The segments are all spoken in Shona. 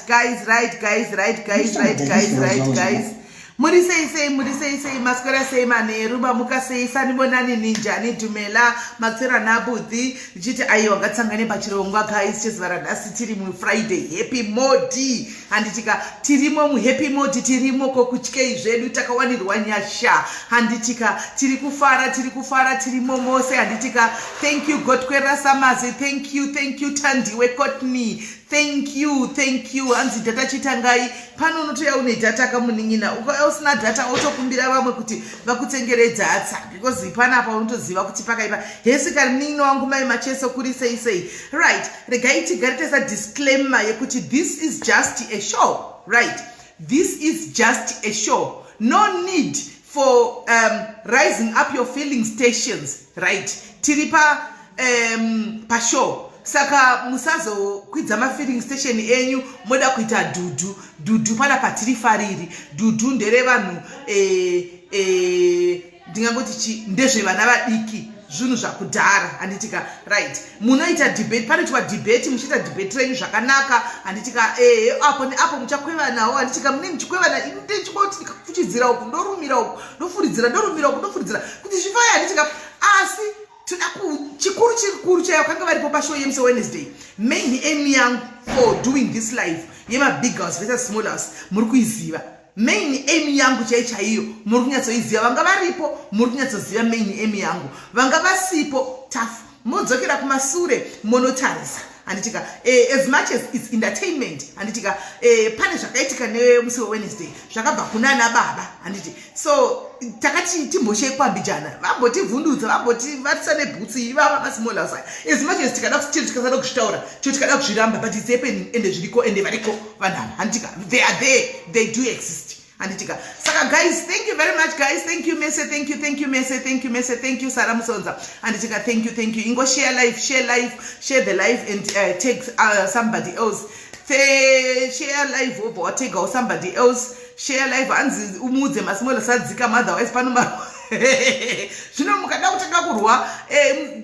Guys, right, guys, right, guys, right, guys, right, guys. Muri sei sei, muri sei sei, maswera sei manheru, mamuka sei, sanibonani, ninjani, dumela, matsera nabudhi, ndichiti aiwa, ngatisangane pachirongwa, guys, chezuva ranhasi. Tiri muFriday happy mode, handitika? Tirimo muhappy mode, tirimo kokutyei zvedu, takawanirwa nyasha, handitika? Tiri kufara, tiri kufara, tirimo mose, handitika? Thank you, Gotkwera Samazi, thank you, thank you, Tandiwe Cotney, thank you, thank you. Hanzi data chitangai pano, unotoya une data kamunin'ina, ukauya usina data otokumbira vamwe kuti vakutengere data, because panapa unotoziva kuti pakaipa. Hesi kari munin'ina wangu mai Macheso, kuri sei sei? Right, regai tigare taisa disclaimer yekuti this is just a show, right? This is just a show. No need for rising up your filling stations, right? Tiri pa pashow, saka musazokwidza mafilling station enyu moda kuita dhudhu dhudhu. Panapa tiri fariri dhudhu nderevanhu, ndingangoti chi ndezvevana vadiki, zvinhu zvakudhara, handitika? Right, munoita debate, panoitwa debate, muchiita debate renyu zvakanaka, handitika? Apo neapo muchakwevanawo, handitika? Mune muchikwevana, ndichingoti ndikafuchidzira uku, ndorumira uku, ndofuridzira, ndorumira uku, ndofuridzira, kuti zvifaya, handitika? Asi toda chikuru chikuru chaivo kanga varipo pashow yemusi Wednesday. Main aim yangu for doing this live yemabig house versus small house muri kuiziva. Main aim yangu chai chaiyo muri kunyatsoiziva. Vanga varipo muri kunyatsoziva main aim yangu, vanga vasipo tafu modzokera kumasure monotarisa, handitika? As much as it's entertainment, handitika? Pane zvakaitika nemusi weWednesday zvakabva kunana baba, handiti? So takati timboshekwa mbijana, vambotivhundutsa, vambotivatisa nebhutsi ivava masmall house. As much as tikada, chiro tikasada kuzvitaura, chiro tikada kuzviramba, but it's happening, ende zviriko, ende variko vanhu ava, handitika? They are there, they do exist, handitika? Saka guys, thank you very much, guys. Thank you mese, thank you, thank you mese, thank you mese, thank you Sara Musonza, handitika? Thank you, thank you. Ingo share live, share live, share the live and take somebody else. Share live, wobva wategawo somebody else. Share live, hanzi umuudze masmall sadzika, otherwise pano zvino mukada kutanga kurwa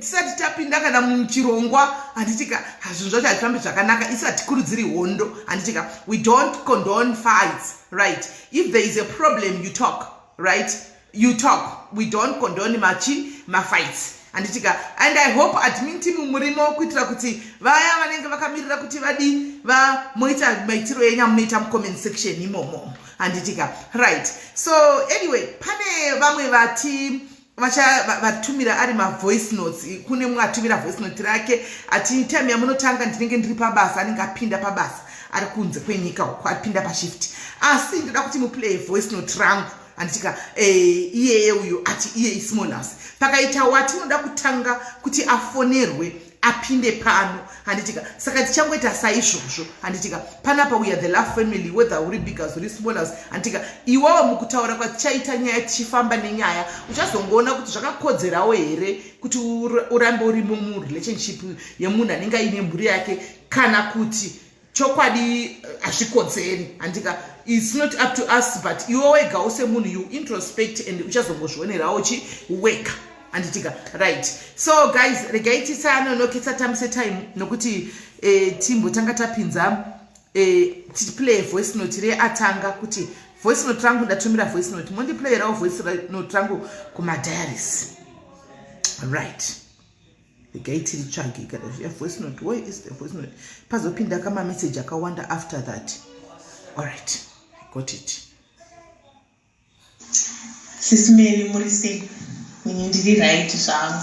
tisati tapinda kana muchirongwa, handitika? Zvinhu zvacho hazvifambi zvakanaka. Isu hatikurudziri hondo, handitika? We don't condone fights, right? If there is a problem, you talk, right? You talk. We don't condone machi mafights, handitika? And I hope admin team murimo, kuitira kuti vaya vanenge vakamirira kuti vadi vamoita maitiro enyu amunoita mucomment section imomo, handitika? Right, so anyway, pane vamwe vati vatumira ari mavoice notes. Kune mumwe atumira voice note rake ati time yamunotanga ndinenge ndiri pabasa, anenge apinda pabasa, ari kunze kwenyika uko, apinda pashift, asi ndoda kuti muplay voice note rangu, handitika? Iyeye uyu ati iye ismall house. Pakaita watinoda kutanga kuti afonerwe apinde pano, handitika? Saka tichangoita saizvozvo, handitika? Panapa we are the love family, whether uri big house, uri small house, handitika? Iwewo mukutaura kwatichaita nyaya, tichifamba nenyaya, uchazongoona kuti zvakakodzerawo here kuti urambe urimo murelationship yemunhu anenge aine mhuri yake, kana kuti chokwadi hazvikodzeri, handika? It's not up to us, but iwe wegawo semunhu, you introspect and uchazongozvionerawo chi wega, handitika? Right, so guys, regai tisanonoketsa, tambise time, nokuti timbotanga tapinza, tiplay voice note reatanga kuti voice note rangu, ndatumira voice note, mondiplayerawo voice note rangu kumadiaries. Right, regai tiritsvage kana zviya voice note. Where is the voice note? Pazopinda kamameseji akawanda after that. Alright, I got it. Sisi Mary, muri sei? Ini ndiri right zvangu.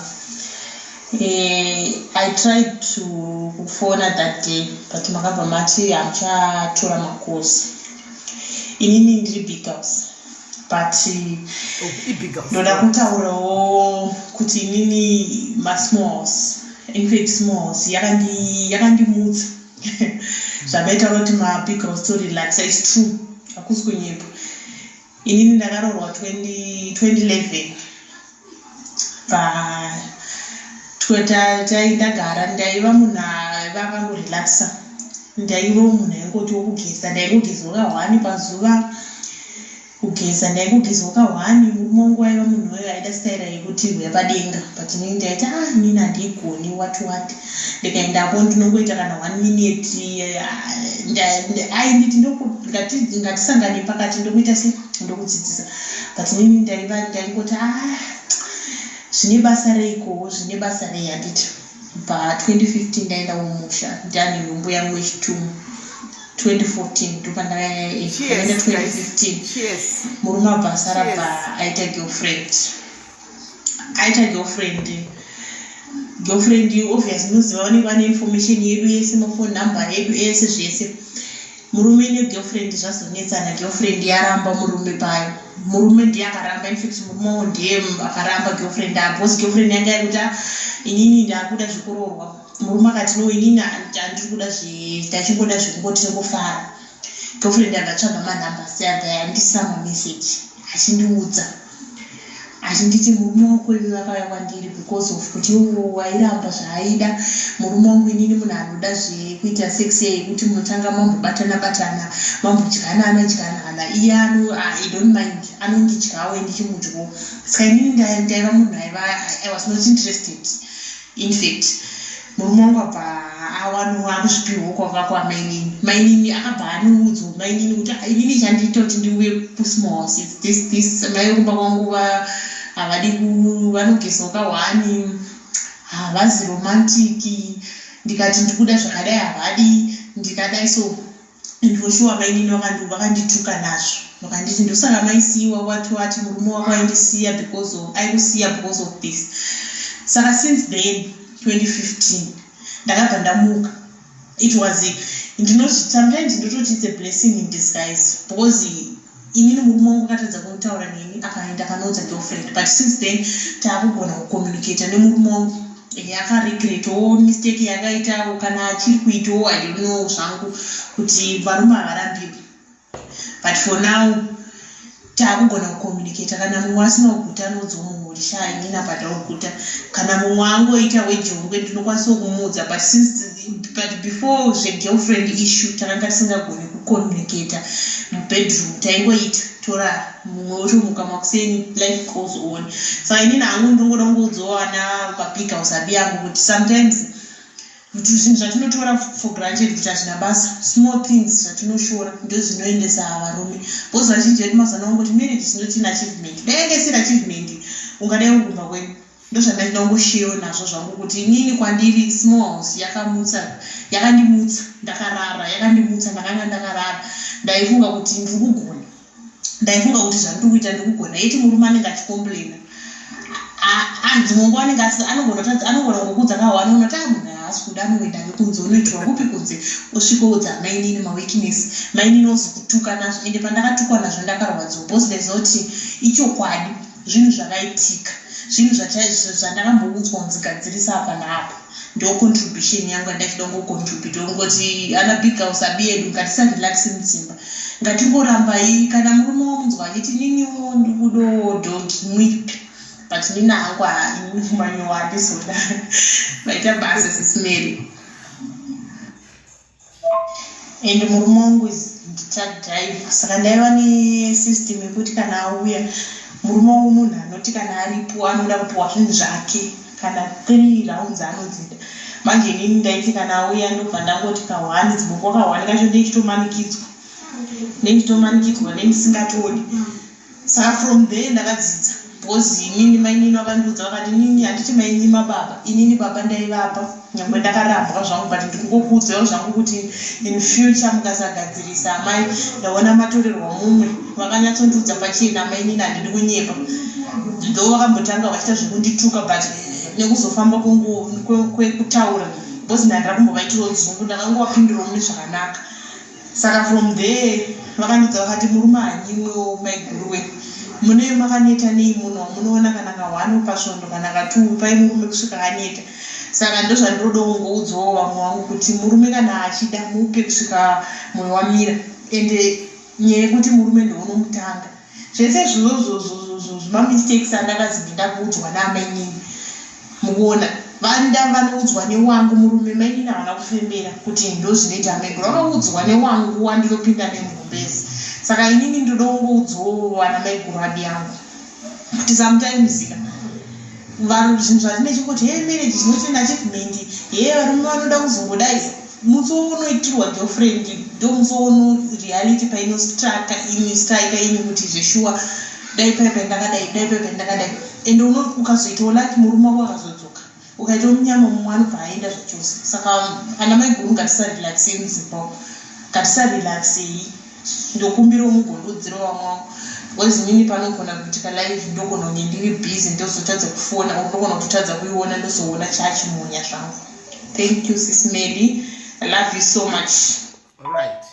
I tried to kufona that day, but makabva mati hamuchatora makosi. Inini ndiri big house, but Oh, ibig house. Ndoda kutaurawo kuti inini masmall house, in fact small house yakandimutsa. Zvamaitaura kuti mabig house to relaxa is true, hakusi kunyepa. Inini ndakaroorwa 20 2011, pa ndagara ndaiva munhu aiva akangorelaxa. Ndaiva munhu aingoti wokugeza, ndaingogeza kahwani pazuva. Kugeza ndaingogezawo kahwani, murume wangu aiva munhu uyo aida staira yekuti huya padenga but inini ndaiti ah inini handiigoni what what. Ndikaendapo ndinongoita kana one minute ainditi ngatisangane pakati ndokuita se ndokudzidzisa but inini ndaiva ndaingoti ah zvine basa reikowo zvine basa rei handiti. Pa 2015 ndaenda kumusha ndane nhumbu yangu yechitumwa 2014 ndopandakaenda 2015 murume abva asara bva aita girlfriend aita girlfriend girlfriend obvious munoziva vanenge vane information yedu yese mafone number yedu ese zvese. Murume negirlfriend zvazonetsana girlfriend yaramba murume payo. Murume ndiye akaramba infact murume wangu ndiye akaramba girlfriend apa because girlfriend yanga yakuti ah, inini ndakuda zvekuroorwa. Murume akati no inini handiri kuda zve ndachingoda zvekungoti tingofara. Girlfriend yabva tsvaga manumbers yabva yandisa mamessage achindiudza. Achinditi murume wako iwe akauya kwandiri because of kuti iwe wairamba zvaaida. Murume wangu inini munhu anoda zvekuita sex yekuti munotanga mambobatana batana mambodyanana dyanana iye ano I don't mind anondidyawo ndichimudyawo. Saka inini ndaiva munhu aiva I was not interested in fact murume wangu abva awano akuzvipihwa kwanga kwamainini mainini akabva anoudzwa mainini kuti ah, inini chandiita kuti ndiuye kusmall house is this this mai vekumba kwangu havadi vanogezawo kahwani havazi romantic ndikati ndikuda zvakadai havadi ndikadai so. And for sure mainini vakandituka nazvo vakanditi ndosaka maisiyiwa what what murume wako aindisiya because of aikusiya because of this. Saka since then 2015 ndakabva ndamuka it was ndinozvi sometimes ndototi it's a blessing in disguise because inini murume wangu akatadza kutaura neni akaenda akanoudza girlfriend but since then taakugona kucommunicata nemurume wangu akaregretawo mistake yakaitawo kana achiri kuitawo I don't know zvangu kuti varume havarambiwi but for now taakugona kucommunicata kana mumwe asina kuguta anoudzawo mumwe kuti sha inini apa ndauguta kana mumwe angoita wejongwe ndinokwanisawo kumuudza but since but before zvegirlfriend issue takanga tisingagoni kucommunicata mubedroom taingoita torara mumwe otomuka makuseni life goes on. Saka inini hangu ndinongoda kungoudzawo ana mabig house abi angu kuti sometimes kuti zvinhu zvatinotora for granted kuti hazvina basa small things zvatinoshora ndozvinoendesa varume because vazhinji vedu mazuva ano vangoti marriage is not an achievement dai yanga isiri achievement ungadai uri kumba kwenyu ndozvandachida kungosheyo nazvo zvangu kuti inini kwandiri small house yakamutsa yakandimutsa ndakarara yakandimutsa ndakanga ndakarara ndaifunga kuti ndiri kugona ndaifunga kuti zvandiri kuita ndiri kugona yeti murume anenge achicomplaina dzimwe nguva anenge asi anogona kutadza anogona kungokuudza kahwani unoti ah munhu haasi kuda anoenda nekunze unoitirwa kupi kunze osvikoudza mainini maweakness mainini ozokutuka nazvo ende pandakatukwa nazvo ndakarwadziwa because ndaiziva kuti ichokwadi zvinhu zvakaitika zvinhu zvandakamboudzwa kunzi gadzirisa apa naapa ndo contribution yangu yandachida kungocontribute kungoti ana big house abi edu ngatisarelaxe mudzimba ngatingorambai kana murume wamunzwa achiti niniwo ndikudowo dog mwipi but nini hangu inini manyowa handizoda maita basa sisimeri and murume wangu is nditruck driver saka ndaiva nesystem yekuti kana auya murume wangu munhu anoti kana aripo anoda kupiwa zvinhu zvake kana 3 rounds anodzida manje inini ndaiti kana auya ndobva ndangoti kahwani dzimwe nguva kahwani kacho ndeichitomanikidzwa ndeichitomanikidzwa nendisingatodi Saka from there ndakadzidza because inini mainini vakandiudza vakati inini handiti mainyima baba inini baba ndaivapa nyangwe ndakarambwa zvangu but ndikungokuudzawo zvangu kuti in future mukasagadzirisa amai ndaona matorerwa mumwe vakanyatsondiudza pachena mainini handidi kunyepa though vakambotanga vachiita zvekundituka but nekuzofamba kwekutaura because ndandira kumbovaitirawo dzungu ndakangovapindurawo mune zvakanaka Saka from there vakandiudza vakati murume hanyimwewo maiguru we mune makaneta nei muno munoona kana ka one pasvondo kana ka two pai murume kusvika aneta saka ndozvandinoda kungoudzawo vamwe vangu kuti murume kana achida mupe kusvika moyo wamira ende nyaya yekuti murume ndounomutanga zvese izvozvo zvimamistakes andakazi ndindakuudzwa naamainini Mukuona vanda vanoudzwa newangu murume mainini havana kufembera kuti ndozvinoita amaiguru vakaudzwa newangu wandinopinda nemugumbezi. Saka inini ndoda kungoudzawo vana maiguru abi yangu kuti sometimes ka vanhu zvinhu zvatinenge tichingoti hee marriage is not an achievement, hee varume vanoda kuzongodai. Musi waunoitirwa girlfriend ndomusi wauno reality painostraka imi strike imi kuti zveshuwa dai paipai ndakadai dai paipai ndakadai and ukazoitawo lucky murume wako akazodzoka ukaitawo munyama mumwe anobva aenda zvachose. Saka ana maiguru ngatisarelaxei mudzimba umu, ngatisarelaxei. Ndokumbirawo mugondiudzirawo vamwe vangu because inini panogona kuitika live ndogona kunge ndiri busy ndozotadza kufona or ndogona kutotadza kuiona ndozoona chachimunya zvangu. Thank you Sis Melly, I love you so much. Right.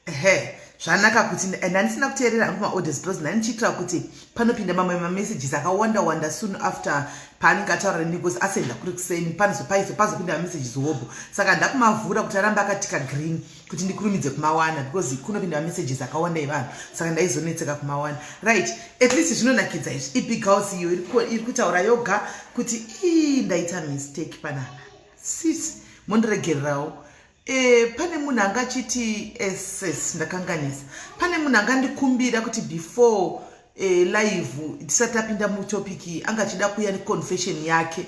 Ehe, zvanaka kuti ndandisina kuteerera hangu maorders because ndandichiitira kuti panopinda mamwe mamessages akawanda wanda soon after paanenge ataura neni because asenda kuri kuseni panozopaizo pazopinda mamessages hobho, saka ndakumavhura kuti arambe akatika green kuti ndikurumidze kumawana because kunopinda mamessages akawanda evanhu, saka ndaizonetseka kumawana. Right, at least zvinonakidza izvi. Ibig house iyo iri kutaura yoga kuti ii ndaita mistake panapa, sis mondiregererawo. Pane munhu anga achiti ss ndakanganisa, pane munhu angandikumbira kuti before live tisati tapinda mutopic anga achida kuuya neconfession yake.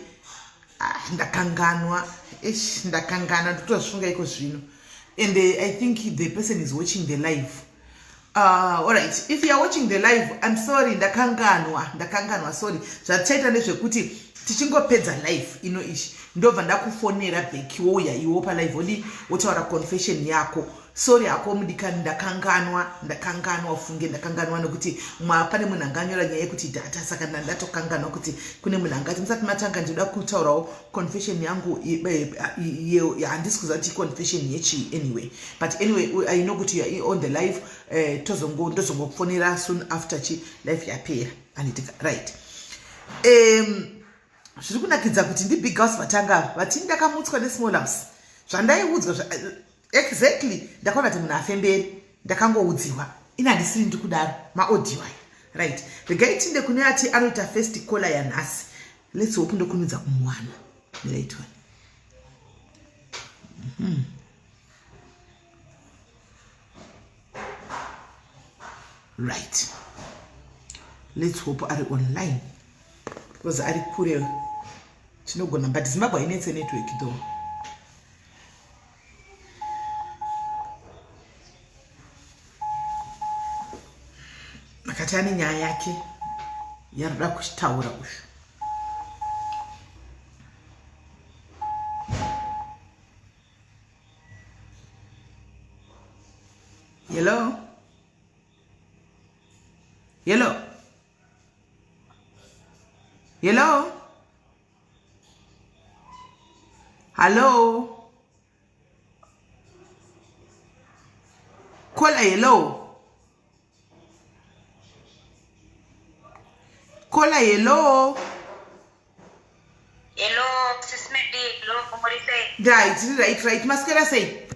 Ah, ndakanganwa, ish, ndakanganwa, ndikutozvifunga iko zvino and I think the person is watching the live. Alright, if you are watching the live, I'm sorry, ndakanganwa, ndakanganwa, sorry. Zvatichaita ndezvekuti tichingopedza live ino ishi ndobva ndakufonera back, wouya iwo palive odi wotaura confession yako. Sorry hako mudikani, ndakanganwa, ndakanganwa ufunge, ndakanganwa nekuti pane munhu anganyora nyaya yekuti data, saka ndatokanganwa kuti kune munhu angati musati matanga ndinoda kutaurawo confession yangu. Handisi kuziva kuti confession yechii anyway, but anyway I know kuti you are on the live. Ndozongokufonera soon after chi live yapera, anditika? Right. Zviri kunakidza kuti ndibig house vatanga vati ndakamutswa nesmall house. Zvandaiudzwa exactly, ndakaona kuti munhu afemberi, ndakangoudziwa ini, handisiri ndiri kudaro, maaudio aya. Right, regai tinde kune ati anoita first caller yanhasi. Let's hope ndokurumidza kumuwana. Right one. Right, let's hope ari online because ari kure tinogona, but Zimbabwe hainetse network though. Akati ane nyaya yake yaroda kuchitaura uyu. Hello, hello, hello, hello, caller, hello caller, hello. Hello, Sis Melly. Hello, muri sei? Right, right, maswera sei?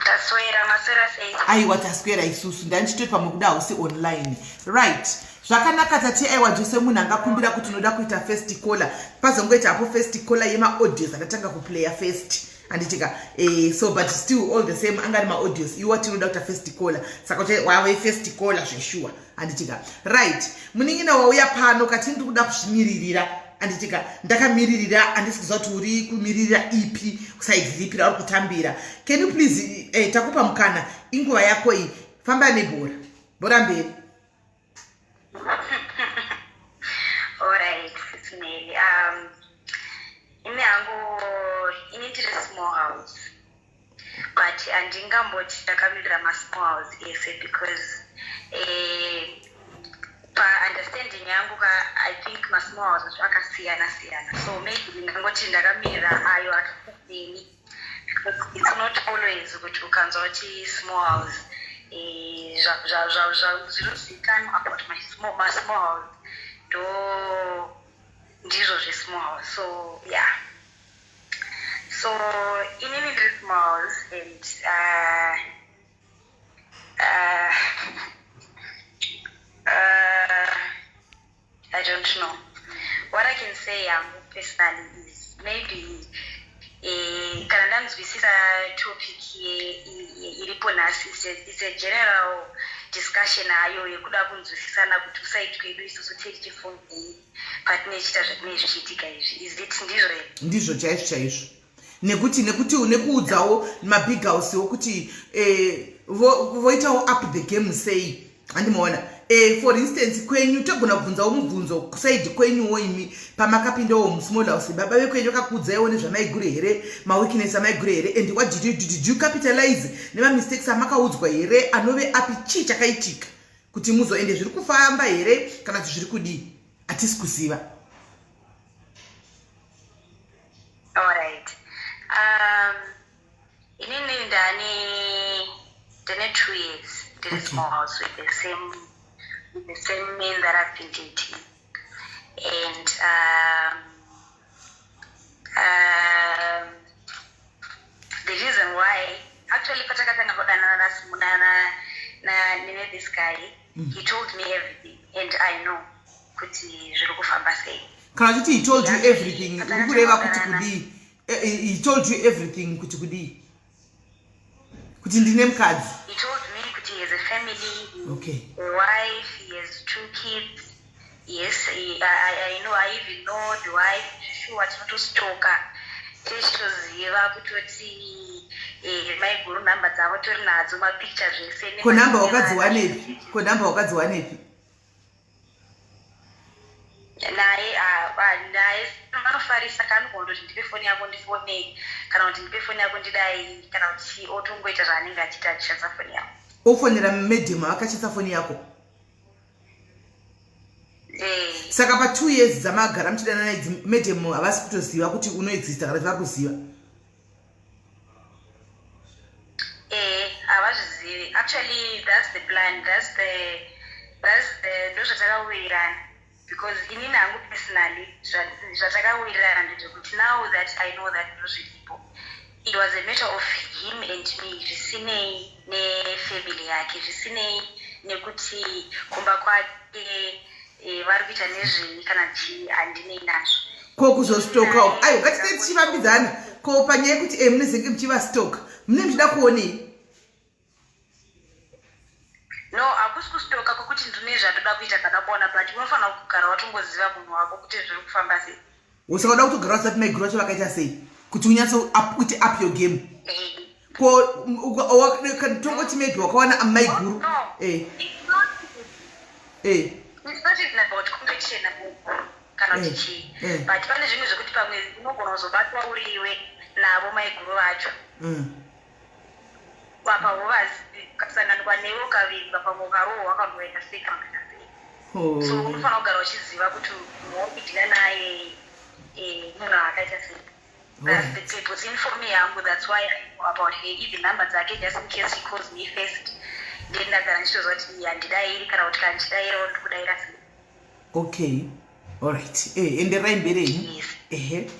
Taswera, maswera sei? Aiwa, taswera isusu. Ndandichitoti pamwe kuda hausi online. Right, zvakanaka. Tati aiwa, jose munhu angakumbira kuti unoda kuita first caller, pazongoita hapo first caller yemaaudios akatanga kuplaya first, handitika? So but still all the same angari maaudios, iwa tinoda kuita first caller, saka wave first caller zveshuwa, handitika? Right, munin'ina wauya pano kati ndiri kuda kuzvimiririra, handitika? Ndakamiririra, handisi kuziva kuti uri kumiririra ipi side, ripi rauri kutambira. Can you please, takupa mukana, inguva yako iyi, famba nebhora, bhora mberi. Alright, Sis Melly. Ini hangu ini ndiri small house, but handingamboti ndakamirira masmall house ese because paunderstanding yangu ka, I think masmall house acho akasiyana siyana, so maybe ndingangoti ndakamirira ayo akasiyeni because it's not always kuti ukanzwa kuti small house zvinozivikanwa about masmall house ndo ndizvo zvesmall house. So yeah, so inini ndiri small house and I don't know what I can say yangu personally is maybe kana. Ndanzwisisa topic iripo nhasi. It's a general discussion hayo yekuda kunzwisisana kuti kuside kwedu isusu tiri tichifungei patinochiita zvatinenge zvichiitika izvi. Is it ndizvo here? Ndizvo chaizvo chaizvo, nekuti nekuudzawo mabig housewo kuti voitawo up the game sei, handimaona? For instance, kwenyu togona kubvunzawo mubvunzo kuside kwenyuwo imi pamakapindawo musmall house, baba vekwenyu vakakuudzaiwo nezvamaiguru here, maweakness amaiguru here? And what did you do? Did you capitalize nemamistakes amakaudzwa here? Anove api? Chii chakaitika kuti muzoende? Zviri kufamba here kana kuti zviri kudii? Hatisi kuziva. Alright, inini ndane 2 years ndiri small house with the same man that I've been dating, and the reason why actually patakatanga kudanana nene this guy, he told me everything and I know kuti zviri kufamba sei. Kana uchiti he told you everything, uri kureva kuti kudii? He told you everything kuti kudii? Kuti ndine mukadzi? He told me kuti he has a family, a wife, he has two kids. Yes, I know, I even know the wife. Sure, tinotostoka tichitoziva kutoti maiguru nhamba dzavo tori nadzo, mapicture, zvese. Ko nhamba wakadziwanepi? Ko nhamba wakadziwanepi? Naye, ah, ah, naye vanofarisa kaanogona kutoti ndipe foni yako ndifone, kana kuti ndipe foni yako ndidai, kana kuti otongoita zvaanenge achiita achishandisa foni yako. Ofonera madam vakachisa foni yako? Eh. Saka pa2 years dzamagara muchidanana idzi, madam havasi kutoziva kuti unoexista kana kuti vari kuziva? Havazvizivi. Actually, that's the plan, that's the ndozvatakawirirana, because inini hangu personally zvatakawirirana ndezvekuti now that I know that ndozviripo, it was a matter of him and me, zvisinei nefamily yake, zvisinei nekuti kumba kwake vari kuita nezvei kana chii, handinei nazvo. Ko kuzostoka uko? Aiwa, ngatite tichifambidzana. Ko panyaya yekuti munezenge muchivastoka, mune muchida kuonei? No, hakusi kustoka kwekuti ndine zvandoda kuita kana kuona, but unofanira kugara watongoziva munhu wako kuti zviri kufamba sei. Saka uda kutogara usati maiguru vacho vakaita sei kuti unyatso uite up your game? Ko tongoti maybe wakawana maiguru. No, it's not it's not even about competition kana kuti chii, but pane zvimwe zvekuti pamwe unogona kuzobatwa uriwe navo maiguru vacho. Apa huvazivi, ukasanganikwa newe ukavingwa, pamwe ukarohwa kana ukaita sei kana kuita sei. So unofanira kugara uchiziva kuti munhu wauri kudhila naye munhu akaita sei. That's the purpose in for me yangu. That's why I know about her, even number dzake, just in case she calls me first, then ndagara ndichitoziva kuti iyi handidairi, kana kuti kana ndichidairawo ndikudaira sei. Okay, alright, enderai mberi henyu. Yes. Ehe.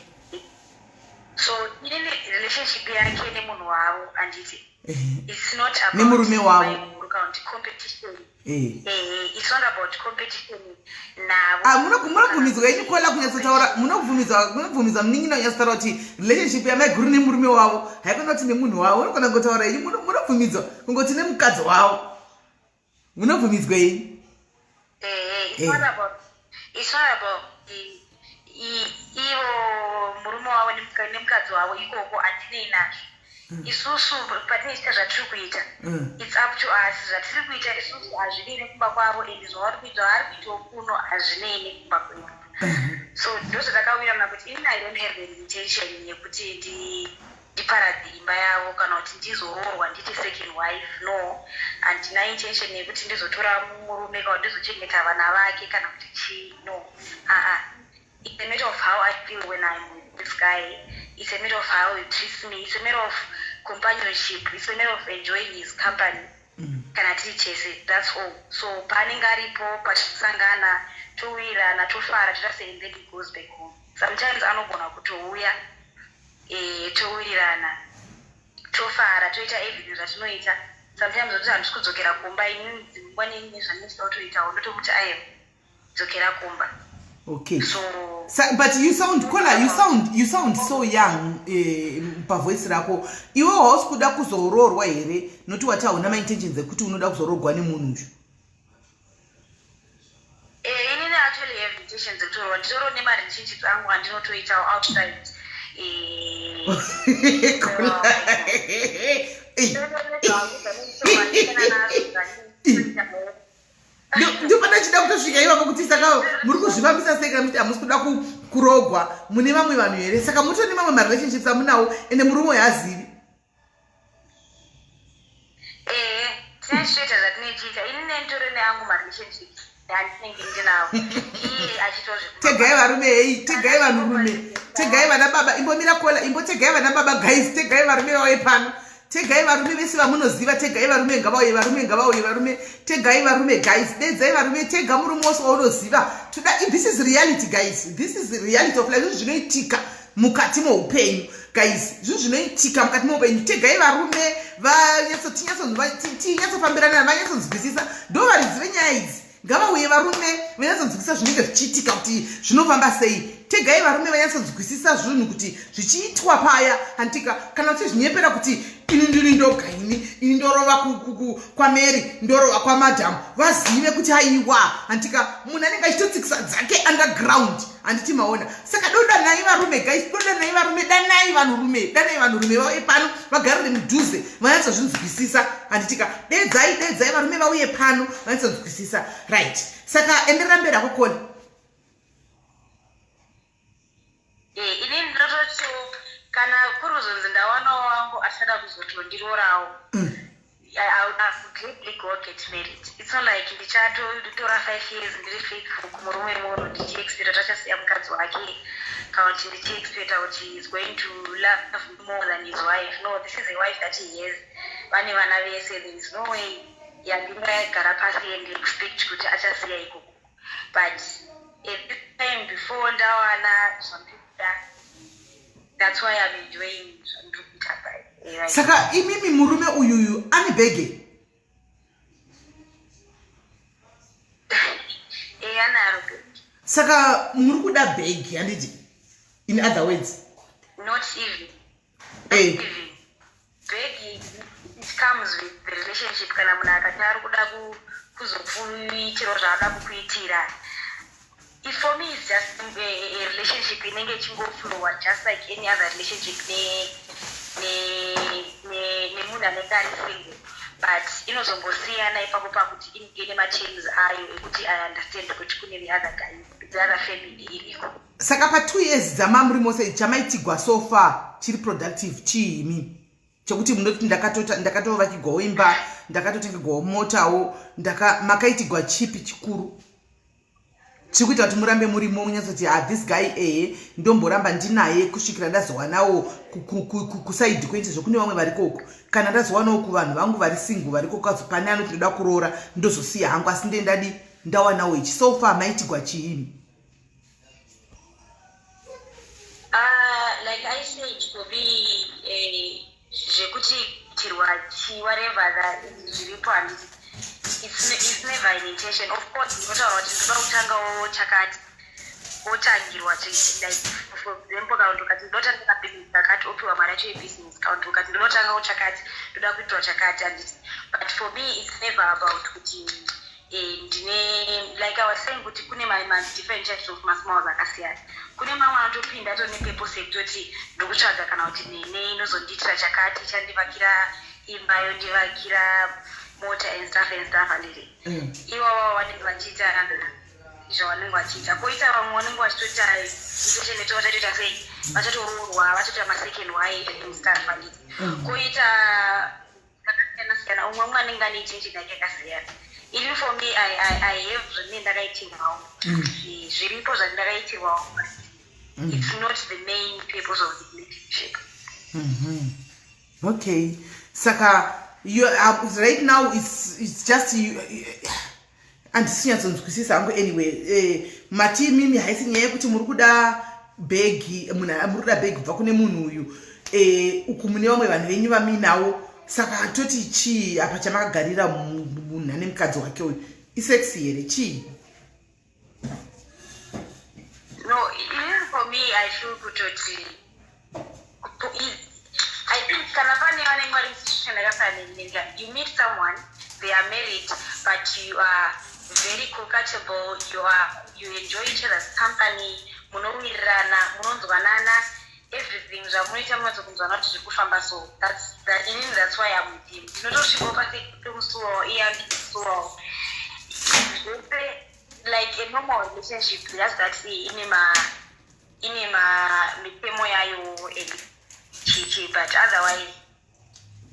So inini relationship yake nemunhu wavo, handiti, it's not about Nemurume wavo. maiguru kana kuti competition. It's not about competition navo. Ah, munobvumidzwa henyu kola kunyatsotaura, munobvumidzwa munin'ina kunyatsotaura kuti relationship yamaiguru nemurume wavo, haikona kuti nemunhu wavo. Unogona kungotaura henyu, munobvumidzwa kungoti nemukadzi wavo, munobvumidzwa henyu. It's not about ivo murume wavo nemukadzi wavo ikoko, handinei nazvo. Isusu patinoita zvatiri kuita, it's up to us. Zvatiri kuita isusu hazvinei nekumba kwavo, and zvavari kuita, zvavari kuitawo kuno hazvinei nekumba kwedu. So ndozvatakawirirana kuti inini I don't have an intention yekuti ndiparadze imba yavo kana kuti ndizoroorwa ndiite second wife. No, handina intention yekuti ndizotora murume kana kuti ndizochengeta vana vake kana kuti chii, no, aa. It's a matter of how I feel when I'm with this guy. It's a matter of how he treats me. It's a matter of companionship. It's a matter of enjoying his company kana tiri chese, that's all. So paanenge aripo, pachisangana, towirirana, tofara, toita sei, and then he goes back home. Sometimes anogona kutouya, towirirana, tofara, toita everything zvatinoita. Sometimes oti handisi kudzokera kumba inini, dzimwe nguva neni zvandinochida kutoitawo ndotomuti aiwa, dzokera kumba. Okay. So, so but you sound Kola, you sound you sound so young eh, pavoice rako. Iwe hausi kuda kuzoroorwa here? Noti wati hauna maintentions ekuti unoda kuzoroorwa nemunhu uyu. Eh, inini actually have intentions dzekutoroorwa. Nditoriwo nemarelationships angu andinotoitawo outside. Eh, Kola. Eh. Ndopandachida kutosvika ipapo kuti saka muri kuzvifambisa sei kana muchiti hamusi kuda kurogwa mune vamwe vanhu here saka mutori nemamwe marelationships amunawo ende murume uyo hazivi Ehe, tinochitoita zvatinochiita. Ini nenditori neangu marelationships andinenge ndinawo. Iye achitozve. Tegai varume hei, tegai vanhurume, tegai vana baba, imbomira kola, imbotegai vana baba guys, tegai varume vauye pano. Tegai varume vese vamunoziva, tegai varume ngavauye, varume ngavauye, varume tegai varume guys, dedzai varume, tega murume wose waunoziva. Toda, this is reality guys, this is reality of life, zvinoitika mukati moupenyu guys, zvinhu zvinoitika mukati moupenyu. Tegai varume vanyatsofambirana, vanyatsonzwisisa, ndo varidzi venyaya idzi. Ngavauye varume vanyatsonzwisisa zvinenge zvichiitika kuti zvinofamba sei. Tegai varume vanyatsonzwisisa zvinhu kuti zvichiitwa paya hantika, kana uchizvinyepera kuti ini ndini ndoga, ini ini ndorova kwaMary, ndorova kwamadam, vazive kuti aiwa hantika, munhu anenge achitotsikisa dzake underground, handiti maona? Saka dodanai varume guys, dodanai varume, danai vanhurume, danai vanhurume vauye pano vagarire mudhuze vanyatsozvinzwisisa, handitika? Dedzai, dedzai varume vauye pano vanyatsonzwisisa. Right, saka enderera mberi ako Koni. Eh, inini ndinototiwo kana kuri kuzonzi ndawanawo wangu achada kuzotondirorawo, I would gladly go get married. It's not like ndichatotora 5 years ndiri faithful kumurume munhu ndichiexpecta kuti achasiya mukadzi wake, kana kuti ndichiexpecta kuti he is going to love me more than his wife. No, this is a wife that he has, vane vana vese. There is no way yandingagara pasi and expect kuti achasiya ikoko. But at this time, before ndawana zvandikuda, that's why I'm enjoying zvandiri kuita right. Saka imimi murume uyuyu ane bhege? Eh, anaro bhegi. Saka muri kuda bhegi, handiti? In other words. Not even. Even bhegi, it comes with the relationship. Kana munhu akati ari kuda kuzokuitirawo zvaada kukuitira, for me it's just a relationship inenge ichingoflowa just like any other relationship nemunhu anenge ari single, but inozombosiyana ipapo pakuti inenge ine materms ayo ekuti I understand kuti kune the other guy, the other family iriko. Saka pa2 years dzamamuri mose, chamaitigwa so far chiri productive chiimi chekuti munoti ndakatovakigwawo imba, ndakatotengegwawo motawo, makaitigwa chipi chikuru chiri kuita kuti murambe murimo, munyatsoti, "Ah, this guy, ehe, ndomboramba ndinaye kusvikira ndazowanawo kuside kwenyu, sezvo kune vamwe varikoko, kana ndazowanawo kuvanhu vangu vari single varikoko, pane anoti ndoda kuroora, ndozosiya hangu, asi ndendadi ndawanawo ichi"? So far maitigwa chiini? Like I said, for me, zvekuti tirwa chi whatever that zviripo, handiti, it's never an intention. Of course ndinotaura kuti ndoda kutangawo chakati, otangirwa, like for example, kana kuti ukati ndinotanga kabusiness kakati, opiwa mari yacho yebusiness, kana kuti ukati ndinotangawo chakati, ndoda kuitirwa chakati, handiti? But for me it's never about kuti ndine, like I was saying, kuti kune ma-different types of masmalls akasiyana. Kune mamwe anotopinda atori nepurpose yekutoti ndokutsvaga kana kuti nene inozondiitira chakati, ichandivakira imba, yondivakira mota and stuff and stuff, handiti? Ivavo vanenge vachiita zvavanenge vachiita. Koita vamwe vanenge vachitoita intention yekuti vachatoita sei, vachatoroorwa, vachatoita masecond wife and stuff, handiti? Koita zvakasiyana siyana, umwe umwe anenge ane intention yake yakasiyana. Even for me, I have zvandinenge ndakaitirwawo. Zviripo zvandakaitirwawo, but it's not the main purpose of the relationship. Okay, saka you, right now it's just you, handisi kunyatsonzwisisa hangu. Anyway, mati imimi haisi nyaya yekuti muri kuda bhegi, munhu muri kuda bhegi kubva kune munhu uyu, uku mune vamwe vanhu venyu vaminawo. Saka toti chii apa chamakagarira munhu ane mukadzi wake uyu? Isex here? Chii? I feel kutoti I think kana pane vanenge vari musituation yakafanana nenga, you meet someone, they are married, but you are very compatible, you enjoy each other's company, munowirirana, munonzwanana, everything zvamunoita munatsokunzwana kuti zviri kufamba. So that's that, inini that's why I'm with him. Ndinotosvikawo pasetomusuwawo, iye andisuwawo, zvese like a normal relationship, just that ine ma mitemo yayo and chichi, but otherwise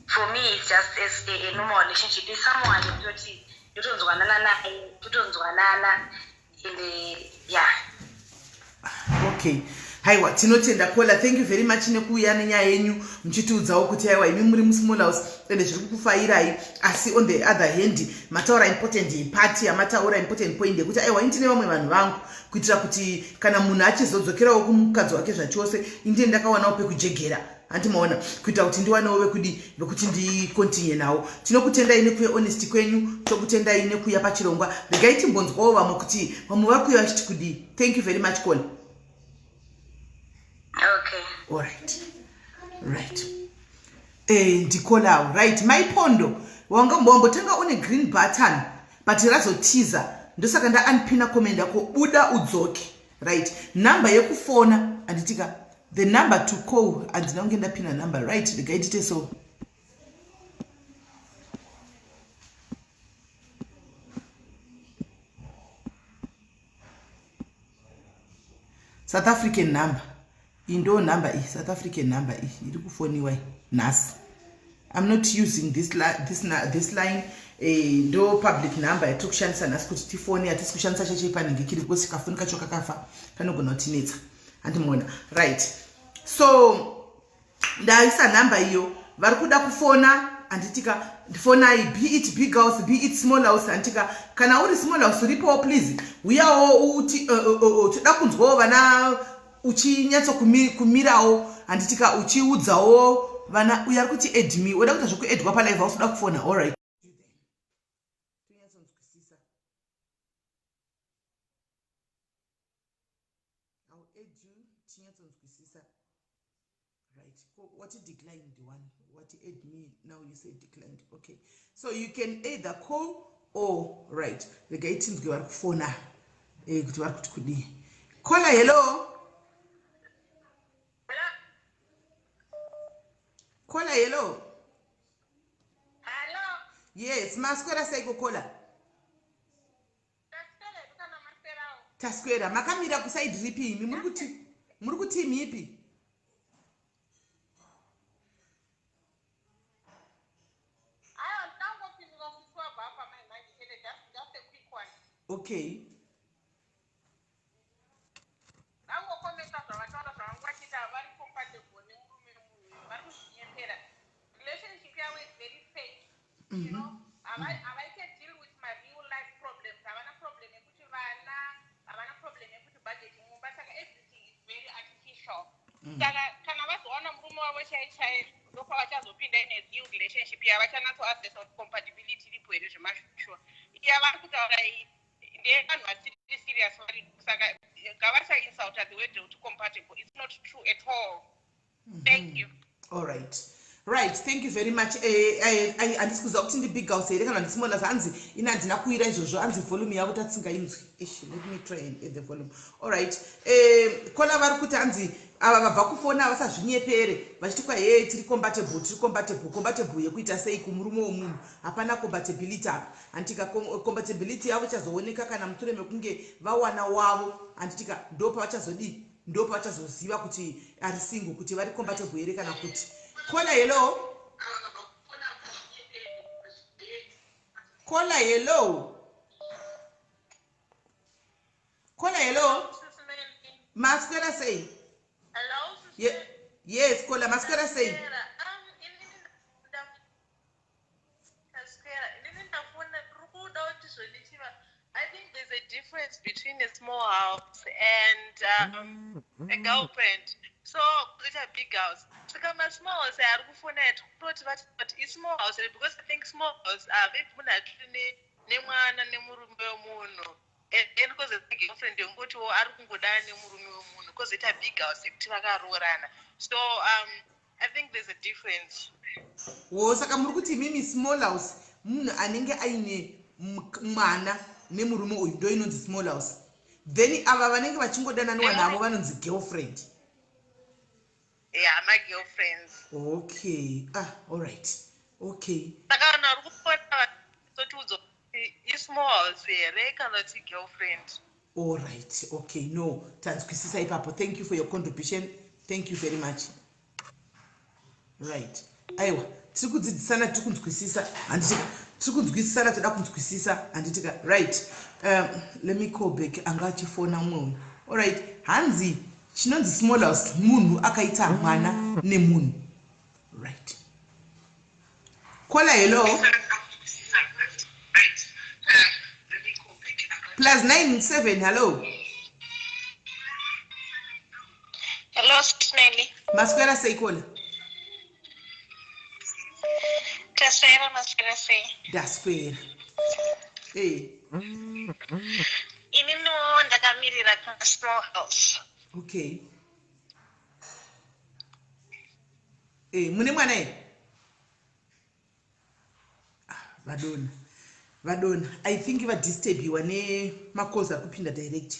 for me it's just as a normal relationship is someone yekutoti totonzwanana naye, totonzwanana, and yeah. Okay, haiwa, tinotenda caller. Thank you very much nekuuya nenyaya yenyu muchitiudzawo kuti aiwa, imi muri musmall house ende zviri kukufairai. Asi on the other hand mataura important part yamataura, important point yekuti aiwa, indine vamwe vanhu vangu kuitira kuti kana munhu achizodzokerawo kumukadzi wake zvachose, indine ndakawanawo pekujegera, handimaona, kuitira kuti ndiwanewo vekudi vekuti ndicontinue nawo. Tinokutendai nekuve honest kwenyu, tokutendai nekuuya pachirongwa. Regai timbonzwawo vamwe kuti vamwe vari kuuya vachiti kudii. Thank you very much, caller. Okay. Alright, right, ndicaller. Right, Maipondo, wanga wambotenga une green button but razotiza, ndosaka ndaunpina comment yako. Buda udzoke. Right, number yekufona, handitika, the number to call, handina kunge ndapina number. Right, regai tite so. South African number iyi, ndo number iyi, South African number iyi iri kufoniwa nhasi. I'm not using this line. Ndo public number yatiri kushandisa nhasi kuti tifone. Hatisi kushandisa chechepanhingi kiri because kafoni kacho kakafa, kanogona kutinetsa, handimuona. Right, so ndaisa nhamba iyo. Vari kuda kufona, handitika, fonai, be it big house, be it small house, handitika. Kana uri small house uripowo, please uyawo uti toda kunzwawo vana uchinyatsokumirawo, handitika, uchiudzawo vana. Uyo ari kuti add me, oda kuita zvekuaddwa palive house, uda kufona. Allright, tonyatsonzwisisa. I'll add you, tinyatsonzwisisa. Right, what declined one, what add me now, you say declined. Okay, so you can either call or, right, regai tinzwe vari kufona kuti vari kuti kudii. Caller, hello. Caller, hello. Hello. Yes, maswera seiko, caller? Taswera kana maswerawo. Taswera. Makamira kuside ripi imi? Muri kuti imipi? Aiwa, ndangopindura kuswabva apa mai manje chete, just a quick one. Okay. Ndangocommenta zvavataura zvavanga vachiita, vari compatible nemurume munhu, vari kuzvinyepera. Relationship yavo is very fake. Havaite deal with my real life problems. Havana problem yekuti vana, havana problem yekuti budget mumba, saka everything is very artificial. Saka kana vazowana murume wavo chai chai, ndokwavachazopinda in a real relationship yavachanatsoassessa kuti compatibility iripo here zvemasure. Iya vari kutaura iyi ndeyevanhu vasiri serious vari, saka ngavasainsulta the word rekuti compatible. It's not true at all. Thank you. All right, right, thank you very much. Handisi kuziva kuti ndibig house here kana ndismall house. Hanzi ini handina kuira izvozvo, hanzi volume yavo tatingainzwi. Ish, let me try and add the volume. All right, caller, vari kuti hanzi ava vabva kufona vasazvinyepere vachiti kwa he tiri compatible, tiri compatible. Compatible yekuita sei kumurume womunhu? Hapana compatibility apa, handitika. Compatibility yavo ichazooneka kana mushure mekunge vawana wavo, handitika. Ndo pavachazodii, ndo pavachazoziva kuti ari single, kuti vari compatible here kana kuti. Caller, hello. Caller, hello. Caller, hello. Maswera sei? Hello. Yes, caller, maswera sei? Taswera. Inini ndafona ndiri kuda kuti zvonichiva, I think there's a difference between a small house and a girlfriend. So kuita big house, saka masmall house ari kufona ati kutoti vati, but ismall house here? Because I think small house, maybe munhu atori nemwana nemurume wemunhu. And then kozoita girlfriend yongotiwo ari kungodana nemurume wemunhu, kozoita big house yekuti vakaroorana. So I think there's a difference. Wo, saka muri kuti imimi small house munhu anenge aine mwana nemurume uyu, ndo inonzi small house. Then ava vanenge vachingodananiwa navo vanonzi girlfriend. Yeah, magirlfriends. Okay, ah, allright, okay. Saka vanhu vari kufona totiudza kuti ismall house here kana kuti girlfriend. Allright, okay, no, tanzwisisa ipapo. Thank you for your contribution, thank you very much. Right, aiwa, tiri kudzidzisana, tiri kunzwisisa, handitika? Tiri kunzwisisana, toda kunzwisisa, handitika? Right, let me call back anga achifona mumwe uyu. Allright, hanzi chinonzi small house munhu akaita mwana nemunhu. Right, caller, hello, +97, hello. Hello, Sismeli. Maswera sei, caller? Taswera, maswera sei? Ndaswera. Hey. Ininiwo ndakamirira kuma-small house. Okay, mune mwana here? Ah, vadona, vadona. I think vadisturbiwa nemacalls ari kupinda direct.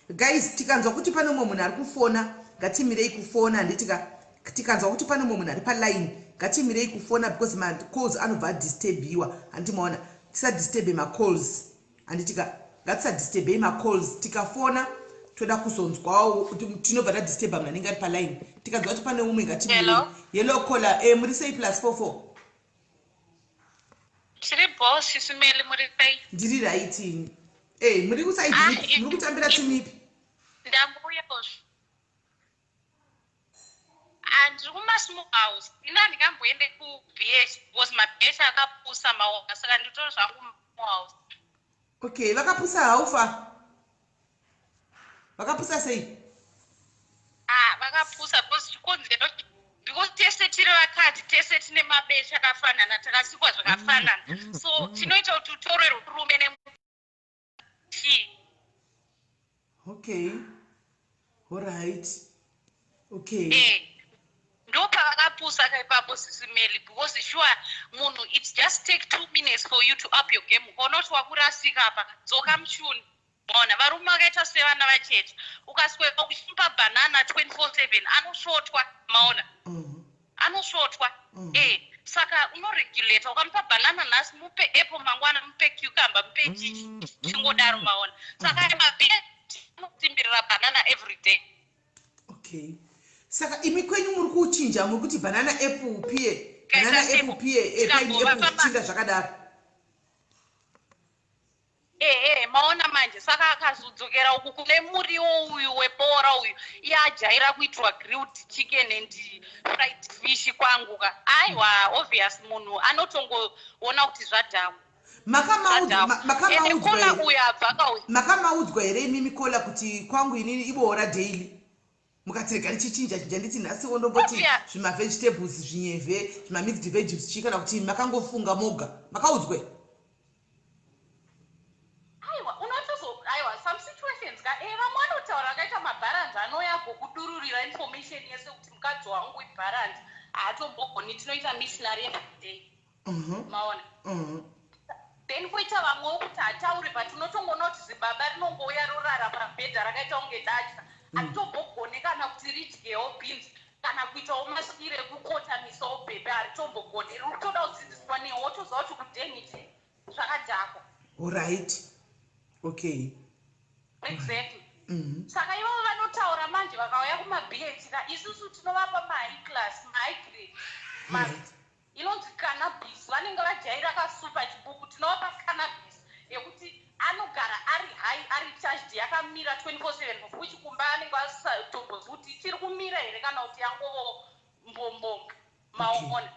Guys, tikanzwa kuti pane umwe munhu ari kufona, ngatimirei kufona, handitika? Tikanzwa kuti pane umwe munhu ari paline, ngatimirei kufona because macalls anobva adisturbiwa, handiti maona? Tisadisturbe macalls, handitika? Ngatisadisturbei macalls. Tikafona toda kuzonzwawo, tinobva tadisturba munhu anenge ari paline. Tikanzwa kuti pane umwe, ngatimirei. Hello? Hello, caller. Muri sei, +44? Tiri bo, Sisimeli, muri sei? Ndiri right. Muri kuside? Ah, muri kutambira timu ipi? Ndambuyawo. Handiri kumasmall house. Ini handingamboende kuBH because maBH akapusa, maona, saka nditori zvangu small house. Okay, vakapusa haufa, vakapusa sei? Ah, vakapusa because chikonzero, because tese tiri vakadzi, tese tine mabeche akafanana, takasikwa zvakafanana, so chinoita kuti utorwe rurume nemuchii? Okay, alright, okay. Ndopavakapusa kaipapo, Sisimeli, because sure munhu, it just take 2 minutes for you to up your game. Ukaona kuti wakurasika apa, dzoka muchuni. Maona, varume vakaita sevana vacheche. Ukasweka uchimupa banana 24/7, anosvotwa, maona? Anosvotwa. Saka unoregulata. Ukamupa banana nhasi, mupe apple mangwana, mupe cucumber, mupe chichi, chingodaro, maona? Saka mabe anotsimbirira banana every day. Okay, saka imi kwenyu muri kuchinja, muri kuti banana, apple, pear, banana, apple, pear, pineapple, zvichinda zvakadaro. Ehe, maona manje. Saka akazodzokera uku kune muriwo uyu webora uyu, iye ajaira kuitirwa grilled chicken and fried fish kwangu ka, aiwa, obvious munhu anotongoona kuti zvadhakwa. Ende caller uyu abva kauyu. Makamaudzwa here imimi, caller, kuti kwangu inini iboora daily, mukati rega richichinja chinja, nditi nhasiwo ndomboti zvimavegetables, zvinyevhe, zvimamixed veggies chii, kana kuti makangofunga moga, makaudzwe? Aiwa, unotozo, aiwa, some situations ka, vamwe vanotaura vakaita mabharanzi, anouya agokudururira information yese kuti mukadzi wangu ibharanzi, haatombogoni, tinoita missionary everyday, maona? Then koita vamwewo kuti hatauri, but unotongoona kuti zibaba rinongouya rorara pabhedha rakaita kunge datya, haritombogone kana kuti ridyewo beans kana kuitawo maskiri ekukotamisawo bhebhe, haritombogone, riri kutoda kudzidziswa newo, wotoziva kuti kudheniti zvakadhakwa. Alright, okay. Exactly. Saka ivovo vanotaura manje, vakauya kumabh ka, isusu tinovapa mahigh class, mahigh grade, inonzi cannabis. Vanenge vajaira kasupa chibuku, tinovapa cannabis yekuti anogara ari high, ari charged, yakamira 24/7, of which kumba anenge asatombozi kuti ichiri kumira here kana kuti yangovo mbombombo, maona?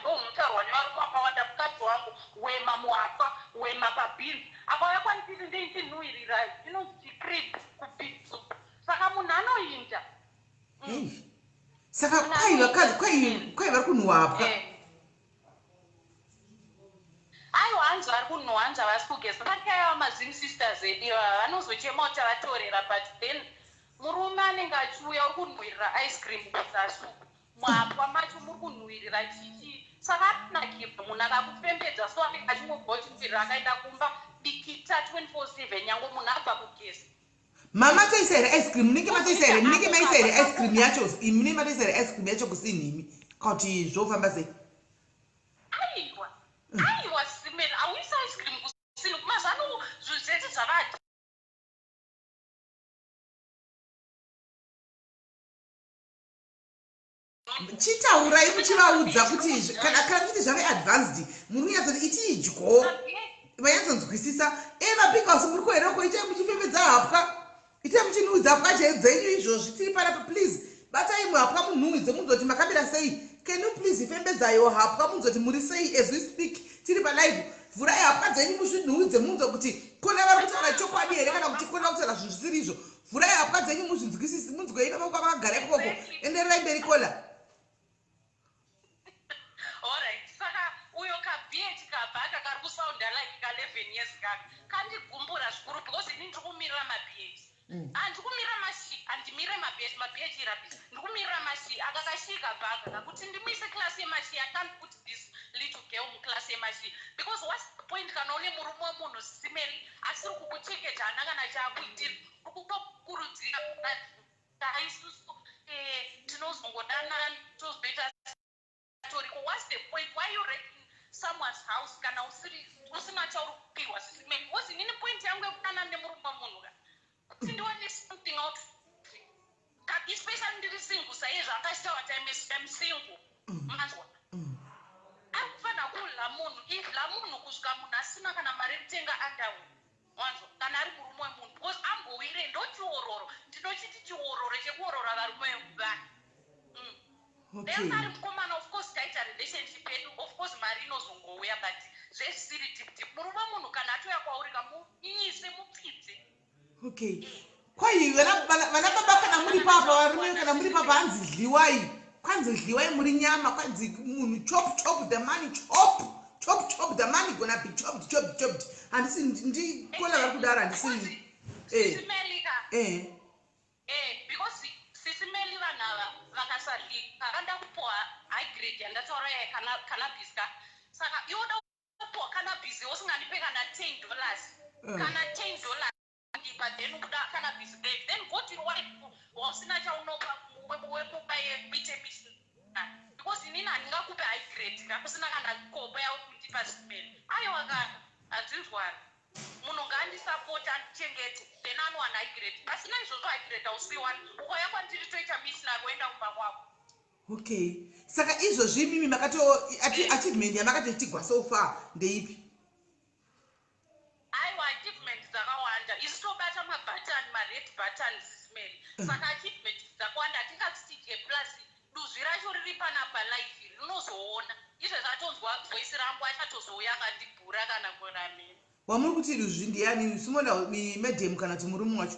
Munhu ndomunotaurwa nevarume vakawanda, mukadzi wangu wema muhapwa, wema pabeans, akauya kwandiri ndeitinhuhwirira inonzi chicrib kubean soup. Saka munhu anoinda. Hey. Saka kwai vakadzi kwai kwai vari kunhuwa hapwa. Eh. Aiwa hanzi vari kunhuwa hanzi havasi kugeza. Vakaiwa mazim sisters edu ivava vanozochema kuti tavatorera but then murume anenge achiuya uri kunhuwirira ice cream kuzasi uku muhapwa macho muri kunhuwirira chichi saka anakirwa munhu akakufembedza so anenge achingobva uchinhuwirira akaenda kumba dikita 24/7 nyange munhu abva kugeza. Mama toisa here ice cream munenge matoisa here munenge maisa here ice cream yacho munenge matoisa here ice cream yacho kusinhimi kuti zvofamba sei? Aiwa aiwa simeni auisa ice cream kusini mazano zvinhu zvese zvava Chitaurai muchivaudza kuti kana kana muchiti zvave advanced muri kunyatsoti iti idyo vanyatsonzwisisa. E mabig house muri kuhereko itai muchifembedza hapwa itai muchinhuhwidza hapwa dzenyu izvozvi tiri panapa please batai muhapwa munhuhwidze munzoti makamira sei can you please fembedzaiwo hapwa munzoti muri sei as we speak tiri palive vhurai hapwa dzenyu muzvinhuhwidze munzwe kuti kona vari kutaura chokwadi here kana kuti kona kutaura zvinhu zvisiri izvo Vhurai hapwa dzenyu muzvinzwisisi munzwei baba kwavakagara ikoko. Endererai mberi kola. Alright, saka uyo kabh kabhaka kari kusounda like ka 11 years kaka kandigumbura zvikuru because ini ndiri kumirira mabh handiri kumirira mashi handimire mabh mabh irabis ndiri kumirira mashi aka kashii kabhaka kakuti ndimuise class yemashi i can't put this little girl muclass yemashi because what's the point kana une murume wemunhu simeri asiri kukuchengeta haana kana chaakuitira uri kutokurudzira isusu eh, tinozongodanana tozoita toriko what's the point why you wrecking someone's house kana usiri usina chauri kupiwa sisimeni because inini point yangu yekudanana nemurume wemunhu ka kuti ndiwane something out especially ndiri single saizvo akachitaura time I'm single manzwa ari kufanira kudla munhu idla munhu kusvika munhu asina kana mari yekutenga underwear wanzwa kana ari murume wemunhu because ambowire ndochiororo ndinochiti chiororo chekuorora varume vanhu mm. Then ari mukomana of course taita relationship yedu of course mari inozongouya but zvezvisiri deep deep murume wemunhu kana atouya kwauri kamunyise mupfidze. Okay kwai vana baba kana muri papa varume kana muri papa hanzi dliwai kwanzi dliwai muri nyama kwanzi munhu chop chop the money chop chop chop the money gonna be chopped chopped chopped handisi ndikola vari kudaro handisi eh eh eh because sisi Meli vanhu ava vakasadlika vanda kupuwa high grade yandataura kana cannabis ka saka iwe Upo kana busy usingandipe kana 10 dollars mm. kana 10 dollars ndipa then ukuda kana busy babe then go to your wife wausina chaunopa wemupa yekuite misina because inini handingakupe high grade ka usina kana kopo yauri kundipa simeri aiwa kana hazvinzwani munhu ngaandisapota andichengete then anowana high grade pasina izvozvo high grade hausiwani ukauya kwandiri toita missionary woenda kumba kwako. Okay saka izvozvi imimi makato achievement yamakatoitigwa so far ndeipi? Aiwa achievement dzakawanda isu tobata mabutton mared button sisimeri mm. saka achievement dzakawanda hatingati tidye plus duzvi racho riri panapa live rinozoona izvezvi atonzwa voice rangu achatozouya akandibhura kana kuramira. Wamuri kuti duzvi ndiyani simona madam kana kuti murume wacho?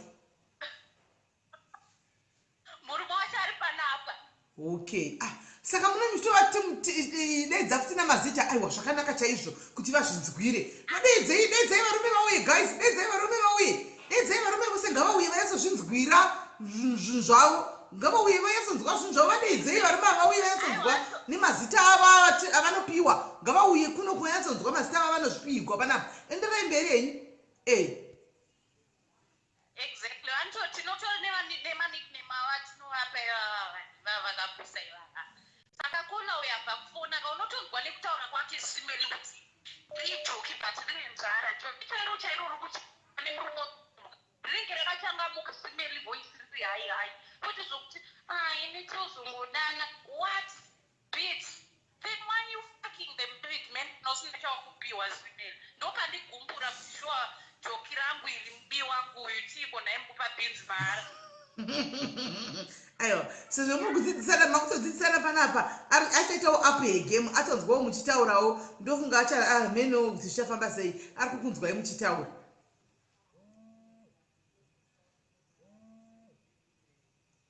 Murume wacho ari panapa. Okay. Ah, saka munotovadeedza futi namazita aiwa zvakanaka chaizvo kuti vazvinzwire. Madeedzei, deedzai varume vauye guys, deedzai varume vauye. Deedzai varume vose ngavauye vanyatsozvinzwira zvinhu zvavo. Ngavauye vanyatsonzwa zvinhu zvavo vadeedzei varume ava vauye vanyatsonzwa nemazita avo avanopiwa. Ngavauye kuno kuvanyatsonzwa mazita avo avanozvipigwa panapa. Enderai mberi henyu. Eh. Exactly vanto tinotori nemanickname avo atinovapa ivava ivava vakapusa ivava saka kona uyo abva kufona ka unotonzwa nekutaura kwake simeli kuti rijoki but rine nzara joki chairo chairo uri kuti nemurume rinenge rakachangamuka simeli voice riri hai hai kwete zvokuti ah ini tozongodana what Bitch then why you fucking them big man kana usina chawakupiwa zimel ndopanigumbura kuti sure joki rangu iri mubi wangu uyu chiiko nhai mukupa beans mahara. Aiwa sezvo muri kudzidzisana makutodzidzisana panapa achaitawo up her game atonzwawo muchitaurawo ndofunga acha ah, meno kuti zvichafamba sei ari kukunzwai muchitaura.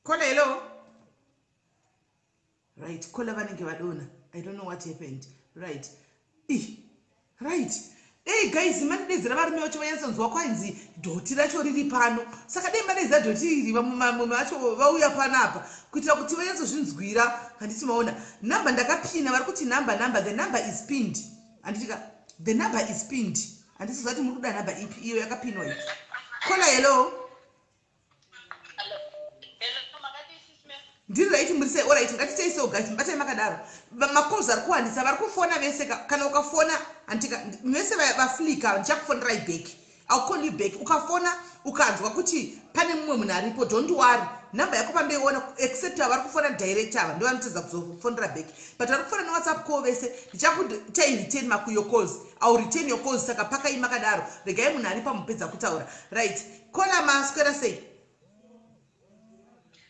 Kona hello. Right, caller vanenge vadona. I don't know what happened. Right, ih, right. Ei guys, mandidedzera varume vacho vanyatsonzwa kwainzi dhoti racho riri pano. Saka dei madedza dhoti iri, vamwe vacho vauya panapa kuitira kuti vanyatsozvinzwira. Handiti maona namba ndakapina? Vari kuti namba, namba, the number is pinned. Handitika the number is pinned? Handisi zati muri kuda namba ipi iyo yakapinwa iyi. Caller, hello. Ndiri right, muri sei? Alright, ngatitei so guys, batai makadaro. Macalls ari kuwandisa, vari kufona vese. Kana ukafona, handika vese vaflika, ndichakufonerai back. I'll call you back. Ukafona ukanzwa kuti pane mumwe munhu aripo, don't worry, namba yako pandoiona, except vari kufona direct, ava ndo vanotedza kuzofonera back. But vari kufona neWhatsApp call vese, ndichakutai return makuyo calls. I'll return your calls. Saka pakai makadaro, regai munhu ari pamupedza kutaura. Right, caller, maswera sei?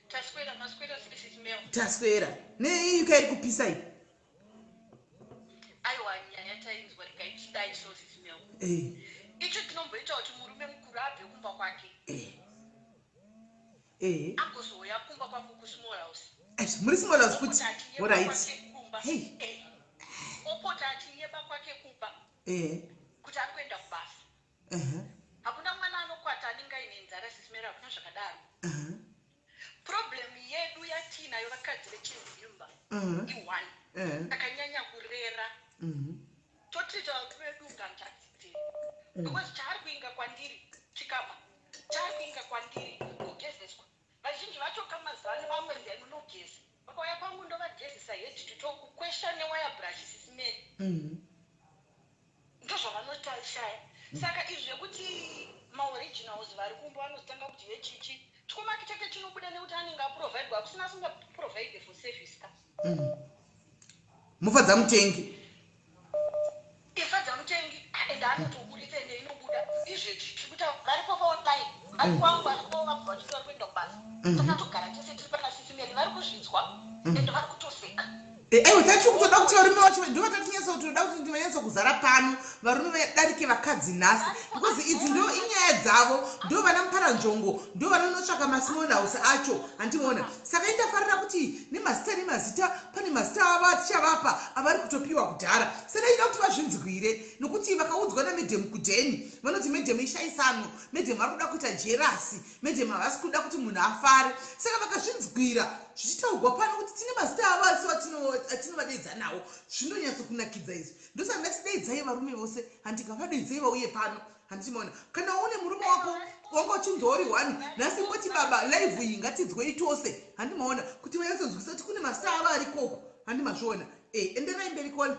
Taswera, maswera, Sis Mel? Taswera. NeUK iri kupisa iyi. Aiwa, nyaya tainzwa, rikaichidai so, Sis Mel. Icho tinomboita kuti murume mukuru abve kumba kwake, agozouya kumba kwako kusmall house. Muri small house futi? Alright. Hey. Opota achinyeba kwake kumba kuti ari kuenda kubasa. Hakuna mwana anokwata anenge aine nzara, Sis Mel, hakuna zvakadaro. Problem yedu yatiinayo vakadzi vechizimba i-one, takanyanya kurera, totreata varume vedu unganzvadzidze, because chaari kuinga kwandiri chikapa, chaari kuinga kwandiri kugezeswa. Vazhinji vacho kamazano vamwe ndinogeza, vakauya kwangu ndovagezesa head to toe, kukwesha newire brush, Sis Mel. Ndozvavanoshaya. Saka izvi zvekuti maoriginals vari kumba vanozotanga kuti yechichi chikomaki chake chinobuda nekuti anenge aprovidwa, hakusina asingaprovide for service ka. Mufadza mutengi. Ifadza mutengi, ende anotoburitsa, ende inobuda. Izvezvi tiri kuta varipo paonline, vari kwangu, varipo, vabva vachiti vari kuenda kubasa. Takatogara tese tiri pana Sis Mel, vari kuzvinzwa ende vari kutoseka. Aiwa, tatiri kutoda kuti varume vacho ndo vatatinyatsa kutoda kuti vanyatsa kuzara pano, varume vadarike vakadzi nhasi, because idzi ndo inyaya dzavo, ndo vana muparanzvongo, ndo vanonotsvaka masmall house acho, handiona? Saka indafarira kuti nemazita, nemazita, pane mazita avo atichavapa avari kutopiwa kudhara. Saka ida kuti vazvinzwire, nokuti vakaudzwa namadam kudheni, vanoti madam ishayisano, madam vari kuda kuita jealous, madam havasi kuda kuti munhu afare. Saka vakazvinzwira zvichitaurwa pano kuti tine mazita avo asi atinovadedza nawo, zvinonyatsokunakidza izvi. Ndosaka ndatideidzai varume vose, handingavadeidzei vauye pano, handichimaona? Kana une murume wako wanga uchinzwa uri one, nhasi ngoti baba, live iyi ngatidzwei tose, handimaona, kuti vanyatsonzwisa kuti kune mazita avo arikoko, handimazviona? Enderai mberi, caller.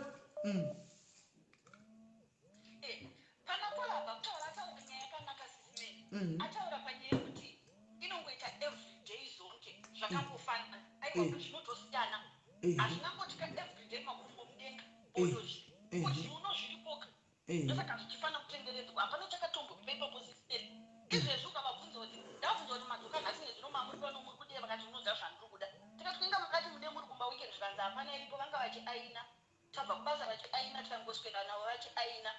Pana caller abva kutaura, ataura nyaya yakanaka, Sis Mel. Ataura panyaya yekuti inongoita everyday zonke zvakangofanana. Aiwa, zvinotosiyana. Hazvingangotyika everyday makumbo mudenga, bodo zviuno zviripoka. Ndosaka zvichifanira kutenderedzwa, hapana chakatomboipa ipapo, Sis Mel. Izvezvi ukavabvunza kuti, ndavabvunza kuti madzoka nhasi nezvino, mamuri pano muri kudei, vakati unoziva zvandiri kuda. Tikati kuinga makati mude muri kumba weekend, zvikanzi hapana iripo, vanga vachiaina, tabva kubasa vachiaina, tikangoswera navo vachiaina.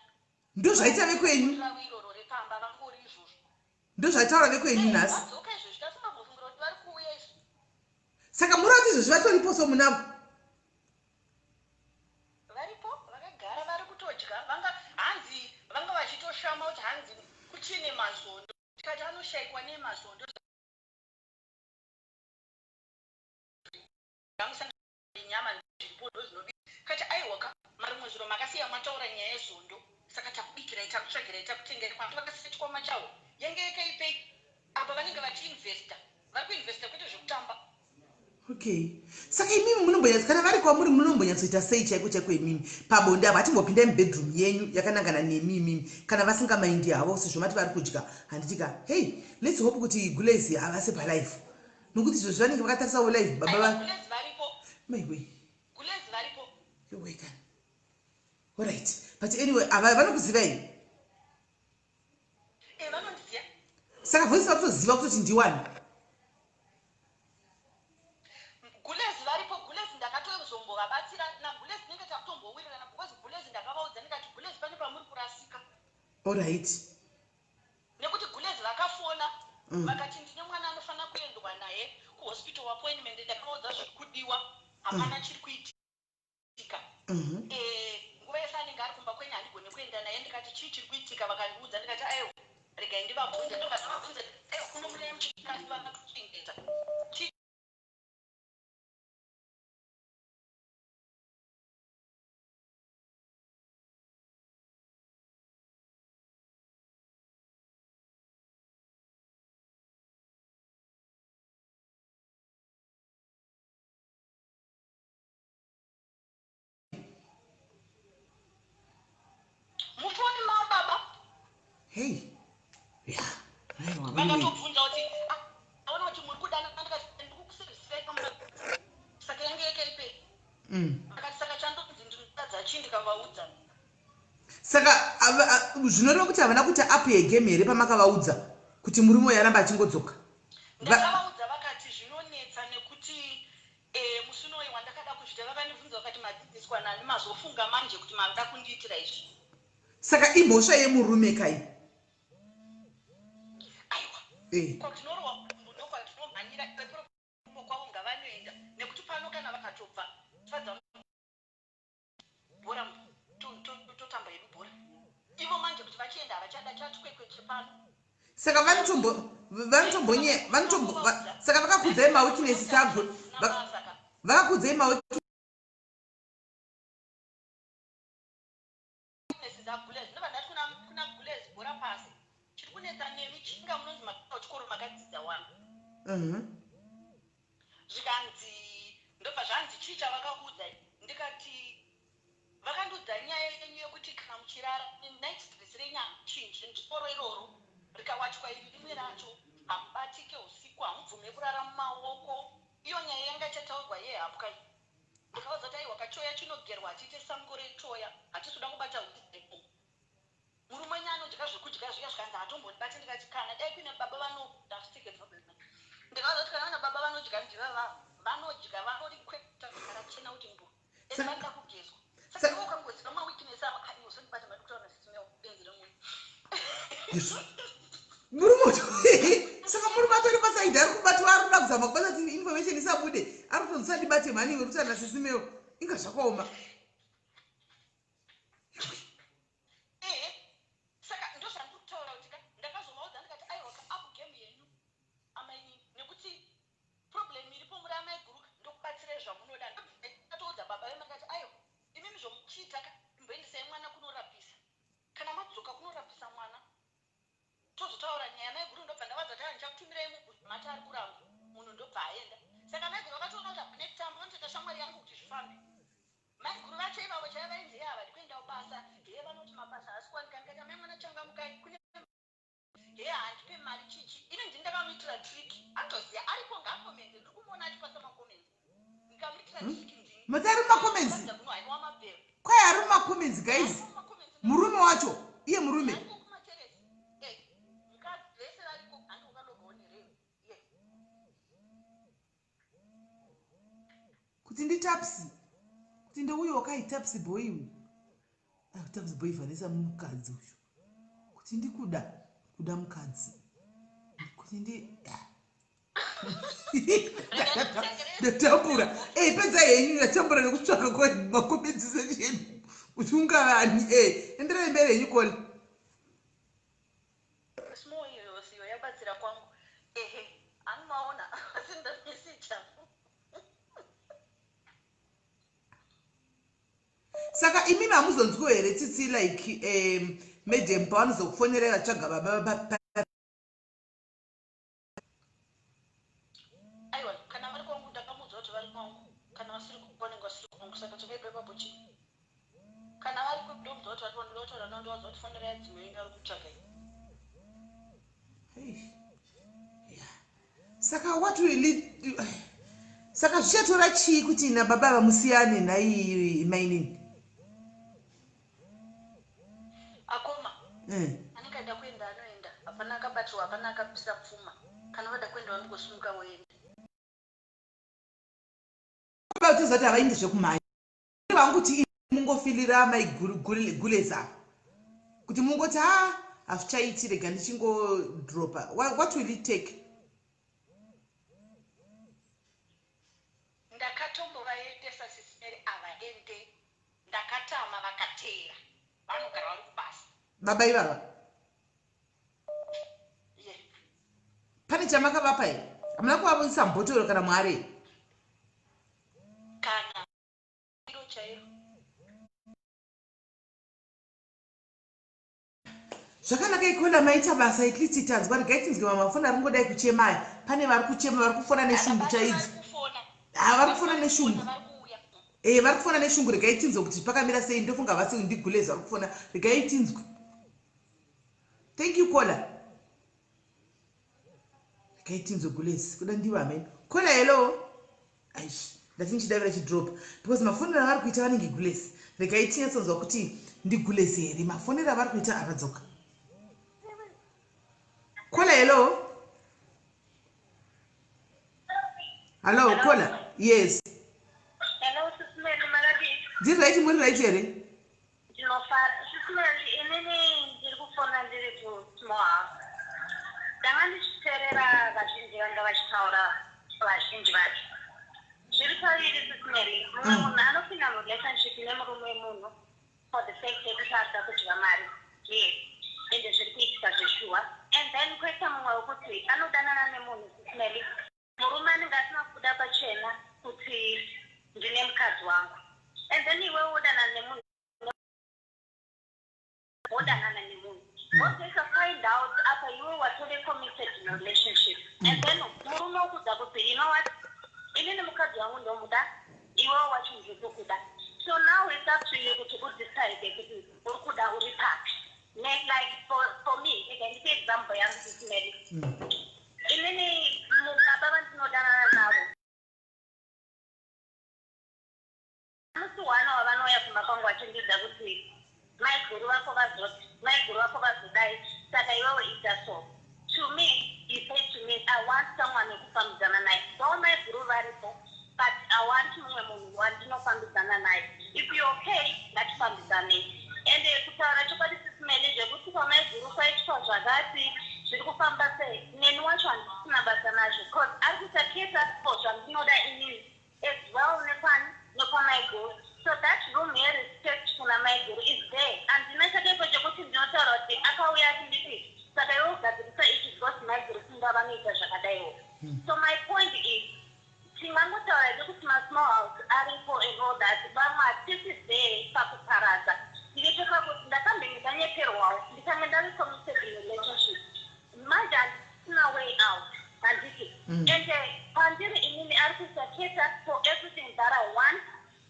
Ndo zvaita vekwenyu? Ravo iroro repamba vangori izvozvo. Ndo zvaitaura vekwenyu nhasi? Vadzoka izvezvi, tasingambofungira kuti vari kuuya izvi. Saka muri kuti izvezvi vatoripo so munavo? Varipo, vakagara, vari kutodya. Vanga hanzi vanga vachitoshama kuti hanzi kuchine mazondo, tikati anoshayikwa nemazondo nyama zviripo ndo zvinobika. Kati aiwaka, marimwe zviro makasiya mataura nyaya yezondo, saka takubikirai, takutsvagirai, takutengai. Kwantu vakasiya chikwama chavo yange yakaipei apa, vanenge vachiinvesta, vari kuinvesta kwete zvekutamba. Okay, saka imimi munombonyatso, kana vari kwamuri, munombonyatsoita sei chaiko chaiko imimi pabonde? Avo hatimbopindai mubedroom yenyu yakanangana nemi imimi, kana vasingamaindi havo, sezvo mati vari kudya, handitika? Hey, let's hope kuti gulezi havasi palive, nokuti izvozvi vanenge vakatarisawo live, baba va Gulezi varipo. Maiwe! Gulezi varipo. Yowekani. Alright, but anyway, ava vanokuzivai? E, vanondiziva. Saka voice vakutoziva kutoti ndiwani? Gulezi varipo. Gulezi ndakatozombovabatsira nagulezi, tinenge takutombowirirana, because gulezi ndakavaudza ndikati, "Gulezi, pane pamuri kurasika." Nekuti gulezi vakafona, vakati ndine mwana anofanira kuendwa naye kuhospital appointment, ndakavaudza zviri kudiwa. Hapana chiri kuitika. Eh, nguva yese anenge ari kumba kwenyu handigone kuenda naye. Ndikati chii chiri kuitika, vakandiudza. Ndikati aiwa, regai ndivabvunze. Ndobva ndavabvunza, aiwa, kuno mune muchikati vakatuchengeta, chii Mufoni mavo baba. Hey, ya, aiwa. Vakatobvunza kuti, "Ah, aona kuti muri kudanana." Ndikati ndikukusevisai, saka yange yakaipe. Vakati saka chandonzi ndinotadza chii? Ndikavaudza. Saka zvinoreva kuti havana kuita up yegame here pamakavaudza kuti murume uyu aramba achingodzoka? Ndakavaudza, vakati zvinonetsa nekuti musi unoyu wandakada kuzviita vakandibvunza vakati, "Madzidziswa nani? Mazofunga manje kuti mada kundiitira izvi?" Saka imhosva yemurume kai? Aiwa. Kwandinorohwa gumbo ndokwandinomhanyira iko kwavo, ngavanoenda nekuti pano kana vakatobva fadza bhora totamba hedu bhora. Ivo manje kuti vachienda havachada chatwekwe chepano. Saka vanotombo vanotombonye vanotombo saka vakakudzai maweaknesses ago, vakakudzai maweaknesses aGulez. Ndobva ndati kuna Gulez, bhora pasi, chiri kunetsa nemi chinga munonzi makaenda kuchikoro makadzidza wani. Zvikanzi, ndobva zvanzi, chii chavakakuudzai? Ndikati vakandiudza nyaya yenyu yekuti kana muchirara night dress renyu hamuchinji, ndiporo iroro rikawachwa iri rimwe racho, hamubatike usiku, hamubvume kurara mumaoko. Iyo nyaya yanga ichataurwa yehapwa iyi. Ndikavaudza kuti aiwa, kachoya chinogerwa, hatiite sango rechoya, hatisi kuda kubata usiku. Murume wenyu anodya zvekudya zviya. Zvikanzi hatombondibati. Ndikati kana dai kuine baba vanodastike problem. Ndikavaudza kuti kana vana baba vanodya ndivava vanodya vanorikweta rachena kuti mbu ende vanoda kugezwa. Saka iwe ukangoziva maweakness avo, ai, usandibata, madi kutaura nasisime benzi remunhu. Murume uyu, saka murume atori pasaidi ari kubatwa, ari kuda kuzama kubata kuti information isabude, ari kutonzi usandibate mhani iwe kutaura nasisimewo. Inga zvakaoma. Ehe, saka ndozvandiri kutaura kuti ka ndakazovaudza ndikati aiwa ka, up game yenyu amainini, nekuti problem iripo muri amai guruka, ndokubatsirai zvamunoda. Ndatoudza baba vema ndikati aiwa, imimi zvomuchiita ka, imboendesai mwana kunorapisa. Kana madzoka kunorapisa mwana tozotaura nyaya. Maiguru ndobva ndavadza kuti ndichakutumirai mati ari kuramba munhu, ndobva aenda. Saka maiguru vakatoona kuti hapane kutamba, vanotoita shamwari yangu kuti zvifambe. Maiguru vacho ivavo chaiva vainzi ye havadi kuenda kubasa, he vanoti mabasa haasi kuwanika. Ndikati amai mwana changamukai, kune he handipe mari chichi. Ini ndini ndakamuitira trick, anotoziva aripo, ngaacommente, ndiri kumuona achipasa macomments. Ndikamuitira trick ndini. Mati ari mumacomments? Kunohaiwa mabhero. Kwai ari mumacomments, guys, murume wacho iye murume. Ariko kumateresi, mukadzi vese variko, handi ukalogawo nereyo ye. Kuti nditapsi, kuti ndeuyo wakaitapsi boy uyu. Ah, tapsi boy Vanessa, mukadzi uyu, kuti ndikuda kuda mukadzi kuti ndi ndatambura. Ei, pedza henyu, ndatambura nekutsvaka macomments section kuti ungavani. E, enderai mberi henyu kole. Small iyo siyo yabatsira kwangu. Ehe, anomaona asi ndamisicha. Saka imimi hamuzonzwiwo here tsitsi, like madam pavanozokufonerai vatsvaga baba? Aiwa, kana vari kwangu ndakamuudza kuti vari kwangu, kana vasiri vanenge vasiri kwangu. Saka chakaipa ipapo chii? Kana vari ndomuudza kuti vari ndoda kutaura navo, ndovaudza kuti fonerai dzimwe yenyu vari kutsvaga iyi. Hey. Yeah. Saka what will it, saka zvichatora chii kuti nababa vamusiyane nhai mainini? Akoma. Anenge ada kuenda anoenda, hapana akabatirwa, hapana akabvisa pfuma. Kana vada kuenda vanongosimuka voenda. Vatoziva kuti havaendi zvekumhanya vangu, kuti mungofilira mai guleza kuti mungoti ha, hazvichaiti, rega ndichingodropa. What will it take? Ndakatombovaendesa. Vakatama vakateera, vanogara vari kubasa. Baba ivava? Yeah. Pane chamakavapa here? Hamuna kuvavisa mbotoro kana mwari? Kana iro chairo. Zvakanaka ikona, maita basa. At least tanzwa. Regai tinzwe mamafoni ari kungodai kuchema aya. Pane vari kuchema, vari kufona neshungu chaidzo. Ha, vari kufona neshungu. Vari kuuya. E, vari kufona neshungu. Regai tinzwe kuti pakamira sei. Ndofunga vasi ndigulezi vari kufona. Regai tinzwe. Thank you, caller. Regai tinzwe gulezi. Kuda ndivo hamene. Caller, hello. Aish, ndati ndichidavira chidrop because mafonero avari kuita vanenge gulezi. Regai tinyatsonzwa kuti ndigulezi here mafonero avari kuita. Avadzoka. Caller, hello. Hello, caller. Yes. Hello, Sis Melly, makadii? Ndiri right. Muri right here? Ndinofara. Sis Melly, inini ndiri kufona ndiri kusmall house. Ndanga ndichiteerera vazhinji vanga vachitaura, vazhinji vacho. Zviri paviri, Sis Melly. Mumwe munhu anopinda murelationship nemurume wemunhu for the sake yekuti arida kudya mari. Yes. Ende zviri kuitika zveshuwa. And then kwoita mumwe wekuti anodanana nemunhu, Sis Melly. Murume anenge asina kubuda pachena kuti ndine mukadzi wangu. And then iwewe wodanana nemunhu, wodanana nemunhu, wozoita find out apa iwe watove committed in a relationship, and then murume wokudza kuti, "You know what, inini mukadzi wangu ndomuda, iwewe wacho ndiri kuda." So now it's up to you kuti udecide kuti uri kuda uri papi. Like for me, rega ndipe example yangu, Sis Melly. Inini baba vandinodanana navo, musi one wavanouya kumba kwangu vachindiudza kuti maiguru vako vazoti, maiguru vako vazodai, saka iwewe ita so. To me, he said to me, "I want someone wekufambidzana naye, though maiguru varipo, but I want mumwe munhu wandinofambidzana naye. If you okay, ngatifambidzanei." Ende kutaura chokwadi, Sis Melly, zvekuti kwamaiguru kwaitwa zvakati, zviri kufamba sei, neni wacho handisina basa nazvo, because ari kuita cater for zvandinoda inini as well nekwani nekwamaiguru. So that room yerespect kuna maiguru is there. Handina chakaipo chekuti ndinotaura kuti akauya achinditi, "Saka iwe ugadzirisa ichi because maiguru singa vanoita zvakadaiwo." So my point is, tingangotaura hedu kuti masmall house aripo and all that, vamwe hatisi there pakuparadza. Ndinotoka kuti ndakambenge ndanyeperwawo, ndikange ndave committed in relationship, manje handisina way out, handiti? And pandiri inini ari kuita cater for everything that I want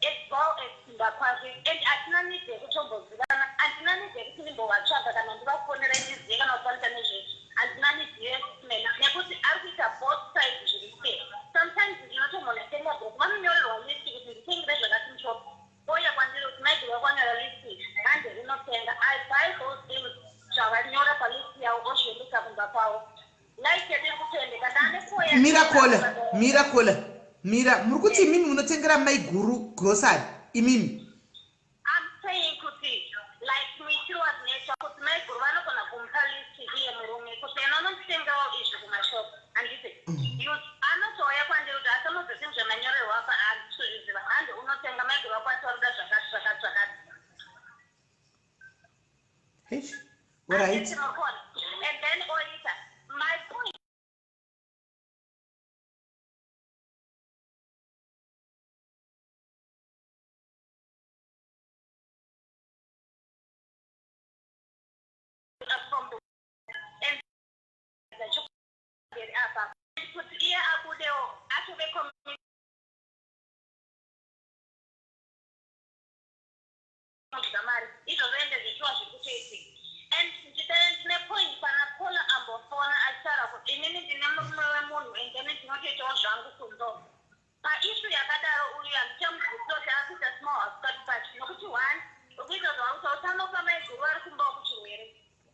as well as kumba kwake, and hatina need yekutombozivana. Handina need yekuti ndimbovatsvaga kana ndivafonera ndizive kana kukwanisa nezvezvo. Handina need yesmela nekuti ari kuita both sides zviri fair. Sometimes ndinotombonotenga book, vanonyorerwa list kuti nditengere zvakati mushop, ouya kwandiri kuti maiguru vakwanyora list, hande unotenga. I buy those things zvavanyora palist yavo, ozviendesa kumba kwavo. Life yedu iri kutoendeka. Ndane foya. Mira caller, mira caller, mira. Muri kuti imimi munotengera maiguru grocery imimi? I'm saying kuti like muitiro wazvinoitwa kuti maiguru vanogona kumupa list iye murume kuti ena unonditengawo izvi kumashop, handiti? Anotouya kwandiri kuti asamozoti zvemanyorerwa apa handisi kuzviziva, handi unotenga, maiguru vakwanisa kuda zvakati zvakati zvakati. Eish, alright. Handiti murikuona? And then oita my point from the and apa kuti iye abudewo atove kudya mari izvozvo. Ende zvichiwa zviri kutoitika. And ndine point pana caller ambofona achitaura kuti inini ndine murume wemunhu and then ndinotoitawo zvangu kunzo. Paissue yakadaro, uyu handichamubvunzi kuti ari kuita small house party pacho, nokuti one, ukuita zvauri kuita utanopa maiguru vari kumbawo kuchirwere,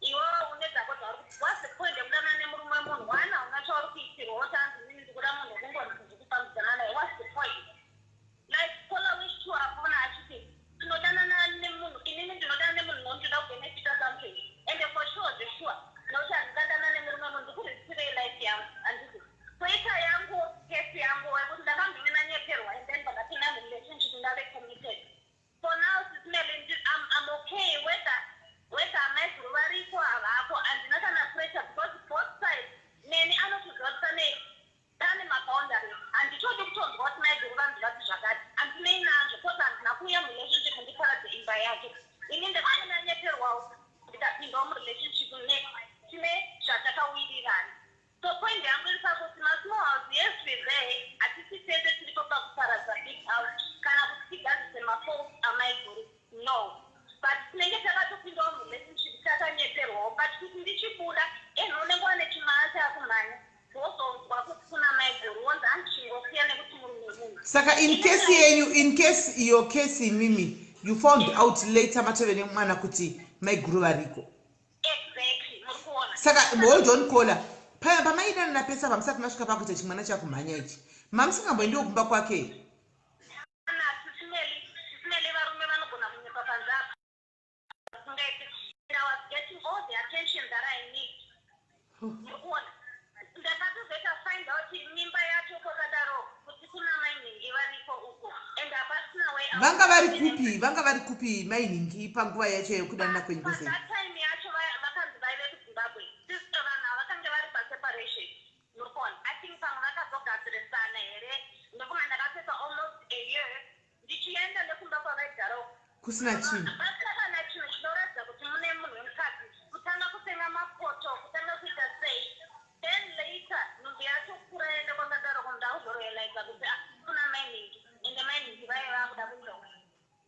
iwewe une dzako dzauri. What's the point yekudanana nemurume wemunhu? One, hauna chauri kuitirwa. Woti hanzi inini ndikuda munhu wekungori ndikufambidzana naye. What's the point? Like caller wish to afona achiti tinodanana nemunhu, inini ndinodana nemunhu nokuti ndoda kubenefita something. And for sure, zvesure, nokuti handingadana nemurume munhu, ndikurisirei life yangu, handiti? Toita yangu case yangu yekuti ndakambenge ndanyeperwa and then ndakapinda murelationship, ndave committed. For now, Sis Melly, Saka in case yenyu, in case your case imimi, you found out later matove nemwana kuti maiguru variko. Exactly, muri kuona? Saka hold on, caller. Paya pamaidanana pesa, pamusati masvika pakuita chimwana chakumhanya ichi, mamusingamboendiwo kumba kwake? Kana sisimeli, varume vanogona kunyepa panze apa singaiti. And I was getting all the attention that I need, muri kuona? Ndakatozoita find out mimba yacho kwakadaro kuti kuna mainhingi variko uko, and hapasina way out. Vanga vari kupi? Vanga vari kupi mainhingi panguva yacho yekudanana kwenyu kwese? That time yacho vakanzi vaive kuZimbabwe. Sister, vanhu ava vakange vari paseparation, muri kuona? I think pamwe vakazogadzirisana here, ndokunga ndakapedza almost a year ndichienda nekumba kwavaigara uko. Kusina chinhu. Pasina kana chinhu chinoratidza kuti mune munhu wemukadzi. Kutanga kutenga mapoto, kutanga kuita sei. Then later nhumbi yacho kura yaenda kwakadaro, ndakuzorealiza kuti, ah, kuna mainhingi, ende mainhingi vaive vakuda kudzoka,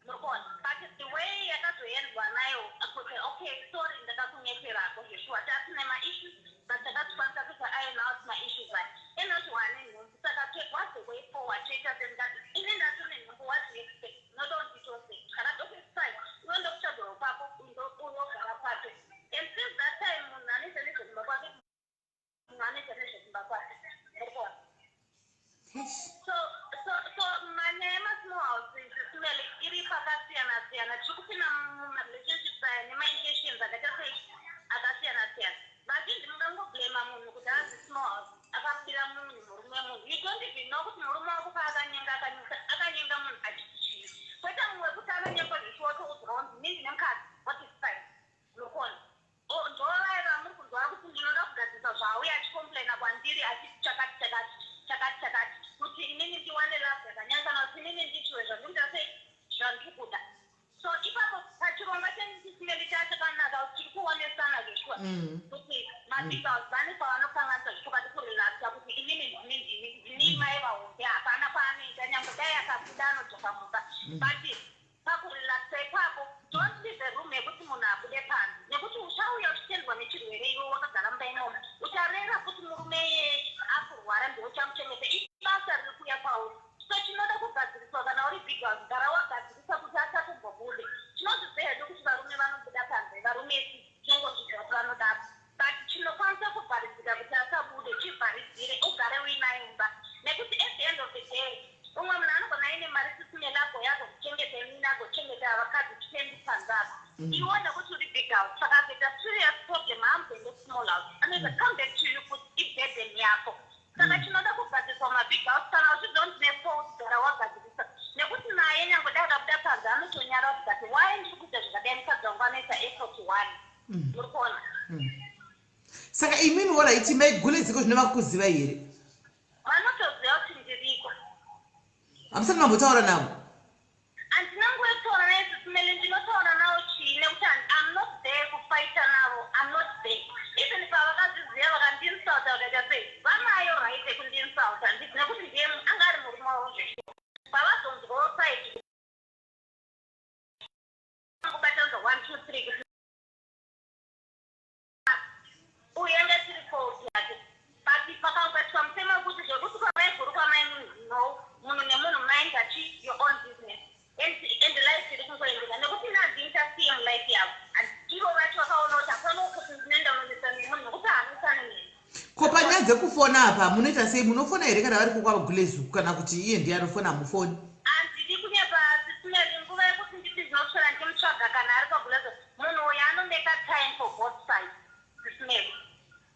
muri kuona? But the way yakazoendwa nayo kuti, okay, sorry, ndakakunyeperako zveshuwa, tasine maissues, but takatokwanisa kuita iron out maissues aya. Enoti wane nhumbu, saka what's the way forward? Toita sendati ini ndatone nhumbu, what do you expect? Unoda unditose? Ndakati, okay, fine, iwe ndokutsvagawo kwako, unogara kwake. And since that time munhu anoita nezvekumba kwake, munhu anoita nezvekumba kwake, muri kuona? So manyaya emasmall houses, simele, iri pakasiyana siyana. Tiri kupinda mumarelationships aya nemaintentions akaita sei, akasiyana siyana. Vazhinji mungangoblema munhu kuti anzi small house, akabira munhu, murume wemunhu. You don't even know kuti murume wako paakanyenga, akanyenga munhu achiti chii. Kwete mumwe wekuti anonyengwa zvishuwa, toudzwa kunzi nini nemukadzi, what is fine, muri kuona? Ndo vaiva muri kunzwa kuti ndinoda kugadzirisa zvauya achicomplaina kwandiri achiti chakati chakati chakati chakati, kuti inini ndiwane love yakanyanya, kana kuti inini ndiitiwe zvandikuita sei, zvandiri kuda. So ipapo pachirongwa chechisimeli chachakanaka kuti tiri kuonesana zveshuwa kuti mabig house vane pavanokanganisa zvichokwadi, kurelaxa kuti inini ndini, ndini, ndini mai vahombe. Hapana kwaanoita, nyange dai akabuda anodzoka mumba. But pakurelaxa ipapo, don't leave a room yekuti munhu abude panze, nekuti uchauya uchitendwa nechirwere iwe wakagara mumba imomo. Ucharera futi murume iyeye akurwara, ndiwe uchamuchengeta. Ibasa riri kuuya pauri. So chinoda kugadziriswa, kana uri big house, gara wagadzirisa kuti asatombobude. Tinozviziva hedu kuti varume vanobuda panze, varume tinongozviziva kuti vanodaro, but chinokwanisa kuvharidzika kuti asabude, chivharidzire, ugare uinaye mumba, nekuti at the end of the day umwe munhu anogona aine mari sisine lago yagokuchengeta imini, agochengeta vakadzi 20 panze apa. Iwe nekuti uri big house, saka akaita serious problem haamboende small house, anoita come back to you kuti iburden yako. Saka chinoda kugadziriswa mabig house, kana uchizonzi nefault, gara wagadzirisa, nekuti naye nyange dai akabuda panze anotonyara kuti, but why ndiri kuita zvakadai? Mukadzi wangu anoita effort one, muri kuona? Saka imimi, alright, maiguleziko zvino vakuziva here? Vanotoziva kuti ndiriko. Hamusati mambotaura navo? Handina nguva yekutaura naye, sisimele. Ndinotaura navo chii? Nekuti I'm not there kufighta navo. I'm not there. Even pavakazviziva vakandiinsulta, vakaita sei, vanayo right yekundiinsulta, nekuti ndiye anga ari murume wavo zveshuwa. Pavazonzwawo side kubatanidza one two three kuti uyu anga tiri fault yake, but pakangoitwa mutemo wekuti zvekuti kwamaiguru, kwamai, no, munhu nemunhu, mind achi your own business, and life iri kungoendeka, nekuti nandinterfere mulife yavo. And ivo vacho vakaona kuti hapana kuti ndinoenda unonetsa nemunhu, nekuti haanetsani neni. Ko panyaya dzekufona apa munoita sei? Munofona here kana vari kukwagulezuku, kana kuti iye ndiye anofona, hamufoni? Handidi kunyepa, sisimeli. Nguva yekuti nditi ndinoswera ndichimutsvaga kana ari pagulezo, munhu uyu anomeka time for both sides, sisimeli.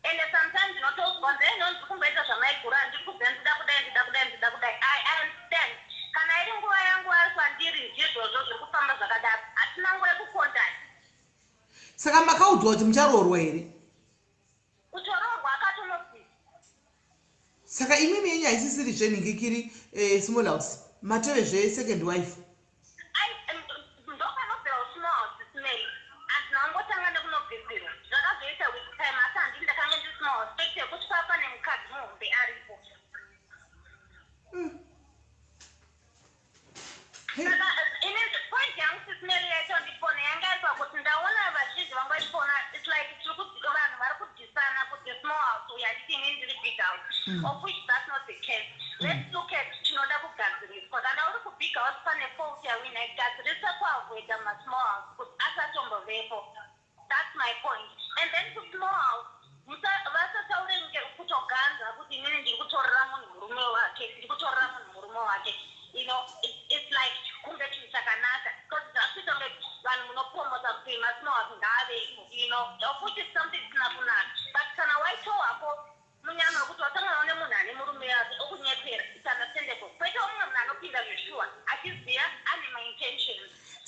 Ende sometimes ndinotozwa nzee ndiri kumboita zvamaiguru, handiri kubva, ndida kudai, ndida kudai, ndida kudai. I understand kana iri nguva yangu ari kwandiri, ndizvozvo zviri kufamba zvakadaro. Hatina nguva yekukondana. Saka makaudzwa kuti mucharoorwa here? Kutoroorwa akatonobvisa. Saka imimi yenyu haisisiri zvenhingikiri, small house, matove zvesecond wife? Ndopanobvira usmall house, sisimeli. Handina kungotanga nekunobvisirwa, zvakazoita with time, asi handii ndakange ndiri small house fact yekuti papa nemukadzi muhombe aripo. Saka ini point yangu, sisimeli, yacho ndifone yanga iri pakuti ndaona vazhinji vangu vachifona, it's like tiri vanhu vari kudhisana kuti small house uyu, handiti, inini ndiri big house, of which that's not the case. Let's look at chinoda kugadzirisa.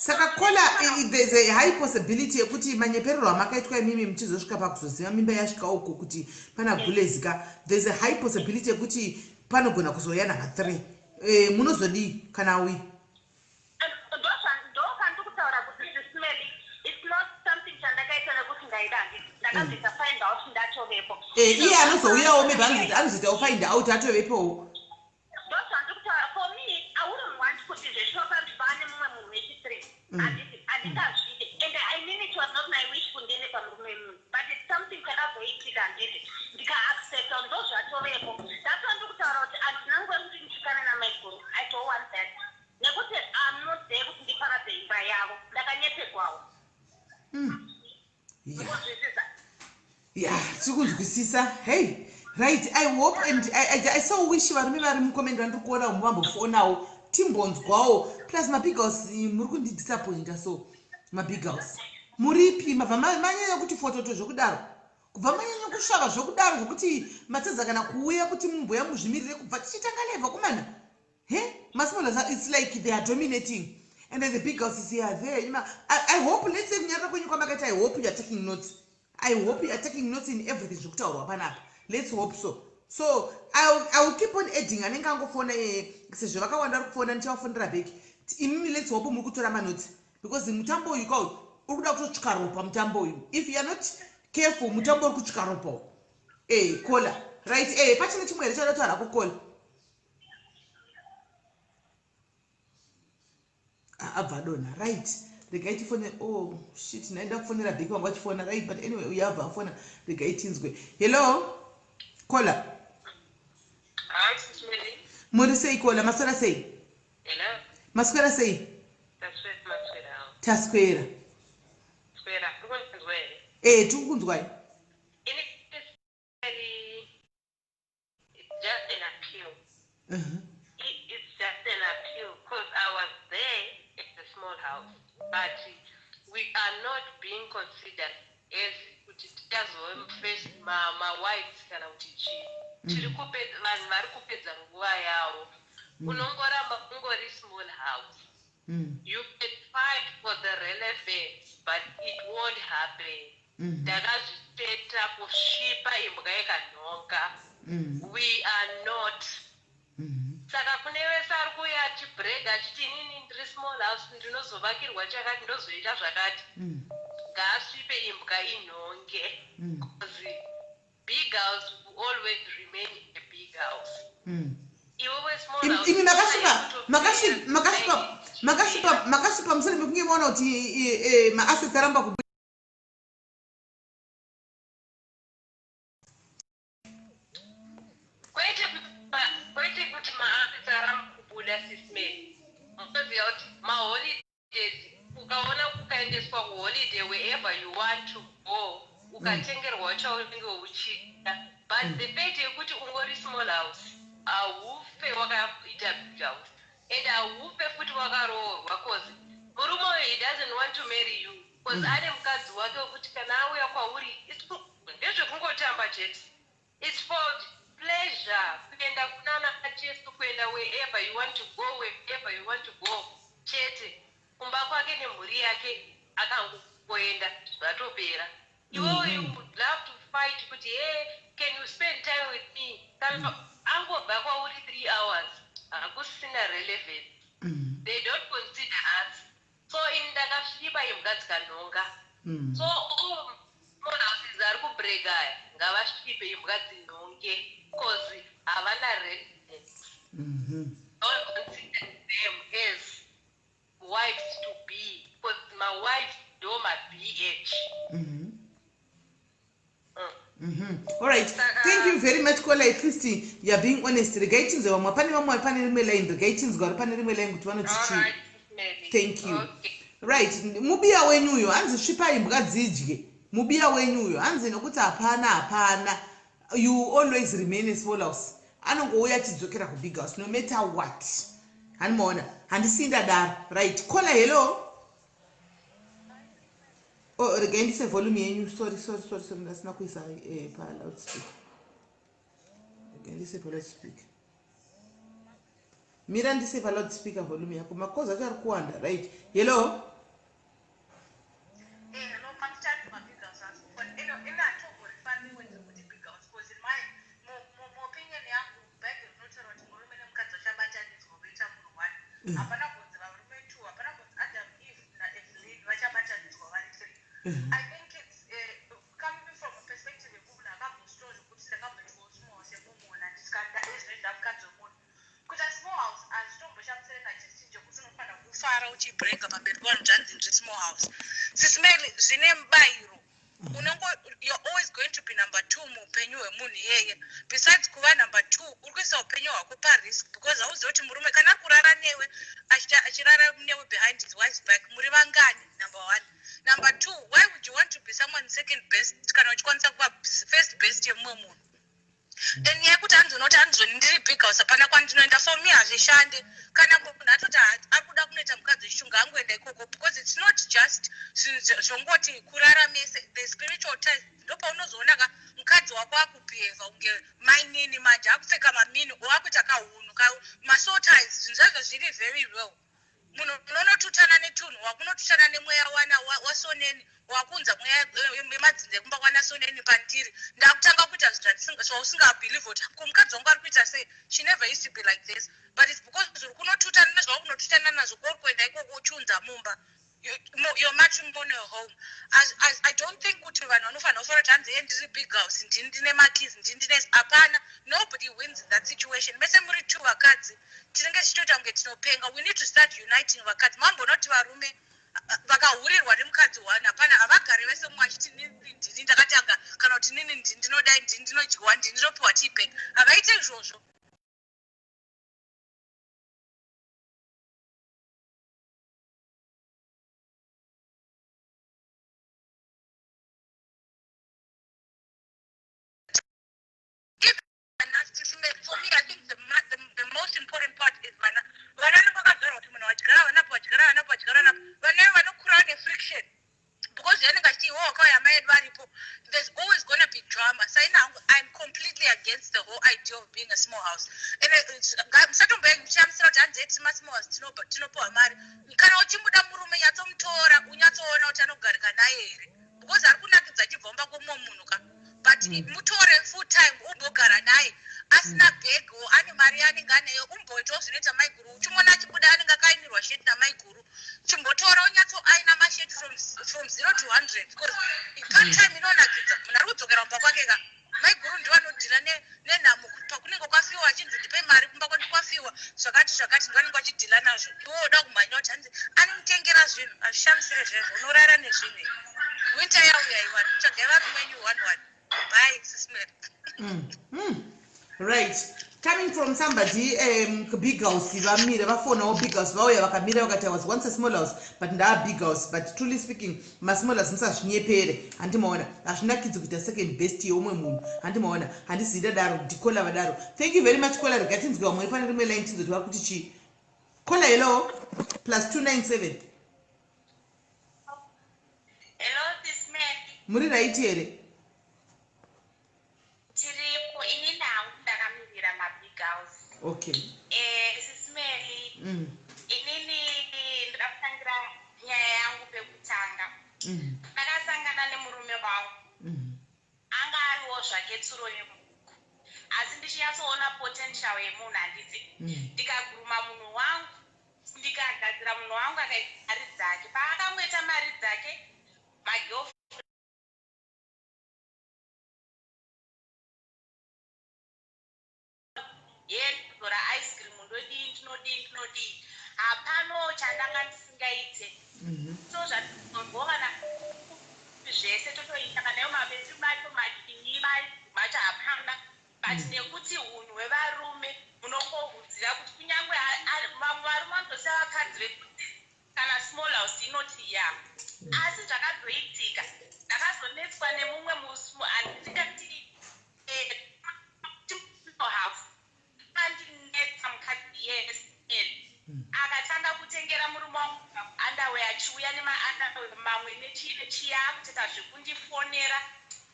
Saka kola, there's a high possibility yekuti manyeperero amakaitwa imimi muchizosvika pakuzoziva mimba yasvika uko kuti pana gulezi ka, there's a high possibility yekuti panogona kuzouya number 3. Munozodii kana auya? Ndopandiri kutaura kuti, Sis Melly, it's not something chandakaita nekuti ndaida, handiti? Ndakazoita find out ndatovepo. Iye anozouyawo, maybe anozoitawo find out atovepowo. Ndozvandiri kutaura. For me, I wouldn't want kuti zveshuwa pane mumwe munhu wechi3, handiti? Handingazvide, and I mean, it was not my wish kundiende pamurume munhu, but it's something chakazoitika, handiti? Ndikaaccepta, ndozvatovepo. That's why ndiri kutaura kuti handina nguva yekuti nditukane namaiguru. I don't want that, nekuti I'm not there kuti ndiparadze imba yavo. Ndakanyepegwawo. Kunzwisisa? Ya, tiri kunzwisisa. Hey, right, I hope and I so wish varume vari mucomment vandiri kuona umu vambofonawo, timbonzwawo. Plus mabig house, muri kundidisappointa. So mabig house muripi? Mabva manyanya kuti fototo zvokudaro, kubva manyanya kusvava zvokudaro, zvokuti matadza kana kuuya kuti mumboya muzvimirire kubva tichitanga live. Komana, he, masmall, it's like they are dominating and then the big houses are there. You know, I hope, let's say, kunyarara kwenyu kwamakaita, I hope you are taking notes. I hope you are taking notes in everything zviri kutaurwa panapa. Let's hope so. So I will keep on adding anenge angofona, sezvo vakawanda vari kufona, ndichavafonera back. Imimi, let's hope muri kutora manotes, because mutambo uyu ka uri kuda kutotsvika ropa. Mutambo uyu, if you are not careful, mutambo uri kutsvika ropa. Kola, right, pachine chimwe here chauda kutaura kukola? Abva adonha. Right, regai tifone. Oh shit, ndaenda kufonera bheki vangu vachifona. Right, but anyway, uyo abva afona, regai tinzwe. Hello, kola. Hi, Sis Melly. Muri sei, kola? Maswera sei? Hello. Maswera sei? Taswera, maswera. Taswera. Swera. Uri here? Tiri kukunzwai. Ini, Sis Melly, it's just an appeal. It's just an appeal because I was there at the small house, but we are not being considered as kuti tichazove first mawives kana kuti chii. Tiri kupedza, vanhu vari kupedza nguva yavo. Unongoramba ungori small house. You can fight for the relevance, but it won't happen. Ndakazviteta kusvipa imbwa yekanhonga. We are not. Saka kune vese ari kuuya achibrega achiti inini ndiri small house, ndinozovakirwa chakati, ndozoita zvakati, ngaasvipe imbwa inhonge, because big house will always remain a big house. Iwe wesmall house, Imi makasvipa mushure mekunge maona kuti maassets aramba kubuda? Kwete kuti maassets aramba kubuda, Sis Melly. Munoziva kuti maholidays, ukaona ukaendeswa kuholiday, wherever you want to go, ukatengerwa chaunenge uchida, but the fact yekuti ungori small house, haufe wakaita big house and haufe futi wakaroorwa, cause murume uyu, he doesn't want to marry you, because ane mukadzi wake wekuti kana auya kwauri, ndezvekungotamba chete. It's for pleasure, kuenda kunana Jesu, kuenda wherever you want to go, wherever you want to go chete. Kumba kwake nemhuri yake akangoenda, zvatopera. Iwewe, you would love to fight kuti, "Hey, can you spend time with me?" Kana angobva kwauri 3 hours, hakusina relevance. They don't consider us. So ini ndakasvipa imbwa dzikanhonga. So all small houses ari kubrega aya, ngavasvipe imbwa dzinhonge, cause havana relevance. Don't consider them as wives to be, because mawives ndo mabh. All right, thank you very much, kola. At least you are being honest. Regai tinzwe vamwe. Pane vamwe vari pane rimwe line. Regai tinzwe vari pane rimwe line kuti vanoti chii. Alright, Mary. Thank you. Okay. Right, mubiya wenyu uyo hanzi svipa imbwa dzidye. Mubiya wenyu uyo hanzi nokuti hapana, hapana, you always remain a small house. Anongouya achidzokera kubig house no matter what. Hanimaona, handisi ndadaro. Right, kola, hello. Oh, regai ndise volume yenyu. Sorry, sorry, sorry, sorry, ndasina kuisa paloudspeaker. Regai ndise paloudspeaker. Mira, ndise paloudspeaker volume yako. Makozi acho ari kuwanda. Right, hello. Hapana kunzi varume two, hapana kunzi Adam, Eve naEvelyn vachabatanidzwa vari three. I think it's coming from a perspective yekumunhu akambositoa zvekuti ndakamboitwawo small house yemumunhu, handisikaezvinoita mukadzi wemunhu. Kuita small house hazvitomboshamisire kachisi chekuti unofanira kufara uchibrega pamberi pevanhu zvanzi ndiri small house. Sis Mary, zvine mubayiro. Unongo, you're always going to be number two muupenyu hwemunhu iyeye. Besides kuva number two, uri kuisa upenyu hwako parisk, because hauzivi kuti murume kana ari kurara newe, achirara newe behind his wife's back, muri vangani, number one. Number two, why would you want to be someone second best kana uchikwanisa kuva first best yemumwe munhu? And nyaya yekuti hanzi unoti hanzoni ndiri big house, hapana kwandinoenda, for me hazvishande. Kana munhu atoti akuda kunoita mukadzi wechishunga, angoenda ikoko, because it's not just zvinhu zvongoti kurara mese. The spiritual ties, ndopaunozoona ka mukadzi wako akubehava kunge mainini manje, akupfeka mamini o akuita kahunhu masoul ties. Zvinhu zvazvo zviri very real. Munhu unonotutana netunhu, wakunotutana nemweya wana wasoneni, wakunza mweya yemadzinza ekumba kwanasoneni pandiri. Ndakutanga kuita zvinhu zvausingabelieve kuti ko mukadzi wangu ari kuita sei? She never used to be like this. But it's because uri kunotutana nezvaukunotutana nazvo kwauri kuenda ikoko uchiunza mumba your matrimonial home. As, I don't think kuti vanhu vanofanira kufara kuti hanzi, "Ye, ndiri big house, ndini ndine makeys, ndini ndine." Hapana, nobody wins in that situation. Mese muri two vakadzi, tinenge tichitoita kunge tinopenga. We need to start uniting vakadzi. Mambonoti varume vakahurirwa nemukadzi one, hapana, havagari vese mumwe achiti nini ndini ndakatanga, kana kuti nini ndini ndinodai, ndini ndinodyiwa, ndini ndinopiwa teabag. Havaite izvozvo. For me, I think the most important part is vana. Vana vanenge vakazvarwa kuti munhu wadyara vanapo, vadyara vanapo, vadyara vanapo. Vana vanokura vane friction because yanenge achiti iwo wakauya mai edu aripo. There's always gonna be drama. Saina hangu, I'm completely against the whole idea of being a small house. And musatomboshamisira kuti hanzi eti masmall house tinopiwa mari. Kana uchimuda murume, nyatsomutora, unyatsoona kuti anogarika naye here, because ari kunakidza achibva mumba kwemumwe munhu ka. But mutore full time, umbogara naye asina bhegi, ane mari yaanenge anayo, umboitawo zvinoita maiguru. Uchimuona achibuda anenge akainirwa sheti namaiguru. Chimbotora unyatsoaina masheti from 0 to 100, because part time inonakidza. Munhu ari kudzokera mumba kwake ka, maiguru ndivanodhira nenhamo pakunenge kwafiwa, achinzi ndipe mari, kumba kwedu kwafiwa zvakati zvakati, ndivanenge vachidhila nazvo. Iwe woda kumhanya kuti hanzi anomutengera zvinhu. Hazvishamisire zvezvo, unorara nezvinhu. Winter yauya iwani, tsvagai varume enyu one one. Bye, Sis Mary. Right, coming from somebody big house, vamire vafonawo big house, vauya vakamira vakati, "I was once a small house, but ndaa big house." But truly speaking, masmall house musazvinyepere, handimaona? Hazvinakidzi kuita second best yeumwe munhu, handimaona? Handizii dadaro. Ndikola vadaro. Thank you very much, caller. Rega tinzwe vamwe pane rimwe line, tinzoti vari kuti chii. Caller, hello, +297. Hello, Sis Mary. Muri right here? Tiripo. Ini hangu ndakamirira mabig house. Sis Mary, inini ndoda kutangira nyaya yangu pekutanga. Ndakasangana nemurume wangu. Anga ariwo zvake tsuro yemuhuku. Asi ndichinyatsoona potential yemunhu, handiti? Ndikaguruma munhu wangu, ndikagadzira munhu wangu akaita mari dzake. Paakangoita mari dzake, magirlfriend ye ndozora ice cream, ndodii, ndinodii, ndinodii, hapano chandanga ndisingaite. So zvatozovana zvese totoita, kana iwo mavesi macho madii macho hapana. But nekuti unhu hwevarume munongohuziva kuti kunyange vamwe varume vanotosiya vakadzi vekuti kana small house inoti ya. Asi zvakazoitika, ndakazonetswa nemumwe handingati house andinetsa mukadzi, yes, akatanga kutengera murume wangu underwear, achiuya nemaunderwear mamwe nechii nechiya, akutoita zvekundifonera,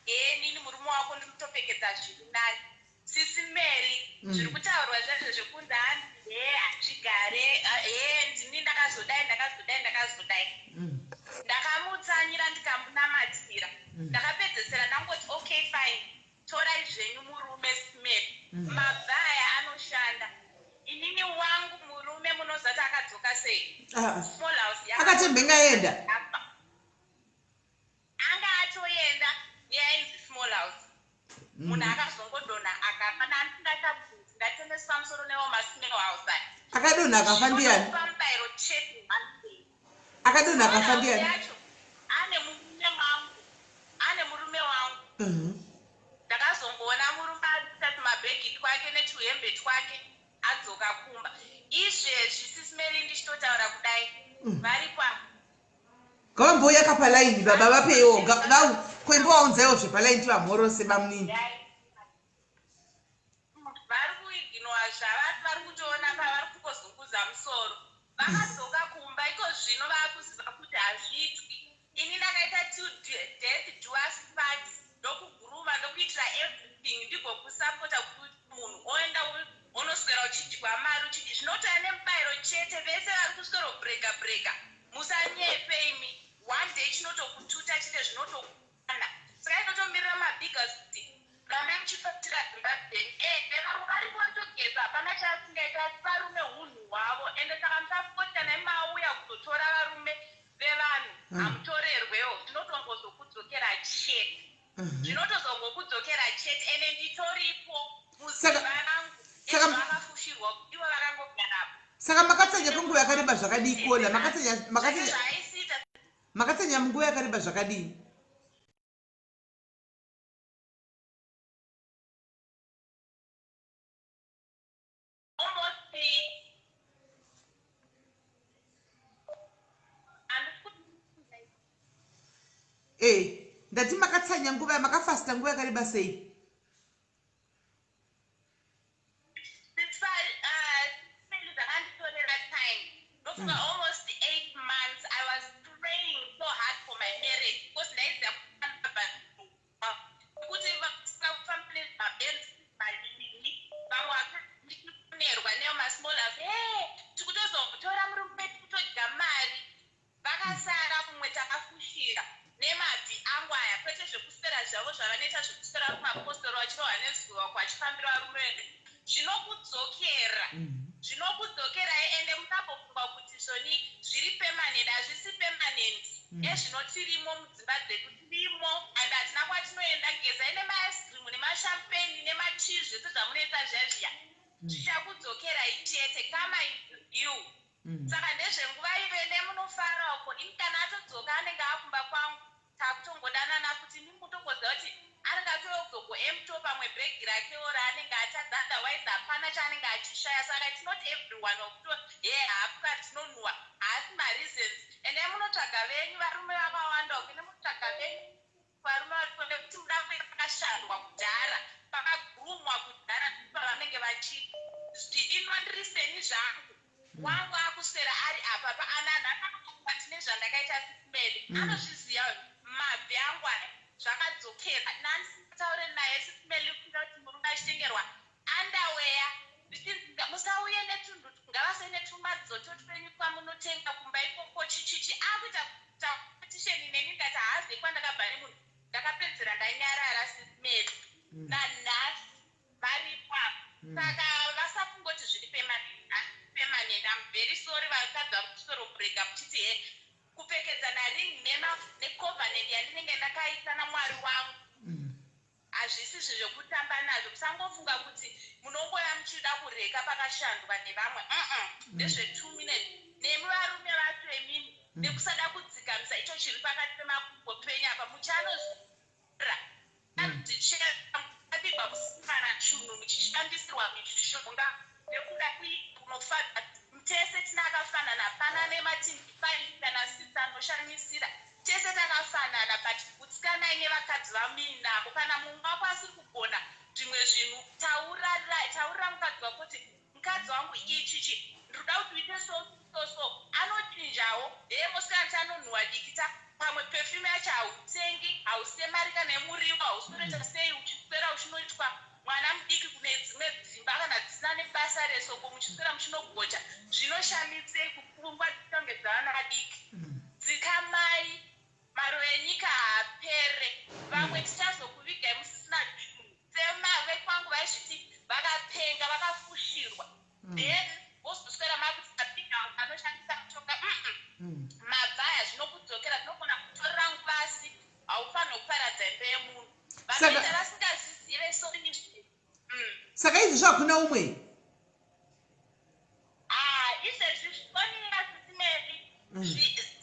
"He, nini murume wako ndinotopfekedza zviri nani." Sis Mary, zviri kutaurwa zvezvo zvekunzi hanzi he hazvigare, he ndini ndakazodai, ndakazodai, ndakazodai. Ndakamutsanyira, ndikamunamatira. Ndakapedzesera ndangoti, "Okay, fine, torai zvenyu murume." Smith, mabva aya anoshanda. Inini wangu murume munozati. akadzoka sei. Ah, Small house akatembenga aenda. Apa. Anga atoenda yainzi small house. Munhu akazongodonha akafa, nandisingachabvunzi, ndatemeswa musoro newo masmall house aya. Akadonha akafa ndiani? Zvinotopa mubayiro chete one day. Akadonha akafa Small house ndiani? yacho ane murume wangu, ane murume wangu. Ndakazongoona murume arikuita tumabhegi twake netuhembe twake adzoka kumba. Izvezvi, Sis Mary, ndichitotaura kudai, vari kwa Ngavambouya kapalaini, baba vapeiwo kwembowaunzaiwo zvepalaini tivamhorose bamunini. Vari kuignora zvavari vari kutoona pavari kungozunguza musoro. Vakadzoka kumba iko zvino, vaakuziva kuti hazviitwi. Ini ndakaita till death do us part, ndokuguruma, ndokuitira everything, ndigokusapota kuti munhu oenda onoswera uchidya mari uchidi zvinotouya nemubayiro chete. Vese vari kuswero brega brega, musanyepe imi. One day chinotokututa chete, zvinotokwana. Saka inotomirira mabiggers kuti rambai muchifatira dzimba dzenyu. Vamwe varipo vatogeza, hapana chaasingaita, asi varume hunhu hwavo. Ende saka musafota naimauya kuzotora varume vevanhu. Hamutorerwewo, zvinotongozokudzokera chete. Zvinotozongokudzokera chete, ende nditoripo muziva rangu vakafushirwa ivo vakangogarapo. Saka makatsanya kwenguva yakareba zvakadii, kola? Makatsanya makatsanya Zvaaisiita. Makatsanya munguva yakareba zvakadii? Almost Ndati makatsanya nguva, makafasta nguva yakareba sei? Zvakanditorera time, ndofunga almost 8 months. I was praying so hard for my marriage because ndaiziva kuti vasina kufamba nemabenzi maviri, vamwe vakandinerwa nemasmall house e tikutozotora murume, tikutodya mari. Vakasara mumwe takafushira nemabvi angu aya, kwete zvekuswera zvavo zvavanoita zvekuswera kumapostori vachirohwa nezuva kwachifambira varume. Zvinokudzokera, zvinokudzokera. Ende musambofunga kuti zvoni zviri permanent, hazvisi permanent. Ezvino tirimo mudzimba dzedu, tirimo and hatina kwatinoenda. Gezai nemaice cream nemashampeni nemachii, zvese zvamunoita zviya zviya zvichakudzokerai chete. Kama you. Saka ndezvenguva ivene munofara uko. Ini kana atodzoka anenge akumba kwangu, takutongodanana futi. Imi mutongoziva kuti anenge atozogoemto pamwe bhegi rakewo raanenge atadza, otherwise hapana chaanenge achishaya. Saka it's not everyone wekuto he hapuka tinonhuwa, haasi mareasons. Endai munotsvaga venyu varume vakawanda uko, ende munotsvaga venyu varume varipo, nekuti muda kuve pakashandwa kudhara, pakagurumwa kudhara, pavanenge vachiti inondiri seni zvangu wangu akuswera ari apa paananhu akati nezvandakaita. Sis Mary anozviziva mabvi angu aya, zvakadzokera. Nandisataure naye, Sis Mary, kuita kuti murume achitengerwa underwear, zvichinzi musauye netunhu, ngavasei netumadzoto twenyu twamunotenga kumba ikoko, chichichi akuita competition neni. Ndati haazivi kwandakabva nemunhu, ndakapedzera ndanyarara. Sis Mary, nanhasi varipo apa. Saka vasafungoti zviri permanent. I'm very sorry, vakadzi vari kusorobrega muchiti he kupfekedzana ring necovenant yandinenge ndakaita namwari wangu hazvisi zvezvekutamba nazvo. Musangofunga kuti munongoya muchida kureka pakashandwa nevamwe. Ndezve2 minutes. Nemi varume vacho imimi, nekusada kudzikamisa icho chiri pakati pemakumbo penyu apa, muchanozvira abigwa musina chunhu, muchishandisirwa mishonga nekuda kunofadza. Tese tina akafanana, hapana nematindifaini kana sisi anoshamisira, tese takafanana. But gutsikanai nevakadzi vamuinavo. Kana mumwe wako asiri kugona zvimwe zvinhu, taurira mukadzi wako kuti mukadzi wangu, ichichi ndinoda kuti uite so so so, anochinjawo. Hee, mosikana chanonhuhwa dikita, pamwe perfume yacho hautengi, hausiye mari kana yemuriwo, hauswere sei uchiswera uchinoitwa mwana mudiki kune dzimwe dzimba kana dzisina nebasa resoko, muchiswera muchinogocha. Zvinoshamisei kupfungwa dzitonge dzavana vadiki? Dzikamai, maro enyika haapere. Vamwe tichazokuvigai musisina chinhu. Sevekwangu vaizviti vakapenga, vakafushirwa, then vozoswera makuti mabig. Saka izvi zvakuna umwe. Ah, izvezvi foni yaSisi Meli.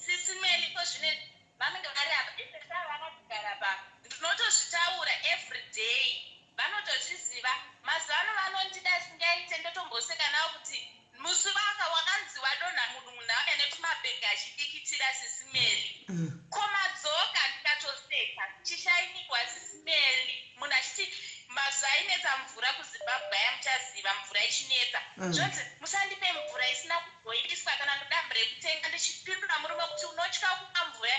Sisi Meli ko zvine vanenge vari apa izvezvi ava vakatogara pa ndinotozvitaura every day vanotozviziva mazuva ano vanondida singaite ndotomboseka navo kuti musi waka wakanzi wadonha munhu munhu auya netumabhegi achidikitira Sisi Meli ko madzoka ndikatoseka chishainirwa Sisi Meli munhu achiti mazuva ainetsa mvura kuZimbabwe aya muchaziva mvura ichinetsa zvonzi musandipe mvura isina kubhoiliswa kana ndoda mvura yekutenga ndichipindura murume kuti unotya kumwa mvura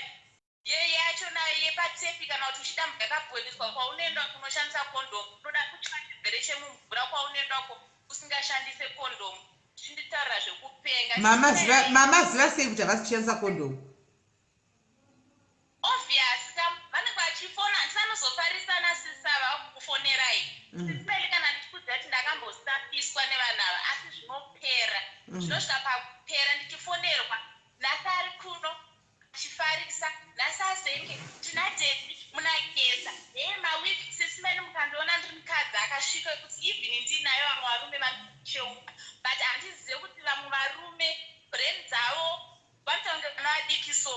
yachona yepatepi kana kuti uchida mvura yakabhoiliswa kwaunoenda kunoshandisa kondomu unoda kutya chirwere chemumvura kwaunoendako usingashandise kondomu chinditaurira zvekupenga. Mama ziva sei kuti havasi kushandisa kondomu? Obvious ka vanenge vachifona handisi vanozofarisana sisi ava vakukufonerai sisi Meli kana ndichikuudza kuti ndakambosapiswa nevanhu ava asi zvinopera zvinosvika pakupera ndichifonerwa nhasi ari kuno achifarisa nhasi azenge tina daddy munageza hee maweek sisi Meli mukandiona ndiri mukadzi akasvika wekuti even ndiinayo vamwe varume vanocheuka but handizive kuti vamwe varume brain dzavo vanoita kunge vana vadiki so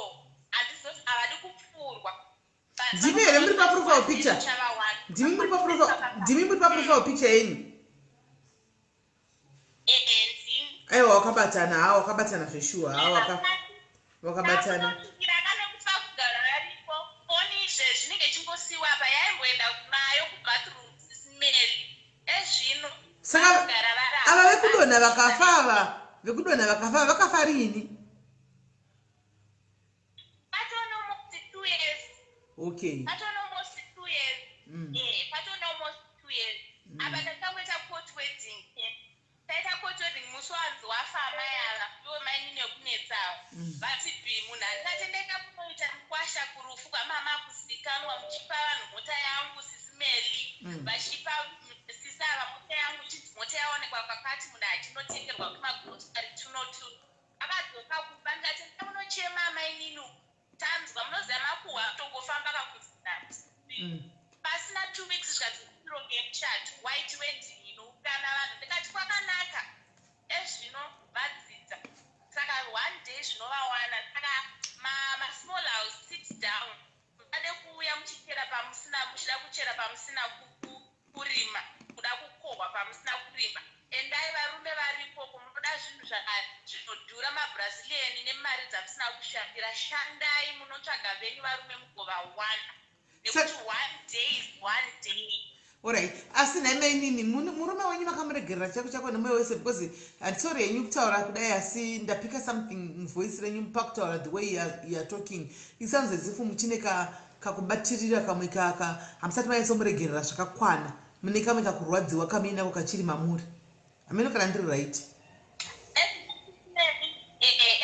handizive kuti havadi kupfuurwa. Ndimi here muri paprofile picture? Ndimi muri paprofile, ndimi muri paprofile picture yenyu? Aiwa wakabatana, ha wakabatana zveshuwa, ha waka wakabatana. Saka ava vekudonha vakafa ava, vekudonha vakafa vakafa riini? Patone almost 2 years. Okay. Patone almost 2 years. Eh, patone almost 2 years. Apa takangoita court wedding. Taita court wedding musi wanzi wafa amai ava, ivo mainini vekunetsawo. Vati bi munhu andingatendeka kunoita mukwasha kurufu kwamama kuzikanwa muchipa vanhu mota yangu sisi Meli. Vachipa sisi ava mota yangu chinzi mota yaonekwa kwakati munhu achinotengerwa kumagrocery tuno tuno. Akadzoka kumba ndikati enda unochema amainini uku tanzwa munoziva makuhwa kutongofamba kakuzinati pasina 2 weeks zvikanzi tironge muchato white wedding inoungana vanhu ndikati kwakanaka ezvino vadzidza saka one day zvinovawana saka masmall house sit down vade kuuya muchichera pamusina muchida kuchera pamusina kurima kuda kukohwa pamusina kurima endai varume varikoko munoda zvinhu zvinodhura mabrazilian nemari dzamusina kushandira shandai munotsvaga venyu varume mugovawana nekuti one day is one day. Alright, asi nhai mainini, murume wenyu makamuregerera chako chako nemwoyo wese? Because handisori henyu kutaura kudai, asi ndapika something muvoice renyu pakutaura. The way you are talking, it sounds as if muchine kakubatirira kamwe kaka hamusati manyatsomuregerera zvakakwana. Mune kamwe kakurwadziwa kamuinako kachiri mamuri. Hameno kana ndiri right.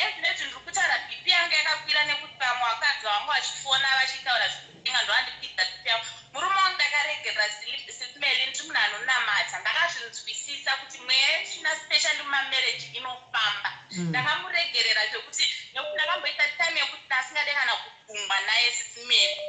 Ezvinezvi ndiri kutaura BP yangu yakakwira nekuti vamwe vakadzi vangu vachifona vachitaura zvekutenga ndoandipidza BP yangu. Murume wangu ndakaregerera Sisi Meli ndiri munhu anonamata ndakazvinzwisisa kuti mweya yetsvina specially mumamarriage inofamba. Ndakamuregerera zvekuti nekuti ndakamboita time yekuti ndasingade kana kugungwa naye Sisi Meli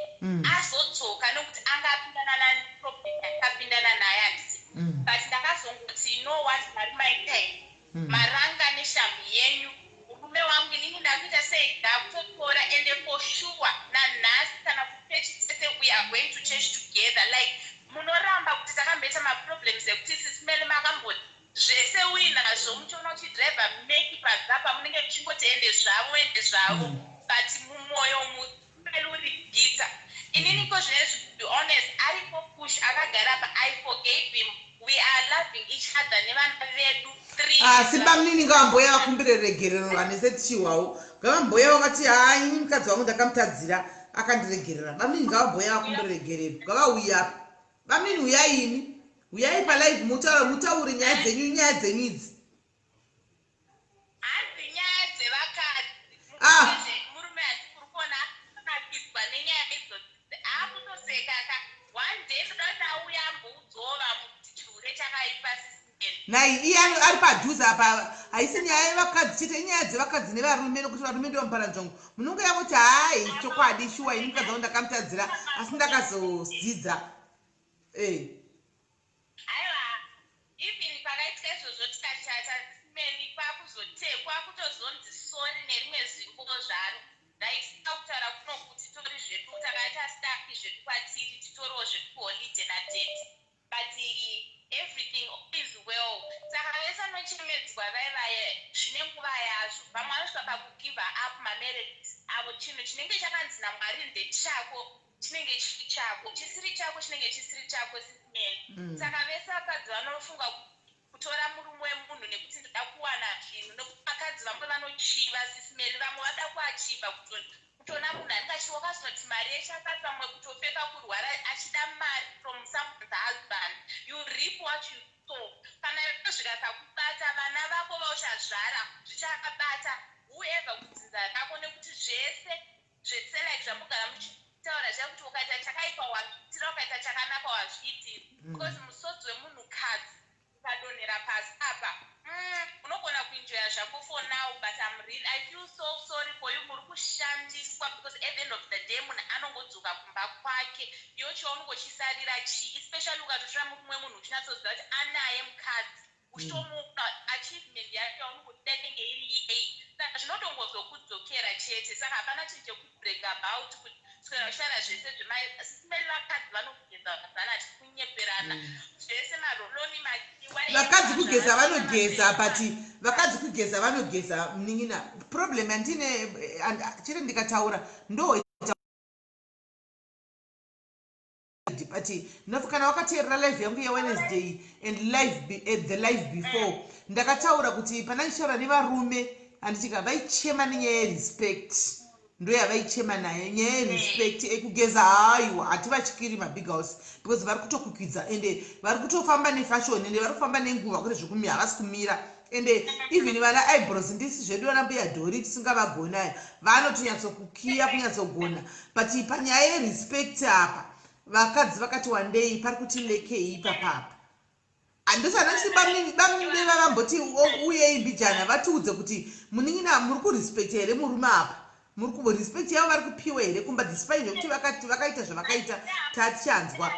azodzoka nekuti anga apindana naproblem yakapindana naye handiti but ndakazongoti you know what mari maitai maranga neshamhu yenyu murume wangu inini ndakuita sei ndakutotora ende for sure nanhasi kana kuchechi tese we are going to church together like munoramba kuti takamboita maproblems ekuti Sisi Meli makamboti zvese uinazvo muchiona uchidhiraivha meki padzapa munenge muchingoti ende zvavo ende zvavo but mumwoyo mumeli uri gita inini ko zvinezvi to be honest aripo push akagara pa I forgave him. We are loving each other nevana vedu three. Asi bamunini ngavamboya vakumbire regerero vanese tichihwawo ngavamboya vakati hai ini mukadzi wangu ndakamutadzira akandiregerera. Bamunini ngavamboya vakumbire regerero ngavauya. Bamunini uyai imi uyai palive mutaure mutaure nyaya dzenyu nyaya dzenyu idzi. Hanzi nyaya dzevakadzi. Ah. Murume handisi kuri kuona anakidzwa nenyaya idzodzi akutoseka ka one day ndoda kuti auya amboudzawo vamwe kuti chihure chakaipa Sisi Meli. Nai iye ari padhuze apa haisi nyaya yevakadzi chete inyaya dzevakadzi nevarume nokuti varume ndivo muparanzvongo munonge yavoti hai chokwadi shuwa ini mukadzi wangu ndakamutadzira asi ndakazodzidza e Aiwa. chako. Chisiri chako chinenge chisiri chako, Sis Melly. Saka vese vakadzi vanofunga kutora murume wemunhu nekuti ndoda kuwana zvinhu, nekuti vakadzi vamwe vanochiva, Sis Melly. Vamwe vada kuachiva kutoona munhu anenge achiwakazoti mari yeshe akati, vamwe kutopfeka kurwara achida mari from someone's husband. You reap what you sow. Kana zvikasakubata, vana vako vauchazvara zvichakabata, whoever kudzinza rako, nekuti zvese zvese, like zvamugara muchitaura zviya kuti ukaita chakaipa wazviitira, ukaita chakanaka wazviitira, because musodzi wemunhukadzi ukadonhera pasi apa, unogona kuenjoya zvako for now, but I feel so sorry for you. Muri kushandiswa, because at the end of the day munhu anongodzoka kumba kwake. Iwe chaunongochisarira chii? Especially ukatotora murume wemunhu uchinyatsoziva kuti anaye mukadzi, uchitomuona achievement yacho yaunongoda inenge iri yei. Saka zvinotongozokudzokera chete. Saka hapana chinhu chekubrag about kuti swera uchitaura zvese zveSis Melly. Vakadzi vanogeza vazana, tikunyeperana zvese, maroll-on. Vakadzi kugeza vanogeza, but vakadzi kugeza vanogeza, munin'ina. Problem yandine chete ndikataura ndo, but kana wakateerera live yangu yeWednesday and the live before, ndakataura kuti pana ndichitaura nevarume, handitika, vaichema nenyaya yerespect. Ndo yavaichema nayo, nyaya yerespect. Ekugeza, haiwa, hativatyiri mabig house, because vari kutokukwidza, ende vari kutofamba nefashion, ende vari kufamba nenguva, kwete zvekumira. Havasi kumira. Ende even vana eyebrows, ndisi zvedu vana mbuya dhori tisingavagonayo, vanotonyatsokukiya kunyatsogona. But panyaya yerespect apa, vakadzi vakati wandei pari kuti lekei ipapapa. Handosana chiti bamunini deva vamboti uyei mbijana vatiudze kuti, munin'ina, muri kurespecta here murume apa? Muri kurespect yavo vari kupiwa here kumba, despite zvekuti vakaita zvavakaita? Tatichanzwa.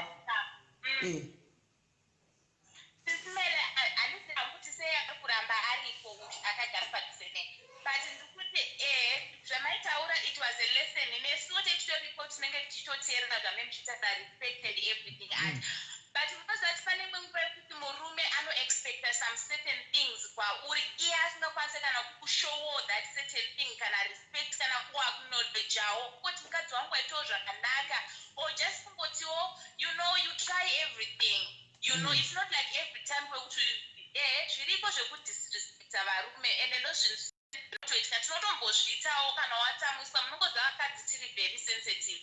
Sis Melly, handisina kuti sei ari kuramba aripo akagara padhuze nei, but ndikuti zvamaitaura, it was a lesson. Nesuwo tichitoripo tinenge tichitoteerera zvame muchitaura, respect and everything. And but munoziva kuti pane imwe nguva yekuti murume anoexpecta some certain things kwauri, iye asingakwanisi kana kushowo that certain thing, kana respect, kana kuacknowledgeawo kuti mukadzi wangu waitawo zvakanaka, or just kungotiwo, you try everything. It's not like every time kwekuti zviriko zvekudisrespecta varume, ende ndo zvinhu zvinotoitika, tinotombozviitawo kana watsamwiswa. Munongoziva vakadzi tiri very sensitive.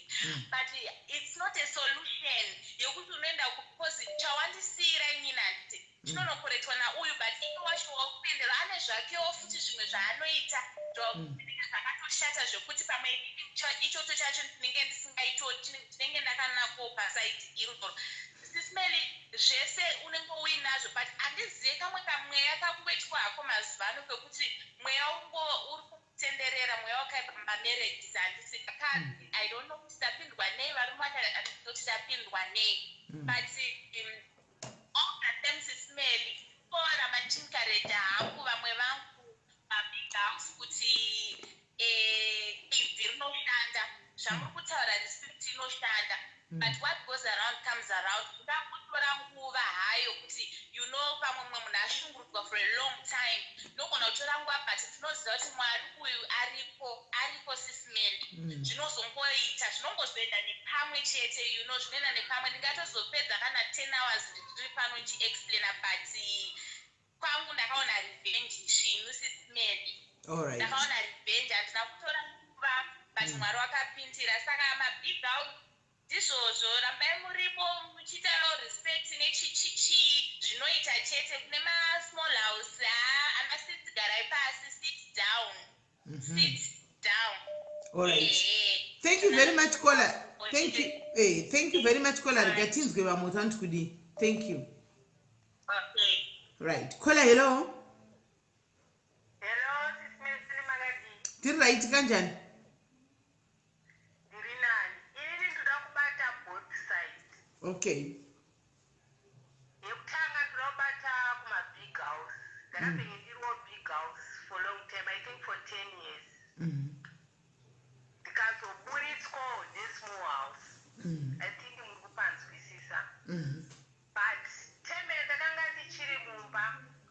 But it's not a solution yekuti unoenda, because chawandisiyira inini handiti chinonokoretwa nauyu, but iye wacho wakuendera ane zvakewo futi zvimwe zvaanoita zvinenge zvakatoshata, zvekuti pamwe ichocho chacho ndinenge ndisingaitoti, ndinenge ndakanako paside iroro. Sis Melly, zvese unenge uinazvo, but handizive kamwe kamweya kakungoitwa hako mazuva ano kekuti mweya uri kutenderera, mweya wakaipa mumamarriages. Handisi kakadzi, I don't know kuti tapindwa nei, varume vakati tapindwa nei, but all the same, Sis Melly, koramba ndichiencourager hangu vamwe vangu mabig house kuti ibvi rinoshanda. Zvamuri kutaura, respect inoshanda, but what goes around comes around. Zvingangotora nguva hayo kuti pamwe mumwe munhu ashungurudzwa for a long time, inogona kutora nguva, but tinoziva kuti Mwari uyu ariko, ariko, Sis Melly. Zvinozongoita, zvinongozoenda nepamwe chete, zvinoenda nepamwe. Ndingatozopedza kana 10 hours ndiri pano ndichiexplaina, but kwangu ndakaona revenge svinu, Sis Melly. Ndakaona revenge, handina kutora nguva, but Mwari wakapindira. Saka mabig house, ndizvozvo, rambai muripo muchiitawo respect nechichichi, zvinoita chete. Kune masmall house, ha, ana sisi, garai pasi, sit down, sit down. Alright, thank you very much, caller. Thank you, thank you very much, caller. Rega tinzwe vamwe kuti vanoti kudii. Thank you. Okay. Right, caller, hello. Hello, Sis Melly, makadii? Tiri right, kanjani? Ndiri nani. Inini ndoda kubata both sides. Yekutanga, ndoda kubata kumabig house. Ndakapenge ndiriwo big house for long time, I think for 10 years. Ndikazoburitswawo nesmall house. I think muri kupanzwisisa. But time yandakanga ndichiri mumba,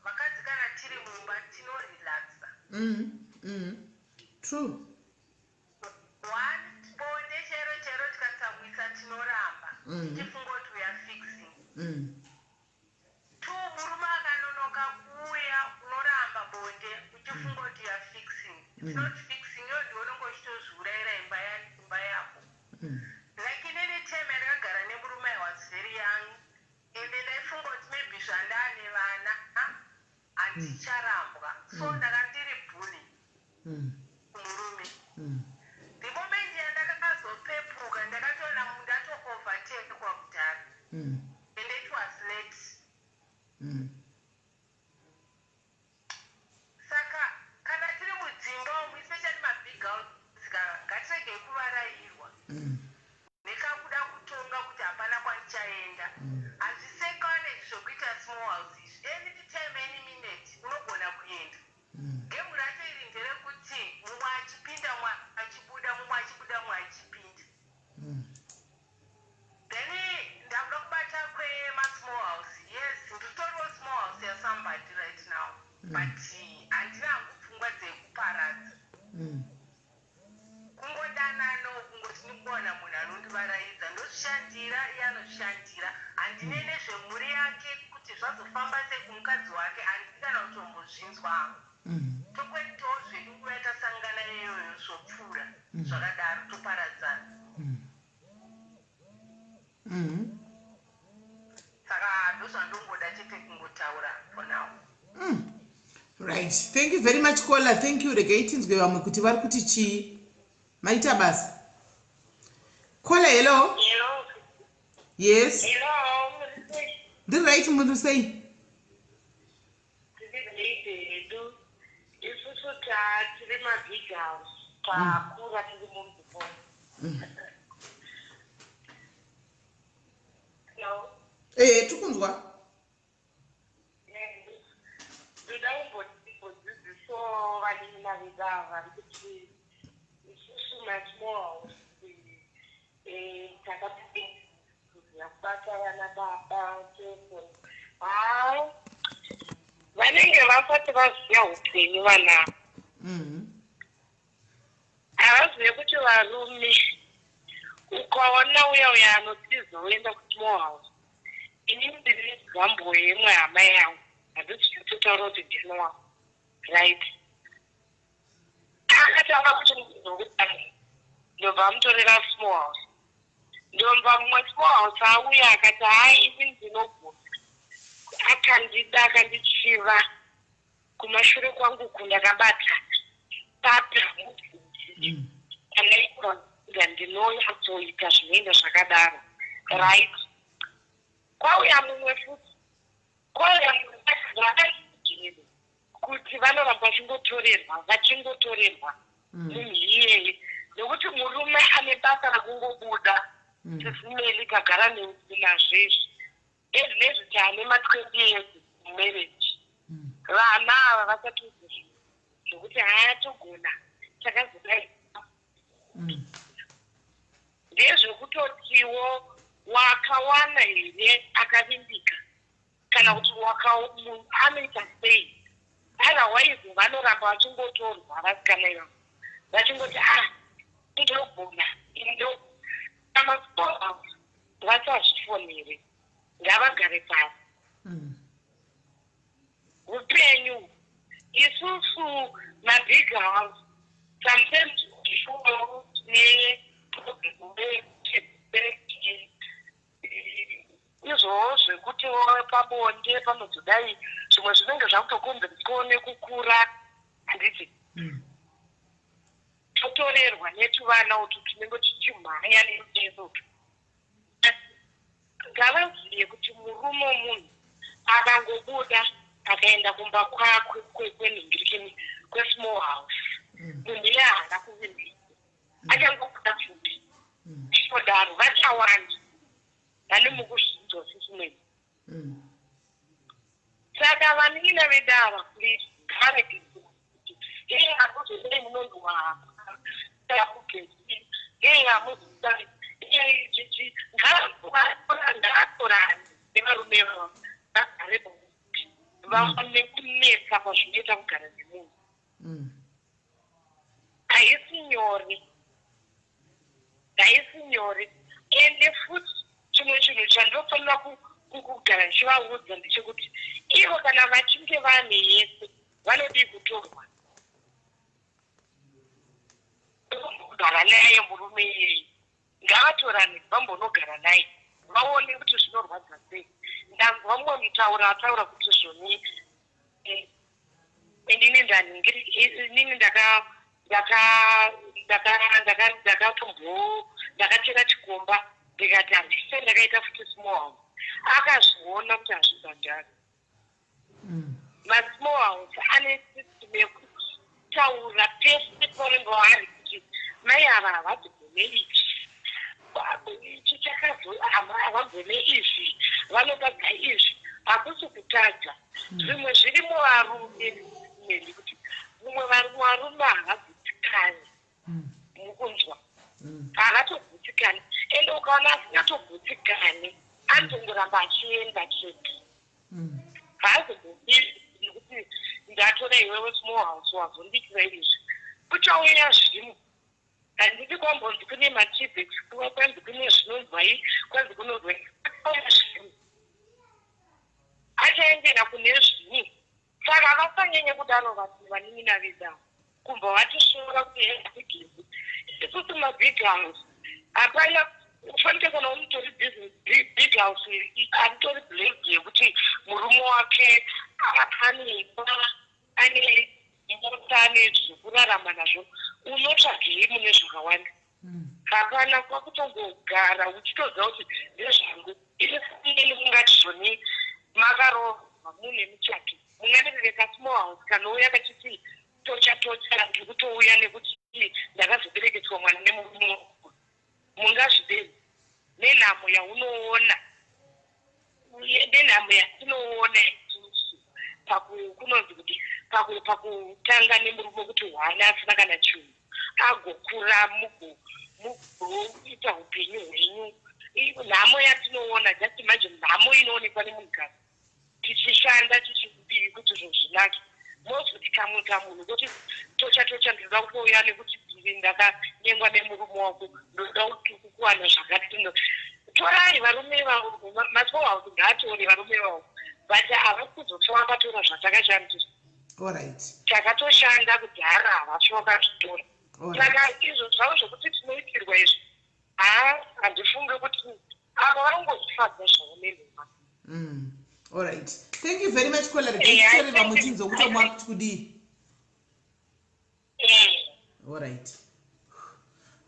vakadzi kana tiri mumba tinorelaxa. True. One, bonde chero chero tikatsamwisa tinoramba. It's not fixing. Iwe ndiwe unenge uchitozviurayira imba imba yako. Like inini, time yandakagara nemurume, I was very young, ende ndaifunga kuti maybe zvandane vana handicharambwa, so ndanga ndiri bully kumurume. The moment yandakazopepuka, ndakatoona ndatoovertakwa kudhara, and it was late. Saka kana tiri mudzimba umu, especially mabig house, ngatiregei kuvarayirwa nekakuda kutonga kuti hapana kwandichaenda. Hazvisekane izvi zvokuita small house izvi. Anytime, any minute unogona kuenda. Game racho iri nderekuti mumwe achipinda, mumwe achibuda, mumwe achibuda, mumwe achipinda. Then ndakuda kubata kwemasmall house. Yes, nditoriwo small house yasomebody right now, but handina hangu pfungwa dzekuparadza. Kungodanano, kungoti ndikuwana munhu anondivaraidza, ndozvishandira, iye anozvishandira. Handine nezvemhuri yake kuti zvazofamba sei kumukadzi wake, handidi kana kutombozvinzwa hangu. Tokwetawo zvedu nguva yatasangana iyoyo, zvopfuura zvakadaro, toparadzana. Saka ndozvandongoda chete kungotaura for now. Right, thank you very much, caller. Thank you. Regai tinzwe vamwe kuti vari kuti chii. Maita basa, caller. Hello. Hello. Yes. Hello. Ndiri right, muri sei? Tiri great hedu. Isusu tiri mabig house. Takura tiri munzvimbo. Hello. Ee, tikunzwa. Ndoda kumbodzidzisawo vanin'ina vedu ava vari kuti isusu masmall house takatiziva kubata vana baba tefoni. Haa, vanenge vasati vaziva upenyu vana. Havazive kuti varume, ukaona uya uya anotiza oenda kusmall house, inini ndiri example yemwe hama yangu, handisi kutotaura kuti ndini wangu, right? Akatanga kuti ndokudai, ndobva amutorera small house, ndobva mumwe small house auya akati, "Hai, ini ndinogona." Akandida, akandichiva kumashure kwangu kundakabatana papi, hamubvunzi kana ikoga ndinonyatsoita zvinoenda zvakadaro, right? Kwauya mumwe futi, kwauya mumwe, kuti vanoramba vachingotorerwa, vachingotorerwa munhu iyeye, nekuti murume ane basa rekungobuda. Tisimeli tagara nazvo izvi ezvinezvi, taane ma20 years marriage. Vana ava vasatiudze zvinhu zvokuti haatogona takazodai. Ndezvekutotiwo wakawana here akavimbika, kana kuti munhu anoita sei? Otherwise vanoramba vachingotorwa vasikana ivavo, vachingoti, "Ah, ndogona ndo." Amasmall vasazvifonere, ngavagare pasi. Upenyu, isusu mabig house, sometimes tine problem izvowo zvekuti pabonde panozodai, zvimwe zvinenge zvakutokonzereswawo nekukura, handiti? Totorerwa netuvana utu tunenge tuchimhanya nemutezo utu. Ngavazive kuti murume womunhu akangobuda akaenda kumba kwakwe kwenhingirikini, kwesmall house, munhu iye haana kuvimbisa, achangobuda futi chinodaro. Vachawanda vane mukuzvinzwa sisimweni. Saka vanin'ina vedu ava, please, ngavarege kuti, "Hei, hamuzodai, munondiwapa kugezi, hei, hamuzodai, hei chichi." Ngaatorane nevarume vavo, vagare pakuti vaone kunetsa kwazvinoita kugara nemunhu. Haisi nyore, haisi nyore. Ende futi chimwe chinhu chandinofanira kugara ndichivaudza ndechekuti ivo kana vachinge vane yese, vanodii kutorwa? kugara naye murume iyeye. Ngavatorane vambonogara naye vaone kuti zvinorwadza sei. Ndanzwa mumwe mutauro ataura kuti zvoni inini ndaningiri inini ndaka ndaka ndaka ndaka ndakatombo ndakatera chikomba ndikati handise ndakaita futi small house. Akazviona kuti hazvibhadhari. Masmall house ane system yekutaura pese pavanenge vari kuti mai ava havadzigone ichi, ichi chakazo havagone izvi, vanotadza izvi. Hakusi kutadza. Zvimwe zviri muvarume neni kuti mumwe varume havagutsikani. Mukunzwa, havatogutsikani, ende ukaona asingatogutsikani anotongoramba achienda chete. Haazogoni nekuti ndatora iwewe small house wazondiitira izvi, kuchauya zvimwe. Handiti kwambonzi kune matibex, kwanzi kune zvinonzwai, kwanzi kunonzwai, kuchauya zvimwe, achaendera kune zvimwe. Saka vasanyanye kudaro vanin'ina vedu ava kubva vatisvora kuti hatigezi isusu mabig house. Hapana ufanike kana unotori big house anitori blessed yekuti murume wake ane ane mota, ane zvekurarama nazvo. Unotsvagei mune zvakawanda? Hapana. Kwakutongogara uchitoziva kuti ndezvangu ini. Mungati zvoni makaroorwa mune muchato, mungamirire kasmall house kanouya kachiti tocha tocha, ndiri kutouya nekuti ndakazobereketswa mwana nemurume wangu? Mungazvidei nenhamo yaunoona, nenhamo yatinoona isusu kunonzi kuti pakutanga nemurume kuti hwana asina kana chinhu, agokura, mugoita upenyu hwenyu? Nhamo yatinoona, just imagine nhamo inoonekwa nemunhukadzi tichishanda, tichidii kuti zvinhu zvinake, mozoti kamwe kamunhu kuti tocha tocha, ndinoda kutouya nekuti ndakanyengwa nemurume wako, ndoda kuwana zvakati. Torai varume vavo. Masmall house ngaatore varume vavo, but havasi kuzotora vatora zvatakashandisa. Takatoshanda kudhara, havasi vakazvitora. Saka izvo zvavo zvokuti tinoitirwa izvi, ha, handifunge kuti ava varongozvifadza zvavo nenhema. Alright, thank you very much, caller. Regai vamwe tinzwe kuti vamwe vari kuti kudii.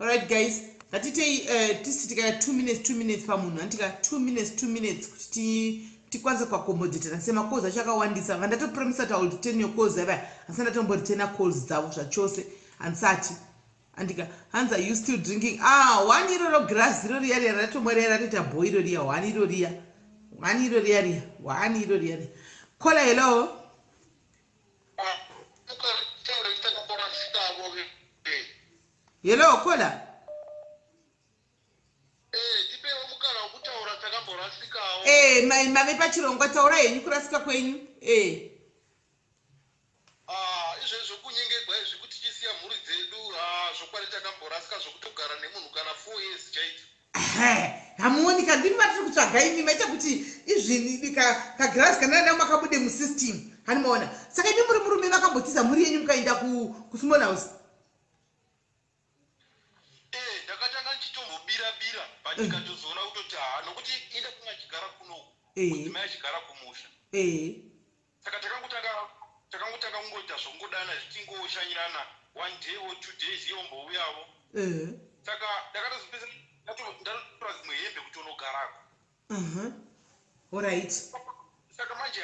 Alright guys, ngatitei tisi tikaya 2 minutes, 2 minutes pamunhu, anditika 2 minutes, 2 minutes, kuti tikwanise kuaccommodate semacalls acho akawandisa. Vandatopromisa kuti I will return your calls ava, handisati ndatomboreturna calls dzavo zvachose, handisati. Andika hanzi, "Are you still drinking?" Ah, one iroro grass iro riya riya ratomwa riya, ratoita bho iro riya, one iro riya, one iro riya riya, one iro riya riya. Caller, hello. Taura, takamborasikawo. Hello, caller. Tipewo mukana wekutaura, takamborasikawo. Mave pachirongwa, taura henyu kurasika kwenyu. Ah, izvezvi zvokunyengegwa izvi kuti tichisiya mhuri dzedu, ah, zvokwadi takamborasika zvokutogara nemunhu kana 4 years chaidzo. Hamuoni kandimi vatiri kutsvaga imi, maita kuti izvini kagirazi kana nana makabude musystem, hani maona? Saka imi muri murume makambotiza mhuri yenyu mukaenda kusmall house? Ndakatanga ndichitombobira-bira, but ndikatozoona kutoti ha, nokuti indakanga achigara kunoku, mudzimai achigara kumusha. Saka takangotanga kungoita zvongodana, zvichingoshanyirana one day or 2 days, iye ombouyavo. Saka ndakatozopesa ndatotora dzimwe hembe kuti unogarako. Alright. Saka manje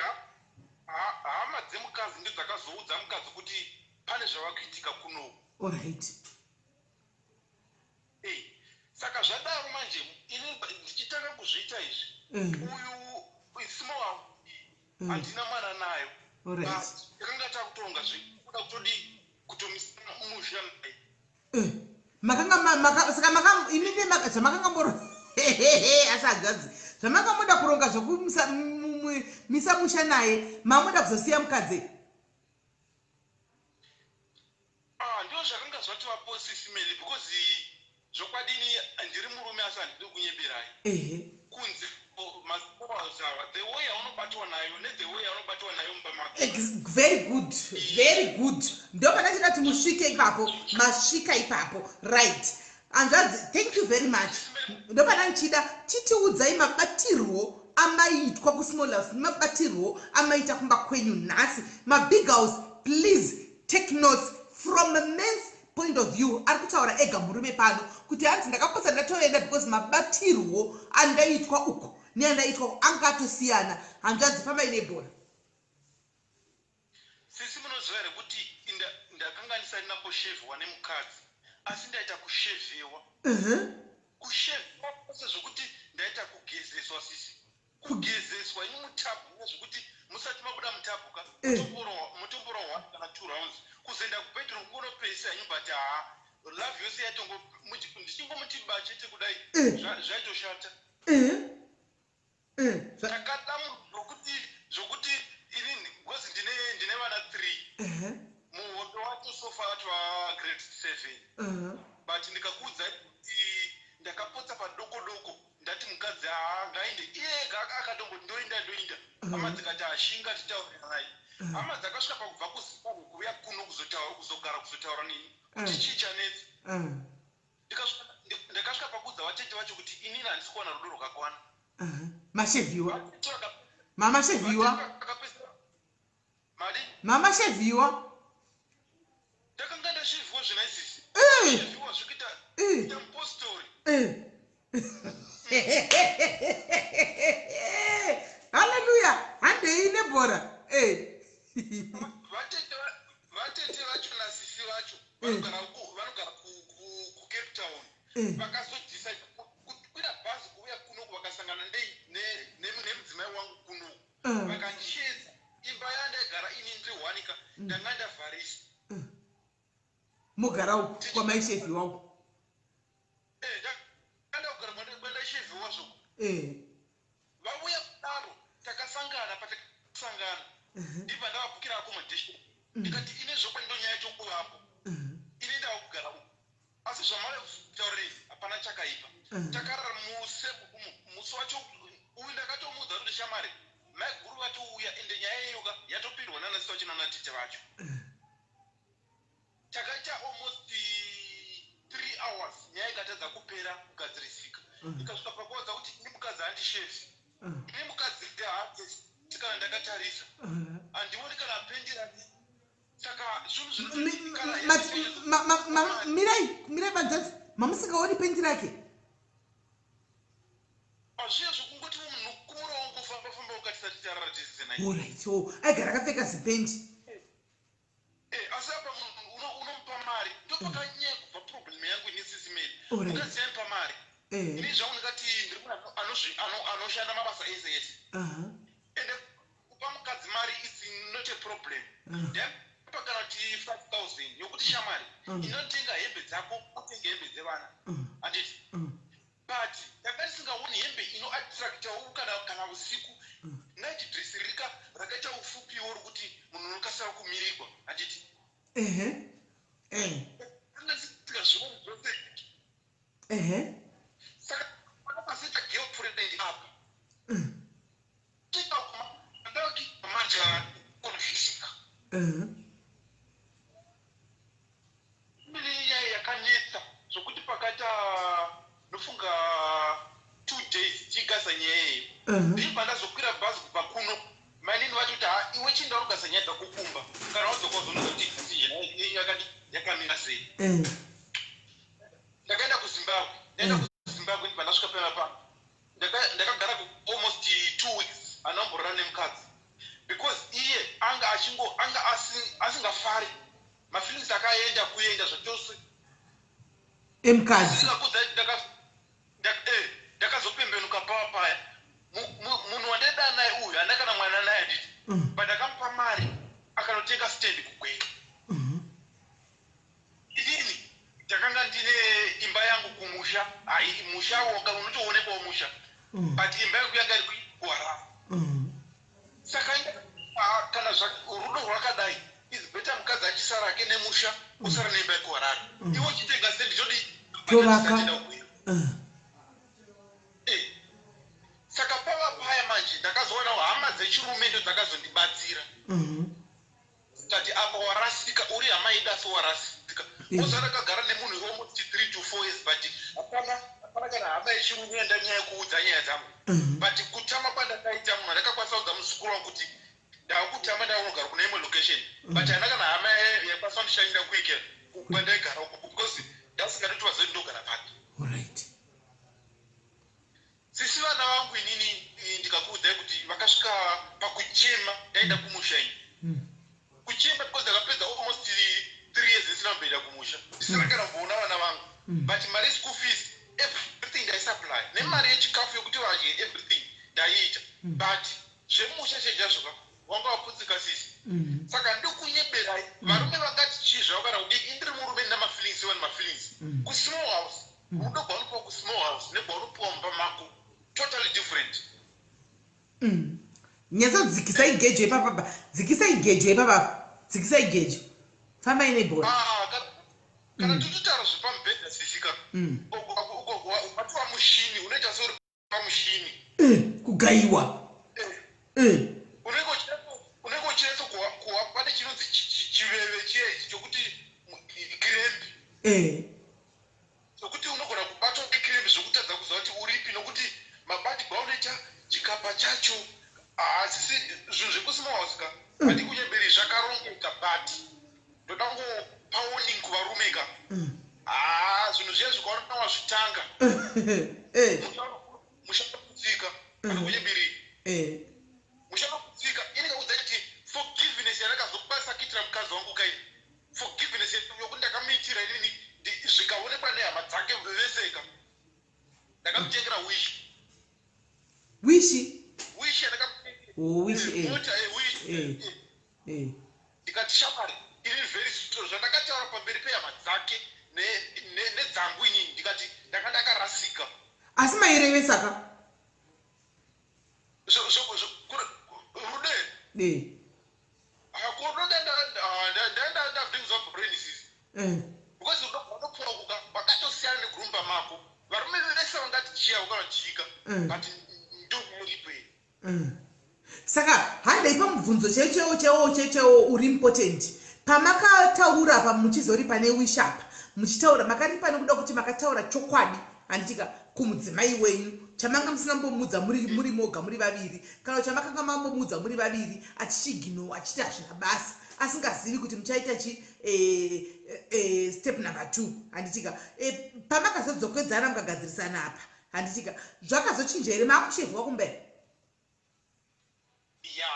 hama dzemukadzi ndo dzakazoudza mukadzi kuti pane zvava kuitika kunoku. Saka zvadaro manje, ini ndichitanga kuzviita izvi, uyu small handina mwana nayo. But takanga takutonga zvekuda kutodi kutomisa musha naye. Makanga saka maka imimi zvamakanga mboro, asi hanzvadzi, zvamanga muda kuronga zvokumisa misa musha naye, mamuda kuzosiya mukadzi? Ah, ndo zvakanga zvatovapo, Sis Melly, because zvokwadini ndiri murume, asi handidi kunyeberai. Kunze Masmall awa, the way yaunobatwa nayo nethe way yaunobatwa nayo mumba mako. Very good, very good. Ndopana chida kuti musvike ipapo, masvika ipapo, right? Hanzvadzi, thank you very much. Ndopana ndichida titiudzai mabatirwo amaitwa kusmall house nemabatirwo amaita kumba kwenyu nhasi. Mabig house, please take notes from a man's point of view. Ari kutaura ega murume pano kuti hanzi ndakapotsa ndatoenda because mabatirwo andaitwa uku neandaitwa uku anga atosiyana. Hanzvadzi, fambai nebhora. Sisi, munoziva here kuti ndakanga ndisati ndamboshevhewa nemukadzi, asi ndaita kushevhewa, kushevhewa kwose zvokuti ndaita kugezeswa, sisi, kugezeswa ini mutabhu, zvekuti musati mabuda mutabhu ka, mutomborohwa kana two rounds, kuzoenda kubedroom kunopesa henyu, but haa, love yose yaitongo ndichingomuti bachete kudai, zvaitoshata. Takada zvokuti ini, because ndine vana three, muhondo wacho so far atova grade 7, but ndikakuudzai kuti ndakapotsa padoko doko, ndati mukadzi haa, ngaende iye ega, akatomboti ndoenda, ndoenda. Hama dzikati hashinga, titauriranayi. Hama dzakasvika pakubva kuZimbabwe kuuya kuno kuzotaura, kuzogara, kuzotaura neni kuti chii chanetsa. Ndakasvika pakuudza vatete vacho kuti inini handisi kuwana rudo rwakakwana. Mashevhiwa, mamashevhiwa. Vakapedzisira mari. Mamashevhiwa. Ndakanga ndashevhiwa zvinaisisi, shevhiwa zvekuita kuita mupostori. Haleluya, handei nebhora. Vatete vacho nasisi vacho vanogara kuCape Town. Vakazodecide kukwira bhazi kuuya kunoku, vakasangana nemudzimai wangu kunoku. Vakandishedza imba yandaigara ini ndiri hwanika, ndanga ndavharisa. Mugara uku kwamaishevhiwa uku? Ndanga kugara kwandaishevhiwa zvoko. Vauya kudaro, takasangana. Patakasangana, ndibva ndavabhukira accommodation, ndikati ine zvokwadi ndonyaya chokuvapo, ini ndava kugara uku, asi zvamataurei hapana chakaipa. Takarara muse musi wacho uyu, ndakatomuudza kuti shamari, maiguru vatouya, ende nyaya iyoka yatopindwa nanasisi vacho nanatete vacho. Takaita almost 3 hours, nyaya ikatadza kupera kugadzirisika. Ikasvika pakuwadza kuti ini mukadzi handishefi, ini mukadzi haagesi kana ndakatarisa, handioni kana pendirani, saka zvinhu zvinototi kana Mirai, mirai banzadzi, mamusingaoni pendi rake? Zviya zvekungoti munhu kumura wongofamba famba ukatisati tarara tese nai. Alright, o aigara akapfeka zipendi. Asi apa munhu unomupa mari, ndopakanyanya kubva problem yangu ini, sisi Mary. Mukadzi yaimupa mari. Ini zvangu ndingati ndiri munhu anoshanda mabasa ese ese. Ende kupa mukadzi mari is not a problem. Ndaimupa kana kuti 5000 yokuti shamwari, inotenga hembe dzako, utenge hembe dzevana, handiti? But ndanga ndisingaoni hembe inoattractawo kana usiku, night dress ririka rakaita ufupiwo rokuti munhu unokasira kumirigwa, handiti? Ehe eh. Anga ndisingazvioni zvose. Saka pakapasaita girlfriend apa, manje konfisika. Mine nyaya yakanetsa zvokuti pakaita nofunga 2 days tichigasa nyaya iyo. Ndibva ndazokwira bhazi kubva kuno, mainini vati kuti ha, iwe chinda unogasa nyaya dzako kumba, kana wadzoka uzoona kuti decision yenyu yakati yakamira sei. Ndakaenda kuZimbabwe, ndaenda kuZimbabwe, ndibva ndasvika pena pa ndakagara almost 2 weeks anomborara nemukadzi, because iye anga achingo anga asingafari, mafeelings akaenda kuenda zvachose. Emukadzi. Ndikakudza, ndakazopembenuka pava paya. Munhu wandaida naye uyu handa kana mwana naye, handiti? But ndakamupa mari, akanotenga stand kuGweru. Inini ndakanga ndine imba yangu kumusha, hai, musha woga unotoonekwawo musha, but imba yangu yanga iri kuHarare. Saka kana rudo rwakadai, is better mukadzi achisara ake nemusha, usara neimba yekuHarare, iwe uchitenga stand, todi Tovaka. Kugweru. Saka pava dzechirume ndo dzakazondibatsira. Tikati apa warasika, uri hama yedaso, warasika. Oza ndakagara nemunhu almost 3 to 4 years, but hapana kana hama yechirume yandanyaya kuudza nyaya dzangu. But kutama kwandakaita, munhu andakakwanisa kuudza muzukuru wangu kuti ndakutama, ndaunogara kune imwe location, but handina kana hama yakwanisa kundishanyira kuikera kwandaigara uko, because ndasingandoti vazive ndogara papi. Sisi, vana vangu inini, ndikakuudzai kuti vakasvika pakuchema ndaenda kumusha ini, kuchema because ndakapedza almost 3 years ndisina kumboenda kumusha, ndisina kana kumboona vana vangu. But mari school fees, everything ndaisupply, nemari yechikafu yokuti vadye, everything ndaiita. But zvemusha chejazvoka wanga waputsika, sisi. Saka ndikunyeberai, varume vangati chii zvavo kana kudii, indiri murume ndina mafeelings, vane mafeelings. Kusmall house, rudo gwaunopiwa kusmall house negwaunopiwa mumba mako, totally different. Nyatsodzikisai gejo ipapapa, dzikisai gejo ipapapa, dzikisai gejo, fambai nebhora. Ah, kana tichitaura zvepamubhedha, sisika, watova mushini, unoita seuri pamushini. Kugayiwa. Unenge uchinetsa kuwa pane chinonzi chiveve chiyechi chokuti cramp, sokuti unogona kubatwa necramp zvokutadza kuziva kuti uripi, nokuti mabatirwo aunoita chikapa chacho haasisi zvinhu zvekusmall house ka. Handikunyemberi, zvakarongeka, but ndoda kungopa warning kuvarume ka. Haa, zvinhu zviya zvikaona wazvitanga, muchatokutsika. Handikunyemberi, muchatokutsika. Ini kaudza kuti forgiveness yandakazokwanisa kuitira mukadzi wangu kaini, forgiveness yokuti ndakamuitira inini, zvikaonekwa nehama dzake veseka, ndakamutengera Wish. Wish? Wish. Oh, Wish, eh. Mota, Wish. Ndikati, "Shamwari, iri very strong." Zvandakataura pamberi pehama dzake nedzangu inini, ndikati ndanga ndakarasika. Asi mairevesaka? Rude. Hakuno ndavhingizwa brain, sisi, because rudo rwanopuwa kuka wakatosiyana negurumba mako. Varume vese vangati chiya kana chika, but ndomuripo. Saka handei pamubvunzo chaiwo chaiwo chaiwo uri important. Pamakataura apa, muchizoripa neWish apa, muchitaura makaripa nekuda kuti makataura chokwadi, handitika, kumudzimai wenyu, chamanga musina mbomudza muri moga, muri vaviri, kana kuti chamakanga mambomudza muri vaviri achichigino, achiti hazvina basa, asingazivi kuti muchaita chi step number 2, handitika? Pamakazodzokedzana mukagadzirisana apa, handitika, zvakazochinja here? Maakushevhwa kumberi? Ya,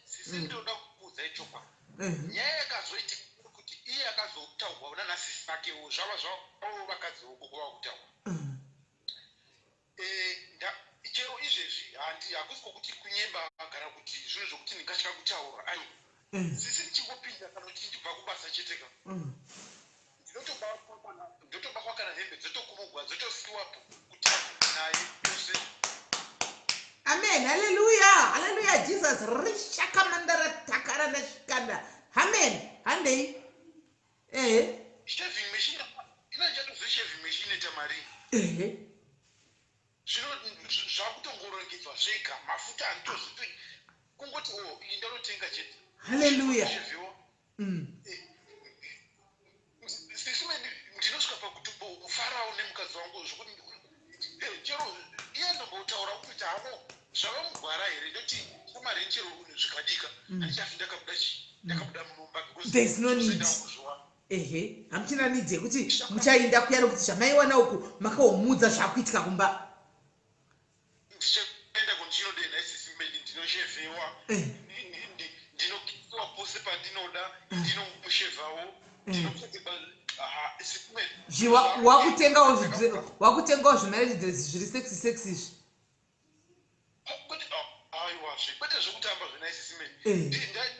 sisi, ndinoda kukuudzai chokwadi. Nyaya yakazoitika kuti iye akazotaurwa nanasisi vakewo, zvava zvavo vakadzi voko kwava kutaura. Chero izvezvi handi hakusi kwokuti kunyemba kana kuti zvinhu zvokuti ndingatya kutaura, aiwa. Sisi, ndichingopinda kana kuti ndichibva kubasa cheteka, ndotobakwa kana hembe dzotokurugwa, dzotosiwapo kuti naye tose. Amen, haleluya, haleluya, Jesus rishakamandara takaranda shikanda. Amen, handei, ehe. Shaving machine ina, ndichatozi shaving machine tamari. Zvino zvakutongorongedzwa zvega, mafuta handitozvito, kungoti o iyi ndanotenga chete. Haleluya. Shevhiwa. Sisi, ndinosvika pakutofarawo nemukadzi wangu zvokuti chero iye ndombotaura kuti havo zvava mugwara here, ndoti kumari chero zvikadika, handichafi ndakabuda chi ndakabuda munomba because There is no need. ndinozoenda kuzviwana. Ehe, hamuchina need yekuti muchainda kuya, nokuti zvamaiwana uku makaomudza zvakuitika kumba. Ndichaenda kundinodenha, isisi, ndinoshevhewa. Ndinokisiwa pose pandinoda, ndinomushevhawo, ndinopfekeba. Wakutengawo zvimarriage dress zviri sexy sexy izvi. Kwete, aiwazve, kwete zvekutamba zvena, isisi.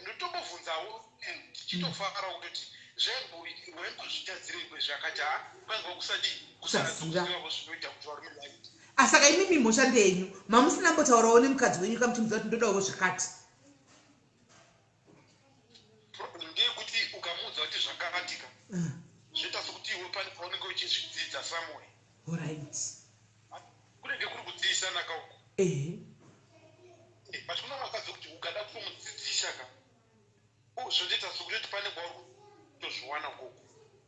Ndotombobvunzawo ndichitofara kutoti zvaimbozvitadzireikwe zvakati ha kwanga kusadi. Kusaziva. Kusaziva zvinoita kuti varume vaite. Asaka imimi mhosva ndeyenyu, mamusina mbotaurawo nemukadzi wenyu kamuchimudza kuti ndodawo zvakati. Problem ndeyekuti ukamuudza kuti zvakatika, zvoita sokuti iwe pane paunenge uchizvidzidza somewhere. Kunenge kuri kudziisana kauko. But kuna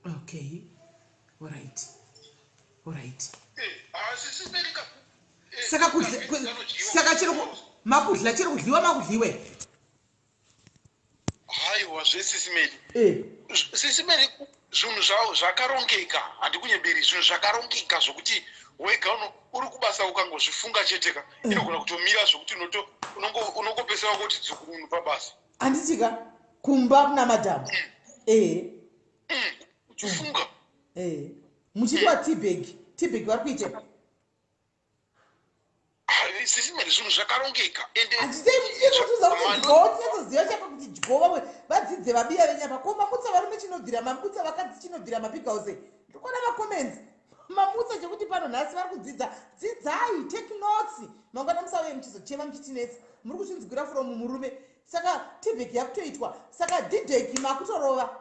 Okay, alright, alright. Eh, Saka saka chero makudla, chero kudliwa makudliwe. Haiwa, zveSis Melly. Sis Melly, zvinhu zvavo zvakarongeka, handikunyeberi, zvinhu zvakarongeka zvokuti wega uno uri kubasa ukangozvifunga cheteka, inogona kutomira zvokuti unongopesera kuti dzukununu pabasa. Handitika kumba kuna madhamu, ehe. Uchifunga. Muchidiwa teabag, teabag vari kuita. Sis Melly, zvinhu zvakarongeka ende Handitei kuti dyo tinyatsoziva chapa kuti dyo vamwe vadzidze vabiya venyapa. Ko mamutsa varume chinobvira, mamutsa vakadzi chinobvira, mabig house. Ndikuona macomments, mamutsa chekuti pano nhasi vari kudzidza. Dzidzai, take notes, mangwana musauye muchizochema muchitinetsa muri kuzvinzwira from murume. Saka teabag yakutoitwa, saka dideki makutorova.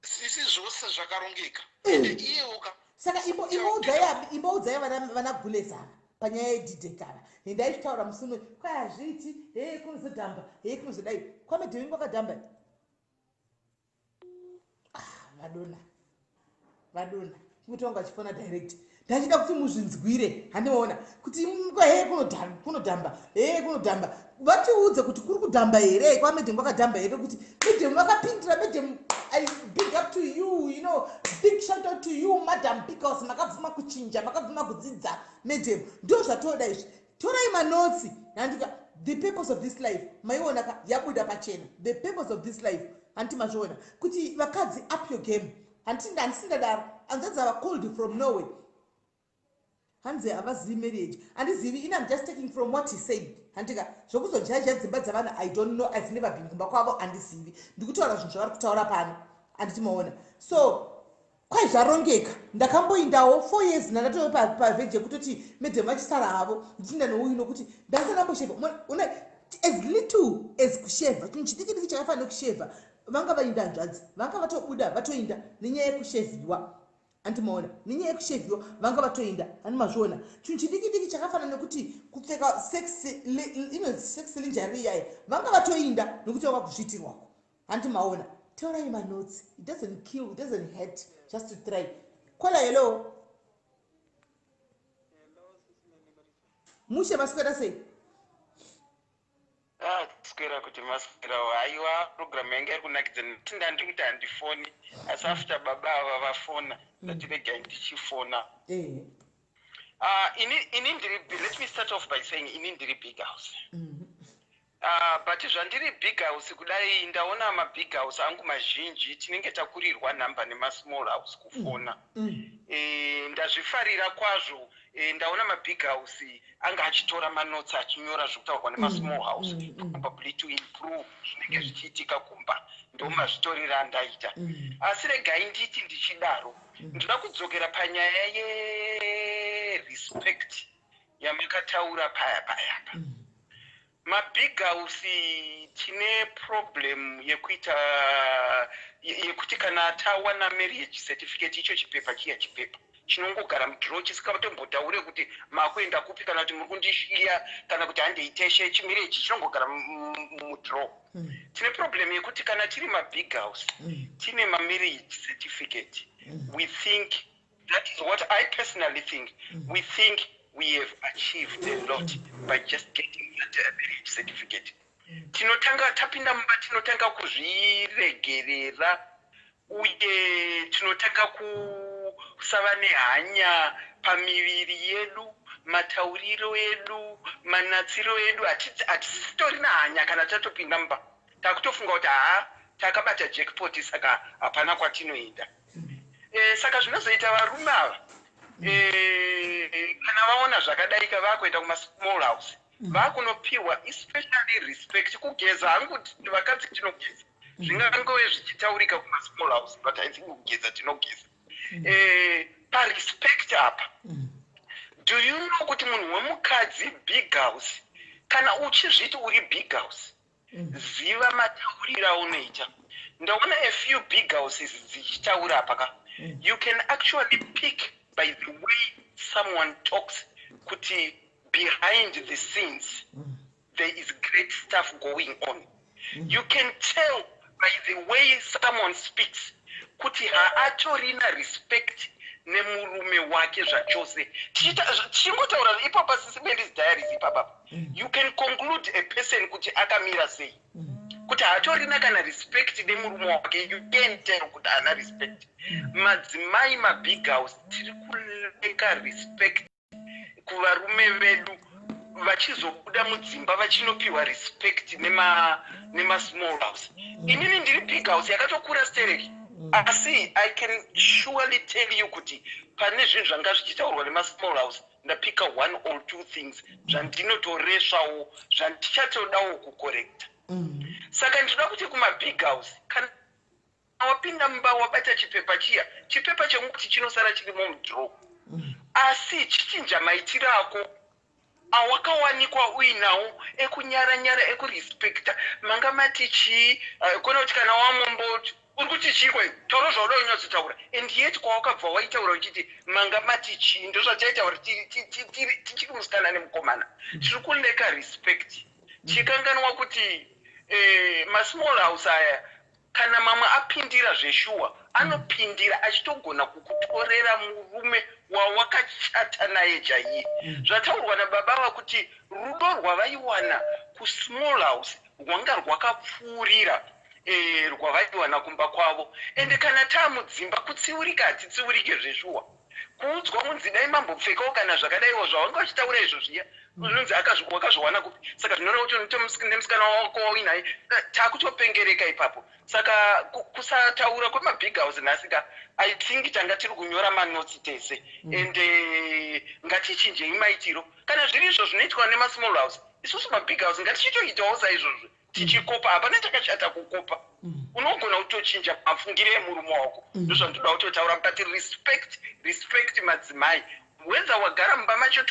Sisi, zvose zvakarongeka ende iyewoka. Saka imboudzai vana gulezana panyaya yedhidhekana. Hendaizvitaura musi uno, kwai hazviiti, hee, kunozodhamba, hee, kunozodai kwamedhevingi kwakadhamba. Ah, vadona, vadona, kuti vanga vachifona direct, ndachida kuti muzvinzwire. Handimaona kuti hee kunodhamba, hee, kunodhamba. Vatiudze kuti kuri kudhamba here, kwamedhemu kwakadhamba here, kuti madam vakapindira. Madam, I big up to you, big shout out to you, madam, because makabvuma kuchinja, makabvuma kudzidza. Madam, ndo zvatoda izvi. Torai manotes. Handika the purpose of this life maiona ka, yabuda pachena the purpose of this life. Handiti mazviona kuti vakadzi, up your game? Handiti handisindadaro? Hanzvadzi ava called from Norway, hanzi havazivi marriage. Handizivi ini, am just taking from what he said. Handika zvokuzojaja dzimba dzavanhu, I don't know, I've never been kumba kwavo, handizivi. Ndikutaura zvinhu zvavari kutaura pano, handiti maona? So kwai zvarongeka. Ndakamboindawo 4 years, ndandatove paverge yekutoti madam vachisara havo, ndichiinda nouyu, nokuti ndasandamboshevha. Una as little as kushevha, chinhu chidiki diki chakafanira nekushevha, vanga vainda hanzvadzi, vanga vatobuda vatoinda nenyaya yekushevhiwa. Andimaona nenyaya yekushevhiwa, vanga vatoinda. Handi mazviona? Chinhu chidiki diki chakafanana nekuti kupfeka sex, ino sex lingerie iyai, vanga vatoinda nekuti vanga kuzviitirwako. Handi maona? Taurai manotes. It doesn't kill, it doesn't hurt, just to try. Caller, hello. Mushe, maswera sei? Ah, swera kuti maswerawo. Haiwa, program yanga iri kunakidza. Nekuti ndandiri kuti handifoni, asi after baba ava vafona, ndati regai ndichifona. Ah, ini ndiri, let me start off by saying ini ndiri big house. But zvandiri big house kudai, ndaona mabig house angu mazhinji tinenge takurirwa nhamba nemasmall house kufona. Ndazvifarira kwazvo. Ndaona mabig house anga achitora manotes, achinyora zvekutaurwa nemasmall house, probably to improve zvinenge zvichiitika kumba. Ndomazvitorera andaita. Asi regai nditi ndichidaro, ndoda kudzokera panyaya yerespect yamakataura paya payapa. Mabig house tine problem yekuita yekuti kana tawana marriage certificate, icho chipepa chiya, chipepa chinongogara mudrawer, chisingatombotaure kuti makuenda kupi, kana kuti muri kundishiya, kana kuti handeiteshe. Chimarriage chinongogara mudrawer. Tine problem yekuti kana tiri mabig house, tine mamarriage certificate, we think, that is what I personally think, we think we have achieved a lot by just getting that marriage certificate. Tinotanga tapinda mumba, tinotanga kuzviregerera, uye tinotanga kusava nehanya pamiviri yedu, matauriro edu, manatsiro edu. Hatisitorina hanya kana tatopinda mumba. Takutofunga kuti haa, takabata jackpot, saka hapana kwatinoenda. Saka zvinozoita varume ava, kana vaona zvakadaika, vakuenda kumasmall house, vakunopiwa especially respect. Kugeza hangu, vakadzi tinogeza, zvingangove zvichitaurika kumasmall house, but I think kugeza tinogeza. Parespect apa, do you know kuti munhu wemukadzi big house, kana uchizviti uri big house, ziva matauriro aunoita. Ndaona a few big houses dzichitaura apa ka. You can actually pick by the way someone talks kuti behind the scenes there is great stuff going on. You can tell by the way someone speaks. Kuti haatorina respect nemurume wake zvachose. Tichingotaura ipapa Sisi Melly's Diaries ipapa, you can conclude a person kuti akamira sei. Kuti haatorina kana respect nemurume wake, you can tell kuti haana respect. Madzimai mabig house tiri kulacka respect kuvarume vedu, vachizobuda mudzimba vachinopiwa respect nemasmall house. Inini ndiri big house yakatokura stereki, asi I can surely tell you kuti pane zvinhu zvanga zvichitaurwa nemasmall house, ndapicka one or two things zvandinotoresvawo, zvandichatodawo kucorrecta. Saka ndinoda kuti kumabig house, kana wapinda mumba wabata chipepa chiya, chipepa chekuti chinosara chirimo mudrawer, asi chichinja maitiro ako awakawanikwa uinawo ekunyara-nyara, ekurespecta. Manga mati chii? Kona kuti kana wamomboti uri kuti chii kwai, taura zvauda kunyatsotaura, and yet kwawakabva waitaura uchiti manga mati chii, ndozvataitaura tichiri musikana nemukomana. Tiri kulacka respect, chikanganwa kuti masmall house aya, kana mamwe apindira zveshuwa, anopindira achitogona kukutorera murume wawakachata naye chaiye. Zvataurwa nababa vakuti rudo rwavaiwana kusmall house rwanga rwakapfuurira rwavaiwana kumba kwavo. Ende kana taamudzimba, kutsiurika hatitsiurike zveshuwa. Kuudzwa kunzi dai mambopfekawo kana zvakadaiwo, zvavanga vachitaura izvo zviya, unonzi wakazviwana kupi? Saka zvinoreva kuti nemusikana wako wauinaye taakutopengereka ipapo. Saka kusataura kwemabig house nhasi ka, I think tanga tiri kunyora manotes tese. And ngatichinjei maitiro. Kana zviri izvo zvinoitwa nemasmall house, isusu mabig house ngatichitoitawo saizvozvo, tichikopa. Hapana chakashata kukopa. Unogona kutochinja mafungiro emurume wako. Ndozvandoda kutotaura. But respect, respect madzimai. Whether wagara mumba macho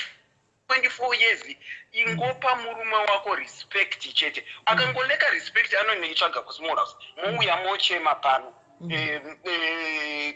24 years, ingopa murume wako respect chete. Akangolacka respect, anonoitsvaga kusmall house, mouya mochema pano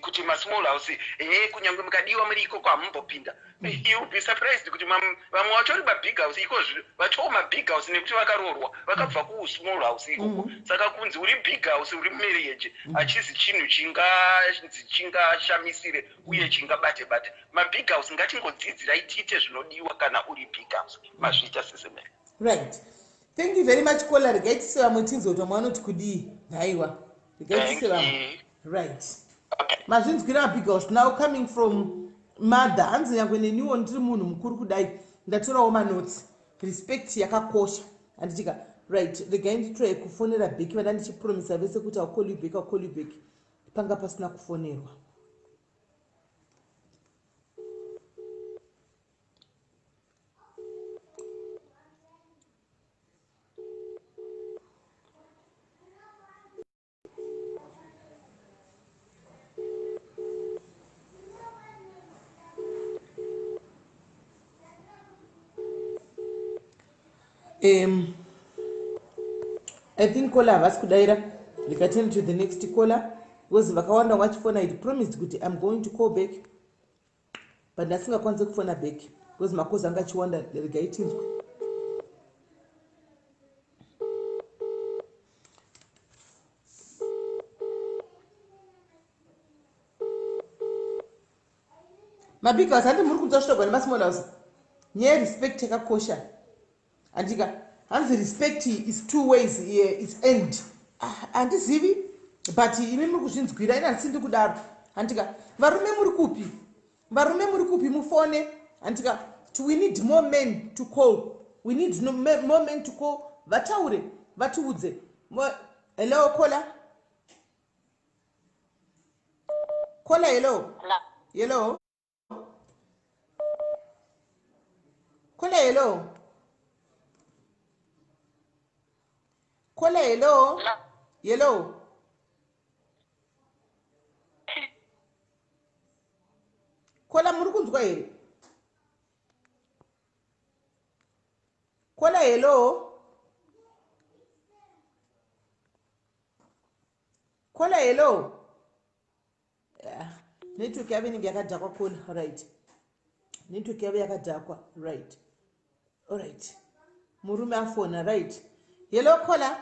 kuti masmall house he, kunyange mukadiwa muri ikoko hamumbopinda. You be surprised kuti vamwe vatori mabig house iko zvino, vatoo mabig house nekuti vakaroorwa vakabva kusmall house ikoko. Saka kunzi uri big house uri marriage hachizi chinhu chinganzi chingashamisire uye chingabate bate. Mabig house ngatingodzidzirai tiite zvinodiwa kana uri big house. Mazviita, Sisi Melly. Right, thank you very much, caller. Regai tise vamwe tinzwe kuti vamwe vanoti kudii. Haiwa, regai tise vamwe. Right, mazvinzwira mabig house. Now coming from mother, hanzi nyangwe neniwo ndiri munhu mukuru kudai, ndatorawo manotes. Respect yakakosha, handitika? Right, regai nditry kufonera back vanda ndichipromisa vese kuti I'll call you back, I'll call you back. Panga pasina kufonerwa. I think caller havasi kudaira. Ndikatend to the next caller because vakawanda vachifona. It promised kuti I'm going to call back, but ndasingakwanisi kufona back because macalls anga achiwanda. Regai tinzwe. Mabig house, handi muri kunzwa zvitogwa nemasmall house? Nyaya yerespect yakakosha, handika? Hanzi respect is two ways, its end. Ah, handizivi, but imi muri kuzvinzwira, ina handisi ndi kudaro, handika? Varume muri kupi? Varume muri kupi? Mufone, handika? We need more men to call. We need no, more men to call, vataure, vatiudze. Hello, caller. Caller, hello. Hello, caller. Hello, caller. Hello, hello. Caller, muri kunzwa here? Caller, hello. Caller, hello. Yeah. Network yavo inenge yakadhakwa, caller. Right, network yavo yakadhakwa. Right, alright, murume afona. Right, hello, caller.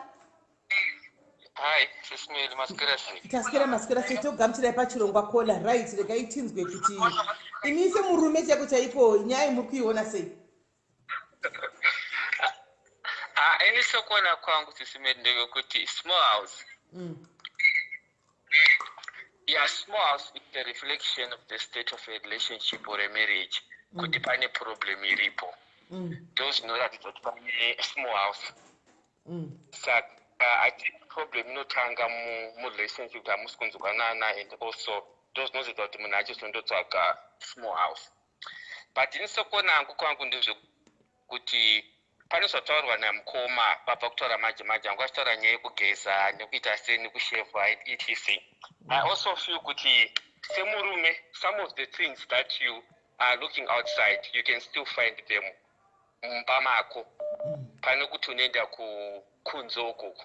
Hi, Sis Melly, maswera sei? Taswera, maswera sei? Togamuchirai pachirongwa, caller. Right, regai tinzwe kuti imi semurume chaiko chaiko, nyaya muri kuiona sei? Ah, ini sekuona kwangu, Sis Melly, ndeyekuti small house. Yeah, small house is a reflection of the state of a relationship or a marriage. Kuti pane problem iripo. Ndo zvinoratidza kuti pane small house. Saka I think problem inotanga murelationship, kuti hamusi kunzwanana, and also ndo zvinozoita kuti munhu achizondotsvaga small house. But ini sekuona hangu kwangu ndezvekuti pane zvataurwa namukoma vabva kutaura manje manje, hangu achitaura nyaya yekugeza nekuita sei, nekushevha, etc. I also feel kuti semurume, some of the things that you are looking outside, you can still find them mumba mako, pane kuti unoenda kunze ukoko.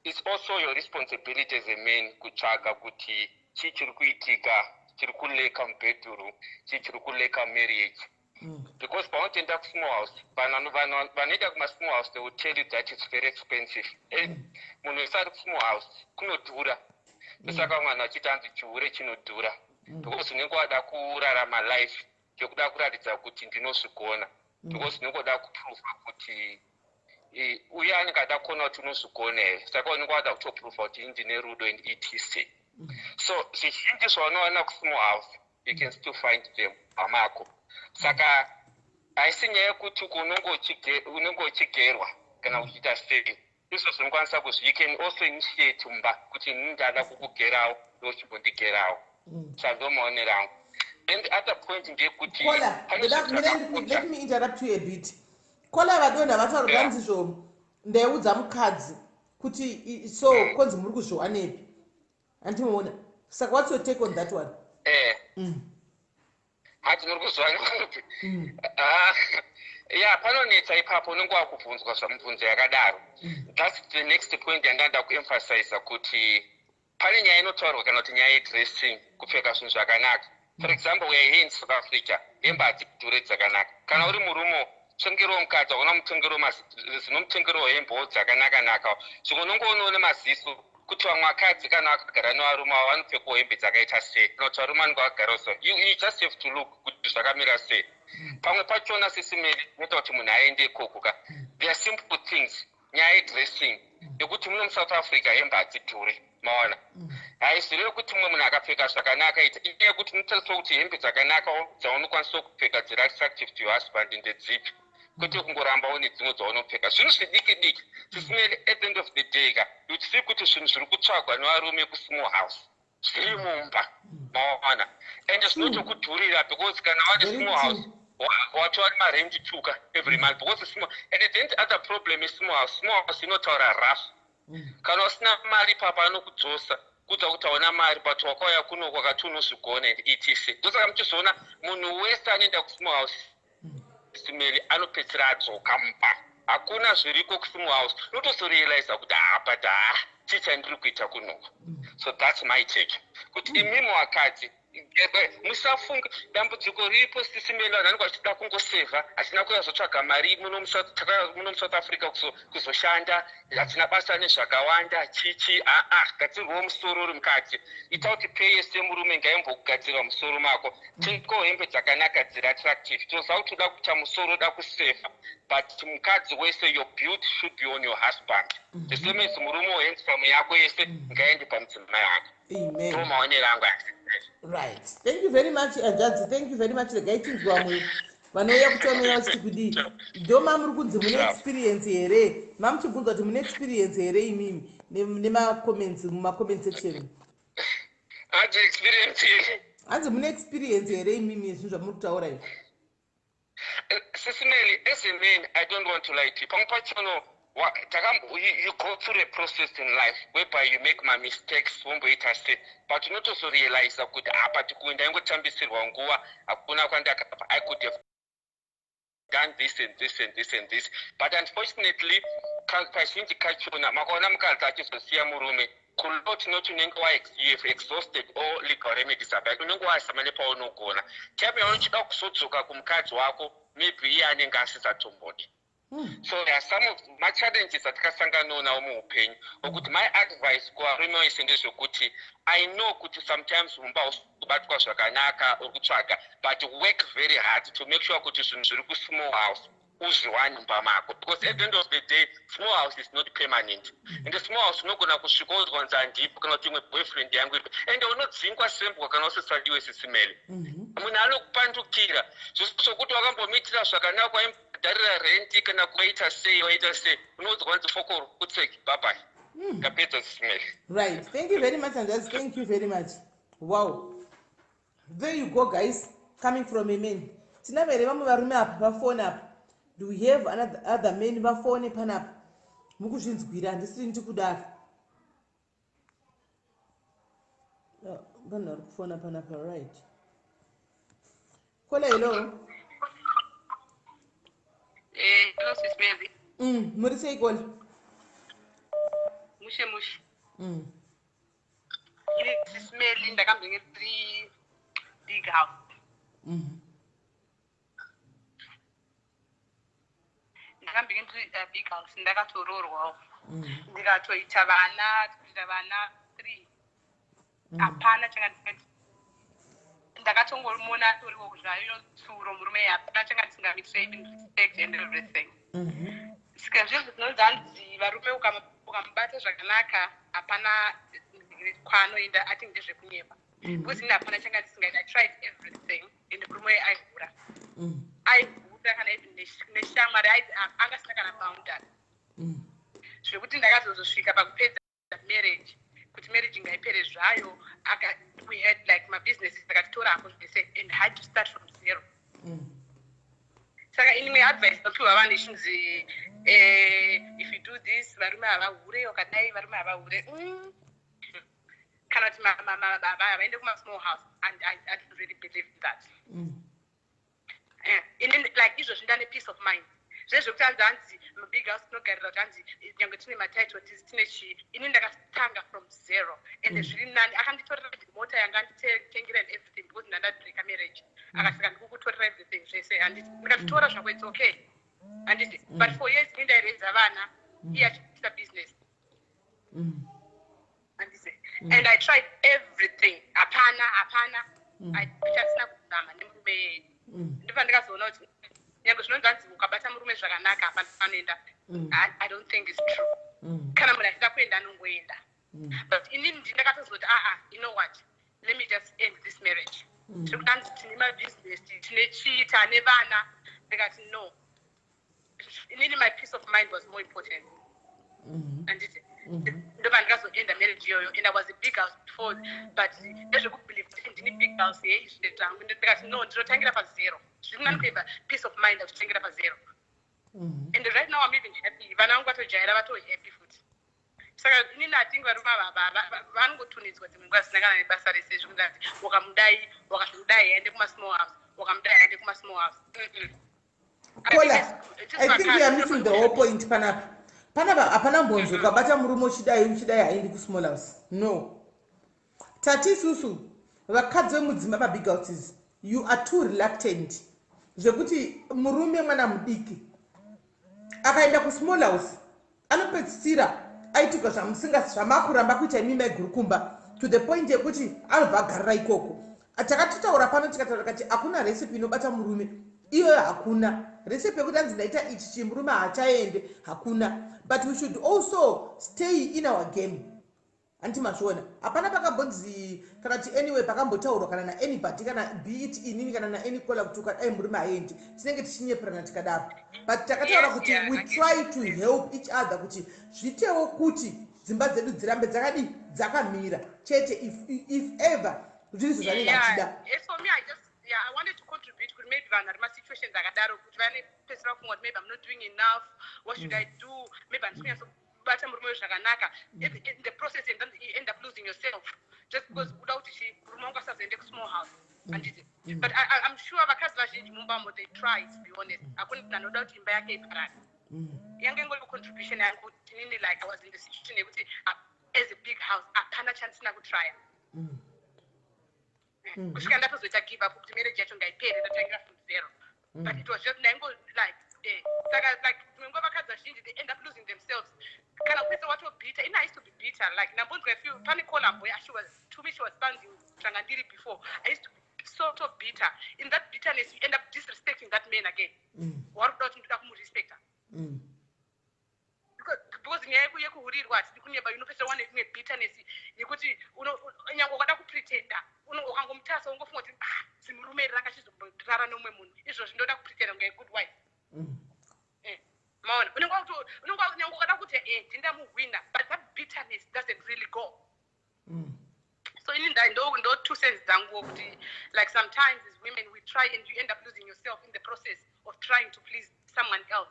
It's also your responsibility as a man kutsvaga kuti chii chiri kuitika, chiri kulacka mubedroom, chii chiri kulacka marriage, because paunotoenda kusmall house, vanhu vanoenda kumasmall house, they will tell you that it's very expensive. Munhu wese ari kusmall house, kunodhura. Ndosaka mwana achiti anzi chihure chinodhura, because unenge wada kurarama life yekuda kuratidza kuti ndinozvigona, because unenge wada kuprova kuti uye anenge ada kuona kuti unozvigona here. Saka unenge wada kutoprova kuti ndine rudo and etc. So zvizhinji zvaunowana kusmall house, you can still find them pamako. Saka haisi nyaya yekuti unenge uchigerwa kana uchiita sei. Izvo zvinokwanisa kuzvi, you can also initiate mumba kuti ini ndada kukugerawo, iwe uchimbondigerawo. Saka ndo maonero angu. And the other point ndeyekuti Caller, let me interrupt you a bit. Caller, vadonha vataura vanzizvo, ndaiudza mukadzi kuti so konzi muri kuzviwanepi? Handimuona. Saka what's your take on that one? Hati muri kuzviwanepi? Ah, ya, panonetsa ipapo. Unenge wakubvunzwa zvamubvunzo yakadaro. That's the next point yandanda kuemphasiza, kuti pane nyaya inotaurwa kana kuti nyaya yedressing, kupfeka zvinhu zvakanaka. For example, we are here in South Africa, hembe hadzidhure dzakanaka. Kana uri murume, tengerawo mukadzi, hakuna mutengero, zinomutengerowo hembewo dzakanaka-naka. Zvimwe unongoonawo nemaziso kuti vamwe vakadzi kana vakagara nevarume avo vanopfekawo hembe dzakaita sei, kana kuti varume vanenge vakagara. So you just have to look kuti zvakamira sei. Pamwe pachona, Sis Melly, inoita kuti munhu aende ikoko ka, there are simple things, nyaya yedressing, yekuti muno muSouth Africa hembe hadzidhuri, maona. Haizvirevi kuti mumwe munhu akapfeka zvakanaka ita inyaya yekuti unotariswa kuti hembe dzakanakawo dzaunokwanisa kupfeka dziri attractive to your husband ndedzipi, kwete kungoramba une dzimwe dzaunopfeka, zvinhu zvidiki diki. Sis Melly, at the end of the day ka, you'd see kuti zvinhu zviri kutsvagwa nevarume kusmall house zviri mumba, maona, and zvinotokudhurira, because kana wari small house, watova nemarent tuka every month, because small. And then the other problem is small house, small house inotaura rough. Kana usina mari papa anokudzosa kudza kuti hauna mari, but wakauya kuno kwakati unozvigona and etc. Ndosaka muchizoona munhu wese anoenda kusmall house, Sis Melly, anopedzisira adzoka mumba. Hakuna zviriko kusmall house. Unotozorealiza kuti ha, but ha, chii chandiri kuita kunoko? So that's my take, kuti imimi wakadzi musafunga dambudziko riripo, Sis Melly. Vanhu vanenge vachida kungosevha. Hatina kuuya zotsvaga mari muno muSouth Africa kuzoshanda, hatina basa nezvakawanda chichi. Aa, gadzirwawo musoro uri mukati. Ita kuti pay semurume ngaimbogadzirwa musoro mako. Tengawo hembe dzakanaka dziri attractive. Toziva kuti uda kuita musoro, uda kusevha, but mukadzi wese, your beauty should be on your husband, the same as murume wehandsome yako yese ngaende pamudzimai wako. Ndo maonero angu. Right, thank you very much, Anjadzi. Thank you very much. Regai tinzwa vamwe vanouya kuti vanouya vachiti kudii. Ndo mamuri kunzi mune experience here? Mamuchibvunza kuti mune experience here imimi nemacomments mumacomment section. Hanzi experience? Hanzi mune experience here imimi yezvinhu zvamuri kutaura izvi? Sis Melly, as a man, I don't want to lie to you. Pamwe pachono you go through a process in life whereby you make my mistakes, womboita sei, but unotozorealiza kuti apa tikuenda ingotambisirwa nguva, hakuna kwandakabva. I could have done this and this and this and this, but unfortunately kazhinji kachona makaona mukadzi achizosiya murume kulo tinoti unenge you have exhausted all legal remedies about, unenge wazama nepaunogona. Time yaunochida kuzodzoka kumukadzi wako, maybe iye anenge asisatombodi. So there are some of machallenges atikasanganawo nawo muupenyu okuti my advice kuvarume vese ndezvekuti I know kuti sometimes mumba hausi kubatwa zvakanaka, uri kutsvaga, but work very hard to make sure kuti zvinhu zviri kusmall house uzviwane mumba mako, because at the end of the day small house is not permanent. And small house unogona kusvika wonzwanzi handipo, kana kuti imwe boyfriend yangu iripo, ende unodzingwa sembwa kana usisadiwe. Sis Melly, munhu anokupandukira zvisi zvokuti wakambomuitira zvakanaka, waimubhadharira renti kana kuwaita sei, waita sei, unoudzwa kunzi fokoro, kutseki, bye bye. Kapedza, Sis Melly. Right, thank you very much, Andreas. Thank you very much. Wow, there you go, guys, coming from a man. Tinavo here vamwe varume apa vafone apa? Do we have another other men vafone panapa? Mukuzvinzwira, handisiri ndikudaro. Vanhu vari kufona panapa. Right, caller, hello. Hello, Sis Mary. Muri sei, caller? Mushe mushe. Ini, Sis Mary, ndakambenge ndiri big house. Ndakambenge ndiri big house, ndakatoroorwawo. Ndikatoita vana, kuita vana 3. Hapana changa ndakatongomuona atoriwo zvayo tsuro murume, hapana changa ndisingamitire, even respect and everything. Saka zvinhu zvinonzi hanzi varume ukamubata zvakanaka hapana kwaanoenda, I think ndezvekunyepa, because ini hapana changa ndisingaita. I tried everything and murume aihura. Aihura kana even neshamwari, angasina kana boundary, zvekuti ndakazozosvika pakupedza marriage, kuti marriage ngaipere zvayo. We had like mabusiness, akatitora hako zvese and had to start from zero. Saka inimwe advice nopiwa vanhu ichinzi if you do this varume havahure, wakadai varume havahure, Kana kuti havaende kumasmall house, and I don't really believe in that. Inini like izvozvi ndane peace of mind. Zvezvekuti hanzi mubig house tinogarira kuti hanzi nyange tine matitle tine chii, ini ndakatanga from zero and zviri nani. Akanditorera mota yanga anditengera and everything because ndandabreaka marriage. Akasaka ndikukutorera everything zvese, handiti? Ndikatitora zvako, it's okay, handiti? But for years ini ndaireza vana, iye achiita business, handiti? And I tried everything, hapana, hapana chasina kuzama nemurume. Ndibva ndikazoona kuti nyange zvinonzi hanzi ukabata murume zvakanaka hapana anoenda, I don't think it's true. Kana munhu achida kuenda anongoenda. But inini ndindakatozoti, aa, you know what, let me just end this marriage. Tiri kuti hanzi tine mabusiness, tine chii, tane vana. Ndikati no, inini my peace of mind was more important, handiti? Ndobva ndikazoenda marriage iyoyo, and I was a big house before, but ndezvekubelieve kuti ndini big house yei zvinhu zvangu. Ndikati no, ndinotangira pazero, zviri nani kuiva peace of mind akuchitangira pazero. And right now I'm even happy, vana vangu vatojaira, vatohappy futi. Saka inini atingi varume ava vanongotunidzwa dzimwe nguva zvisina kana nebasa rese, zvekuti wakamudai, wakazomudai aende kumasmall house, wakamudai aende kumasmall house. Caller, I think you are missing the whole point panapa. Panapa hapana mbonzo ukabata murume uchidai uchidai haendi kusmall house, no. Tati isusu vakadzi vemudzimba, mabig houses, you are too reluctant, zvekuti murume mwana mudiki akaenda kusmall house anopedzisira aitika zvamusinga zvamakuramba kuita imi maigurukumba, to the point yekuti anobva agarira ikoko. Takatotaura pano, tikataura kati hakuna recipe inobata murume iyoyo, hakuna recipe yekuti anzi ndaita ichi chimurume haachaende, hakuna. But we should also stay in our game, handiti? Mazviona, hapana pakambonzi kana kuti anyway pakambotaurwa kana naanybody, kana be it inini kana naany caller, kuti ukadai murume haendi. Tinenge tichinyeperana tikadaro, but takataura kuti we try to help each other kuti zvitewo kuti dzimba dzedu dzirambe dzakadii, dzakamira chete, if ever zviri zvo zvanenge achida. Yeah, I wanted to contribute kuti maybe vanhu vari masituations akadaro, kuti vanepesera kufunga kuti maybe I'm not doing enough, what should I do, maybe handisi kunyatsobata murume zvakanaka. In the process and then you end up losing yourself just because uda kuti chi murume wangu asazoende kusmall house, handiti? But I'm sure vakadzi vazhinji mumbamo, they try to be honest. Hakuna munhu anoda kuti imba yake iparare. Yange ingori contribution yangu kuti inini like I was in the situation yekuti as a big house hapana chandisina kutrya kusvika ndatozoita give up kuti marriage yacho ngaipere, ndatangira from zero. But it was just ndaingo like saka like dzimwe vazhinji they end up losing themselves kana kupedza watobhitter ini i used to be bitter like ndambonzwa if you pane column boy she was to me she was sounding zvanga ndiri before i used to be sort of bitter in that bitterness you end up disrespecting that man again mm. wari kuda kuti ndoda kumurespecta mm. because nyaya yekuhurirwa hatidi kunyeba unopedzisira wane imwe bitterness yekuti nyange ukada kupretenda ukangomutasa ungofunga kuti ah, zimurume iri ranga chizomborara neumwe munhu izvozvi ndoda kupretenda kunge good wife mm. eh, maona unenge nyange ukada kuti eh, ndindamuhwina but that bitterness doesn't really go mm. so ini ndo ndo two cents dzanguwo kuti like sometimes as women we try and you end up losing yourself in the process of trying to please someone else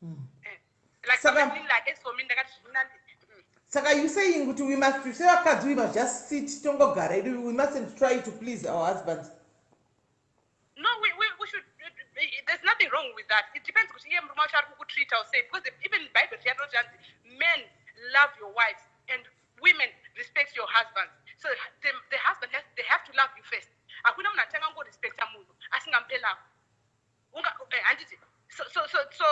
mm. eh. like saka, like as for me ndakati mm. Saka you saying kuti we must sevakadzi we must just sit tongogara edu we mustn't try to please our husbands no we, we, we should there's nothing wrong with that it depends kuti iye murume wacho ari kukutreata or say because even bible riyanoti hanzi men love your wives and women respect your husbands so the, the husband has, they have to love you first hakuna munhu atanga ngorespecta munhu asingamupe love eh, handiti so so so so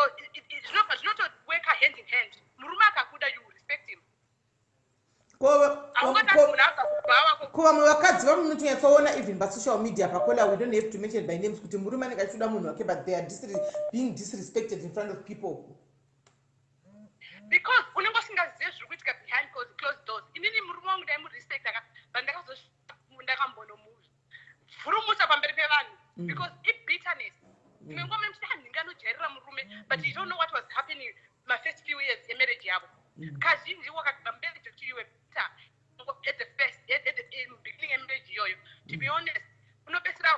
zvinotoweka hand in hand murume akakuda you respect him ko vamwe vakadzi vamunotonyatsoona even pasocial media pakola we don't have to mention by names kuti murume anenge achitoda munhu wake but they are being disrespected in front of people because unenge usingazive zviri kuitika behind closed doors inini murume wangu ndaimurespecta ka but ndakambonomuvhurumutsa pamberi pevanhu mm. because ibitterness mm. imwe nguva memuchiti hanhingi anojairira murume but you don't know what was happening mafirst few years emarriage yavo mm. kazhinji wakabva mumarriage kuti you were bitter at the first at the in beginning emarriage iyoyo to be honest unopedzisira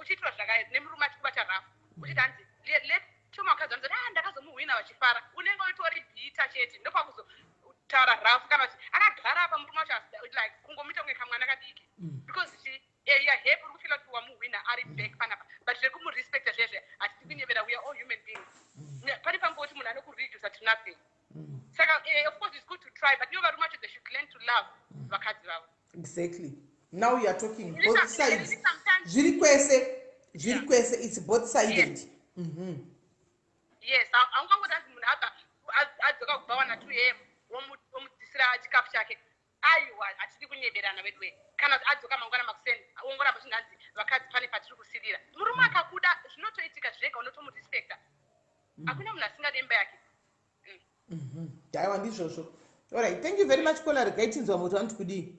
uchiitirwa zvakaya nemurume achikubata rafu uchiti hanzi let choma vakadzi vanozoti ah ndakazomuhwina vachifara unenge utori bhita chete ndopakuzotaura rafu kana kuti akagara apa murume wacho like kungomuita kunge kamwana kadiki mm. because she eh, you're happy uri kufila kuti wamuhwina ari mm. back panapa but zvekumurespecta zvezve hatisi kunyevera we are all human beings mm. pane pangoti munhu anokuredusa to nothing saka eh, of course it's good to try but ivo varume vacho they should learn to love vakadzi vavo exactly now you are talking both sides zviri kwese zviri kwese it's both sided yes mm-hmm. yes haungangoti hanzi munhu abva adzoka kubva wana 2 am womudzisira chikafu chake aiwa hatidi kunyeberana veduwe kana adzoka mangwana makuseni wongoramba chinhu hanzi vakadzi pane patiri kusirira murume akakuda zvinotoitika zvega unotomurespecta mm. hakuna munhu asingade imba yake mm. Aiwa ndizvozvo allright thank you very much kola regai tinzwa moto vanoti kudii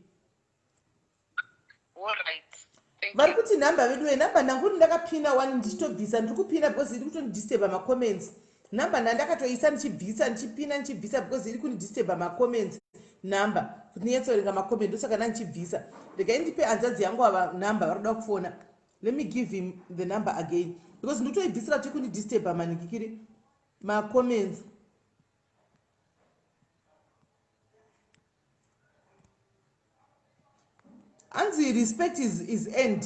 vari kuti nhamba veduwe nhamba ndanguri ndakapina wani ndichitobvisa ndiri kupina because iri kutondidisturba macomments nhamba ndandakatoisa ndichibvisa ndichipina ndichibvisa because iri kundidisturba macomments nhamba kuti ndinyatsoverenga macomment ndosaka ndandichibvisa regai ndipe hanzvadzi yangu ava nhamba vari kuda kufona let me give him the number again because ndikutoibvisira kuti kundidisturba manikikiri macomments hanzi respect is, is end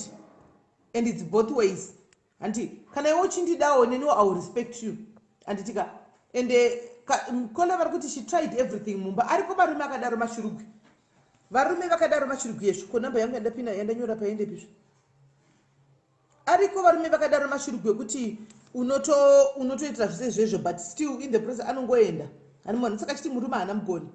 and its both ways hanti kana iwe uchindidawo neniwo i will respect you handitika and eh, kola vari kuti she tried everything mumba ariko varume akadaro mashurugwi varume vakadaro mashurugwi yesvo ko namba yangu yandapina yandanyora paendepizvo ariko varume vakadaro mashurugwi ekuti unotoitira zvese izvezvo but still in the process anongoenda animona saka chiti murume haana mugoni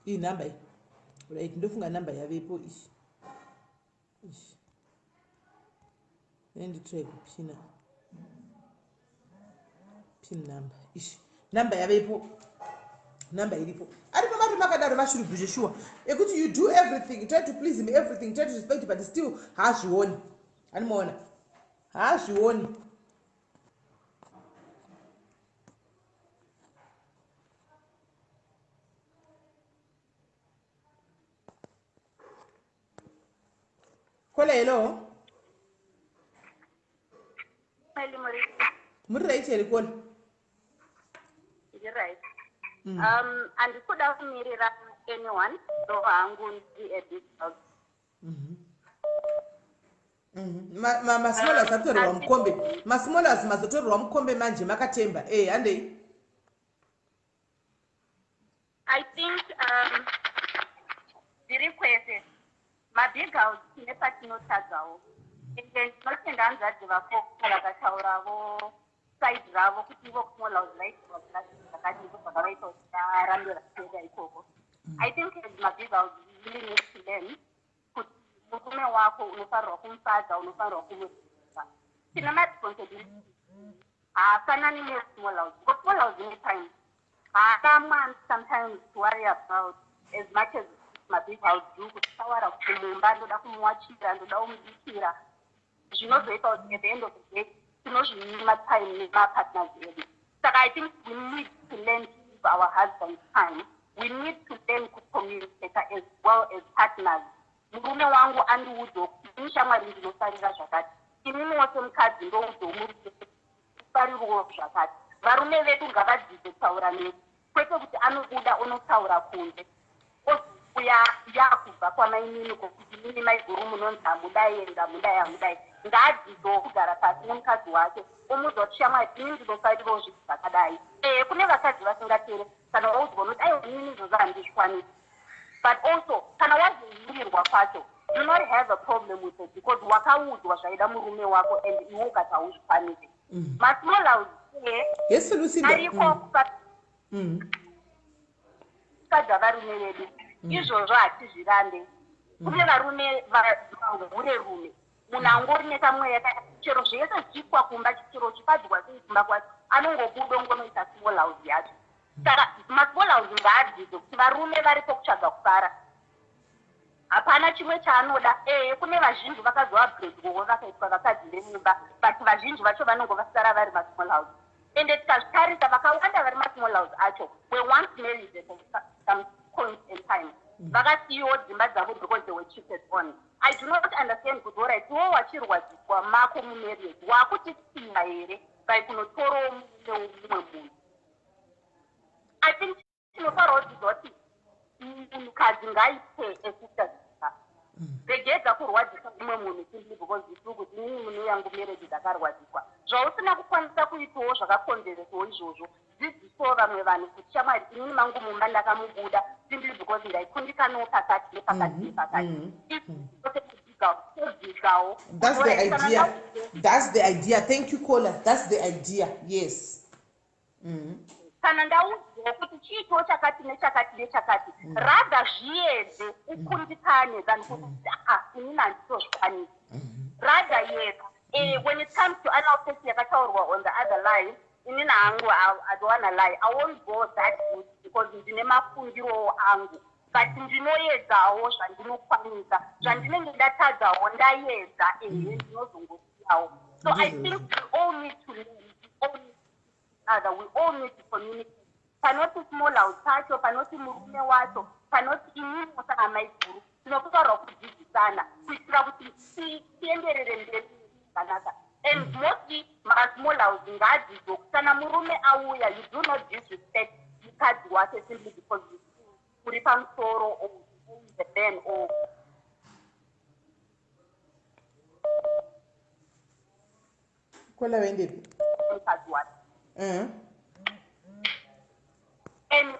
iyi nhamba iyi right ndofunga nhamba yavepo iyi nditry kupina pin number ishi number yavepo number iripo aripo varume akadaro mashurubhu zveshuwa ekuti you do everything try to please him everything try to respect but still haazvioni animaona haazvioni Kola hello. Muri right here Kola? Ndiri right. Mm. Um andikuda kumirira anyone so hangu ndi a big dog. Mm -hmm. Mm -hmm. Masmallers atorerwa mukombe. Masmallers mazotorerwa mukombe manje makatemba. Eh handei. I think um, ndiri Mabig house tine patinotadzawo. Ende ndinotenda hanzvadzi vako vakatauravo side ravo kuti ivo kusmall house vaitirwa zvakadii ndozvakavaita kuti varambe vachienda ikoko. I think as mabig house we really need to learn kuti murume wako unofanirwa kumufadza, unofanirwa kumuziva. Tine maresponsibilities haafanani nesmall house because small house ine time haana mwana sometimes to worry about as much as mabig house do kuti kuti mumba ndoda kumuwachira, ndoda kumubikira, zvinozoita kuti at the end of the day tinozvinyima time nemapartners edu. Saka I think we need to learn to give our husbands time. We need to learn kucommunicate as well as partners. Murume wangu andiudzewo kuti ini shamwari ndinofarira zvakati, ininiwo semukadzi ndoudzewo murume faririwo zvakati. Varume vedu ngavadzidze kutaura nesu, kwete kuti anobuda onotaura kunze, ozouya yakubva kwamainini kokuti inini maiguru munonzi hamudai ende hamudai hamudai. Ngaadzidzewo kugara pasi nemukadzi wake, omuudza kuti shamwari inini ndinofarirawo zvinhu zvakadai. Ehe, kune vakadzi vasingatere kana waudzwa unoti aiwa inini izvozvo handizvikwanisi, but also kana wazohurirwa kwacho, do not have a problem with it because wakaudzwa zvaida murume wako and iwe ukati hauzvikwanisi. Masmall house Yes, Lucinda. Ariko kufadza varume vedu, izvozvo hatizvirambe. Kune varume vahure rume, munhu angori nekamweya chero zvese zvichiitwa kumba, chero uchifadzwa sei kumba kwacho, anongobuda ongonoita small house yacho. Saka masmall house ngaadzidze kuti varume varipo kutsvaga kufara, hapana chimwe chaanoda. Ehe, kune vazhinji vakazoupgradewo vakaitwa vakadzi vemumba, but vazhinji vacho vanongo vasara vari masmall house. Ende tikazvitarisa, vakawanda vari masmall house acho were once married at some point in time, vakasiyiwo dzimba dzavo because they were cheated on. I do not understand kuti alright, iwo wachirwadziswa mako mumarriage, wakutisiya here by kunotorawo murume womumwe munhu? I think tinofanira kudzidza kuti munhukadzi ngaipe esister, regedza kurwadzisa umwe munhu simply because you feel kuti inini mune yangu marriage ndakarwadziswa. Zvausina kukwanisa kuitawo zvakakonzeresawo izvozvo, dzidzisawo vamwe vanhu kuti shamwari inini mangu mumba ndakamubuda simply because ndaikundikanawo pakati nepakati nepakati. Todzidzawo. That's the idea, that's the idea. Thank you, caller. That's the idea, yes. Kana ndaudzwa kuti chiito chakati nechakati nechakati, rather zviedze ukundikane than kuti a inini handitozvikwanisi. Rather yedza. When it comes to anal sex yakataurwa on the other line, inini hangu I don't wanna lie, I won't go that good because ndine mafungirowo angu, but ndinoedzawo zvandinokwanisa. Zvandinenge ndatadzawo ndaedza, ehe, ndinozongosiyawo. So I think we all need to learn, we all need other, we all need to communicate. Panoti small house pacho, panoti murume wacho, panoti inini samaiguru, tinofanirwa kudzidzisana kuitira kuti tienderere mberi zvakanaka. And mostly masmall house ngaadzidzwe kuti kana murume auya, you do not disrespect mukadzi wake simply because you feel uri pamusoro or you own the man or Caller vaendepi? Mukadzi wake. And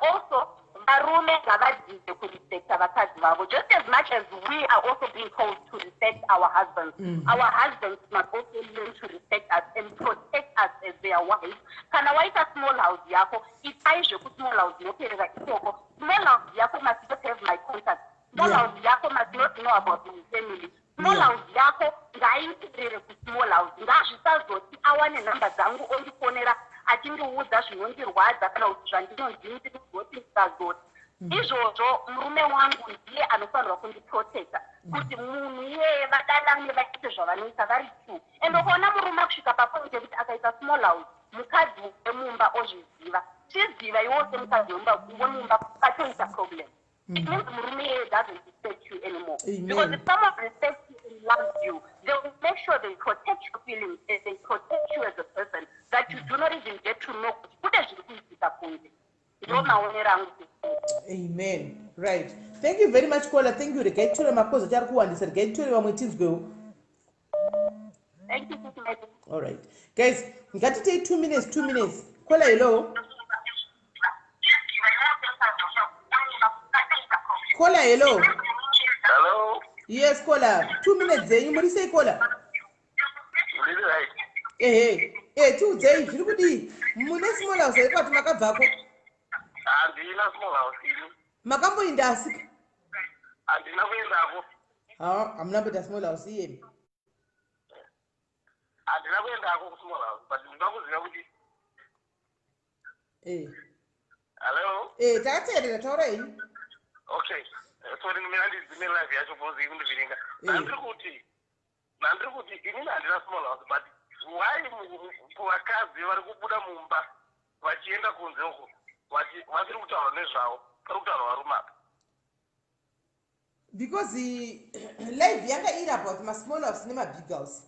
also varume ngavadzidze kurespecta vakadzi vavo just as much as we are also being told to respect our husbands. Our husbands must also learn to respect us and protect us as their wives. Kana waita small house yako, itai zvekusmall house, moperera ikoko. Small house yako must not have my contact. Small house yako must not know about my family. Small house yako ngaiperere kusmall house. Ngazvisazoti awane nhamba dzangu ondifonera achindiudza zvinondirwadza kana kuti zvandinonzi ndinozoti ndikazoti izvozvo. Murume wangu ndiye anofanirwa kundiprotecta kuti munhu iyeye vadanane, vaite zvavanoita vari two. And ukaona murume akusvika papoint yekuti akaita small house, mukadzi wemumba ozviziva, chiziva iwo semukadzi wemumba patoita problem. It means murume iyeye doesn't respect you anymore. Amen. Because if someone respects you and loves you, they will make sure they protect your feelings and they protect you as a person, that you do not even get to know kuti kune zviri kuitika kunze. Ndo maonero angu. Amen. Right, thank you very much, caller. Thank you. Regai titore makozi ati ari kuwandisa, regai titore vamwe tinzwewo. Thank you, Sis Melly. All right guys, ngatitei 2 minutes, 2 minutes. Caller, hello. Caller, hello. Hello. Yes caller, 2 minutes dzenyu. Muri sei, caller? Ndiri right. Ehe, e tiudzei zviri kudii. Mune small house here kwati makabvako? Handina small house ini. Makamboinda asika? Handina kuendako. Ha, hamuna kuita small house iyemi? Handina kuendako kusmall house, but ndinoda kuziva kuti Hello? E, takateerera, taura henyu. Okay, sorry, mina ndidzime live yacho because iri kundivhiringa. Ndandiri kuti inini handina small house, but why kuvakadzi vari kubuda mumba vachienda kunze uko vasiri kutaura nezvavo, pari kutaura varume apa? Because live yanga iri about masmall house nemabig house.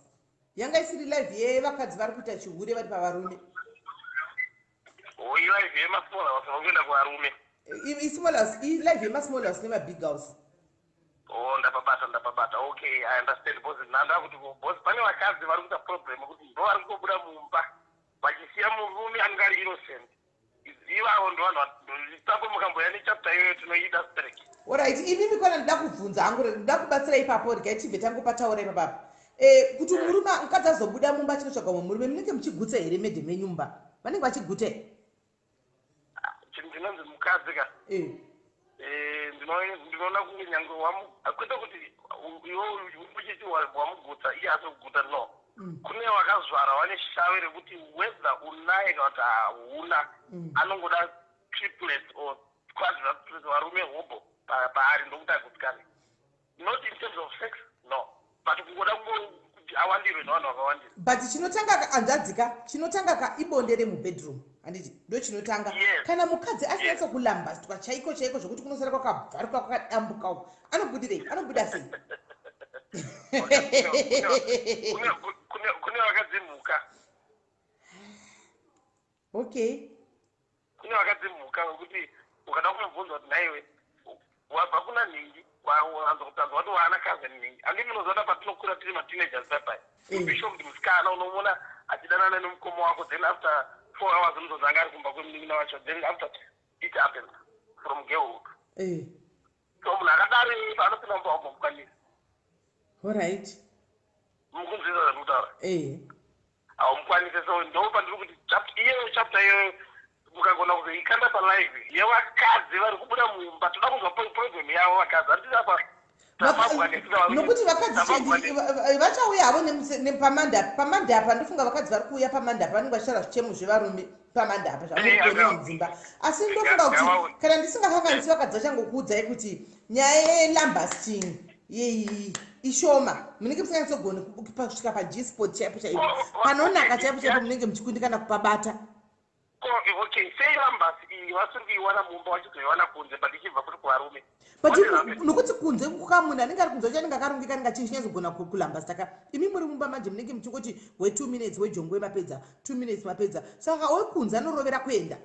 Yanga isiri live yevakadzi vari kuita chihure vari pavarume. Ilive yemasmall house vari kuenda kuvarume? Ismall house, ilive yemasmall house nemabig house. Oh, ndapabata, ndapabata. Okay, I understand, because ndanda kuti because pane vakadzi vari kuita problem kuti ndo vari kutobuda mumba vachisiya murume anenge ari innocent. Ivavo ndo vanhu ipapo. Mukamboya nechapter iyoyo, tinoida straight. Alright, imimi kwana ndida kubvunza hangu, ndida kubatsira ipapo. Regai tibve tangopataura ipapapa kuti murume, mukadzi azobuda mumba achinotsvaga mumwe murume, munenge muchigutsa here medhe menyu mumba? Vanenge vachiguta here? Chinhu chinonzi mukadzi ka, ndinoona kunge nyange kwete kuti iwe uchiti wamugutsa, iye asi kuguta, no. Kune vakazvara vane shave rekuti whether unaye kana kuti hauna, anongoda triplets or quadruplets, varume hobo paari, ndokuti agutsikane. Not in terms of sex, no, but kungoda kuti awandirwe nevanhu vakawandira. But chinotanga ka, hanzvadzika, chinotanga ka ibonde remubedroom, handiti? Ndo chinotanga. Yes. Kana mukadzi asinatsa kulambastwa chaiko chaiko, zvokuti kunosara kwakabvaruka, kwakadambuka uko, anobudirei? Anobuda sei? Kune vakadzimhuka. Kune vakadzimhuka vekuti ukada kumubvunza kuti, "Nhaiwe, wabva kuna nhingi?" Wanza kutanzwa kuti waana cousin nhingi. Handi munozoona patinokura tiri mateenagers papai, bisho kuti musikana unomuona achidanana nemukoma wako, then after 4 hours unozonzi anga ari kumba kwemunin'ina wacho. Then after, it happens from girlhood. So munhu akadaro paanopinda mumba wagomukwanisa. Mukunzwisa zvandikutaura? Eh. Haumukwanise. So ndo pandiri kuti iyoyo chapter iyoyo mukagona kuzoikanda palive yevakadzi vari kubuda mumba, toda kunzwa problem yavo vakadzi. Handiti apa Nokuti vakadzi chendi vachauya havo nepamanda. Pamanda apa ndofunga vakadzi vari kuuya pamanda apa vanenge vachitaura zvichemo zvevarume pamanda apa zvavanogona mudzimba. Asi ndofunga kuti kana ndisingakanganisi, vakadzi vachangokuudzai kuti nyaya yelambasting yeii ishoma. Munenge musinganyatsogoni kusvika paG-spot chaipo chaipo, panonaka chaipo chaipo, munenge muchikundikana kupabata. Okay, sei lambast iyi vasiri kuiwana mumba, vachizoiwana kunze, but ichibva kuti kuvarume? But nokuti kunze kuka munhu anenge ari kunze wacho anenge akarongeka, anenge achinyatsogona kulambasta ka. Imi muri mumba manje munenge muchingoti we2 minutes wejongwe mapedza, 2 minutes mapedza. Saka wekunze anorovera kuenda.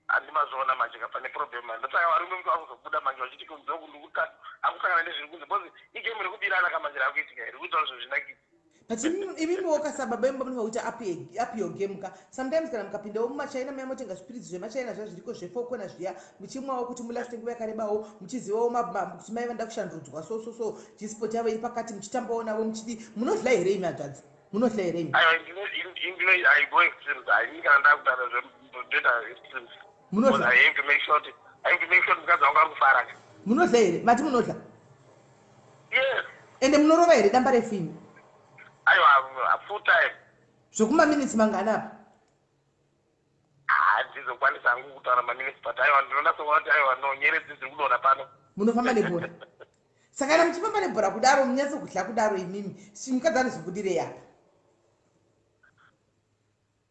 Handimazviona manje ka, pane problem. Ndosaka varume muti vakuzobuda manje vachiti kunze uku ndikutatu akusangana nezviri kunze, because igame rekubirana kamanje rakuitika iri kuita zvo zvinakidza. But imimiwo kasababa imba munofa kuita up your game ka. Sometimes kana mukapindawo mumachina maya, motenga zvipiritsi zvemachina zviya zviriko zvefokona zviya, muchimwawo kuti mulaste nguva yakarebawo, muchizivawo kuti mai vanoda kushandudzwa, so so so G-spot yavo iri pakati, muchitambawo navo muchidi. Munodla here imi, hanzvadzi? Munodla here imi? Aiwa, ndino I go extremes. Haini kana ndakutaura zvendoita extremes. Munodla? I have to make sure kuti mukadzi wangu ari kufara ka. Munodla here? Mati munodla? Yes. Ende munorova here damba refini? Aiwa, full time. Zvekumaminitsi mangani apa? Handizokwanisa hangu kutaura maminitsi, but aiwa, ndinoda sokuona kuti aiwa, no, nyeredzi dziri kudonha pano. Munofamba nebhora. Saka kana muchifamba nebhora kudaro, munyatso kudla kudaro imimi, mukadzi anozobudirei apa?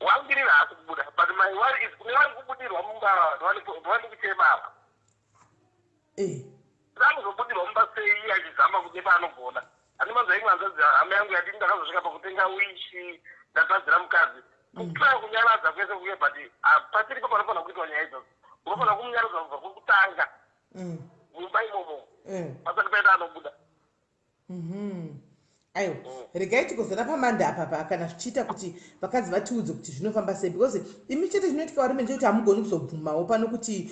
Wambirira haasi kubuda, but my worry is kune vari kubudirwa mumba, vari kuchema apa. Anozobudirwa mumba sei iye achizama kuti nepaanogona? Handimanzwa imwe hanzvadzi, hama yangu, yati ndakazosvika pakutenga wishi, ndatadzira mukadzi, kutraya kunyaradza kwese kuye, but pasiripo panofanira kuitwa nyaya idzodzo. Unofanira kumunyaradza kubva kwekutanga mumba imomo, pasati paita anobuda. Aiwa, regai tigozona pamanda apa pa kana zvichiita kuti vakadzi vatiudze kuti zvinofamba sei, because imi chete zvinoitika varume ndechekuti hamugoni kuzobvumawo pano kuti.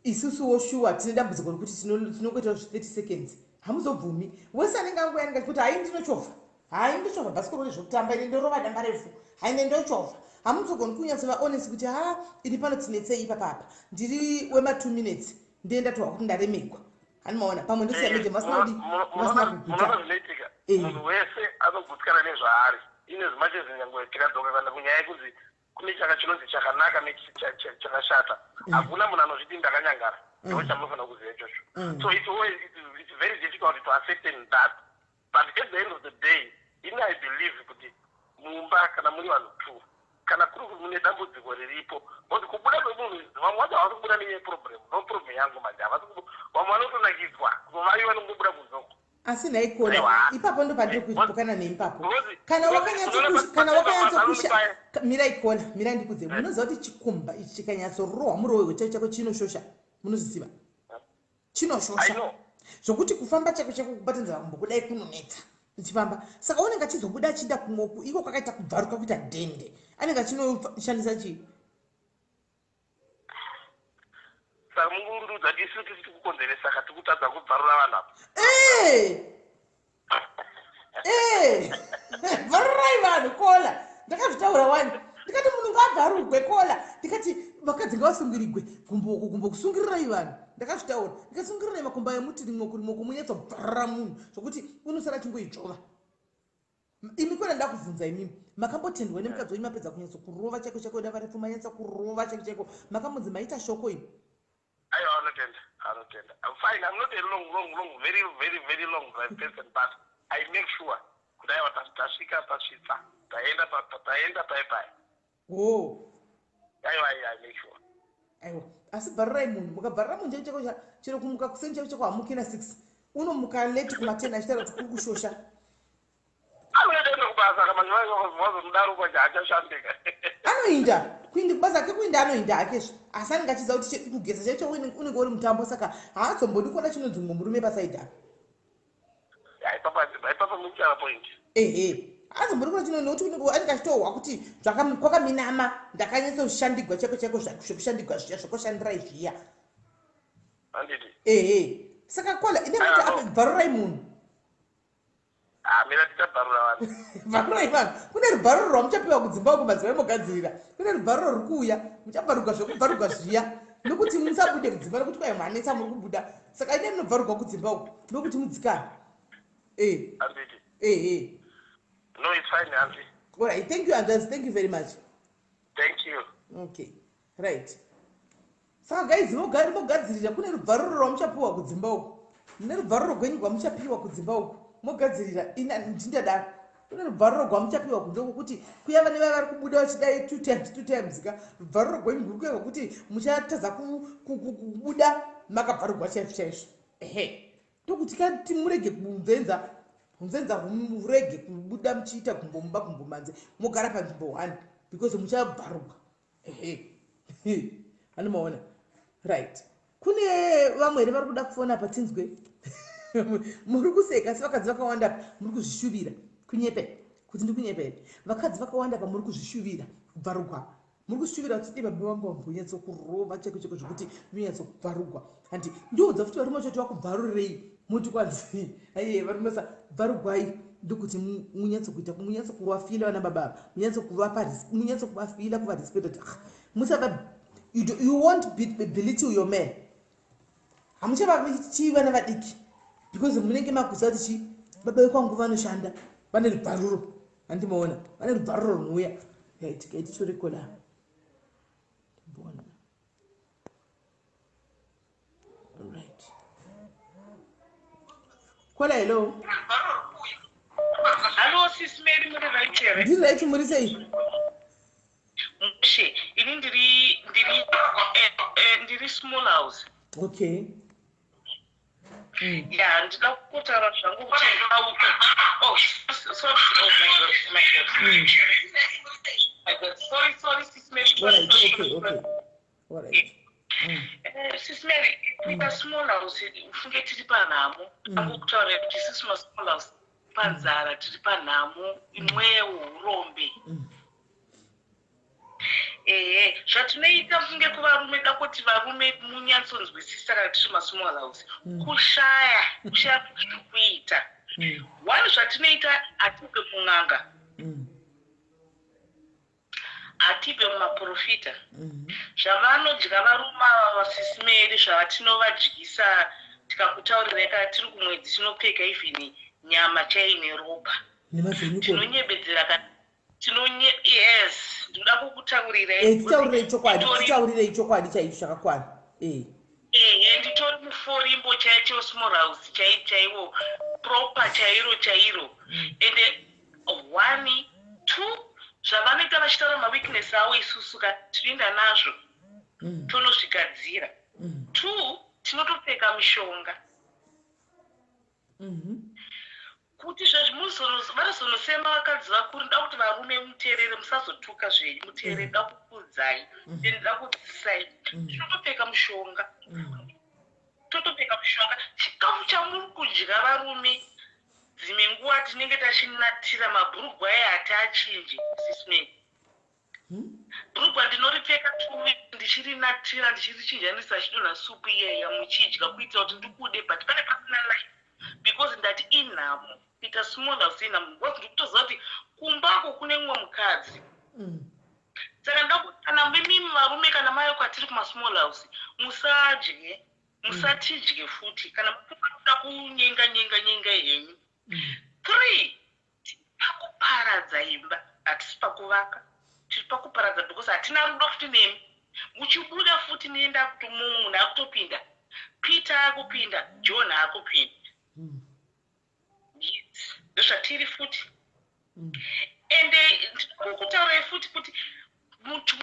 Isusuwo shuwa tine dambudziko rekuti tinongoita zve 30 seconds. Hamuzobvumi. Wese anenge angouya anenge achikuti hayi ndinochovha. Hayi ndochovha bhasikoro rezvekutamba ini ndorova damba refu. Hayi ne ndochovha. Hamuzogoni kunyatsova honest kuti ha ini pano tinetsei ipapa apa. Ndiri wema 2 minutes ndiye ndatohwa kuti ndaremegwa. Hani maona pamwe ndosiya meje vasina kudi vasina kuguta. Munoona zvinoitika munhu wese anogutsikana nezvaari in as much as nyangwe tikadzoka kana kunyaya yekunzi kune chaka chinonzi chakanaka nechakashata mm. hakuna munhu anozviti ndakanyangara mm. ndo chamunofanira kuziva ichocho mm. So it's always, it's very difficult to ascertain that, but at the end of the day, ini I believe kuti mumba kana muri vanhu two, kana kuri kuti mune dambudziko riripo, because kubuda kwemunhu, vamwe vacho havasi kubuda nenyaya yeproblem, no problem yangu manje havasi, vamwe vanotonakidzwa kuvaiwa nokungobuda kunzoko. Asi nhai Kola, ipapo ndo pandiri kupokana nemi ipapo. Kana wakanyatso kana wakanyatsokusha, mirai Kola, mirai ndikudze. Munoziva kuti chikumba ichi chikanyatsorohwa murohwe chako chako chinoshosha. Munozviziva? Chinoshosha. Zvokuti kufamba chako chako kubatanidza makumbo kudai kunonetsa uchifamba. Saka unenge achizobuda achienda kumwe iko kwakaita kubvaruka kuita dhende. Anenge achinoshandisa chii? Saka mungurudza kuti isu tisi tikukonzeresa ka tikutadza kubvarura vanhu apa. Eh! Eh! Bvarurai vanhu Kola. Ndakazvitaura wani. Ndikati munhu ngaabvarurwe Kola. Ndikati vakadzi ngavasungirigwe gumbo uku gumbo kusungirirai vanhu. Ndakazvitaura. Ndikasungirirai makumbo ayo muti rimwe rimwe kumunyatsobvarura munhu zvokuti unosara achingoidzvova. Imi kwena ndakuvhunza imimi makambotendwa nemukadzi wenyu mapedza kunyatso kurova chaiko chaiko dava refu manyatsa kurova chaiko chaiko makambonzi maita shoko imi? Aiwa, anotenda, anotenda. I'm fine. I'm not a long, long, long, very, very, very long drive person, but I make sure kuti aiwa tasvika pasvitsa, taenda taenda pai pai. Oh. Aiwa, I make sure. Aiwa, asi bharurai munhu, mukabharura munhu chaiko chaiko chero kumuka kuseni chaiko chaiko hamuki na 6 unomuka late kuma 10 achitaura kuti kuri kushosha. Anoenda kubasa kana vazomudaro kwacho haachashandika. Anoinda kuinda kubasa ake, kuinda anoinda hake zve, asi anenge achiziva kuti kugeza chaicho unenge uri mutambo, saka haazombodi kuona chinonzi mumwe murume pasaidi apa. Ipapa muchara point. Ehe, haazombodi kuona chino nokuti unenge anenge achitohwa kuti kwakaminama, ndakanyatsoshandigwa chaiko chaiko zvekushandigwa zviya zvekushandirai zviya. Handiti? Ehe, saka Kola ine kuti apa bvarurai munhu. Ah, mira tichabvarura vanhu. Bvarurai vanhu. Kune rubvaruro rwamuchapiwa kudzimba uko madzimai mogadzirira. Kune rubvaruro ruri kuuya. Muchabvarurwa zvekubvarurwa zviya. Nokuti musabude kudzimba nokuti kwai manetsa muri kubuda. Saka ine munobvarurwa kudzimba uko nokuti mudzikane. Eh. Handiti? Eh eh. No, it's fine, auntie. All right, thank you, Andres. Thank you very much. Thank you. Okay. Right. Saka guys mogadzirira kune rubvaruro rwamuchapiwa kudzimba uku. Mune rubvaruro gwenyu rwamuchapiwa kudzimba uku. Mogadzirira ina ndindadaro. Kune rubvaruro rwamuchapiwa kunze kwokuti kuya vane vaya vari kubuda vachidai two times two times ka rubvaruro gwenyu rwuri kuya rwokuti muchatadza kubuda makabvarurwa chaizvo chaizvo. Ehe. Ndokuti kati murege kunzenza hunzenza hurege kubuda muchiita gumbo mumba gumbo manze mogara panzvimbo one because muchabvarurwa. Ehe, anomaona. Right, kune vamwe here vari kuda kufona apa tinzwe? Muri kuseka asi vakadzi vakawanda apa muri kuzvishuvira. Kunyepe kuti ndikunyepe here? Vakadzi vakawanda apa muri kuzvishuvira kubvarugwa, muri kuzvishuvira kuti dei baba vangu vambonyatsokurova chaiko chaiko zvekuti ndonyatsokubvarugwa. Handi ndiudza futi varume vacho kuti vakubvarurei, muti kwanzi aiye varume sa bvarugwai ndokuti munyatsokuita munyatsokuvafila vana baba ava, munyatsokuvapa, munyatsokuvafila, kuvarespecta kuti ah, musava you won't belittle your man, hamuchavatii vana vadiki because munenge makuziva kuti chi baba vekwangu vanoshanda, vane rubvaruro. Handimaona vane rubvaruro runouya. Right, gaititorekoda bona. Right. Kola, hello. Hello, Sis Mary, muri right here? Ndiri right, muri sei? Mushe, ini ndiri small house. Okay. Ya, ndida kutaura zvangu kuti, oh, sorry, oh my God, my God. My God, sorry, sorry, Sis Mary. All right, okay. All right. Sis Mary, kuita small house, ufunge tiri panhamo. Angokutaura kuti isusu masmall house panzara, tiri panhamo, imwewo urombe. Ehe, zvatinoita kunge kuvarume, da kuti varume munyatsonzwisisa kana tiri masmall house. Kushaya, kushaya zviri kuita. One, zvatinoita, hatibve mun'anga, hatibve mumaprofita. Zvavanodya varume ava, vaSis Mary, zvavatinovadyisa, tikakutaurirai, kana tiri kumwedzi tinopfeka even nyama chaine ropa. Nemavheniko. Tinonyebedzera kana tinonye, yes, ndinoda kukutaurirai. Titaurirei chokwadi. Titaurirei chokwadi chaicho chakakwana. Ehe, nditori muforimbo chaicho, small house chai chaiwo, proper chairo chairo. Ende one, two, zvavanoita vachitaura maweakness avo, isusu ka tinoenda nazvo tonozvigadzira. Two, tinotopfeka mishonga kuti zvezvi vanozonosema vakadzi vakuru. Ndoda kuti varume muteerere, musazotuka zvenyu, muteerere. Ndoda kukuudzai ende ndoda kudzidzisai. Tinotopfeka mushonga, totopfeka mushonga. Chikafu chamuri kudya varume, dzimwe nguva tinenge tachinatira mabhurugwa aya, hatiachinji. Sis Mary, bhurugwa ndinoripfeka 2 weeks ndichirinatira, ndichirichinjanisa, achidonha supu iyeya muchidya, kuitira kuti ndikude, but pane pasina life, because ndati inhamo kuita small house, inhamo, because ndikutoziva kuti kumbako kune mumwe mukadzi. Saka ndokuti kana mimimi varume, kana mai kwatiri kumasmall house, musadye, musatidye futi kana mukuda kunyenga nyenga nyenga henyu. Three, tiri pakuparadza imba, hatisi pakuvaka, tiri pakuparadza, because hatina rudo futi nemi. Muchibuda futi nienda kuti mumwe munhu akutopinda, Peter akupinda, John akupinda. Yes, ndozvatiri futi. Ende ndinokutaurai futi kuti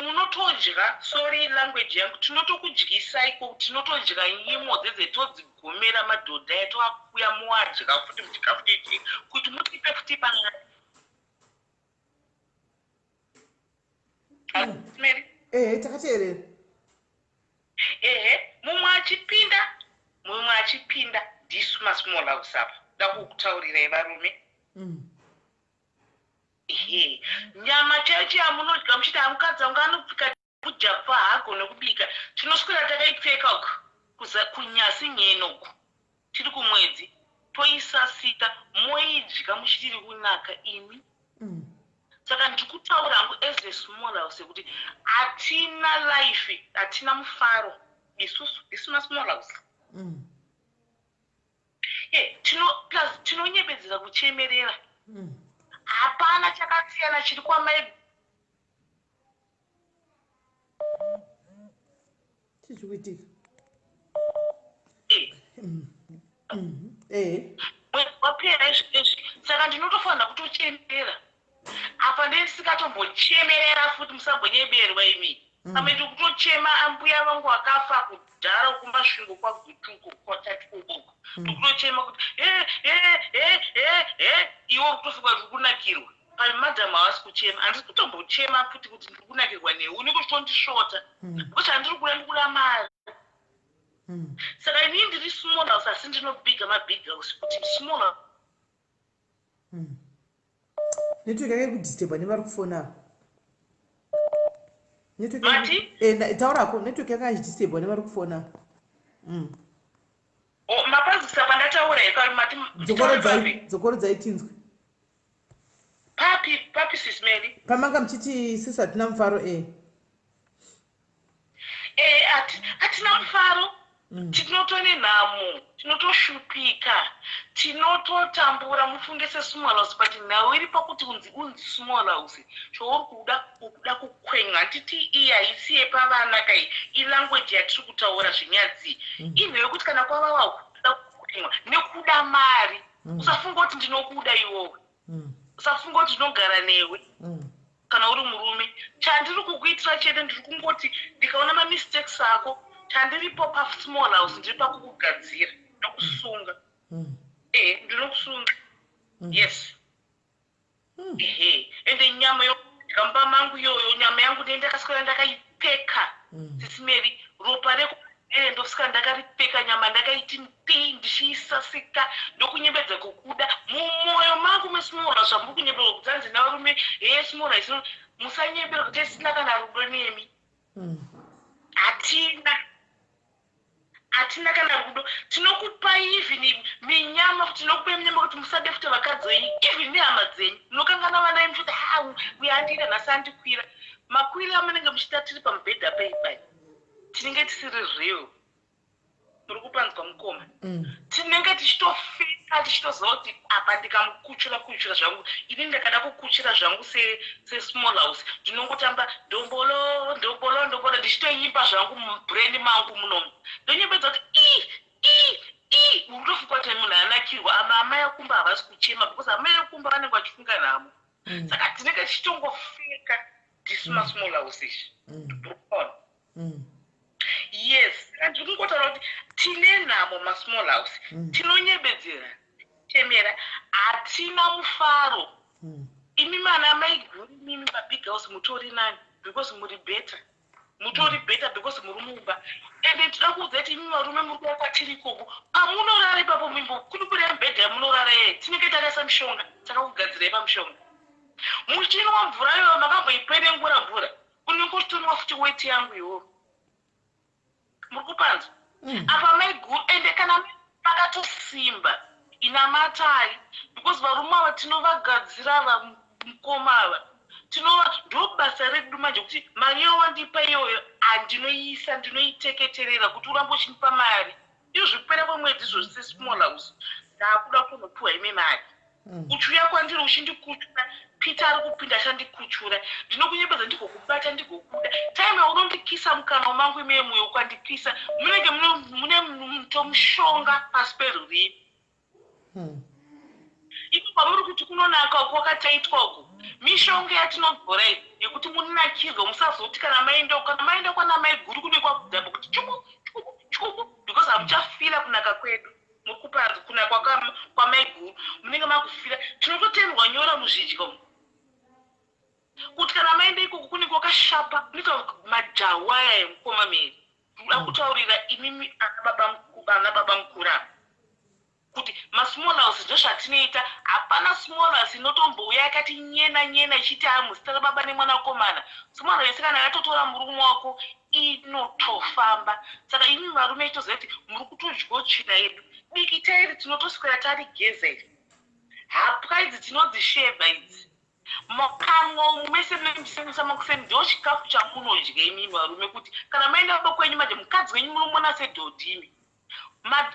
munotodya, sorry language yangu, tinotokudyisai, tinotodya nyimo dzedze, todzigomera madhodha aya, toakuya, muadya futi muchikafu chechi kuti mutipe futi pangani. Mary? Ehe, takateerera. Ehe, mumwe achipinda, mumwe achipinda, ndisu masmall house apa, da kukutaurirai varume. Ehe, nyama chaicho yamunodya muchiti hamukadzi wangu anopfeka kujapa, haagone kubika, tinoswera takaipfeka uku kunyasi nyeno uku, tiri kumwedzi, toisasika, moidya muchitiri kunaka imi. Saka ndikutaura hangu as a small house yekuti hatina life, hatina mufaro isusu, isu masmall house. Ye, tino plus tinonyebedzera kuchemerera. Hapana chakasiyana chiri kwamai. Chii chiri kuitika? Ehe. Mwedzi wapera izvezvi, saka ndinotofanira kutochemerera. Apa ndisikatombochemerera futi, musambonyeberwa imi. Pamwe ndiri kutochema ambuya vangu vakafa kudhara kuMasvingo, kwaGutuko, kwaTatikoboko. Ndikutochema kuti he he he he he, iwe uri kutofunga kuti uri kunakirwa. Pamwe madhamu havasi kuchema, handisi kutombochema futi kuti ndiri kunakirwa newe, unenge uchitondisvota, because handiri kuda, ndikuda mari. Saka inini ndiri small house, asi ndinobhiga mabig house kuti small house. Network yake kudisturba nevari kufona. Network. Mati? Taurako, network yanga ichidisturbwa nevari kufona. Oh, mapazisa pandataura here kana mati? Dzokorodzai, dzokorodzai tinzwe. Papi, papi, Sis Mary? Pamanga muchiti isusu hatina mufaro. Hatina mufaro. Tinotone nhamo, tinotoshupika, tinototambura, mufunge sesmall house. But nhau iri pakuti unzi small house, chouri kuda, ukuda kukwenywa. Handiti iyi haisi yepavana kai, ilanguage yatiri kutaura zvinyadzi. Inhau yekuti kana kwavava kuda kukwenywa nekuda mari. Usafunga kuti ndinokuda iwowe. Usafunga kuti ndinogara newe. Kana uri murume, chandiri kukuitira chete, ndiri kungoti ndikaona mamistakes ako, chandiripo pasmall house, ndiri pakukugadzira nokusunga. Ndinokusunga, yes. Ehe, ende nyama yokudya mumba mangu iyoyo, nyama yangu ndee ndakaswera ndakaipfeka. Sis Mary, ropa rekuere ndosvika ndakaripfeka, nyama ndakaiti mpi, ndichiisasika, ndokunyembedza kukuda mumwoyo mangu mesmall house. Zvamuri kunyembedza kuti hanzi navarume, he, small house. Musanyepera kuti tisina kana rudo nemi. Hatina. Hatina kana rudo. Tinokupai even minyama, tinokupai minyama kuti musade futi vakadzi venyu, even nehama dzenyu. Munokangana vana venyu futi, ha, uyo andiida nhasi andikwira. Makwiro amunenge muchiita tiri pamubhedha peipai, tinenge tisiri real. Muri kupanzwa mukoma? Tinenge tichitofika tichitoziva kuti apa ndikamukuchura kuchura zvangu, ini ndakada kukuchura zvangu sesmall house, ndinongotamba ndombolo ndombolo ndombolo, ndichitoimba zvangu mubrain mangu munomu, ndonyembedza kuti i i i uri kutofunga kuti munhu anakirwa. Ama amai akumba havasi kuchema, because amai akumba vanenge vachifunga nhamo. Saka tinenge tichitongofeka tisu masmall house izvi. Uri Yes, saka ndiri kungotaura kuti tine nhamo masmall house. Tinonyebedzera chemera, hatina mufaro. Imi mana maiguru, imimi mabig house mutori nani, because muri better, mutori better because muri mumba. Ende tinoda kuudza kuti imi varume muri kuva kwatiri ikoko, pamunorara ipapo mimbo kudukurai mubhedha yamunorara yeye, tinenge takaisa mishonga, takakugadzirai pamushonga. Muchinwa mvura iyoyo, makamboipenengura mvura, unenge uchitonwa futi weti yangu iwowo. Muri kupanzwa? Apa maiguru, ende kana makatosimba, inamatai, because varume ava tinovagadzira, ava mukoma ava tinova, ndo basa redu manje, kuti mari yawandipa iyoyo handinoiisa, ndinoiteketerera kuti urambe uchindipa mari. Izvo zvekupera kwemwedzi izvozvi, sesmall house ndakuda kutonopiwa ime mari. Uchiuya kwandiri uchindikuchura, Peter ari kupinda achandikuchura, ndinokunyepedza, ndigokubata, ndigokuda. Time yaunondikisa mukanwa mangu imeye muyo, ukandikisa munenge mune mutomushonga pasi perurimi. Iko kwamuri kuti kunonaka uku kwakataitwa uku, mishonga yatinodzora iyi yekuti munakirwe, musazoti kana maenda kwana mai guru kune kwakudhamba kuti chuku chuku chuku, because hamuchafila kunaka kwedu. Muri kuparadza kunaka kwamai guru, munenge makufila. Tinototendwa nyora muzvidyo kuti kana maenda ikoko kunenge kwakashapa, kunoita majahu aya emukoma meri. Ndoda kutaurira imimi ana baba mukuru ava kuti masmall house ndozvatinoita. Hapana small house inotombouya yakati nyena nyena ichiti amuzita rababa nemwanakomana. Small house kana yatotora murume wako, inotofamba. Saka imi varume itoziva kuti muri kutodyawo tsvina yedu. Dikita iri tinotoswera tarigeza iri, hapwa idzi tinodzishevha idzi, mukanwa umu mese munomusemesa makuseni, ndo chikafu chamunodya imimi varume. Kuti kana maenda baba kwenyu manje, mukadzi wenyu munomona sedhodhi imi.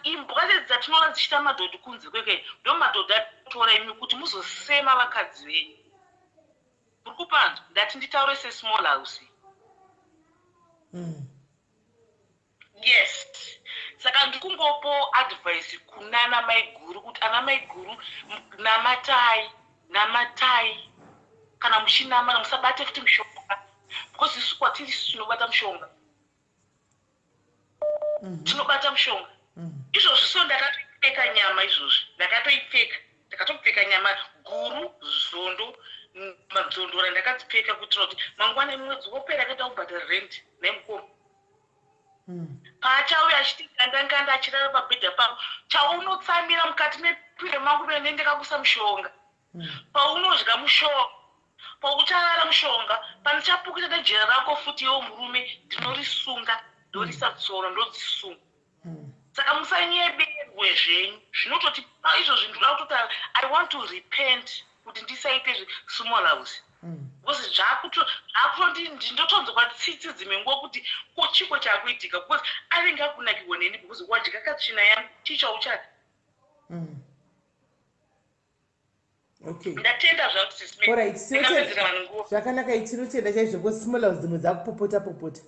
Imbwa idzi dzatinoona dzichiita madhodhi kunze kweke, ndo madhodhi atotora imi kuti muzosema vakadzi venyu. Muri kupanzwa? Ndati nditaure sesmall house. Yes, saka ndikungopo advice kunana maiguru kuti ana maiguru, namatai, namatai. Kana muchinamara musabate futi mushonga, because isu kwatiri isu tinobata mushonga. Tinobata mushonga. Izvozvi so ndakatoipfeka nyama, izvozvi ndakatoipfeka, ndakatopfeka nyama guru, zondo madzondora ndakadzipfeka kuitira kuti mangwana mwedzi wopera akaita kubhadhara rent nemukoma. Paachauya achiti ngandanganda achirara pabhedha pangu, chaunotsamira mukati mepire mangu mene ndakakusa mushonga. Paunodya mushonga, paucharara mushonga, pandichapukita nejira rako futi iwo murume, ndinorisunga, ndorisa tsono, ndodzisunga. Saka musanyeberwe zvenyu zvinototi izvozvi. Ndinoda kutoti I want to repent kuti ndisaite small house, because zvakutondi ndinotonzwa tsitsi dzimwe nguva kuti ko chiko chakuitika, because anenge akunakirwa neni because wadya katsvina yangu, chii chauchada? Ndatenda zvangu, Sis Mary. Alright. Ndingapedzera vanhu nguva. Zvakanaka, tinotenda chaizvo, because small house dzimwe dzakupopota popota.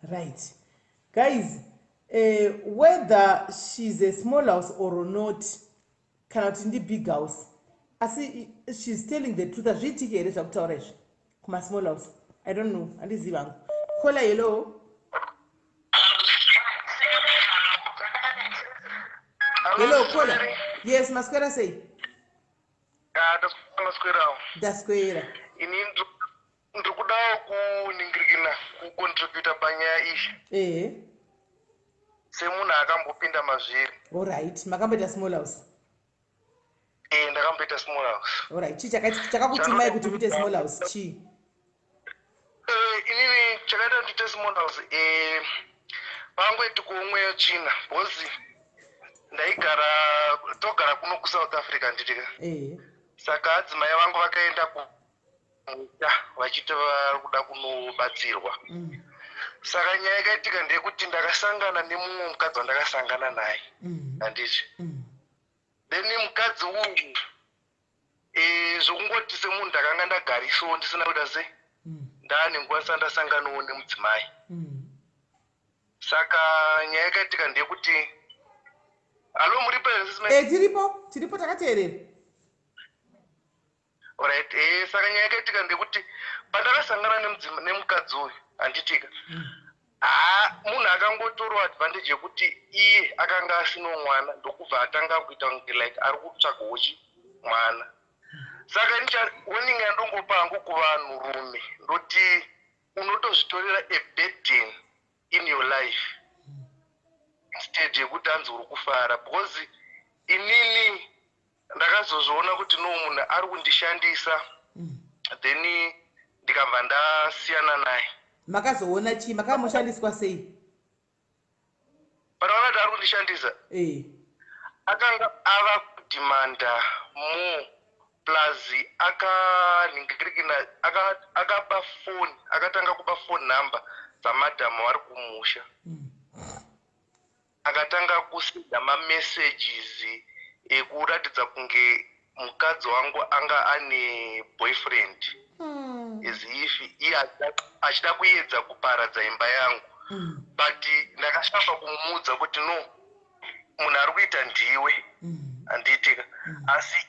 Right guys, whether she's a small house or not, kana kuti ndi big house, asi she's telling the truth. Hazviitiki here zvakutaura izvi kumasmall house? I don't know, handizivi hangu. Caller, hello. Hello caller. Yes, maswera sei? Maswerawo. Ndaswera. Ini ndiri kudawo kuningirikina, kucontributa panyaya iyi. Semunhu akambopinda mazviri. Alright, makamboita small house? Eh, ndakamboita small house. Alright, chii chakakutumai kuti muite small house chii? Eh, inini chakaita kuti ndiite small house eh, pangoiti kuumwe tsvina because ndaigara togara kuno kusouth africa nditika eh. Saka adzimai vangu vakaenda kumusha vachiti vari kuda kunobatsirwa. Saka nyaya yakaitika ndeyekuti ndakasangana nemumwe mukadzi wandakasangana naye. Handiti. Then mukadzi uyu eh, zvokungoti semunhu ndakanga ndagarisawo ndisina kuita sei. Ndaane nguva ndisati ndasanganawo nemudzimai. Saka nyaya yakaitika ndeyekuti Hallo muripo here sis Mary? Eh, tiripo, tiripo takateerera. Alright, eh, saka nyaya yakaitika ndeyekuti pandakasangana nemukadzi uyu handitika. Haa munhu akangotorwa advantage yekuti iye akanga asino mwana ndokubva atanga kuita kunge like ari kutsvagawo chi mwana. Saka ini warning yandongopa hangu kuvanhurume ndoti unotozvitorera a burden in your life instead yekuti anzi uri kufara because inini ndakazozviona kuti no munhu ari kundishandisa. Then ndikabva ndasiyana naye. Makazoona chii? Makamushandiswa sei? Panaona kuti ari kundishandisa. Akanga ava kudhimanda more plus akanhingirikina akaba foni akatanga kuba phone number dzamadhamu vari kumusha. Akatanga kusenda mamessages ekuratidza kunge mukadzi wangu anga ane boyfriend. As if iye achida kuedza kuparadza imba yangu. But ndakashamba kumuudza kuti no munhu ari kuita ndiwe. Handiitika. Asi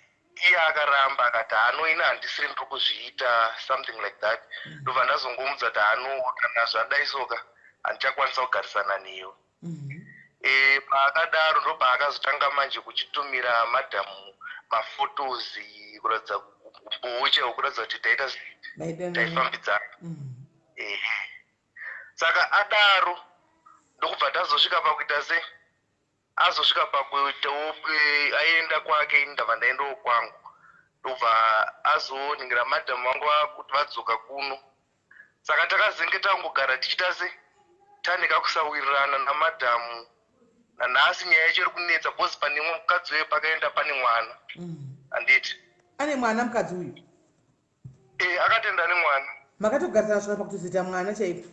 iye akaramba akati hano ini handisiri ndiri kuzviita something like that. Ndobva ndazongomudza kuti hano kana zvadai soka handichakwanisa kugarisana newe. Paakadaro ndopaakazotanga manje kuchitumira madhamu mafotos kuratidza kumbowo chaiwo kuratidza kuti taita taifambidzana. Ehe. Saka adaro ndokubva tazosvika pakuita se azosvika pakuitawo aenda kwake ini ndabva ndaendawo kwangu ndobva azoningira madhamu vangu vakuti vadzoka kuno saka takazenge tangogara tichiita se tane kakusawirirana namadhamu nanhasi nyaya yacho iri kunetsa because pane imwe mukadzi uye pakaenda pane mwana handiti Ane mwana mukadzi uyu? E, akatenda nemwana. Makatogarisana svika pakutozoita mwana chaipo?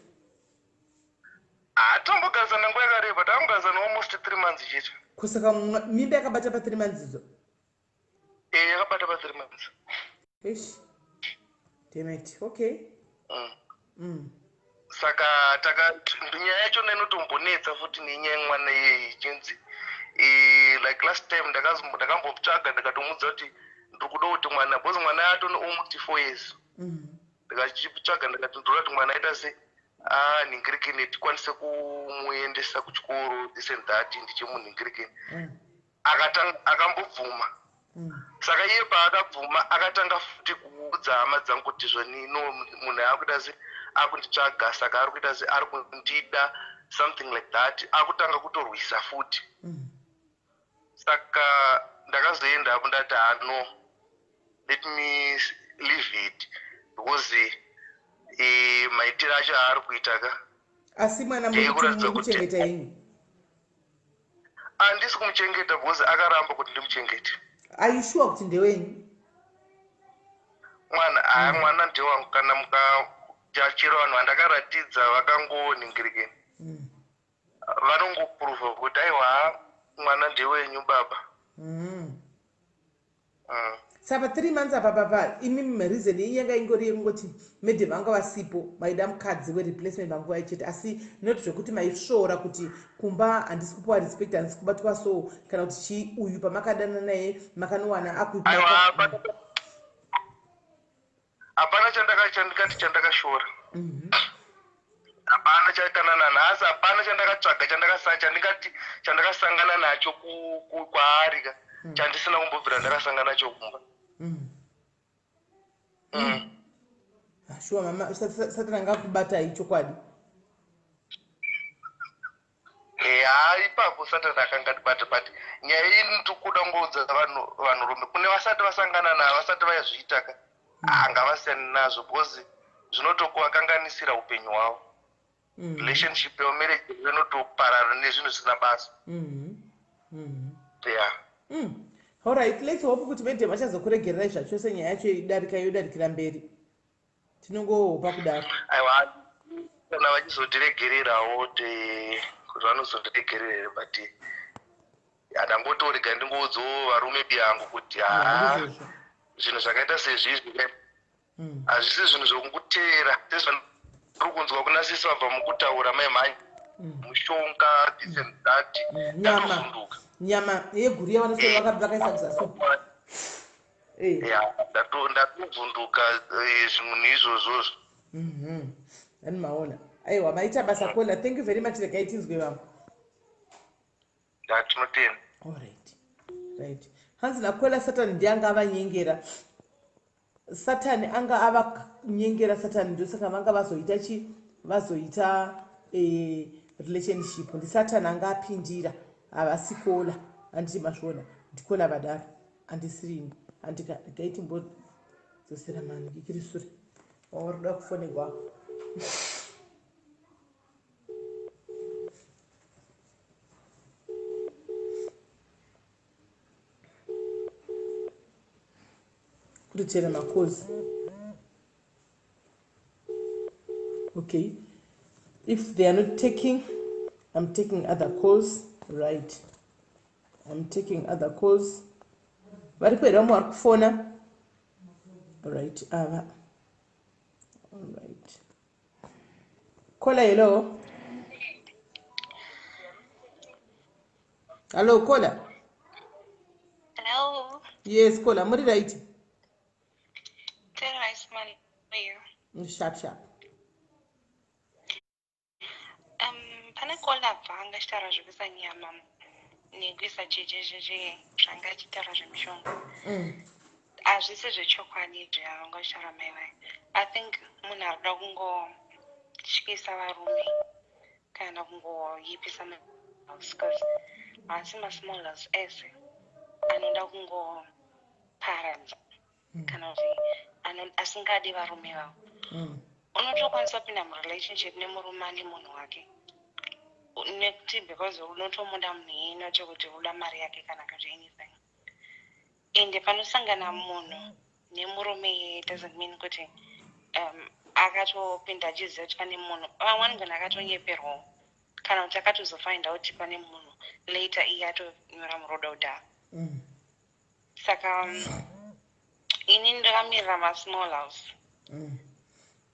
Hatombogarisana nguva yakareba, takangogarisana almost 3 months chete. Kusaka mimba yakabata pa 3 months idzo? E, yakabata pa 3 months. Eish. Damn it. Okay. Saka taka nyaya yachona inotombonetsa futi nenyaya yemwana iyeyi ichinzi like last time ndakambotsvaga ndikatomuudza kuti ndiri kuda kuti mwana because mwana atone almost 4 years. Ndikachitsvaga ndikati ndinoda kuti mwana aita se anhingirikini tikwanise kumuendesa kuchikoro this and that ndichimunhingirikini. Akatanga akambobvuma. Saka iye paakabvuma akatanga futi kuudza hama dzangu kuti zvoni no munhu akuita se akunditsvaga saka ari kuita se ari kundida something like that akutanga kutorwisa futi. Saka ndakazoenda apo ndati hano let me leave it because maitiro acho aari kuita ka. Asi mwana muri kuchengeta henyu? Handisi kumuchengeta because akaramba kuti ndimuchengete. Are you sure kuti ndewenyu? Mwana haa mwana ndewangu kana mukachero vanhu vandakaratidza vakangonhingirikeni. Vanongopruvha kuti aiwa mwana ndewenyu baba. Saka 3 months apa papa imi reason iyi yanga ingori yekungoti madam vanga vasipo maida mukadzi wereplacement panguva chete asi not zvekuti maisvora kuti kumba handisi kupiwa respect handisi kubatwa so kana kuti chii uyu pamakadana naye makanowana aku Aiwa hapana chandikati chandakashora. Hapana kana nanhasi hapana chandakatsvaga chandingati chandakasangana nacho kwaari ka chandisina kumbobvira ndakasangana nacho kumba. Shuwa mama satani angakubatai chokwadi. Eya, ipapo Satani akangatibata, but nyaya iyi tikuda kungoudza vanhu, vanhurume kune vasati vasangana navo, vasati vazviita ka, ngavasiyane nazvo, because zvinotokuvakanganisira upenyu hwavo. Relationship yavo, marriage inotoparara nezvinhu zvisina basa. Ya. Alright, let's hope kuti madam vachazokuregererai zvachose, nyaya yacho idarika, yodarikira mberi. Tinongohopa kudaro. Aiwa, kana vachizotiregererawo, kuti vanozotiregerera here, but handangotorega ndingoudzawo varume biyangu kuti haa, Ndizvozvo. zvinhu zvakaita sezvizvi hazvisi zvinhu zvokuteera, sezvandiri kunzwa kuna sisi vabva mukutaura, mai mhanya mushonga, this and that. Nyama. Ndatovhunduka. Nyama yeguri yavanoswera vakaisa kuzasi. Ya, ndatovhunduka, zvinhu izvozvozvo. Ani maona, aiwa, maita basa, caller. Thank you very much. Regai tinzwe vamwe. Ndatinotenda. Alright, right. Hanzi nacaller, Satani ndiye anga avanyengera. Satani anga avanyengera, Satani. Ndosaka vanga vazoita chi vazoita relationship. Ndisatani anga apindira, havasi caller. Handiti mazviona? Ndicaller vadaro, handisirini. Handika, regai timbodzosera manhikiri sure. Wauri kuda kufonegwa. Kutoteera macalls. Okay, if they are not taking, I'm taking other calls. Right, I'm taking other calls. Varipo here vamwe vari kufona? Right, ava. Alright, caller, hello, hello, caller. Hello. Yes, caller, muri right? Tell nice man you. Sharp sharp. Pane caller bva anga achitaura zvekuisa nyama nekuisa jejejeje, zvanga achitaura zvemishonga. Hazvisi zvechokwadi zvavanga vachitaura mai vai. I think munhu ari kuda kungotyisa varume kana kungoyipisa house, because haasi masmall house ese anoda kungoparadza kana kuti asingadi varume vavo. Unotokwanisa kupinda murelationship nemurume ane munhu wake nekuti because unotomuda munhu iyeye, not kuti uda mari yake kana kuti anything. Ende panosangana munhu nemurume iyeye doesn't mean kuti akatopinda achiziva kuti pane munhu. Vamwe vanogona akatonyeperwawo kana kuti akatozofinda kuti pane munhu later, iye atonyora muroda kudhara. Saka ini ndakamirira masmall house.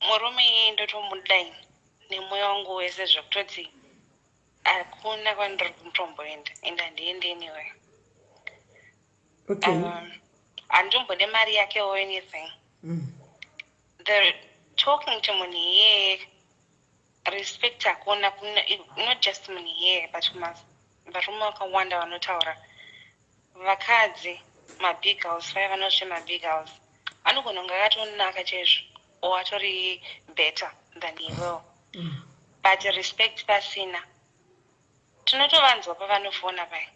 Murume iyeye ndotomuda ini nemwoyo wangu wese, zvekutoti hakuna kwandiri kutomboenda, ende handiendi anyway. Handitombode mari yake or anything. The talking to munhu iyeye, respect hakuna. Not just munhu iyeye, but varume vakawanda vanotaura vakadzi mabig house vaya, vanozve mabig house anogona kunge akatonaka chaizvo or atori better than iwewo, but respect pasina. Tinotovanzwa pavanofona paya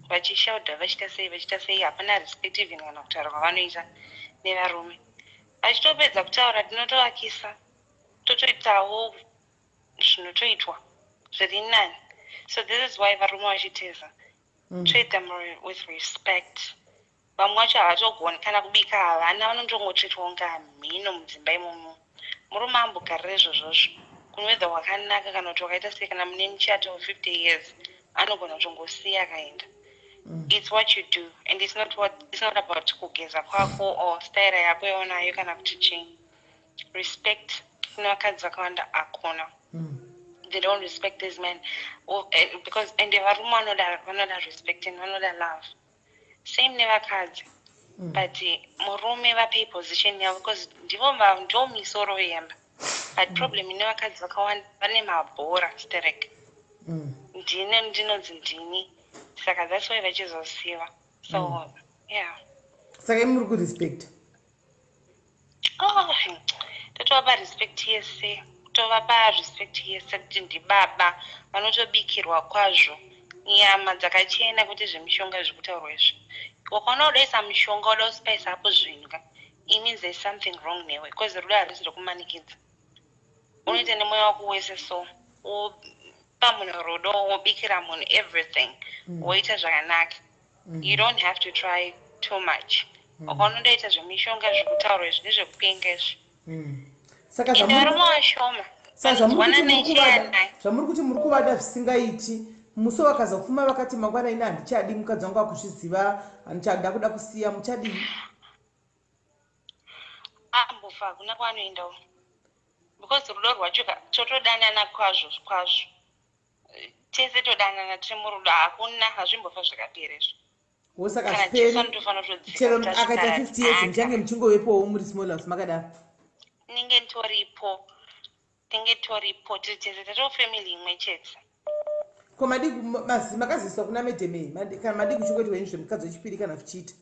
vachishaudha, vachiita sei, vachiita sei. Hapana respect, even kana kutaura kwavanoita nevarume. Vachitopedza kutaura, tinotovakisa, totoitawo zvinotoitwa zviri nani. So this is why varume vachitiza. Treat them with respect. Vamwe vacho havatogoni kana kubika, havana, vanotongotreatwa kunge mhino mudzimba imomo. Murume ambogarira izvozvozvo kune whether wakanaka kana kuti wakaita sei. Kana mune muchato we50 years, anogona kutongosiya akaenda. It's what you do, and it's not about kugeza kwako or style yako yaunayo kana kuti chii. Respect kune vakadzi vakawanda hakuna. They don't respect these men or, because ende varume vanoda respect and vanoda love, same nevakadzi. But murume vapei position yavo, because ndivo ndo misoro yemba. But problem ine vakadzi vakawanda, vane mabhora sterek. Ndine ndinonzi ndini, saka that's why vachizosiva. So yeah. Saka imi muri kurespect? Oh, totovapa respect yese. Tovapa respect yese kuti ndibaba, vanotobikirwa kwazvo nyama dzakachena kwete zvemishonga zviri kutaurwa izvi. Ukaona udaisa mushonga uda kuspice apo zvinhu ka, it means there's something wrong newe because rudo harusi rekumanikidza. Unoita nemwoyo wako wese so wopa munhu rudo wobikira munhu everything woita zvakanaka. You don't have to try too much. Ukaona unoita zvemishonga zviri kutaurwa izvi ndezvekupenga izvi. Saka Ende varume vashoma Saka zvamuri vanonzwana kuti muri kuvada nechiyanai. Zvamuri kuti muri kuvada zvisingaiti, musi vakazofuma vakati mangwana ini handichadi mukadzi wangu akuzviziva, handichada kuda kusiya, muchadii? Ambofa hakuna kwaanoendawo because rudo rwacho ka totodanana kwazvo kwazvo, tese todanana tiri murudo, hakuna, hazvimbofa zvakapera izvo. Wo saka Kana zviperi Jesu anotofanira kutodzika chero kuti akaita azviparadze. 50 years muchange muchingovepowo muri small house makadaro. Tinenge toripo, tinenge toripo tiri tese, tatoo family imwe chete. Ko madi makaziswa kuna medhemei kana madi kuchingoitwa henyu zvemukadzi wechipiri kana zvichiita?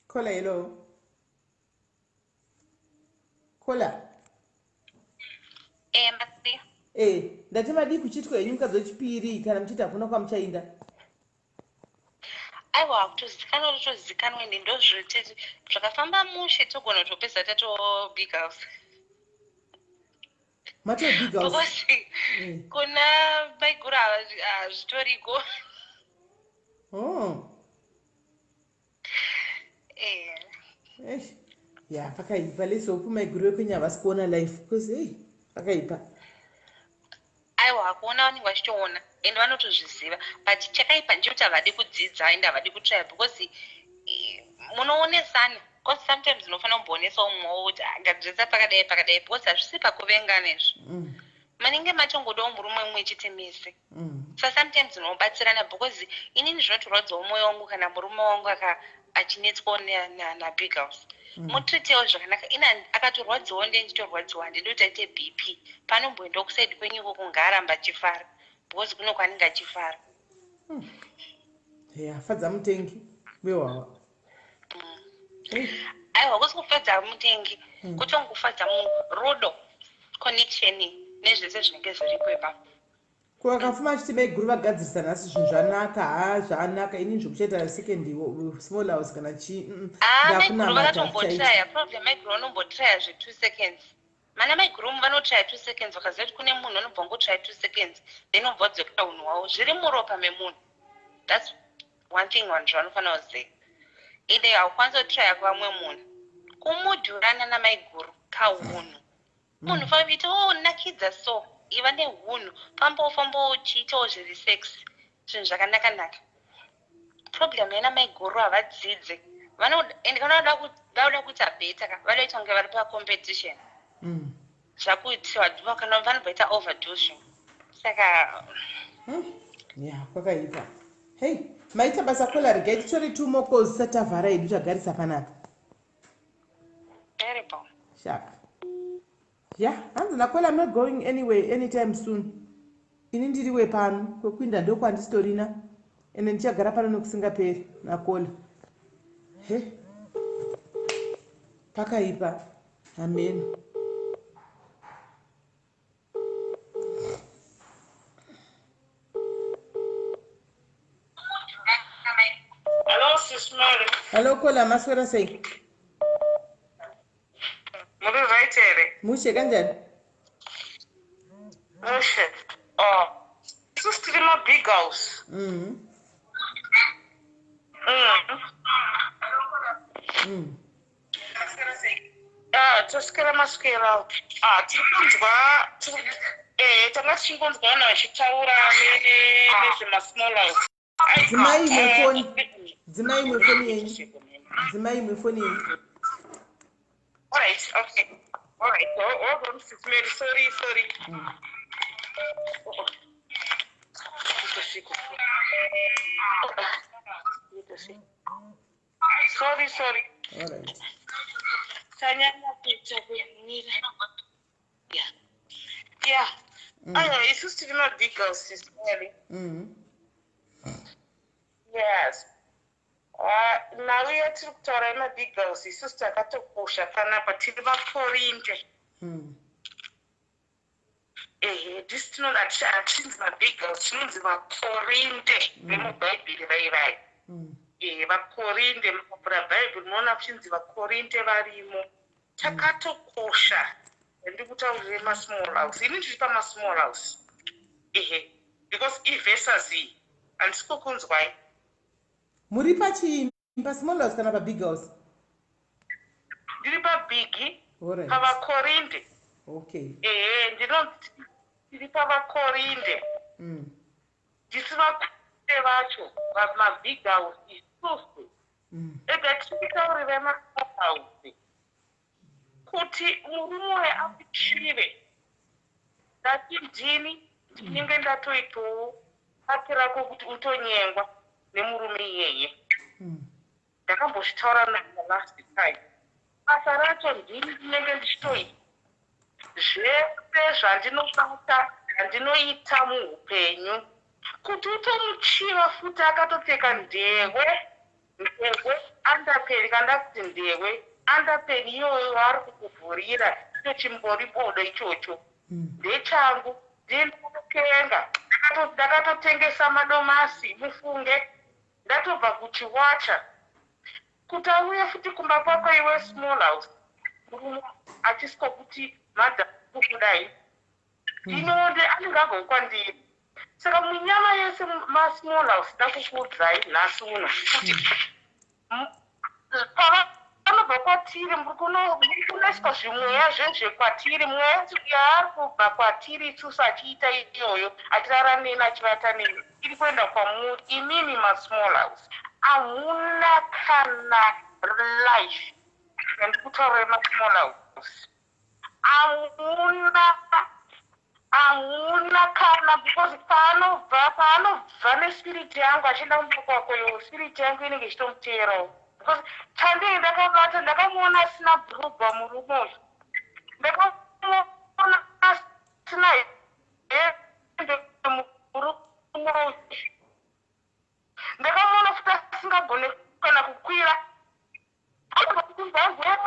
Kola, hello kola. Masi. Ndati madii kuchiitwa henyu mukadzi wechipiri kana muchiita hakuna kwamuchainda? Aiwa, kutozikanwa totozikanwa, ende ndozvoti zvakafamba mushe togona kutopedza tatoo big house. Matoo big house? Because kuna maiguru ava hazvitoriko. Oh. Eish. Ya, pakaipa. Let's hope maiguru vekwenyu havasi kuona life because hey, pakaipa. Aiwa, kuona vanenge vachitoona ende vanotozviziva, but chakaipa ndechekuti havadi kudzidza ende havadi kutraya because munoonesana, because sometimes unofanira kumboonesawo mumwewo kuti gadzirisa pakadai pakadai, because hazvisi pakuvengana izvi. Manenge matongodawo murume mumwe chete mese. So sometimes unobatsirana because inini zvinotorwadzawo mwoyo wangu kana murume wangu achinetswawo nabig house. Mutreatewo zvakanaka. Ina akatorwadziwawo ndiye ndichitorwadziwa, handidi kuti aite BP. Panomboendawo kuside kwenyu ikoko ngaaramba achifara because kuno kwaanenge achifara. Ya, fadza mutengi wehwawa. Aiwa, kusi kufadza mutengi. Kutongofadza murudo, connection nezvese zvinenge zviripo ipapo. Ko akafuma achiti maiguru vagadzirisa nhasi zvinhu zvanaka, ha, zvanaka, inini zvokuchaita second small house kana chii Ah, maiguru ndakunamata. vakatombotraya. Problem, maiguru vanombotraya zve2 seconds. Mana maiguru vanotraya 2 seconds, vakaziva kuti kune munhu anobva ngotraya 2 seconds, then obva wadzokera unhu hwavo. Zviri muropa memunhu. That's one thing vanhu zvavanofanira kuziva. Ende haukwanisi kutraya kuvamwe munhu kumudhurana namaiguru kahunhu. Munhu famita wonakidza, so iva nehunhu, fambawo fambawo uchiitawo zviri sex, zvinhu zvakanaka-naka. Problem yana maiguru havadzidze. Ende kana vauda kuita better ka, vanoita kunge vari pacompetition. Zvakuitiwa kana vanobvaita overdo zvinhu, saka Ya, kwakaipa. Hei, maita basa kola. Regai titore two more calls tisati tavhara hedu, tagarisa panapa. Terrible. Sharp. Ya, hanzi nakola, I'm not going anywhere anytime soon. Ini ndiriwe pano, kwekuinda ndokwandisitorina, ende ndichagara pano nekusingaperi nakola. He, pakaipa, hameno. Hello, Sis Mary. Hallo kola, maswera sei? Muri right here? Mushe, kanjani? Mushe. Oh. Isusu tiri mabig house. Ah, toswera maswera. Ah, tiri kunzwa tanga tichingonzwa vanhu vachitaura nezvemasmall house. Dzimai imwe foni, dzimai imwe foni yenyu, dzimai imwe foni yenyu. All right, okay. All right. Hold on, Sis Mary. Sorry, sorry. Oh. Ito. Ito. Sorry, sorry. All right. Tanyanya kuita kuyamira. Yeah. Yeah. Aiwa, isusu tiri mabig house, Sis Mary. Yes. Ah, nhau yatiri kutaura yemabig house isusu takatokosha panapa tiri vakorinte hmm. Ehe this tinonzi hatichinzi mabig house tinonzi vakorinde hmm. vemubhaibheri vaivai hmm. Ehe vakorinde mukavhura bhaibheri munoona kuchinzi vakorinde varimo takatokosha ndikutaurire masmall house ini ndiri pamasmall house ehe because ivesas iyi handisi kukunzwai Muri pachii pasmall house kana pabig house? Ndiri pabigi pavakorinde. Okay. Ehe ndinonzi tiri pavakorinde. Mm. Ndisi vakorinde vacho mabig house isusu. Mm. Ega tiri kutaurira masmall house. Kuti murume uyu akuchive ndati ndini ndinenge ndatoitawo pati rako kuti utonyengwa nemurume iyeye hmm. ndakambozvitaura naye last time basa racho ndini ndinenge ndichitoita zvese zvandinobata zvandinoita muupenyu kuti utomuchiva futi akatopfeka ndewe Ndewe underpen kana ndakuti ndewe underpen iyoyo waari kukuvhurira icho chimbori bodo ichocho mm. ndechangu ndiye ndakatotenga ndakatotengesa madomasi mufunge ndatobva kuchiwacha kuti auye futi kumba kwako iwe small house murume achisikokuti madha kudai ndinonde anenge abva kwandiri saka munyama yese masmall house dakukuudzai nhasi uno kuti pavanobva kwatiri muri kunoiswa zvimweya zvezve kwatiri mweya yaari kubva kwatiri isusu achiita iyoyo achirara neni achivata neni iri kuenda kwamuri imimi masmall house hamuna kana life yandikutaurira masmall house hamuna hamuna kana because paanobva paanobva nespirit yangu achienda kumba kwako iwo spirit yangu inenge ichitomuteerawo because chandei ndakabata ndakamuona asina bhurugwa murume uyu ndakamuona asina hembe murume uyu ndakamuona futi asingagone kana kukwira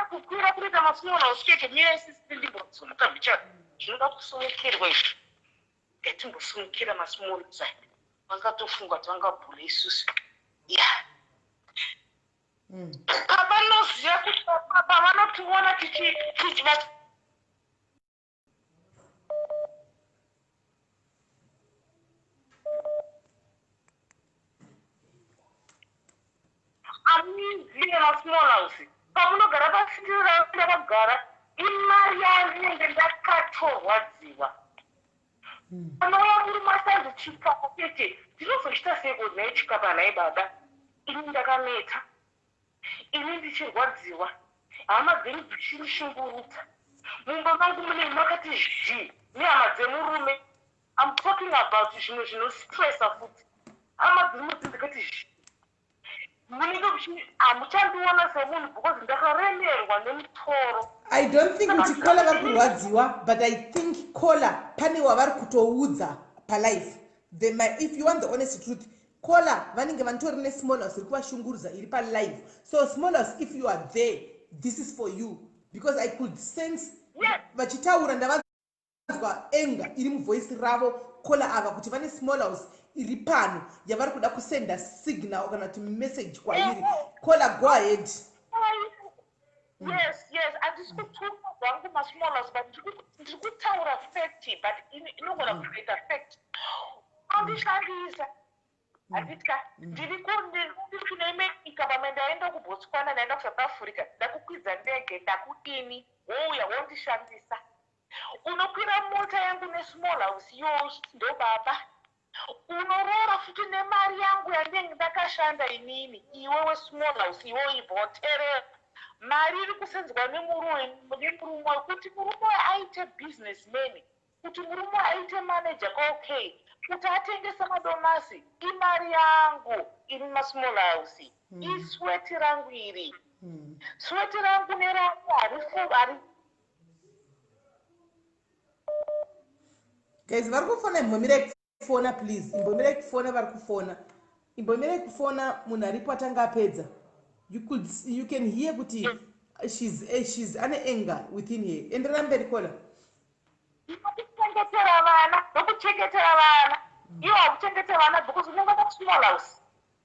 kukwira kunoita masmall house chete mira isisi ndimbosumuka mbichana zvinoda kusumukirwa izvi ngatimbosumukira masmall house aya vangatofunga kuti vangabhura isusu ya pavanoziva kuti pavanotiona tichi Amuzive masmall house pamunogara pasitira ndakagara imari yandinenge ndakatorwadziwa panouya murume asanzi chikapa chete ndinozochita seiko nhai chikapa nhai baba ini ndakaneta ini ndichirwadziwa hama dzenyu dzichindishungurudza mumba mangu mune makati zhii nehama dzemurume I'm talking about zvimwe zvinostressa futi hama dzirimo dzindikati zhii munenge hamuchandiona semunhu because ndakaremerwa nemutoro I don't think kuti caller vari kurwadziwa but I think caller pane wavari kutoudza palife the, my, if you want the honest truth Caller vanenge vanitori nesmall house iri kuvashungurudza iri palive so small house if you are there this is for you because i could sense vachitaura ndavanzwa anger iri muvoice ravo caller ava kuti vane small house iri pano yavari kuda kusenda signal kana kuti message kwairi caller go ahead Yes, yes, handisi kutuka zvangu masmall house but ndiri kutaura fact but inogona kuita fact. Andishandisa handitya ndiri ndiri kune imwe nyika pamwe ndaenda kuBotswana ndaenda kuSouth Africa ndakukwidza ndege ndakudini wouya wondishandisa unokwira mota yangu nesmall house iyoyo ndobaba Unoroora futi nemari yangu yandenge ndakashanda inini iwe wesmall house iwe ibva waterera mari iri kusenzwa nemurume nemurume kuti murume uyu aite business man kuti murume uyu aite manager kwaOK kuti atengese madomasi imari yangu ini masmall house mm. isweti rangu iri mm. sweti rangu nerangu harifu hari Guys, vari kufona imbomirai kufona please. Imbomirai kufona vari kufona. Imbomirai kufona munhu aripo atanga apedza. You could you can hear kuti she's eh, she's ane anger within her. Enderera mberi kola. Ndinokuchengetera vana, ndokuchengetera vana. Iwe hakuchengete vana because unenge uda kusmall house.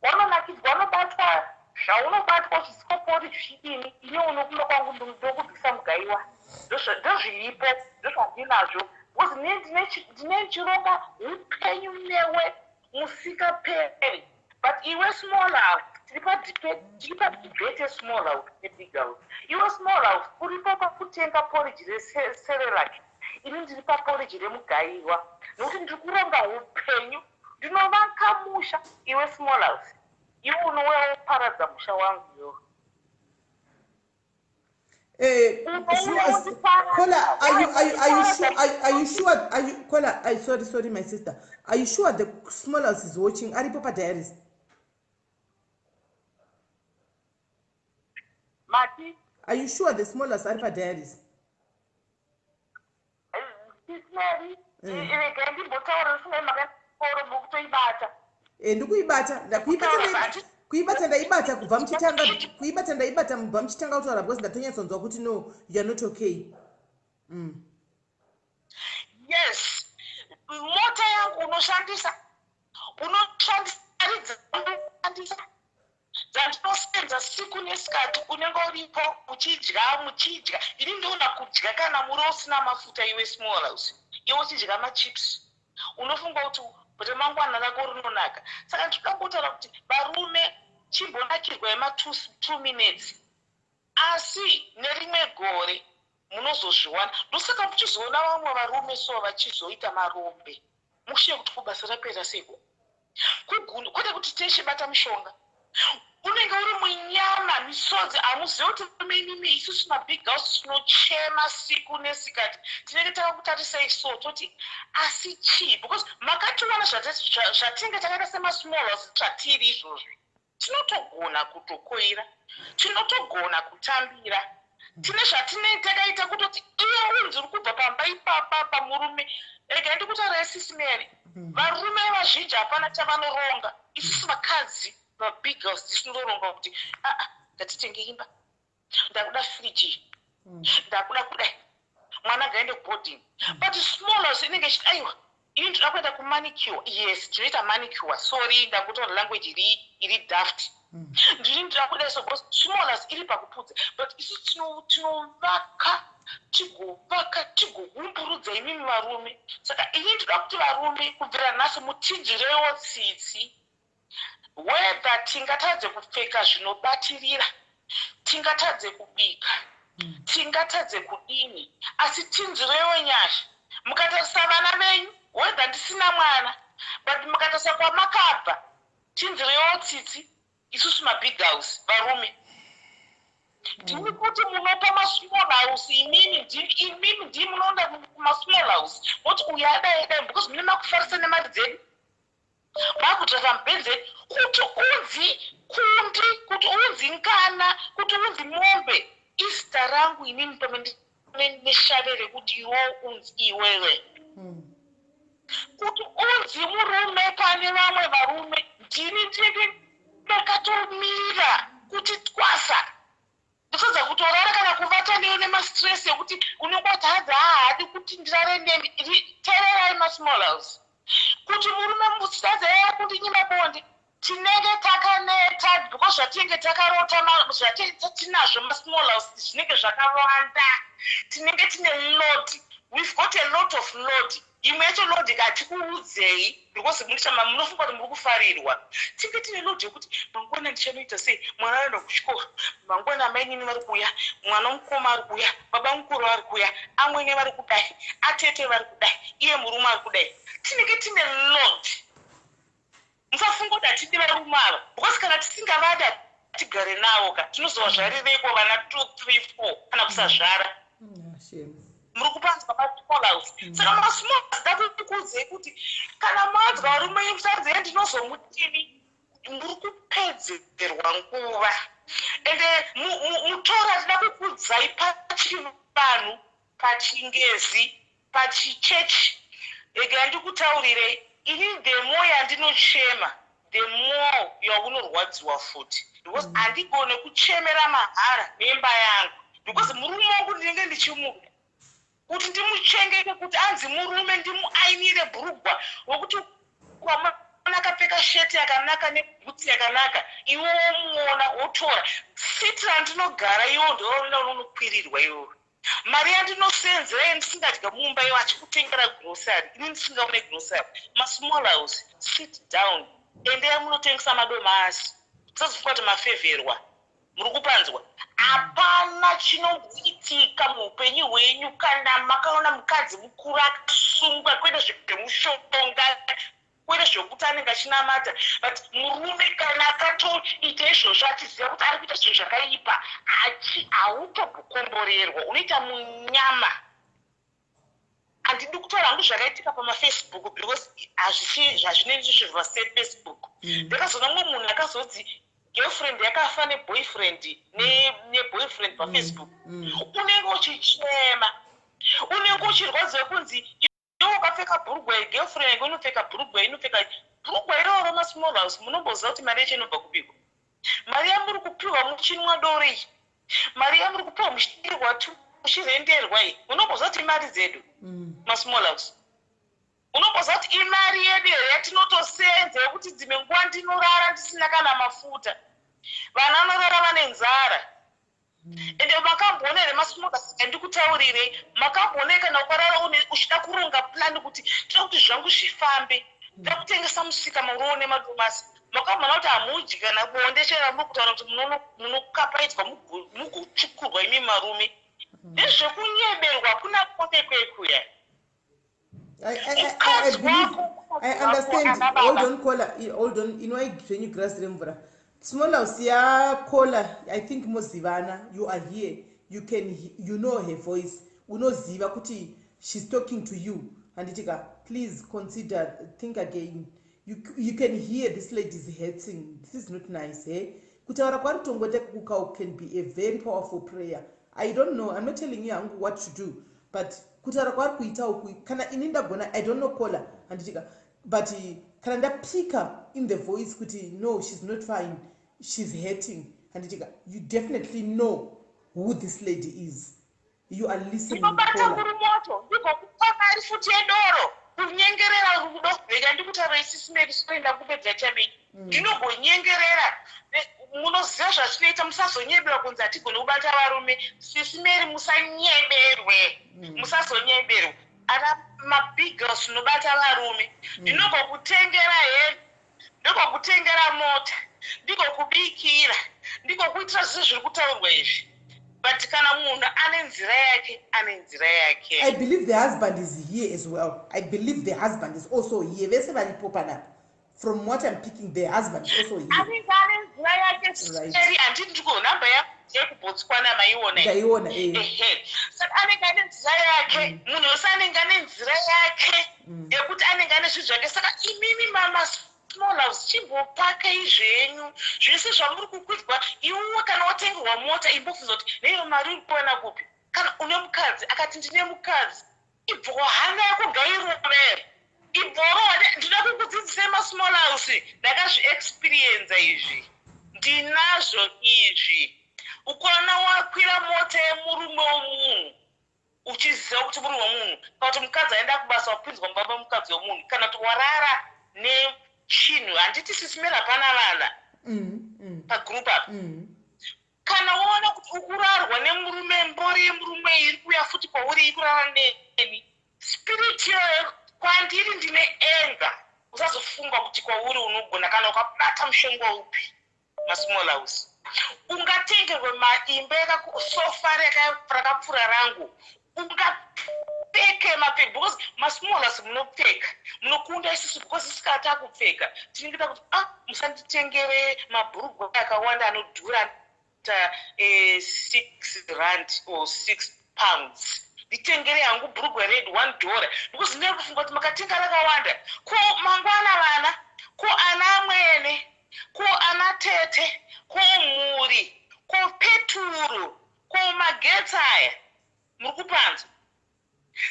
Wanonakidzwa wanobatwa zvaunobatwa zvisikopori zvichidini ini uno kumba kwangu ndokubvisa mugaiwa. Ndozviripo, ndozvandinazvo. Because ndine ndine ndichironga upenyu newe musikaperi. But iwe small house tiri patiri padebate yesmall house nebig house. Iwe small house uripo pakutenga porridge reCerelac ini ndiri paporridge remugaiwa nokuti ndiri kuronga upenyu ndinovaka musha iwe small house iwe unouya woparadza musha wangu iwewe. Eh, Kola, are you are you are you sure? Are you sure? Are you Kola? I sorry, sorry, my sister. Are you sure the small house is watching? Aripo pa diaries. Mati. Are you sure the small house ari pa diaries? Sis Mary, regai ndimbotaura ndisingai makakoro mukutoibata. Eh, ndikuibata ndakuibata kuibata ndaibata kubva muchitanga kuibata ndaibata mubva muchitanga kutaura because ndatonyatsonzwa kuti no you are not okay. Yes. Mota yangu unoshandisa unoshandisa mari dzaunoshandisa dzandinosenza siku nesikati unenge uripo uchidya muchidya ini ndoona kudya kana muriwo usina mafuta iwe small house iwe uchidya machips unofunga kuti remangwana rako rinonaka saka ndinoda kutaura kuti varume chimbonakirwa yema 2 minutes asi nerimwe gore munozozviwana ndosaka muchizoona vamwe varume so vachizoita marombe mushe kuti kubasa rapera seiko kugunu kwete kuti techibata mushonga unenge uri munyama misodzi hamuzive kuti varume imimi isusu mabig house tinochema siku nesikati tinenge takakutarisai so toti asi chii because makatiwana zvatinenge takaita semasmall house zvatiri izvozvi Tinotogona kutokoira, tinotogona kutambira. Tine zvatinenge takaita kutoti iwe unzi uri kubva pamba ipapa pamurume. Regai ndikutaurire sisi Mary, varume vazhinji hapana chavanoronga. Isusu vakadzi mabig girls tisu tinoronga kuti aa ngatitenge imba, ndakuda fridge, ndakuda kudai, mwana ngaende kuboarding. But small house inenge ichiti aiwa Ini ndoda kuenda kumanicure. Yes, tinoita manicure. Sorry, ndakutaura language iri iri daft. Ndini ndoda kudai so because small house iri pakupudza. But isu tinovaka tigovaka tigoumburudza imimi varume. Saka ini ndoda kuti varume kubvira nhasi mutinzwirewo tsitsi. Whether tingatadze kupfeka zvinobatirira, tingatadze kubika, tingatadze kudini, asi tinzwirewo nyasha. Mukatarisa vana venyu, whether ndisina mwana, but mukatarisa kwamakabva, tinzwirewo tsitsi isusu mabig house varume. Ndimi kuti munopa masmall house imimi ndimi imimi ndimi munoenda kumasmall house moti uyu adai adai because mune makufarisa nemari dzedu. Vakutsvaka mupenzi kuti unzi kundi, kuti unzi ngana, kuti unzi mombe. Izita rangu inini pamwe neshave rekuti iwe unzi iwewe. Kuti unzi murume pane vamwe varume ndini ndinenge ndakatomira kuti twasa. Ndotadza kutorara kana kuvata newe nemastress ekuti unenge wati hanzi haadi kuti ndirare nemi. Tererai masmall house. Kuti murume musitadza yaya kundinyima bonde tinenge takaneta because zvatinenge takarota zvatinenge tinazvo masmall house zvinenge zvakawanda. Tinenge tine load. We've got a lot of load. Imwe yacho load hatikuudzei because munoshama munofunga kuti muri kufarirwa. Tinge tine load yekuti mangwana ndichanoita sei, mwana anoenda kuchikoro, mangwana amainini vari kuuya, mwana mukoma ari kuuya, baba mukuru vari kuuya, amwene vari kudai, atete vari kudai, iye murume ari kudai. Tinenge tine load. Musafunga kuti hatidi varume ava because kana tisingavadi hatigare navo ka tinozovazvarireiko vana 2 3 4 kana kusazvara. Muri kupanzwa masmall house. Saka masmall house ndakukuudzei kuti kana manzwa varume musanzi he ndinozomutini muri kupedzerwa nguva ende mutora tida kukuudzai pachivanhu pachingezi pachichechi regai ndikutaurirei ini the more yandinochema. the more yaunorwadziwa futi because handigone kuchemera mahara nemba yangu because murume wangu ndinenge ndichimuda kuti ndimuchengete kuti anzi murume ndimuainire bhurugwa wekuti kwamana akapfeka sheti yakanaka nebhutsi yakanaka iwe womuona wotora siti randinogara iwo ndoona unonokwirirwa iwewe mari yandinosenzera yandisingadya mumba iwo achikutengera grocery ini ndisingaone grocery. Masmall house, sit down, endei munotengesa madomasi, musazofunga kuti mafevherwa. Muri kupanzwa? Hapana chinomboitika muupenyu hwenyu kana makaona mukadzi mukuru akasungwa, kwete zvemushonga, kwete zvokuti anenge achinamata, but murume kana akatoita izvozvo achiziva kuti ari kuita zvinhu zvakaipa, hautombokomborerwa, unoita munyama. Handidi kutaura hangu zvakaitika pamaFacebook because hazvisi zvazvinei zvezva seFacebook. Ndakazoona mumwe munhu akazodzi girlfriend yakafa neboyfriend neboyfriend paFacebook. Unenge uchichema, unenge uchirwadziwa kunzi iwe ukapfeka bhurugwa yegirlfriend yako inopfeka bhurugwa, inopfeka bhurugwa iroro. Masmall house, munomboziva kuti mari yacho inobva kupikwa? Mari yamuri kupiwa muchinwa doro iyi, mari yamuri kupiwa muchidirwa tu muchirenderwa iyi, munomboziva kuti imari dzedu? Masmall house, unomboziva kuti imari yedu here yatinotosenza, yekuti dzimwe nguva ndinorara ndisina kana mafuta, vana vanorara vane nzara? Ende makamboona here masmall house, ndikutaurirei, makamboona kana ukarara uchida kuronga plan kuti toda kuti zvangu zvifambe, toda kutengesa musika muriwo nemadomasi, makamboona kuti hamudyi kana bonde chero muri kutaura kuti munokapaidzwa mugochukurwa imi marume? Ndezvekunyeberwa, kuna bonde kwekuya. I believe I understand. Hold on, caller. Hold on. Inwai zvenyu grasi remvura. Small house yacaller, I think mozivana. You are here. You can you know her voice. Unoziva kuti she's talking to you. Handitika, please consider, think again. You can hear this lady's hurting. This is not nice, eh? Kutaura kwari tongoita kukau can be a very powerful prayer. I don't know. I'm not telling you hangu what to do. But kutaura kwaari kuita uku, kana ini ndagona, I don't know caller, handitika, but kana ndapika in the voice kuti no, she's not fine, she's hurting, handitika, you definitely know who this lady is. You are listening. Ndinobata murume wacho, ndigokupa mari futi yedoro, kunyengerera rudo. Rega ndikutaura isisi medu, sikuenda kupedza chamei. Ndinogonyengerera. Munoziva zvatinoita, musazonyeberwa kunzi hatigoni kubata varume. Sisi Meri, musanyeberwe, musazonyeberwa. Ana mabig girls tinobata varume. Ndinogokutengera hembe, ndigokutengera mota, ndigokubikira, ndigokuitira zvese zviri kutaurwa izvi, but kana munhu ane nzira yake, ane nzira yake. I believe the husband is here as well. I believe the husband is also here. Vese varipo panapa. From what I'm picking, the husband is also here. Anenge ane nzira yake. Seri handiti ndiko nhamba yekuBotswana maiona? Ndaiona, eh. Ehe, saka anenge ane nzira yake. Munhu wese anenge ane nzira yake yekuti anenge ane zvinhu zvake. Saka imimi mama small house, chimbopakai zvenyu zvese zvamuri kukwidzwa. Iwe kana watengerwa mota, imbobvunza kuti neiyo mari uri kuwana kupi? Kana une mukadzi akati ndine mukadzi, ibvo hana yako ngairove, ibvorowa. Ndinoda kukudzidzisai masmall house, ndakazviexperienza izvi, ndinazvo izvi. Ukaona wakwira mota yemurume womunhu uchiziva kuti murume wemunhu, kana kuti mukadzi aenda kubasa, wapinzwa mubaba mukadzi wemunhu, kana kuti warara nechinhu, handiti sisimeri hapana vana pagroup apa? Kana waona kuti ukurarwa nemurume, mbori yemurume iri kuuya futi kwauri, iri kurara neni, spirit iyoyo kwandiri ndine enga. Usazofunga kuti kwauri unogona. Kana ukabata mushonga upi, masmall house, ungatengerwe maimba sofa rakapfuura rangu, ungapfeke mapfeke, because masmall house munopfeka, munokunda isusu, because isusu kana takupfeka tinenge takuti, ah, musanditengere mabhurugwa akawanda anodhura ta 6 rand or £6, nditengere hangu bhurugwa red $1, because ndinenge kufunga kuti makatenga rakawanda, ko mangwana vana, ko ana amwene, ko ana tete, ko mhuri, ko peturu, ko magetsi aya, muri kupanzwa?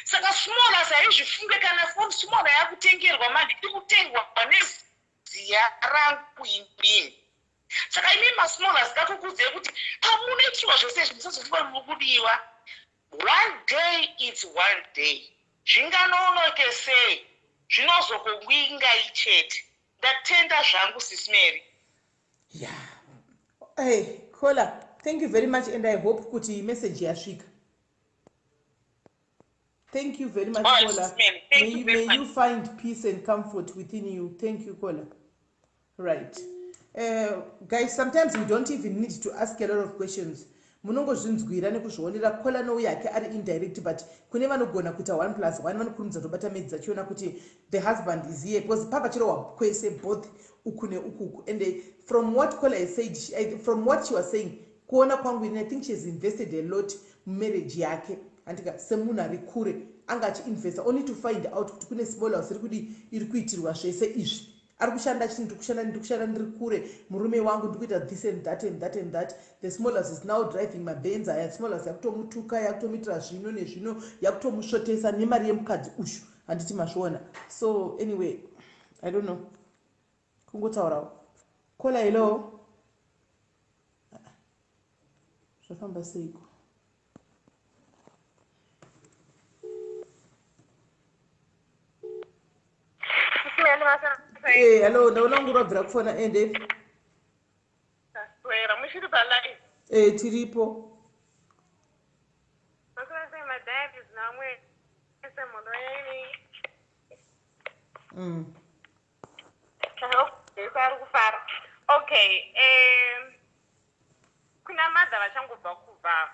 Saka small house haizvifunge. Kana phone small yakutengerwa manje, iri kutengwa neziya. ziya rangu inini. Saka imi masmall house, ndakukuudzai kuti pamunoitirwa zvese izvi, musazofunga muri kudiwa. One day, it's one day, zvinganonoke sei, zvinozokuwingai chete. Ndatenda zvangu, Sis Mary. Yeah, hey caller, thank you very much, and I hope kuti message yasvika. Thank you very much. All right, Caller. Sis Mary, thank May you you, very may much. you find peace and comfort within you. Thank you, caller. Right, guys, sometimes we don't even need to ask a lot of questions. Munongozvinzwira nekuzvionera. Caller nouya hake ari indirect, but kune vanogona kuita 1 plus 1 vanokurumidza tobata medzi achiona kuti the husband is here, because papachirohwa kwese, both uku neukuku. And from what caller has said, from what she was saying, kuona kwangu ini, I think she has invested a lot mumarriage yake, andika semunhu ari kure anga achiinvesta, only to find out kuti kune small house iri kudi, iri kuitirwa zvese izvi. Ari kushanda achiti, "Ndiri kushanda, ndiri kushanda, ndiri kure, murume wangu, ndiri kuita this and that and that and that." The small house is now driving maBenz aya. Small house yakutomutuka, yakutomuitira zvino nezvino, yakutomusvotesa nemari yemukadzi ushu, handiti mazviona? So anyway, I don't know, kungotaurawo. Caller, hello, zvafamba seiko? Hello, ndaona kunge urabvira kufona, ende. Taswera, muchiri palive? Tiripo. Maswera sei, madiaries namwe ese munoeni? Ese ari kufara. Okay, kuna mother vachangobva kubva,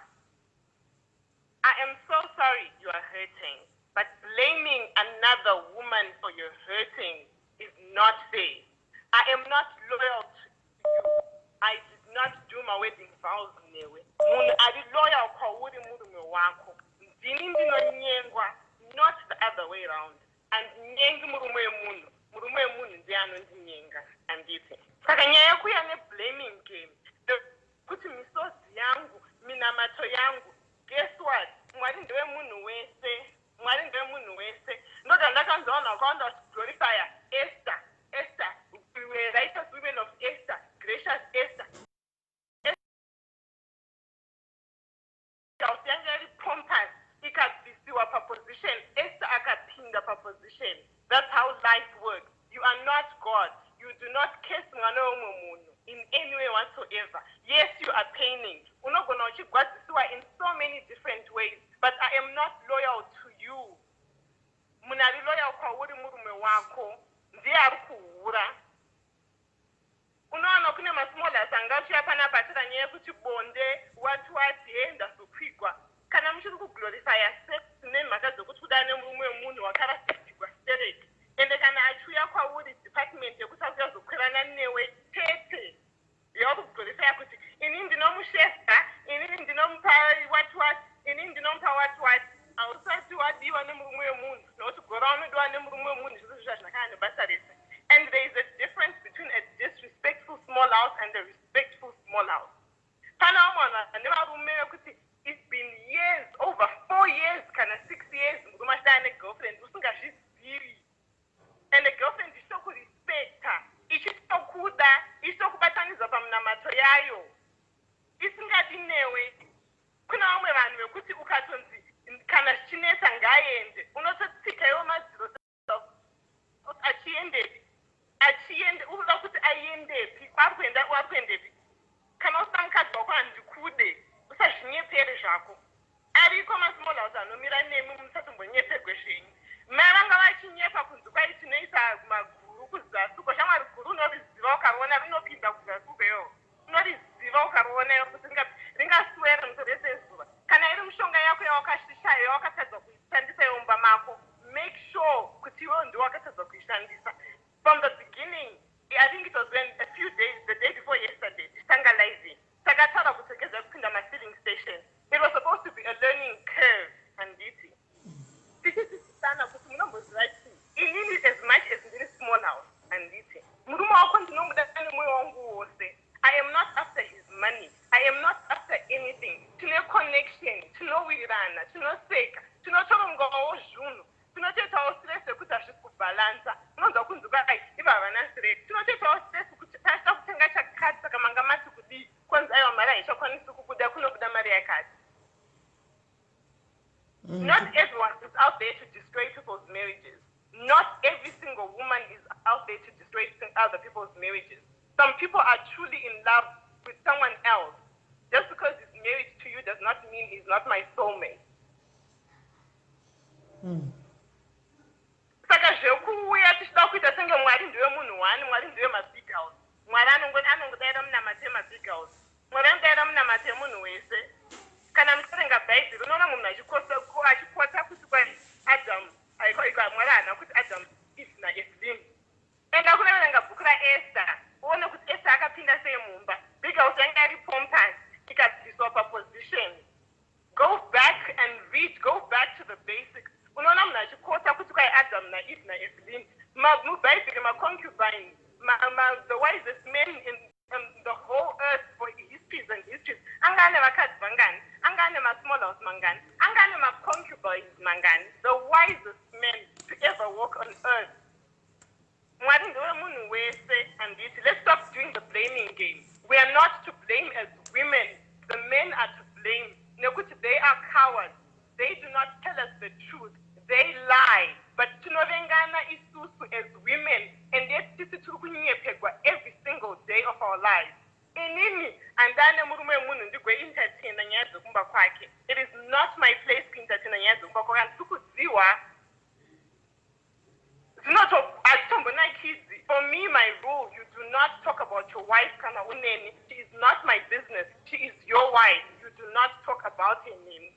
I am so sorry you are hurting, but blaming another woman for your hurting is not fair. I am not loyal to you. I did not do my wedding vows newe. Munhu ari loyal kwauri murume wako. Ndini ndinonyengwa, not the other way round. Handinyengi murume wemunhu, murume wemunhu ndiye anondinyenga, handiti? Saka nyaya yekuuya neblaming game, kuti misodzi yangu, minamato yangu, guess what? Mwari ndewemunhu wese, Mwari ndewemunhu wese. Ndoga ndakanzwa vanhu vakawanda vachiglorifya Esther, Esther, righteous women of Esther, gracious Esther. House yanga iri pompous, ikabvisiwa paposition, Esther akapinda paposition. That's how life works. You are not God. You do not curse mwana wemumwe munhu in any way whatsoever. Yes, you are paining, unogona uchigwadzisiwa in so many different ways, but I am not loyal to you. Munhu ari loyal kwauri murume wako, ndiye ari kuhura. Unowana kune masmall house anga achiuya panapa achira nyaya yekuti bonde, what what, he ndazokwigwa. Kana muchiri kuglorifya sex nemhaka dzekuti kuda nemurume wemunhu, wakarasikirwa stereki. Ende kana achiuya kwauri, department yekuti akuyazokwirana newe chete yakuglorifya kuti ini ndinomushesa, inini ndinomupa what what, inini ndinomupa what what, hausati wadiwa nemurume wemunhu, nokuti gora unodiwa nemurume wemunhu, zvese zvo zvazvinakana nebasa rese. And there is a difference between a disrespectful small house and a respectful small house. Pana vamwe vanhu vane varume vekuti it's been years, over 4 years kana 6 years, murume achidaya negirlfriend usingazvizivi, and the girlfriend ichitokurespecta, ichitokuda, ichitokubatanidza pamunamato yayo, isingadi newe. Kuna vamwe vanhu vekuti ukatonzi kana zvichinetsa ngaende, unototsika iwo madziro. Achiendepi? Achiende, unoda kuti aendepi? Kwaari kuenda, wari kuendepi? Kana usina mukadzi wako, handikude, usazvinyepere zvako. Ariko masmall house anomira nemi, musatombonyepegwe zvenyu. Mai vanga vachinyepa kunzi kwai tinoisa maguru kuzasi uko. Shamwari, guru unoriziva ukariona rinopinda kuzasi uko. Iwo unoriziva ukariona kuti ringaswera musoro sezuva. Kana iri mishonga yako yawakashishayo, yawakatadza kuishandisa iwe mumba mako, make sure kuti iwewo ndiwo wakatadza kuishandisa from the beginning. I think it was when a few days, the day before yesterday, tichitanga live, takataura kutegeza kupinda mafilling station. It was supposed to be a learning curve, handiti? Tichidzidzisana kuti munomboziva chii, inini as much as ndiri small house, handiti, murume wako ndinomuda nemwoyo wangu wose. I am not after his money, I am not after anything. Tine connection, tinowirirana, tinoseka, tinotorongawo zvinhu, tinotoitawo stress yekuti hazvisi kubhalansa. Unonzwa kunzi kwai ivo havana stress, tinotoitawo. other people's marriages. Some people are truly in love with someone else. Just because he's married to you does not mean he's not my soulmate. Saka zvekuuya tichida kuita senge Mwari ndiwe munhu one, Mwari ndiwe mabig house, Mwari anongodaira munamato emabig house, Mwari anodaira munamato emunhu wese. Kana muchiverenga Bhaibheri, unoona munhu achiquota kuti kwai Adam, aikwa, Mwari haana kuti Adam is naEvelyn. Enda kunoverenga bhuku raEsther, uone kuti Esther akapinda sei mumba. Big house yanga iri pompous, ikabviswa paposition. Go back and read, go back to the basics. Unoona munhu achiquota kuti kwai Adam naEve naEvelyn. Mubhaibheri, maconcubines, the wisest men in the whole earth for histories and histories, anga ane vakadzi vangani? Anga ane masmall house mangani? Anga ane maconcubines mangani? The wisest men to ever walk on earth. Mwari ndewemunhu wese, handiti? Let's stop doing the blaming game. We are not to blame as women. The men are to blame, nekuti they are cowards. They do not tell us the truth, they lie. But tinovengana isusu as women, and yet tisi tiri kunyepegwa every single day of our lives. Inini handane murume wemunhu ndigoentertaina nyaya dzekumba kwake. It is not my place kuentertaina nyaya dzekumba kwake. Handisi kudziwa, hazvitombonakidzi. For me, my rule, you do not talk about your wife kana uneni. She is not my business. She is your wife. You do not talk about her name.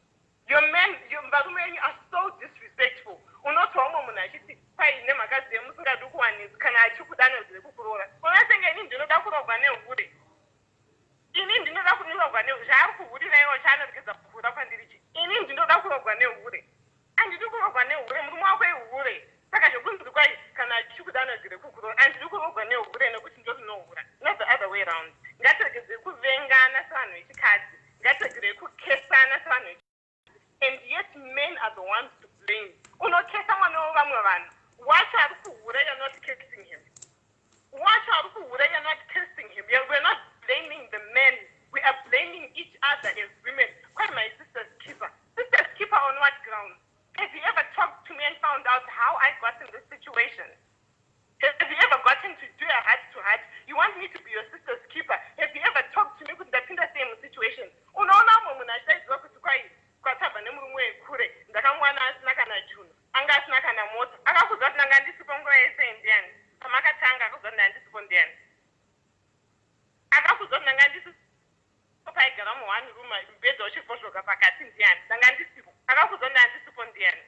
Your men, varume venyu are so disrespectful. Unotwa umwe munhu achiti kwai nemhaka dzemusingadi kuwanisa, kana achikuda anozire kukuroora. Unasenge ini ndinoda kurogwa nehure? Ini ndinoda kurogwa zvaari kuhurira iwo, chaanoregedza kuhura kwandiri chi? Ini ndinoda kurogwa nehure? Handidi kurogwa nehure. Murume wako ihure. Saka zvekunzi kwai kana achikuda anozire kukuroora, handidi kurogwa nehure nekuti ndorinohura, not the other way round. Ngatiregedzei kuvengana sevanhu vechikadzi. Ngatiregerei kukesana sevanhu, and yet men are the ones to blame. Unokesa mwana wevamwe vanhu wacho ari kuhura, you're not cursing him. Wacho ari kuhura, you're not cursing him. We're not blaming the men, we are blaming each other as women. Quite my sister's keeper. Sister's keeper on what ground? Have you ever talked to me and found out how I got in this situation? Have you ever gotten to do a heart to heart? You want me to be your sister's keeper. Have you ever talked to me kuti ndapinda same situation? Unoona umwe munhu achidaidzwa kuti kwai kwatabva nemurume wekure, ndakamuwana asina kana chinhu, anga asina kana mota. Akakuudza kuti ndanga ndisipo nguva yese ndiani? Pamakatanga, akakuudza kuti ndandisipo ndiani? Akakuudza kuti ndanga ndisipo paigara muone room, mubhedha uchivhozvoka pakati ndiani? Ndanga ndisipo. Akakuudza kuti ndandisipo ndiani?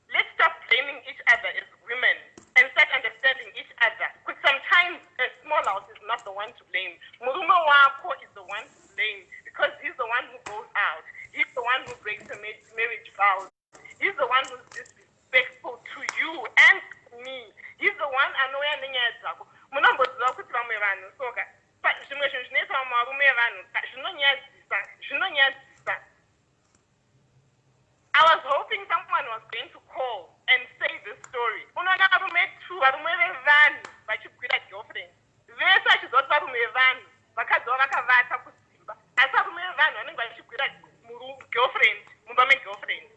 Let's stop blaming each other as women and start understanding each other, because sometimes a small house is not the one to blame. Murume wako is the one to blame, because he's the one who goes out. He's the one who breaks the marriage vows. He's the one who's disrespectful to you and me. He's the one anouya nenyaya dzako. Munomboziva kuti vamwe vanhu soka, zvimwe zvinhu zvinoita vamwe varume vevanhu zvinonyadzisa, zvinonyadzisa. I was hoping someone was going to call and say this story. Unoona varume two, varume vevanhu vachigwira girlfriend. Vese vachiziva kuti varume vevanhu, vakadzi vavo vakavata kudzimba. Asi varume vevanhu vanenge vachigwira girlfriend mumba megirlfriend.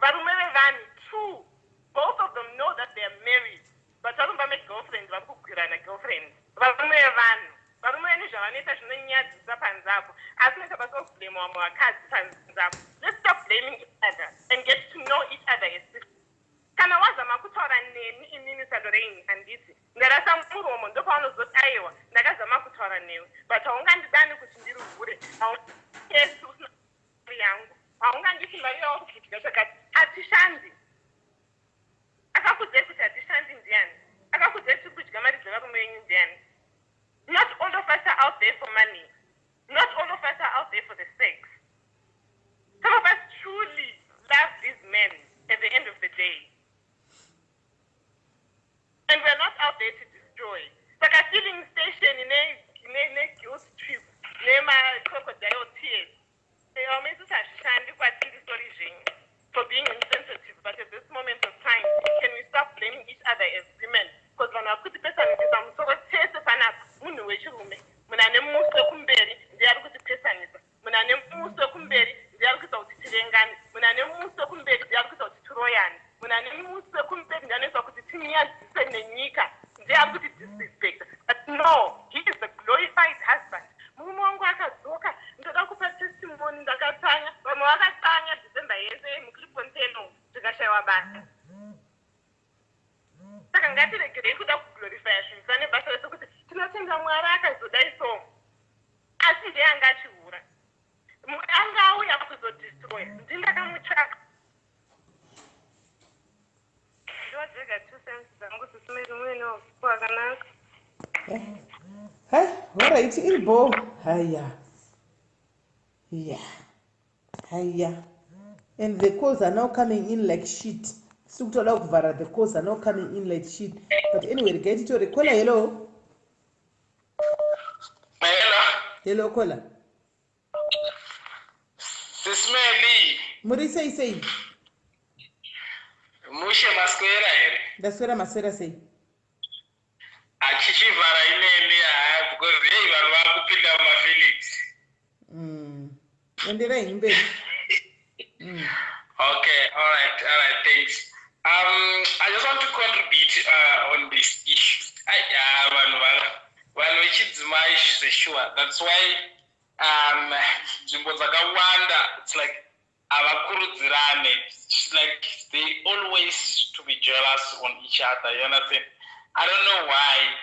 Varume vevanhu two, both of them know that they are married, but vari mumba megirlfriend, vari kugwirana girlfriend. Varume vevanhu, varume venyu zvavanoita zvinonyadzisa panze apo, asi noita basa rekublame vamwe vakadzi panze apo. Let's stop blaming each other and get to know each other as sisters. Kana wazama kutaura neni inini saLorraine, handiti ndarasa muromo, ndopaunozoti aiwa, ndakazama kutaura newe, but haungandidani kuti ndiri hure. Haungesi usina mari yangu, haungandisi mari yauri kudya chakati. Hatishandi. Akakudzai kuti hatishandi ndiani? Akakudzai tiri kudya mari dzevarume venyu ndiani? Not all of us are out there for money. Not all of us are out there for the sex. Some of us truly love these men at the end of the day, and we're not out there to destroy. Saka filling station ne-guilt trip nema-crocodile tears, vamwe hazvishandi kwatiri. Sorry zvenyu for being insensitive, but at this moment of time, can we stop blaming each other as women? Because vanhu vari kutipesanisa musoro tese panapa munhu wechirume. Munhu ane muswe kumberi ndiye ari kutipesanisa. Munhu ane muswe kumberi ndiye ari kuita kuti tivengane. Munhu ane muswe kumberi ndiye ari kuita kuti tiroyane. Munhu ane muswe kumberi ndiye anoita kuti tinyadzise nenyika, ndiye ari kuti. kudisrespecta. But no, he is the glorified husband. Murume wangu akadzoka, ndoda kupa testimony, ndakatsanya. Vamwe vakatsanya December yese muClipfontein, tikashayiwa basa. Saka ngatiregerei kuda kuglorifya zvinhu pane basa rese kuti tinotenda Mwari akazodai. So asi ndiye anga achihura, anga auya kuzodestroya, ndindakamutsvaka. Ndiwadzega 2 cents dzangu, Sis Melly, muine usiku wakanaka. Hai, alright, iribo. Haya, yeah, haya, and the calls are now coming in like shit. Siri kutoda kuvhara. The calls are now coming in like shit, but anyway, regai titore caller. Hello? Hello. Hello, caller. Sis Melly. Muri sei sei? Mushe, maswera here? Ndaswera, maswera sei? Achichivhara ineni haa, because hei, vanhu vakupinda mumafeelings. Enderai mberi. Okay, all right, thanks. I just want to contribute on this issue. Vanhu vanhu vechidzimai zvesure, that's why nzvimbo dzakawanda, it's like havakurudzirane. It's like they always to be jealous on each other, you understand? I don't know why.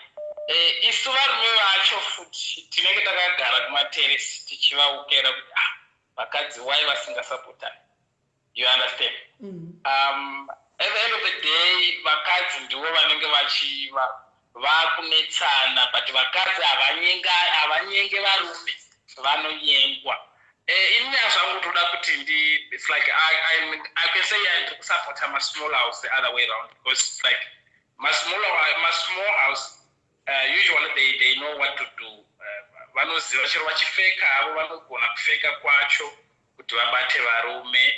Isu varume vacho futi tinenge takagara kumateresi tichivaukera kuti, ah, vakadzi why vasingasapotani, you understand? At the end of the day, vakadzi ndivo vanenge vachiva vakunetsana, but vakadzi havanyenge varume, vanonyengwa. Ini zvangu toda kuti ndi, it's like I can say ndiri kusapota masmall house the other way round, because it's like masmall house, usually they know what to do. Vanoziva chero vachifeka havo, vanogona kufeka kwacho kuti vabate varume.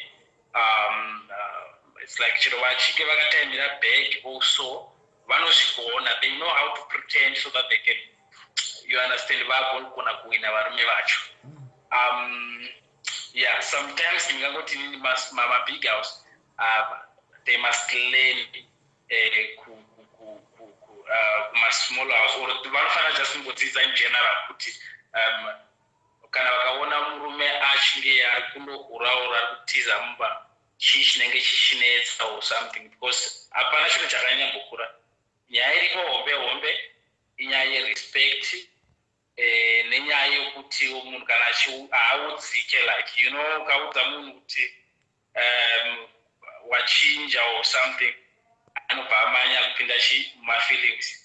It's like chero vachinge vakataimira bag also, vanozvigona. They know how to pretend so that they can, you understand, vagogona kuwina varume vacho. Yeah, sometimes ndingangoti nini mabig house, they must learn kumasmall house, or vanofanira just kungodzidza in general kuti kana vakaona murume achinge ari kundohura or ari kutiza mumba, chii chinenge chichinetsa or something, because hapana chinhu chakanyambokura. Nyaya iripo hombe hombe inyaya yerespect, nenyaya yekuti munhu kana haaudzike, like, ukaudza munhu kuti wachinja or something, anobva amanya kupinda chi mumafeelings.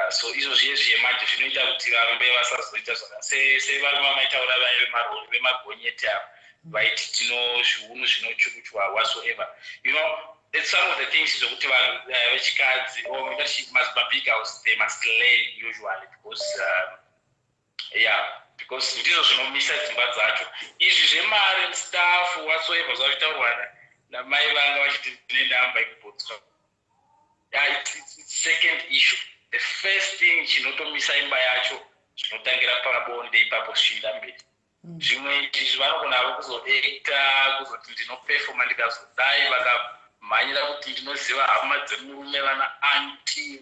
So izvo zviye zviye manje zvinoita kuti varume vasazoita zvaka sevarume vamaitaura vaya vemarori, vemagonyeti ava, vaiti tino zviunu zvinochukuchwa whatsoever. It's some of the things zvokuti vanhu vechikadzi or mabig house, they must learn usually, because yeah, because ndizvo zvinomisa dzimba dzacho. Izvi zvemari and stuff whatsoever zvavachitaurwa namai vanga vachiti tine namba yekuBotswana, yeah, it's second issue. The first thing chinotomisa imba yacho zvinotangira pabonde ipapo, zvichienda mberi. Zvimwe izvi vanogonavo kuzoacta, kuzoti ndinopefoma, ndikazodai, vakamhanyira kuti ndinoziva hama dzemurume, vana aunty,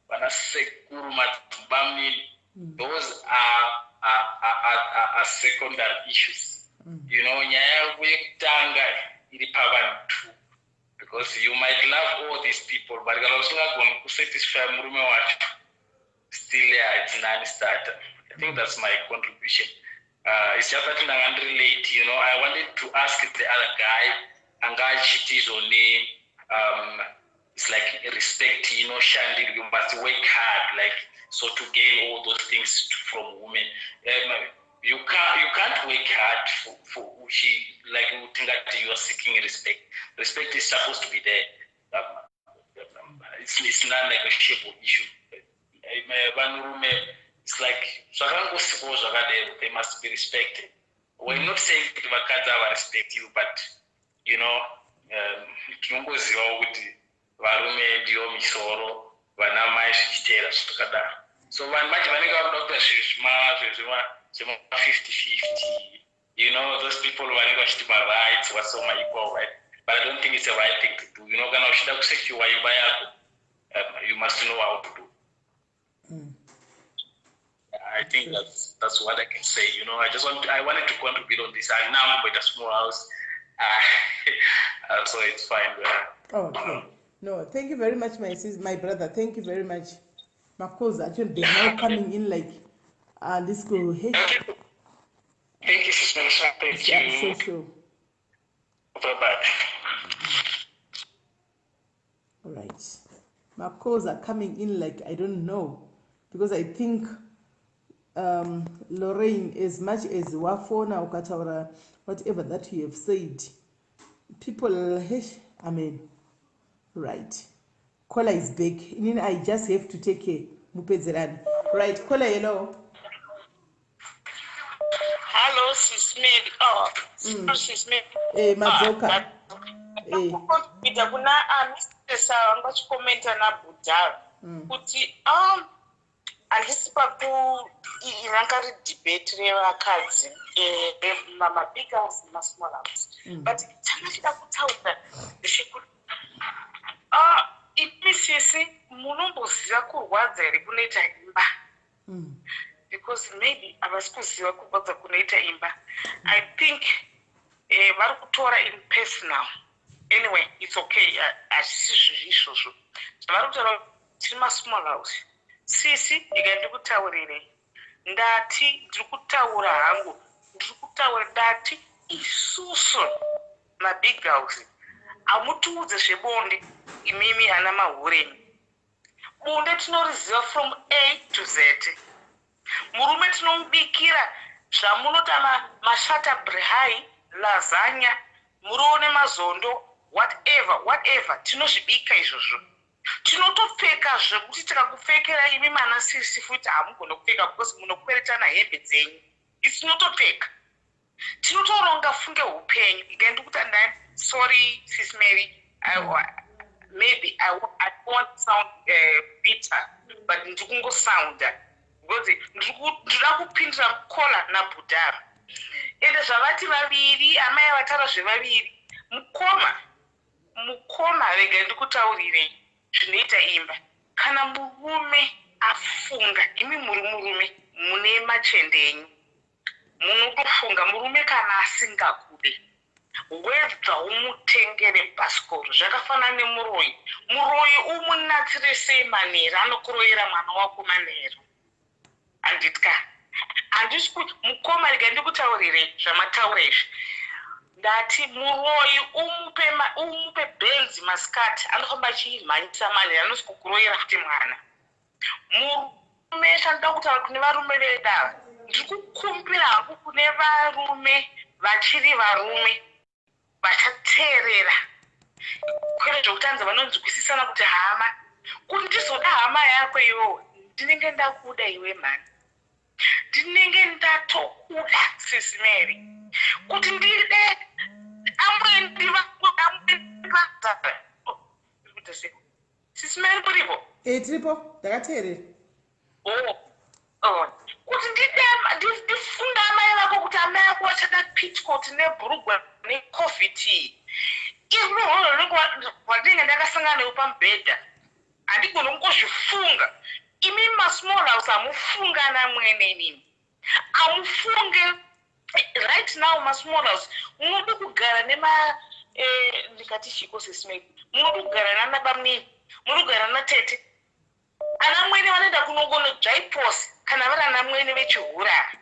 vana sekuru, madzibamini. Those are secondary issues. Nyaya yekutanga iri pavanhu two, because you might love all these people, but kana usingagoni kusatisfy murume wacho, still, yeah, it's non-starter. I think that's my contribution. It's just that ndanga ndiri late. I wanted to ask the other guy anga achiti izvoni, it's like respect inoshandirwa, you must work hard, like, so to gain all those things from women. You can't work hard for uchi, like, tingati you are seeking respect. Respect is supposed to be there. It's non-negotiable issue. Vanhurume, it's like zvakangosikwawo zvakadero, they must be respected. We're not saying kuti vakadzi havarespect you, but tinongozivawo kuti varume ndiyo misoro, vana mai zvichiteera zvakadaro. So vanhu manje vanenge vakuda kuita zvema 50-50, those people vanenge vachiti marights whatso, maequal right, but I don't think it's a right thing to do. Kana uchida kusecure imba yako, you must know how to do. I think that's what I can say. I just want to, I wanted to contribute on this. And now I'm with a small house, so it's fine. Okay. No, thank you very much, my sis, my brother. Thank you very much. Of course, actually, they're now coming in like, let's go. Hey. Thank you, Sister. Thank you. Yeah, so sure. Bye bye. All right. My calls are coming in like I don't know, because I think Lorraine, as much as wafona ukataura whatever that you have said, people, I mean, right. Caller is back. Inini, I just have to take a mupedzerani. Right, caller, hello. Hello, Sis Mary. Oh, Sis Mary. Eh, madzoka. Ah, kuita kuna Mr. vanga vachikomenta naBhudhara kuti handisi paku ranga ridebate revakadzi, mabig house nemasmall house, but changa chida kutaura ndechekuti imi sisi munomboziva kurwadza here kunoita imba? Because maybe havasi kuziva kurwadza kunoita imba. I think vari kutora in personal. Anyway, it's okay, hazvisi zviri izvozvo zvavari kutaura. Tiri masmall house, sisi. Ika ndikutaurirei, ndati ndiri kutaura hangu, ndiri kutaura, ndati isusu mabig house hamutiudze zvebonde imimi ana mahureni. Bonde tinoriziva from A to Z. Murume tinomubikira zvamunota, mashata brihai, lasagna, muriwo nemazondo, whatever whatever, tinozvibika izvozvo. Tinotopfeka zvekuti tikakupfekera imi mana sisi futi hamugone kupfeka because munokweretana hembe dzenyu. Isi tinotopfeka, tinotoronga funge upenyu. Ikaendikuti ndai, sorry Sis Mary, maybe I won't sound bitter, but ndiri kungosounda because ndinoda kupindira mukola nabhudhara. Ende zvavati vaviri amai vataura zvevaviri, mukoma, mukoma, rega ndikutaurirei zvinoita imba. Kana murume afunga, imi muri murume mune machende enyu, munotofunga. Murume kana asingakude, webva umutengere bhasikoro. Zvakafanana nemuroyi. Muroyi umunatsire sei manheru, anokuroyera mwana wako manheru, handitya? Handisi kuti mukoma, rega ndikutaurirei zvamataura izvi. Ndati muroyi umupe bhenzi masikati, anofamba achimhanyisa manheru, anosi kukuroyera futi mwana. Murume, chandoda kutaura kune varume vedava, ndiri kukumbira hangu kune varume vachiri varume vachateerera, kwete zvokutanza vanonzwisisana kuti hama, kuti ndizoda hama yako iwewo, ndinenge ndakuda iwe mhani, ndinenge ndatokuda, Sis Mary. Kuti ndide amwendi vangu, amwendi, Sis Mary, muripo? E, tiripo, ndakateerera. Oh. Kuti ndifunga amai vako, kuti amai vako vachada petticoat nebhurugwa necovid, irwo rwandinenge ndakasangana newo pamubhedha, handigoni kungozvifunga. Imi masmall house hamufungana mwene, imimi hamufunge. Right now masmall house munodi kugara nema ndikati chiko, Sis Mary, munodi kugara nana bamnini, munodi kugara natete. Ana mwene vanoenda kunongonodzvaiposi kana vari ana mwene vechihurara.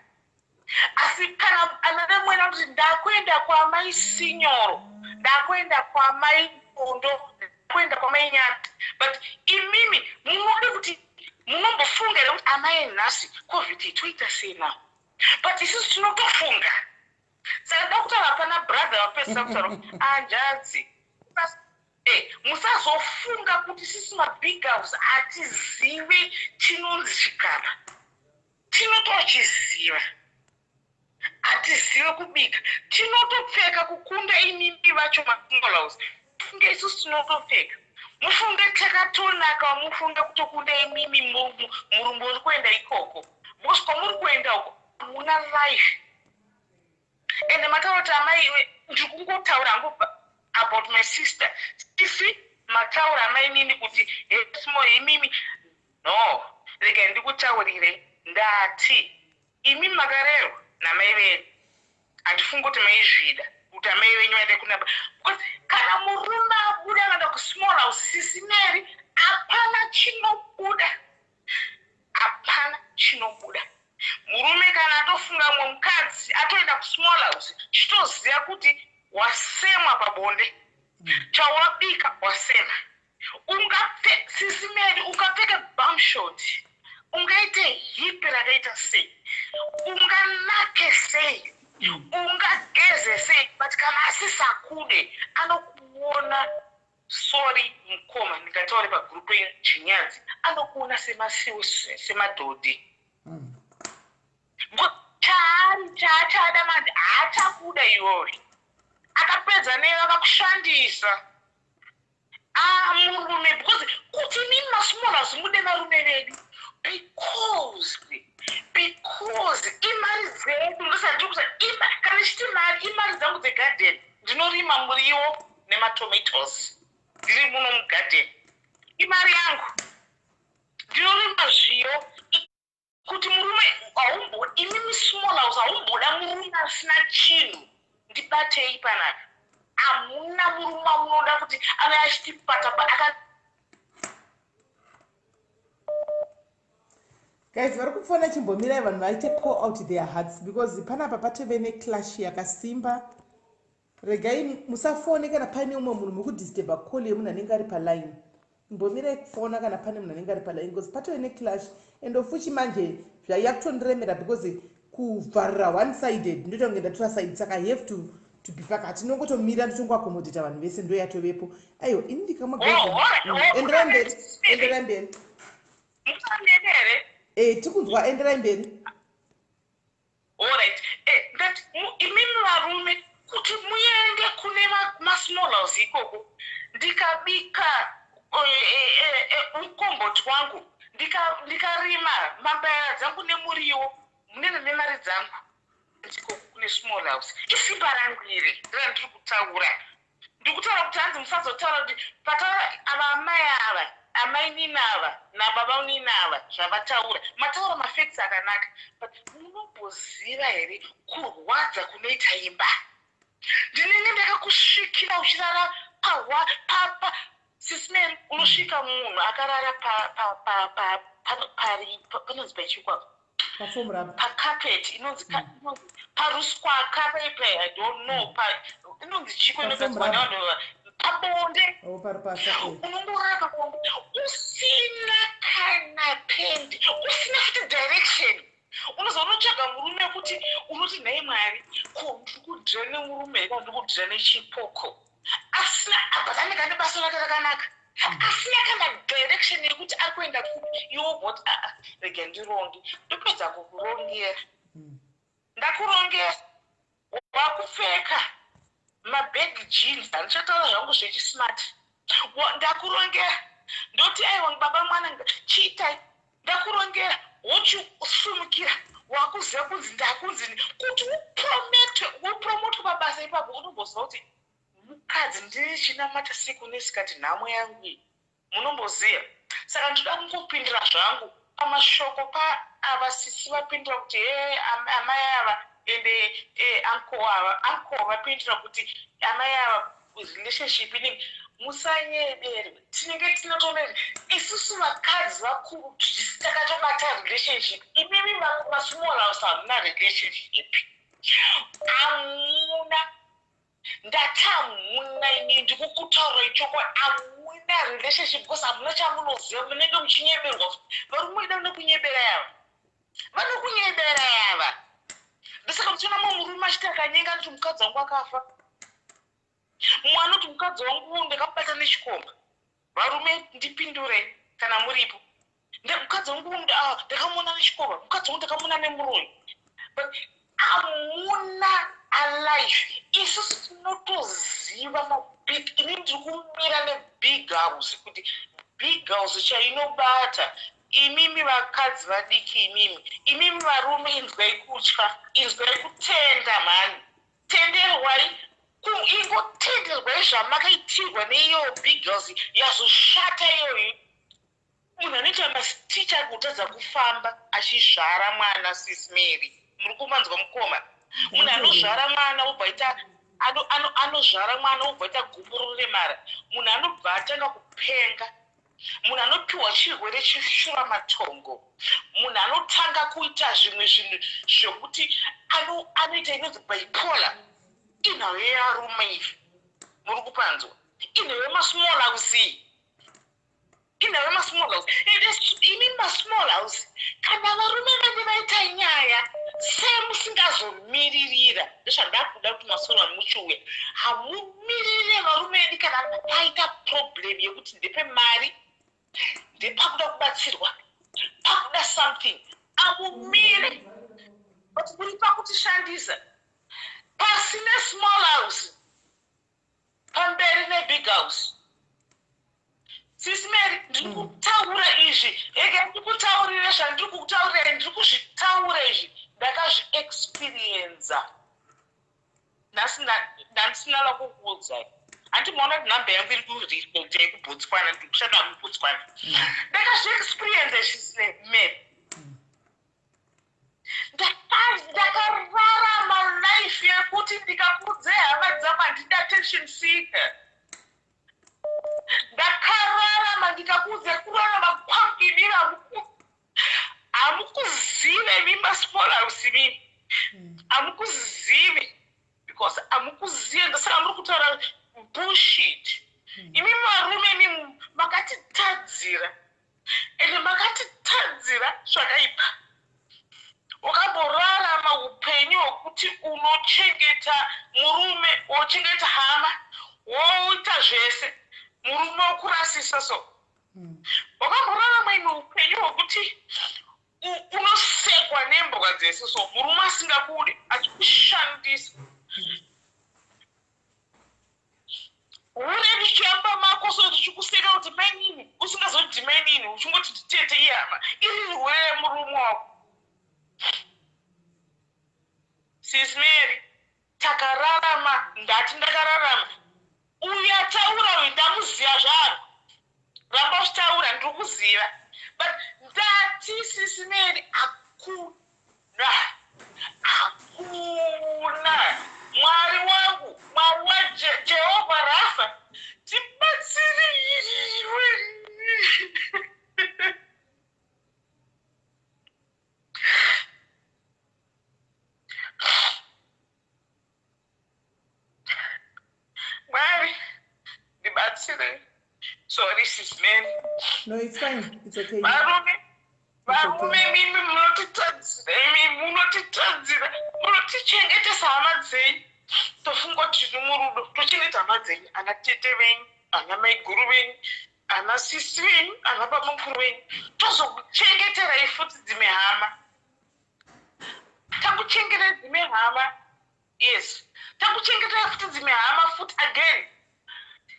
Asi kana ana mwene vanoti ndakuenda kwamai Sinyoro, ndakuenda kwamai Bondo, ndakuenda kwamai Nyati, but imimi munode kuti munombofunga here kuti amai nhasi COVID toita sei now? But isusu tinotofunga. Saka da kutaura pana brother vapedzisa kutaura kuti anjadzi, musazofunga kuti sisi mabig house hatizive chinonzi chikara. Tinotochiziva. Hatizive kubika, tinotopfeka kukunda imimi vacho masmall house. Funge isusu tinotopfeka, mufunge takatonaka, mufunge kutokunda imimi murumbo uri kuenda ikoko, because kwamuri kuenda uko hamuna life. Ende mataura kuti amai, ndiri kungotaura hangu about my sister. Sisi mataura amainini kuti hesmo imimi, no, regai ndikuti Ndikutaurire, ndati imi makarerwa namai venyu, handifungi kuti maizvida kuti amai venyu vaende kuna, because kana murume abuda akaenda kusmall house, Sisi Mary, hapana chinobuda, hapana chinobuda. Murume kana atofunga mumwe mukadzi, atoenda kusmall house, chitoziva kuti wasemwa pabonde, chawabika wasema. Ungapfe, Sisi Mary, ungapfeke bumshort, ungaite hip rakaita sei, unganake sei, ungageze sei, but kana asisakude anokuona, sorry mukoma, ndingataure pagurupu yechinyadzi, anokuona semasiwo, semadhodhi. Chaari chaachada manje, haachakuda iwewe. Akapedza newe, akakushandisa. Ah, murume, because kuti imimi masmall house mude varume vedu because imari dzedu. Ndosati kusa, kana ichiti mari, imari dzangu dzegadheni. Ndinorima muriwo nematomatoes, ndiri muno mugadheni, imari yangu. Ndinorima zviyo. Kuti murume haumbo, imimi small house haumboda murume asina chinhu. Ndibatei panapa, hamuna murume amunoda kuti ave achitipata aka Guys vari kufona, chimbomirai vanhu vaite pour out their hearts, because panapa patove neclash yakasimba. Regai, musafone kana paine umwe munhu muri kudisturba call yemunhu anenge ari paline. Imbomirai kufona kana pane munhu anenge ari paline, because patove neclash. And ofuchi manje zvayakutondiremera, because kuvharira one sided ndoita kunge ndatora side, saka I have to be pakati. Nongotomira ndichongoaccommodata vanhu vese, ndo yatovepo. Aiwa, ini ndikamwa. Enderai mberi, enderai mberi. Musanene here? E, tikunzwa, enderai mberi. Alright, that imimi varume kuti muende kune masmall house ikoko, ndikabika mukomboti wangu, ndikarima mambaya dzangu nemuriwo, munene nemari dzangu ndikoko kune small house. Isimba rangu iri randiri kutaura. Ndikutaura kuti hanzi musazotaura kuti pataura ava amai ava, amai nini ava nababa nini ava, zvavataura, mataura mafacts akanaka, but munomboziva here kurwadza kunoita imba? Ndinenge ndakakusvikira uchirara pahwa papa. Sisi Mary, unosvika munhu akarara pari panonzi pachikwa pacarpet inonzi paruswaka paipa, I don't know, inonzi chiko inogadzirwa nevanhu pabonde. Unongorara pabonde usina kana pendi, usina futi direction. Unoza unotsvaga murume wekuti unoti, "Nhai Mwari, ko ndiri kudhira nemurume here kana ndiri kudhira nechipoko?" Asina, but anenge ane basa rake rakanaka, asina kana direction yekuti ari kuenda kupi. Iwe woti, "Aa, rega ndironge." Ndopedza kukurongera, ndakurongera, wakupfeka mabag jeans, handichataura zvangu zvechismart. Ndakurongera, ndoti, "Aiwa baba mwana, chiitai." Ndakurongera, wochisimukira, wakuziva kunzi ndakunzi kuti upromote, upromotwe pabasa ipapo. Unomboziva kuti mukadzi ndiri chinamata siku nesikati, nhamo yangu iyi munomboziva. Saka ndoda kungopindira zvangu pamashoko paava sisi vapindura kuti he, amai ava ende uncle ava, uncle vapindura kuti amai ava relationship inini. Musanyeberwe, tinenge tinotoona isusu vakadzi vakuru takatobata relationship. Imimi masmall house hamuna relationship, hamuna. Ndati hamuna. Ini ndikukutaura ichokwadi, hamuna relationship because hamuna chamunoziva. Munenge muchinyeberwa. Varume ida nekunyebera yava, vanokunyebera yava. Ndosaka muchiona mumwe murume achiti akanyenga anoti, "Mukadzi wangu akafa." Mumwe anoti, "Mukadzi wangu ndakamubata nechikomba." Varume, ndipindure kana muripo. Mukadzi wangu ndakamuona nechikomba, mukadzi wangu ndakamuona nemuroyi. But hamuna alife. Isusu tinotoziva mabig. Ini ndiri kumira nebig house, kuti big house chainobata. Imimi vakadzi vadiki, imimi varume, inzwai kutya, inzwai kutenda mhani. Tenderwai, ingotenderwai zvamakaitirwa neiyo big house yazoshata iyoyi. Munhu anoita masticha akutadza kufamba achizvara mwana. Sis Mary, muri kumanzwa mukoma? Munhu anozvara mwana wobva ita anozvara mwana wobva ita gumbo roremara. Munhu anobva atanga kupenga. Munhu anopiwa chirwere cheshura matongo. Munhu anotanga kuita zvimwe zvinhu zvekuti anoita inonzi bipolar. Inhau yevarume iyi, muri kupanzwa? Inhau yemasmall house iyi, inhau yemasmall house. Ende imi masmall house, kana varume vene vaita nyaya semusingazomiririra, ndozvandakuda kuti masoro muchiuya, hamumirire varume vedu. Kana paita problem yekuti ndepemari, ndepakuda kubatsirwa, pakuda something, amumire, but muri pakutishandisa. Pasine small house, pamberi nebig house. Sis Mary, ndiri kutaura izvi ege, ndiri kutaurire zvandiri kutaurira, ndiri kuzvitaura izvi, ndakazviexperienza. Nhasi ndandisina la kukuudzai. Handi maona kuti nhamba yangu iri kureflecta yekuBotswana, ndiri kushanda muBotswana. Ndakazviexperienza izvi, Sis Mary. Ndakararama life yekuti ndikakuudzai, hama dzangu, handidi attention seeker. Ndakararama, ndikakuudzai kurarama kwangu, imimi hamukuzive. Imi masmall house, imimi hamukuzive because hamukuzive, ndosaka muri kutaura bullshit. Imi varume, imi makatitadzira, ende makatitadzira zvakaipa. Wakamborarama upenyu hwekuti unochengeta murume, wochengeta hama, woita zvese, murume wokurasisa. So wakamborarama ime upenyu hwekuti unosekwa nembwa dzese, so murume asingakude achikushandisa. Hure richiamba mako, so richikuseka kuti mainini, usingazoti mainini, uchingoti titete ihama, iri hure remurume wako. Sis Mary, takararama. Ndati ndakararama. Uyu ataura uyu ndamuziva zvaro. Ramba uchitaura, ndiri kuziva. But ndati, Sis Mary, hakuna, hakuna. Mwari wangu, Mwari waJehovha Rafa, tibatsirirwe. Mwari ndibatsire. Sorry, Sis Mary. No, it's fine, it's okay. Varume, varume, mimi munotitadzira, imi munotitadzira. Munotichengetesa hama dzenyu, tofunga kuti tiri murudo, tochengeta hama dzenyu, ana tete venyu, ana maiguru venyu, ana sisi venyu, ana babamukuru venyu. Tozokuchengeterai futi dzimwe hama, takuchengeterai dzimwe hama. Yes, takuchengeterai futi dzimwe hama futi again.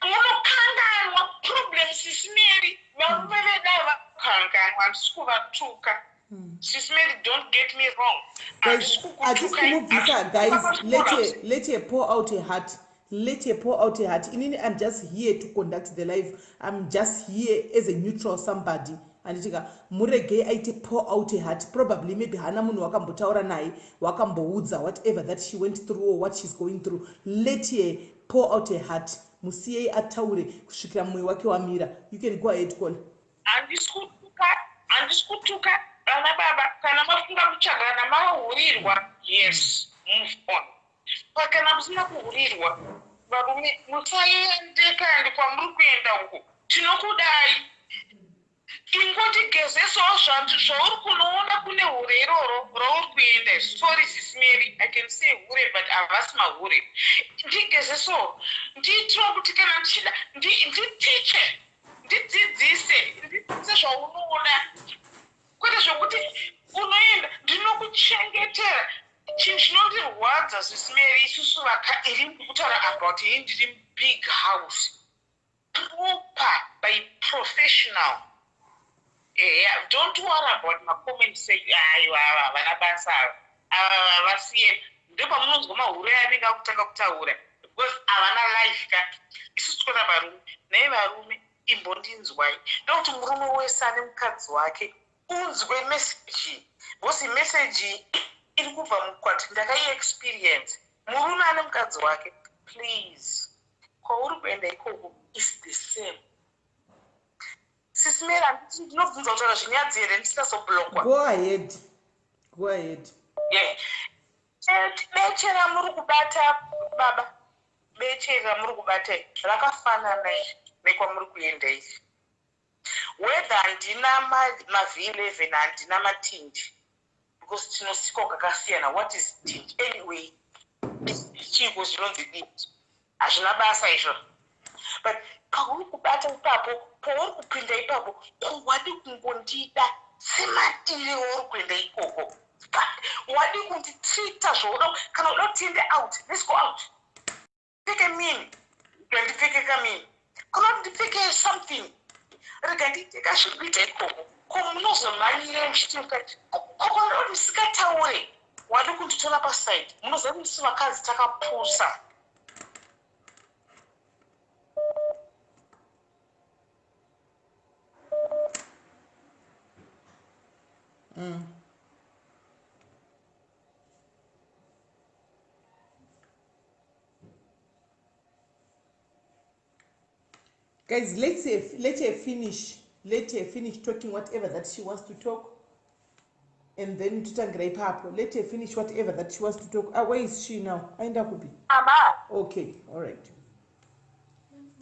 Munokanganwa. Problem, Sis Mary, varume vedu vakanganwa. Handisi kuvatuka, Sis Mary, don't get me wrong. Guys, hatisi kumubvisa. Guys, let her pour out her heart. Let her pour out her heart. Inini, I'm just here to conduct the life. I'm just here as a neutral somebody, handitika? Muregei aite pour out her heart. Probably maybe hana munhu wakambotaura naye, wakamboudza whatever that she went through or what she's going through. Let her pour out her heart. Musiyei ataure kusvikira mwoyo wake wamira. You can go ahead, call. Handisi kutuka, handisi kutuka vana baba. Kana mafunga kutsvagana, mahurirwa, yes, move on. But kana musina kuhurirwa, varume, musaende kandi kwamuri kuenda uko. Tinokudai. Ingotigezesawo zvauri kunoona kune hure iroro rauri kuenda. Sorry, Sis Mary, I can say hure, but havasi mahure. Ndigezesawo, ndiitirawo kuti kana ndichida nditiche, ndidzidzise, ndidzidzise zvaunoona, kwete zvokuti unoenda. Ndinokuchengetera. Chinhu chinondirwadza, Sis Mary, isusu vaka iri kutaura about ini, ndiri big house proper by professional. Eya, don't worry about macomment say aiwa, ava havana basa, ava ava vasiye. Ndopamunonzwa mahure anenge akutanga kutaura because havana life ka. Isusu tikona varume, nai varume. Imbondinzwai. Ndokuti murume wese ane mukadzi wake unzwe message because message iri kubva mukwati ndakaiexperience. Murume ane mukadzi wake please kwauri kuenda ikoko is the same. Sisi Mary handiti ndinobvunza kutaura zvinyadzi here ndisingazoblokwa? Go ahead. Go ahead. Yeah. Beche ramuri kubata baba beche ramuri kubata rakafanana nekwamuri kuenda izvi whether handina mav11 handina matinji because tinosikwa kakasiyana what is tinji anyway chiiko zvinonzi dinji hazvina basa izvo but pauri kubata ipapo pauri kupinda ipapo ko wadi kungondida semadire wauri kuenda ikoko wadi kunditreata zvauda kana uda kuti tiende out let's go out pfeke mini rega ndipfeke kamini kana kuti ndipfeke something rega ndiite kazviri kuita ikoko ko munozomhanyire muchiti mukati kokona kuti musikataure wadi kunditora paside munoziva kuti ndisu vakadzi takapusa Mm. Guys, let's her, let her finish. Let her finish talking whatever that she wants to talk. And then totangira ipapo. Let her finish whatever that she wants to talk. Ah, where is she now? Aenda kupi? Mama. Okay, all right.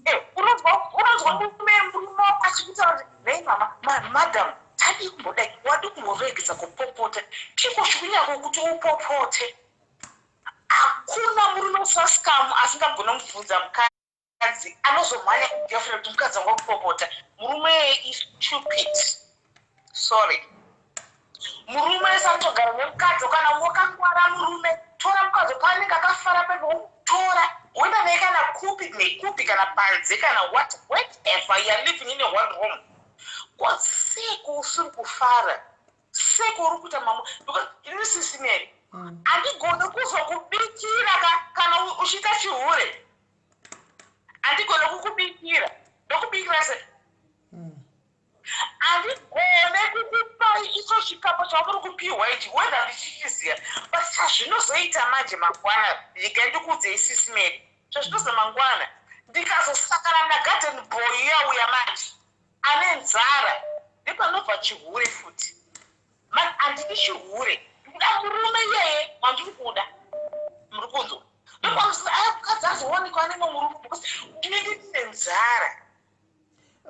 Eh, unonzwa unonzwa murume murume wako achikutaura kuti nei mama ma, madam tadii kumbodai wadi kumboregedza kupopota chiko chikunyako kuti upopote Hakuna murume usasikamu asingagone kubvunza mukadzi anozomhanya kugirlfriend kuti mukadzi wangu akupopota. Murume is stupid. Sorry. Murume wese anotogara nemukadzi kana wakangwara murume tora mukadzi paanenge akafara pepe womutora woenda naye kana kupi nekupi kana panze kana what whatever you are living in a one room. Ko seiko usiri kufara Seko uri kuita mamwe because ini sisi Mary handigone kuzokubikira ka kana uchiita chihure handigone kukubikira ndokubikira se handigone kukupai icho chikapo chamuri kupiwa ichi whether ndichichiziva but chazvinozoita manje mangwana rega ndikuudzei sisi Mary chazvinozoita mangwana ndikazosakana nagarden boy yauya manje Ane nzara ndepanobva chihure futi. Man handidi chihure ndikuda murume iyeye wandiri kuda. Muri kunzwa? Ndopamusi aya mukadzi azowanikwa ane mumwe murume because ndinenge ndine nzara.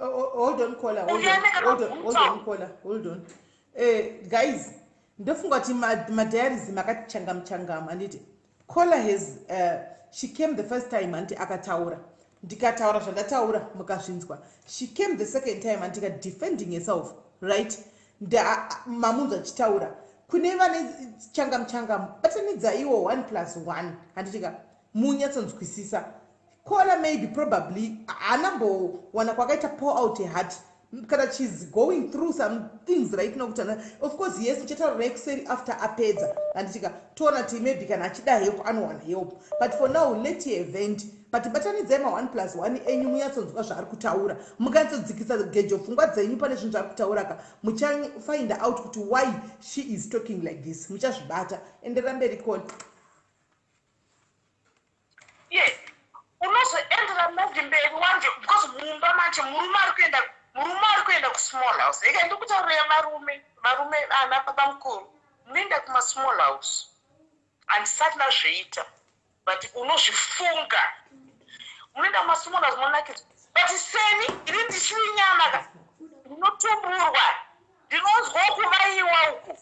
Oh, oh, hold on caller, hold on, hold on, hold on caller, hold on. Eh, guys, ndofunga kuti madiaries makati changamu changamu handiti Caller has uh, she came the first time hanti akataura ndikataura zvandataura mukazvinzwa she came the second time handika defending herself right mamunzwa achitaura kune vane changamu changamu batanidza iwo one plus one handitika munyatsonzwisisa Caller maybe probably haana mbowana kwakaita pour out her heart kana she's going through some things right now kuti of course yes uchataura naye kuseri after apedza handitika toona kuti maybe kana achida help anowana help but for now let her vent but batanidzai ma one plus one enyu munyatsonzwa zvaari kutaura mukanyatsodzikisa gejo pfungwa dzenyu pane zvinhu zvaari kutaura ka muchafind out kuti why she is talking like this muchazvibata enderera mberi koni ye unozoendera manje mberi wanje because mumba manje murume ari kuenda murume ari kuenda kusmall house eka ndikutaurira varume varume ana baba mukuru munoenda kumasmall house handisati ndazviita but unozvifunga munoenda kumasmall house monakidzwa but seni ini ndichiri nyama ka ndinotumburwa ndinonzwa kuvaiwa uku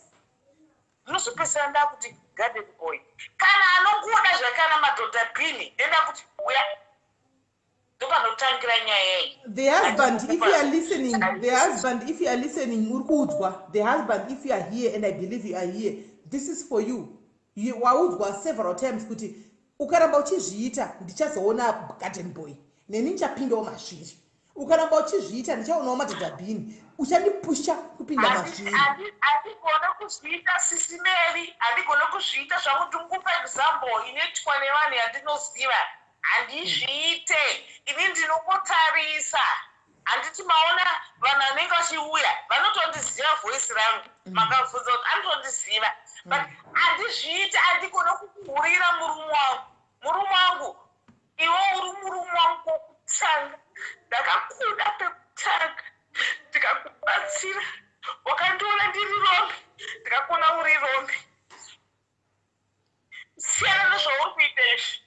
ndinozopedzisira ndakuti garden boy kana anongoda zvakana madhodha bhini ndendakuti uya ndopanotangira nyaya iyi the husband if you are listening the husband if you are listening uri kuudzwa the husband if you are here and i believe you are here this is for you waudzwa several times kuti ukaramba uchizviita ndichazoona garden boy neni ndichapindawo mazviri ukaramba uchizviita ndichaonawo madhadhabhini uchandipusha kupinda mazviri handigone kuzviita sisi mary handigone kuzviita zvangu ndikupa example inoitwa nevanhu yandinoziva handizviite ini ndinongotarisa. Handiti maona vanhu vanenge vachiuya vanotondiziva voice rangu. Makabvunza kuti anotondiziva, but handizviiti, handigone kukuhurira murume wangu. Murume wangu, iwe uri murume wangu wokutanga. Ndakakuda pekutanga, ndikakubatsira. Wakandiona ndiri rombe, ndikakuona uri rombe. Siyana nezvauri kuita izvi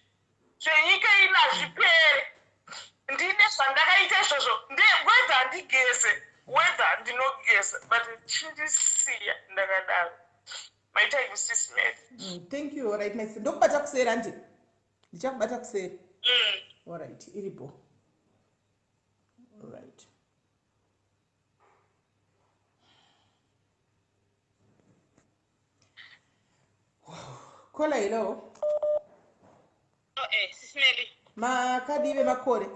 zvenyika ino, hazvipere. Ndine zvandakaita izvozvo, whether handigeze, whether ndinogeza, but chindisiya ndakadaro. Maita sis Mary. Thank you. Alright, my sister, ndokubata kuseri. Handi, ndichakubata kuseri. Alright, iripo. Alright. Caller, hello. Oh, Sis Melly. Makadii vemakore?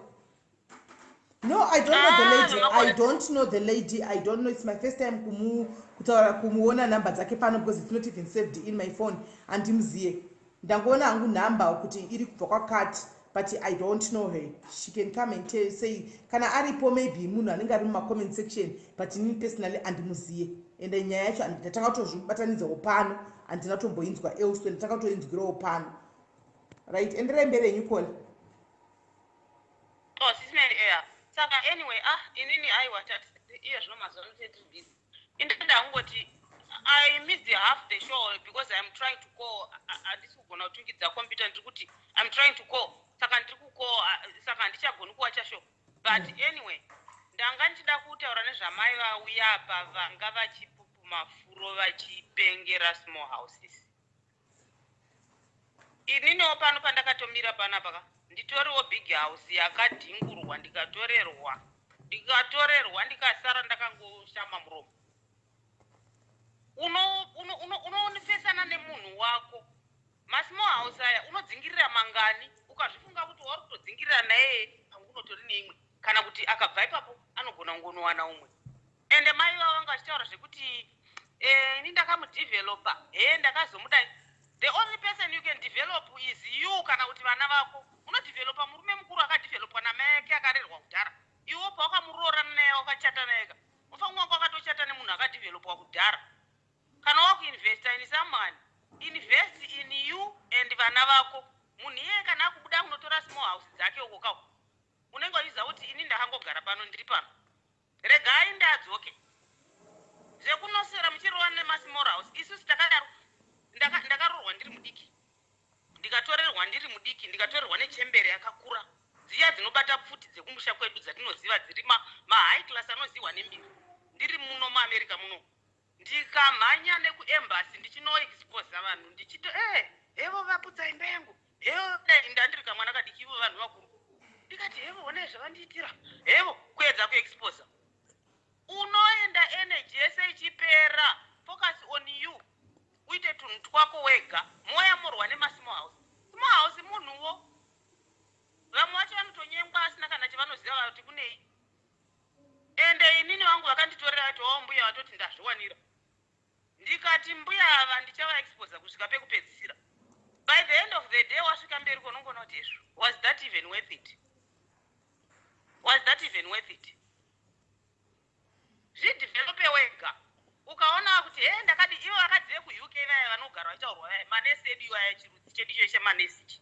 No, I don't know the Ah, lady. I vemakore. don't know the lady. I don't know. It's my first time kumu kutaura, kumuona namba dzake pano, because it's not even saved in my phone. Handimuziye. Ndangoona hangu nhamba kuti iri kubva kwakati, but I don't know her. She can come and tell, say kana aripo, maybe munhu anenge ari mumacomment section, but inini personally handimuziye. Ende nyaya yacho ndatanga kutozvibatanidzawo pano, handina kutomboinzwa elsewhere, ndatanga kutoinzwirawo pano. Right, enderai mberi henyu, caller. Oh, Sis Melly, yeah. Saka anyway, ah, inini aiwa, tati iye zvino mazuva ano tiri busy. Indenda kungoti I missed half the show because I'm trying to call. Handisi kugona kutungidza computer. Ndiri kuti I'm trying to call. Saka ndiri kucall, saka handichagoni kuwacha show. But anyway, ndanga ndichida kutaura nezvamai vauya apa, vanga vachipupuma furo vachipengera small houses. Ininiwo pano pandakatomira panapa ka, nditoriwo big house yakadhingurwa, ndikatorerwa, ndikatorerwa, ndikasara ndakangoshama muromo. Unofesana nemunhu wako. Masmall house aya unodzingirira mangani? Ukazvifunga kuti wauri kutodzingirira naye, pamwe unotori neimwe, kana kuti akabva ipapo anogona kungonowana umwe. Ende mai vavo vanga vachitaura zvekuti ini ndakamudevelopa, he, ndakazomudai. The only person you can develop is you, kana kuti vana vako. Unodevelopa murume mukuru akadevelopwa namai ake, akarerwa kudhara. Iwo pawakamuroorana naye, wakachata naye ka, unofanira wanga wakatochata nemunhu akadevelopwa kudhara. Kana wakuinvesta in someone, invest in you and vana vako. Munhu iyeye kana akubuda kunotora small house dzake uko kako, unenge uchiziva kuti ini ndakangogara pano, ndiri pano, regai ndadzoke. Zvekunosera muchirova nemasmall house, isusu takadaro. Ndakaroorwa ndiri mudiki, ndikatorerwa ndiri mudiki, ndikatorerwa nechembere yakakura, dziya dzinobata pfuti dzekumusha kwedu dzatinoziva, dziri mahigh class, anoziwa nembiri. Ndiri muno muAmerica muno, ndikamhanya nekuembassy ndichinoexposa vanhu, ndichito e hevo, vaputsa imba yangu, hevo. Dai ndandiri kamwana kadiki, ivo vanhu vakuru, ndikati hevo, honai zvavandiitira, hevo. Kuedza kuexposa, unoenda energy yese ichipera. Focus on you, uite tunhu twako wega. Moyamurwa nemasmall house. Small house munhuwo, vamwe vacho vanotonyengwa asina kana chavanoziva kuti kunei. Ende inini vangu vakanditorera vati wavo mbuya vatoti ndazviwanira. Ndikati mbuya ava ndichavaexposa kusvika pekupedzisira. By the end of the day, wasvika mberi konongona kuti izvo, was that even worth it? Was that even worth it? Zvidevelope wega. Ukaona kuti he, ndakadi, ivo vakadzi vekuUK vaya vanogara vachitaurwa vaya, manesi edu iwaya, chirudzi chedu icho chemanesi ichi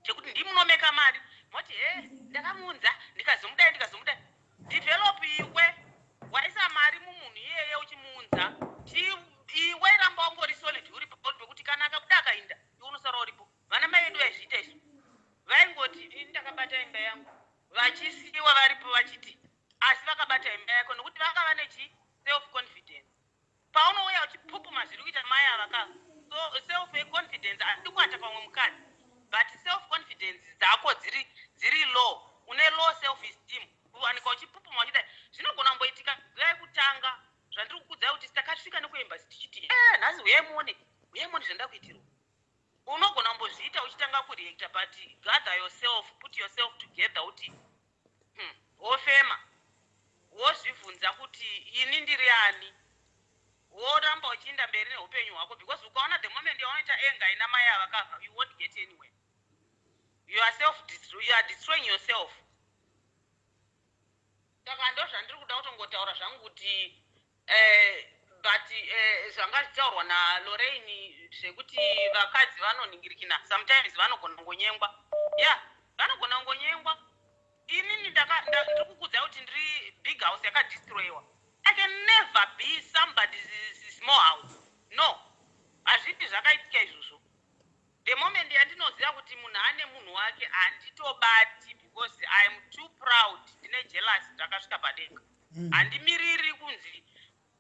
chekuti ndimunomeka mari, moti he, ndakamuunza, ndikazomudai, ndikazomudai. Develop iwe. Waisa mari mumunhu iyeye uchimuunza. Iwe ramba ungori solid, uri pauri, pekuti kana akabuda akainda, iwe unosara uripo. Vana mai vedu vaizviita izvo, vaingoti ini ndakabata imba yangu, vachisiyiwa varipo vachiti, asi vakabata imba yako nokuti vanga vane chi self confidence. Paunouya uchipupuma zviri kuita mai ava ka, so self confidence handidi kuata pamwe mukadzi, but self confidence dzako dziri low, une low self esteem, kuwanika uchipupuma uchidai, zvinogona kumboitika zuva yekutanga. Zvandiri kukudzai kuti takasvika nekuembassy tichiti e nhasi uyai muone, uyai muone zvandida kuitirwa. Unogona kumbozviita uchitanga kureacta, but gather yourself, put yourself together, uti wofema, wozvibvunza kuti ini ndiri ani, woramba uchiinda mberi neupenyu hwako. Because ukaona the moment yaunoita anger ina mai ava kava, you won't get anywhere. You are self, you are destroying yourself. Saka ndozvandiri kuda kutongotaura zvangu kuti eh, but eh, zvanga zvichitaurwa nalorraine zvekuti vakadzi vanonhingirikina sometimes vanogona kungonyengwa ya yeah, vanogona kungonyengwa. Inini ndiri kukuudzai kuti ndiri big house yakadestroyiwa. I can never be somebody's small house. No, hazvipi zvakaitika izvozvo. The moment yandinoziva kuti munhu ane munhu wake handitobati because I am too proud, ndine jealous ndakasvika padenga. Handimiriri kunzi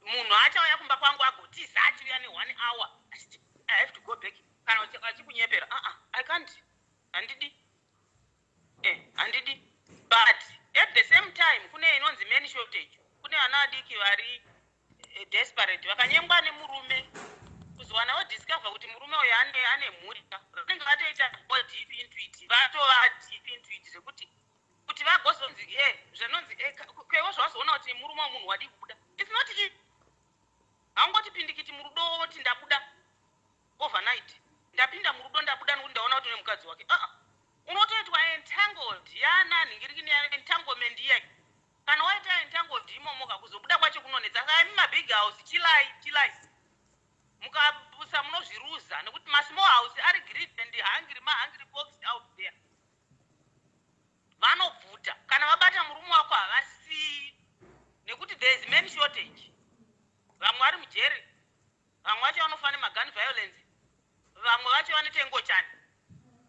munhu achauya kumba kwangu agotiza achiuya ne one hour achiti I have to go back kana achikunyepera. Uh-uh, I can't, handidi. Eh, handidi. But at the same time kune inonzi man shortage. Kune vana vadiki vari desperate vakanyengwa nemurume kuzowana vodiscover kuti murume uyu ane mhuri, vanenge vatoita go deep into it, vatova deep into it zvekuti kuti vagozonzi zvinonzi kwevo zvawazoona kuti murume wemunhu wadii kubuda. It's not easy. Haungoti pindikiti murudo woti ndabuda overnight, ndapinda murudo ndabuda nekuti ndaona kuti une mukadzi wake. Aa, unotoitwa entangled yana nhingirikini, entanglement iya. Kana waita entangled imomo ka, kuzobuda kwacho kunonetsa. Saka imi mabig house, chilai chilai, mukapusa munozviruza nekuti masmall house ari greed and hungry, mahungry folks out there vanobvuta. Kana vabata murume wako havasii nekuti there is man shortage. Vamwe vari mujeri, vamwe vacho vanofa nemagun violence, vamwe vacho vanoita ngochani.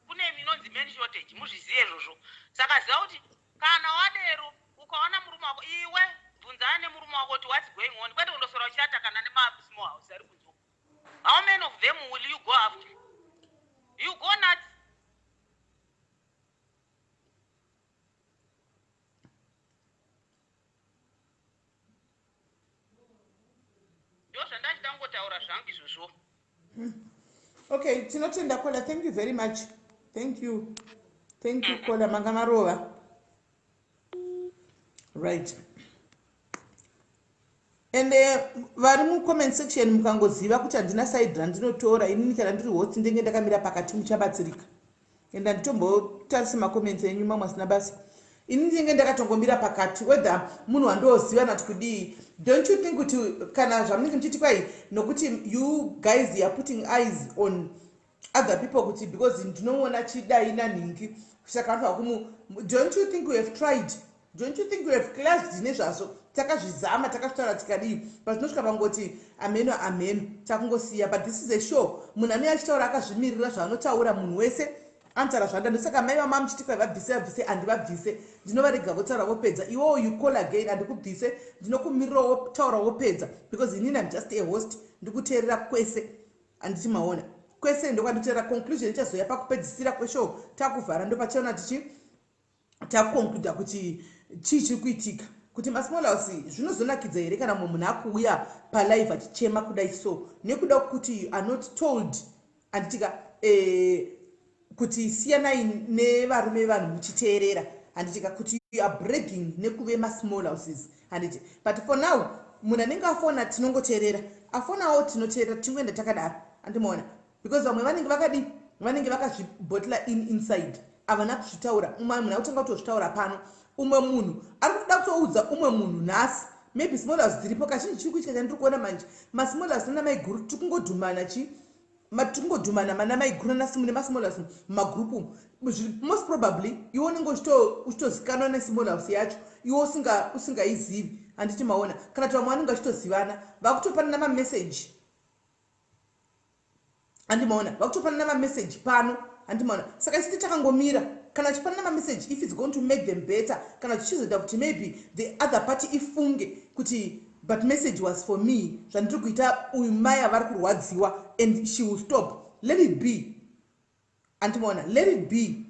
Kune inonzi man shortage, muzvizive izvozvo. Saka ziva kuti kana wadero ukaona murume wako, iwe bvunzana nemurume wako kuti what's going on, kwete kundosora uchiata kana nemasmall house ari kunze. How many of them will you go after? You go nuts. Ndo zvandachida kungotaura zvangu izvozvo. Okay, tinotenda Kola. Thank you very much. Thank you, thank you Kola, manga marova. Right, and vari mucomment section, mukangoziva kuti handina side randinotora inini. Kana ndiri host ndenge ndakamira pakati, muchabatsirika. And handitombotarisi macomments enyu mamwe asina basa. Ini ndinenge ndakatongomira pakati, whether munhu wandoziva nati kudii. Don't you think kuti kana zvamunenge muchiti kwai nokuti you guys are putting eyes on other people kuti because ndinoona chidai nanhingi saka anofanira kumu, don't you think we have tried? Don't you think we have clashed nezvazvo? Takazvizama, takazvitaura, tikadii, but tinosvika pangoti ameno ameno, takungosiya. But this is a show, munhu anenge achitaura akazvimirira zvaanotaura. Munhu wese anotaura zvanoda. Ndosaka mai vama muchiti kwai vabvise, vabvise. Handivabvise, ndinovarega votaura vopedza. Iwowo you call again, handikubvise, ndinokumirira wotaura wopedza, because inini am just a host, ndikuteerera kwese. Handiti maona kwese ndokwanditeerera. Conclusion ichazoya pakupedzisira kweshow, takuvhara, ndopachaona tichi takuconcluda kuti chii chiri kuitika, kuti masmall house zvinozonakidza here kana mumwe munhu akuuya palive achichema kudai so nekuda kuti you are not told, handitika, kuti siyanai nevarume vanhu muchiteerera, handitika, kuti you are bragging nekuve masmall houses, handiti? But for now munhu anenge afona tinongoteerera, afonawo tinoteerera, tingoenda takadaro, handimaona? Because vamwe vanenge vakadi vanenge vakazvibotla in inside, havana kuzvitaura. Umwe munhu akutanga kutozvitaura pano, umwe munhu ari kutoda kutoudza umwe munhu nhasi. Maybe small house dziripo kazhinji. Chiri kuitika chandiri kuona manje, masmall house nana maiguru tiri kungodhumana chi tiri kungodhumana mana maiguru nanasimu nemasmall house mumagrupu. Most probably iwe unenge uchitozikanwa nesmall house yacho, iwe usingaizivi, handiti maona? Kana kuti vamwe vanenge vachitozivana, vakutopanana mameseji, handimaona? Vakutopanana mameseji pano, handimaona? Saka isiti takangomira kana vachipanana mameseji, if it's going to make them better, kana zvichizoita kuti maybe the other party ifunge kuti but message was for me, zvandiri kuita uyu mai avari kurwadziwa, and she will stop, let it be, handimaona? Let it be,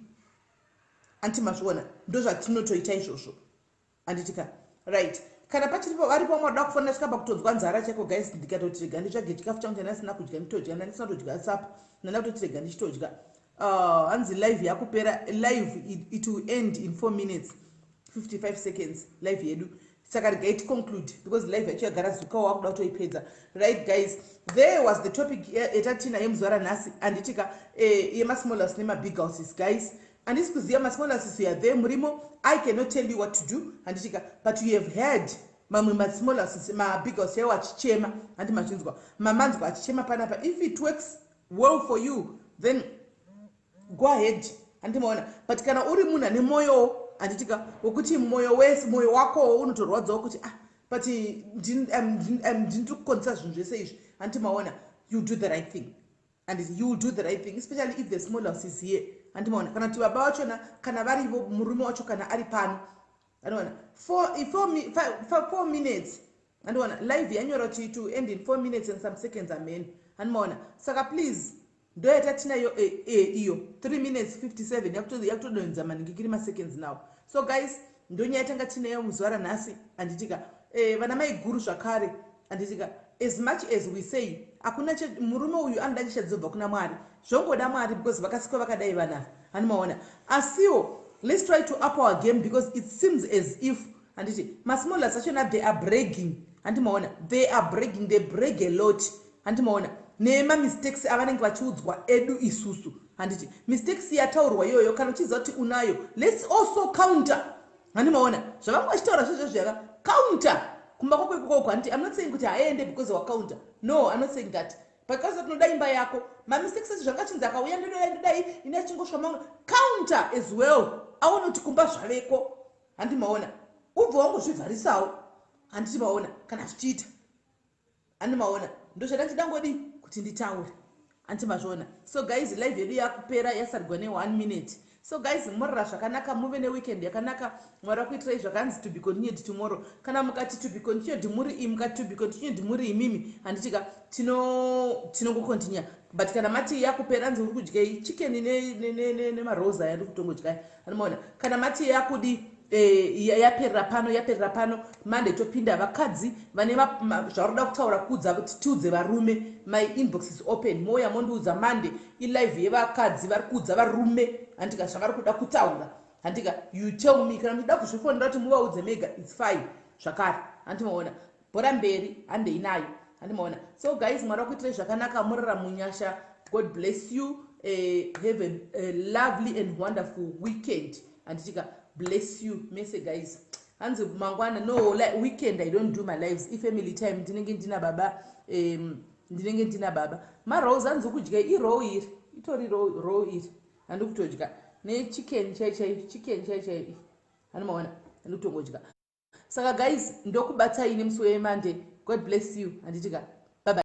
anti mazviona? Ndo zvatinotoita izvozvo, handitika? Right, kana pachiripo varipo vamwe vadoda kufonera. Svika pakutonzwa nzara chaiko guys, ndikatoti rega nditsvage chikafu changu chandasina kudya nditodya. Ndandisina kutodya supper, ndanda kutoti rega ndichitodya. Hanzi live yakupera. Live it will end in 4 minutes 55 seconds, live yedu. Saka regai ticonclude because live yacho yagara zuka, wakuda kutoipedza. Right guys, there was the topic yatatina yemuzuva ranhasi, handitika, yemasmall house nemabig houses guys. Handisi kuziva masmall houses, you are there murimo. I cannot tell you what to do, handitika? But you have heard mamwe masmall houses, mabig house chaiwo achichema, handi mazvinzwa? Mamanzwa achichema panapa. If it works well for you, then go ahead, handimaona? But kana uri munhu ane mwoyowo, handitika, wekuti mwoyo wese, mwoyo wakowo unotorwadzawo kuti, ah, but ndiri kukonzesa zvinhu zvese izvi, handimaona? You do the right thing and you will do the right thing, especially if the small house is here, handimaona? Kana kuti baba vachona kana varivo, murume wacho kana ari pano, andiona? 4 minutes, andiona? Live yanyora kuti to end in 4 minutes and some seconds, amen, handimaona? Saka please, ndoyata tinayo iyo 3 minutes 57, yakutodonhedza maningi maseconds now. So guys, ndonyaya tanga tinayo muzuva ranhasi, handitika? Vana mai guru zvakare, handitika? As much as we say hakuna murume uyu anoda chichadzobva kuna Mwari, zvongoda Mwari, because vakasikwa vakadai vanava, handimaona? Asiwo let's try to up our game, because it seems as if, handiti, masmall house achona, they are bragging, handimaona? They are bragging, they brag a lot, handimaona? Nemamistakes avanenge vachiudzwa edu isusu, handiti? Mistakes yataurwa iyoyo, kana uchiziva kuti unayo, let's also counter, handimaona? Zvavanga vachitaura zvezvezvo yaka counter kumba kwako ikokoko, handiti? I'm not saying kuti haende because wacounter. No, I'm not saying that, but kaza tinoda imba yako, mamistakes acho zvanga chinzi akauya, ndodai, ndodai, ine achingosva mamwe, counter as well, aone kuti kumba zvaveko, handimaona? Ubva wangozvivharisawo, handiti maona? Kana zvichiita, handimaona? Ndozvada ndidangodi kuti nditaure, handiti mazviona? So guys, live yedu yakupera, yasarigwa ne1 minute. So guys, morara zvakanaka, muve neweekend yakanaka. Mwari akuitirai zvakanzi to be continued tomorrow. Kana mukati to be continued muri, mukati to be continued muri imimi, handitika? Tinongocontinue. But kana mati yakupera, anzi uri kudyei? Chicken nemarosa aya ndiri kutongodyai, anomaona? Kana mati yakudi, yaperera pano, yaperera pano. Monday topinda vakadzi vane zvavari kuda kutaura, kuudza kuti tiudze varume. My inbox is open, mouya mondiudza. Monday ilive yevakadzi vari kuudza varume, handika, zvavari kuda kutaura, handika? You tell me. Kana muchida kuzvifonera kuti muvaudze mega, it's fine zvakare, handimaona? Bhora mberi, handei nayo, handimaona? So guys, Mwari wakuitirai zvakanaka, murara munyasha. God bless you. Have a lovely and wonderful weekend, handitika? Bless you mese, guys. Hanzi mangwana no, like, weekend I don't do my lives, ifamily time, ndinenge ndina baba, ndinenge ndina baba. Marose, hanzi kudya iroll iri, itori roll iri, handi kutodya nechicken chai chai, chicken chai chai, handimaona? Handi kutongodya. Saka guys, ndokubatai nemusi weMonday. God bless you, handitika? Bye bye.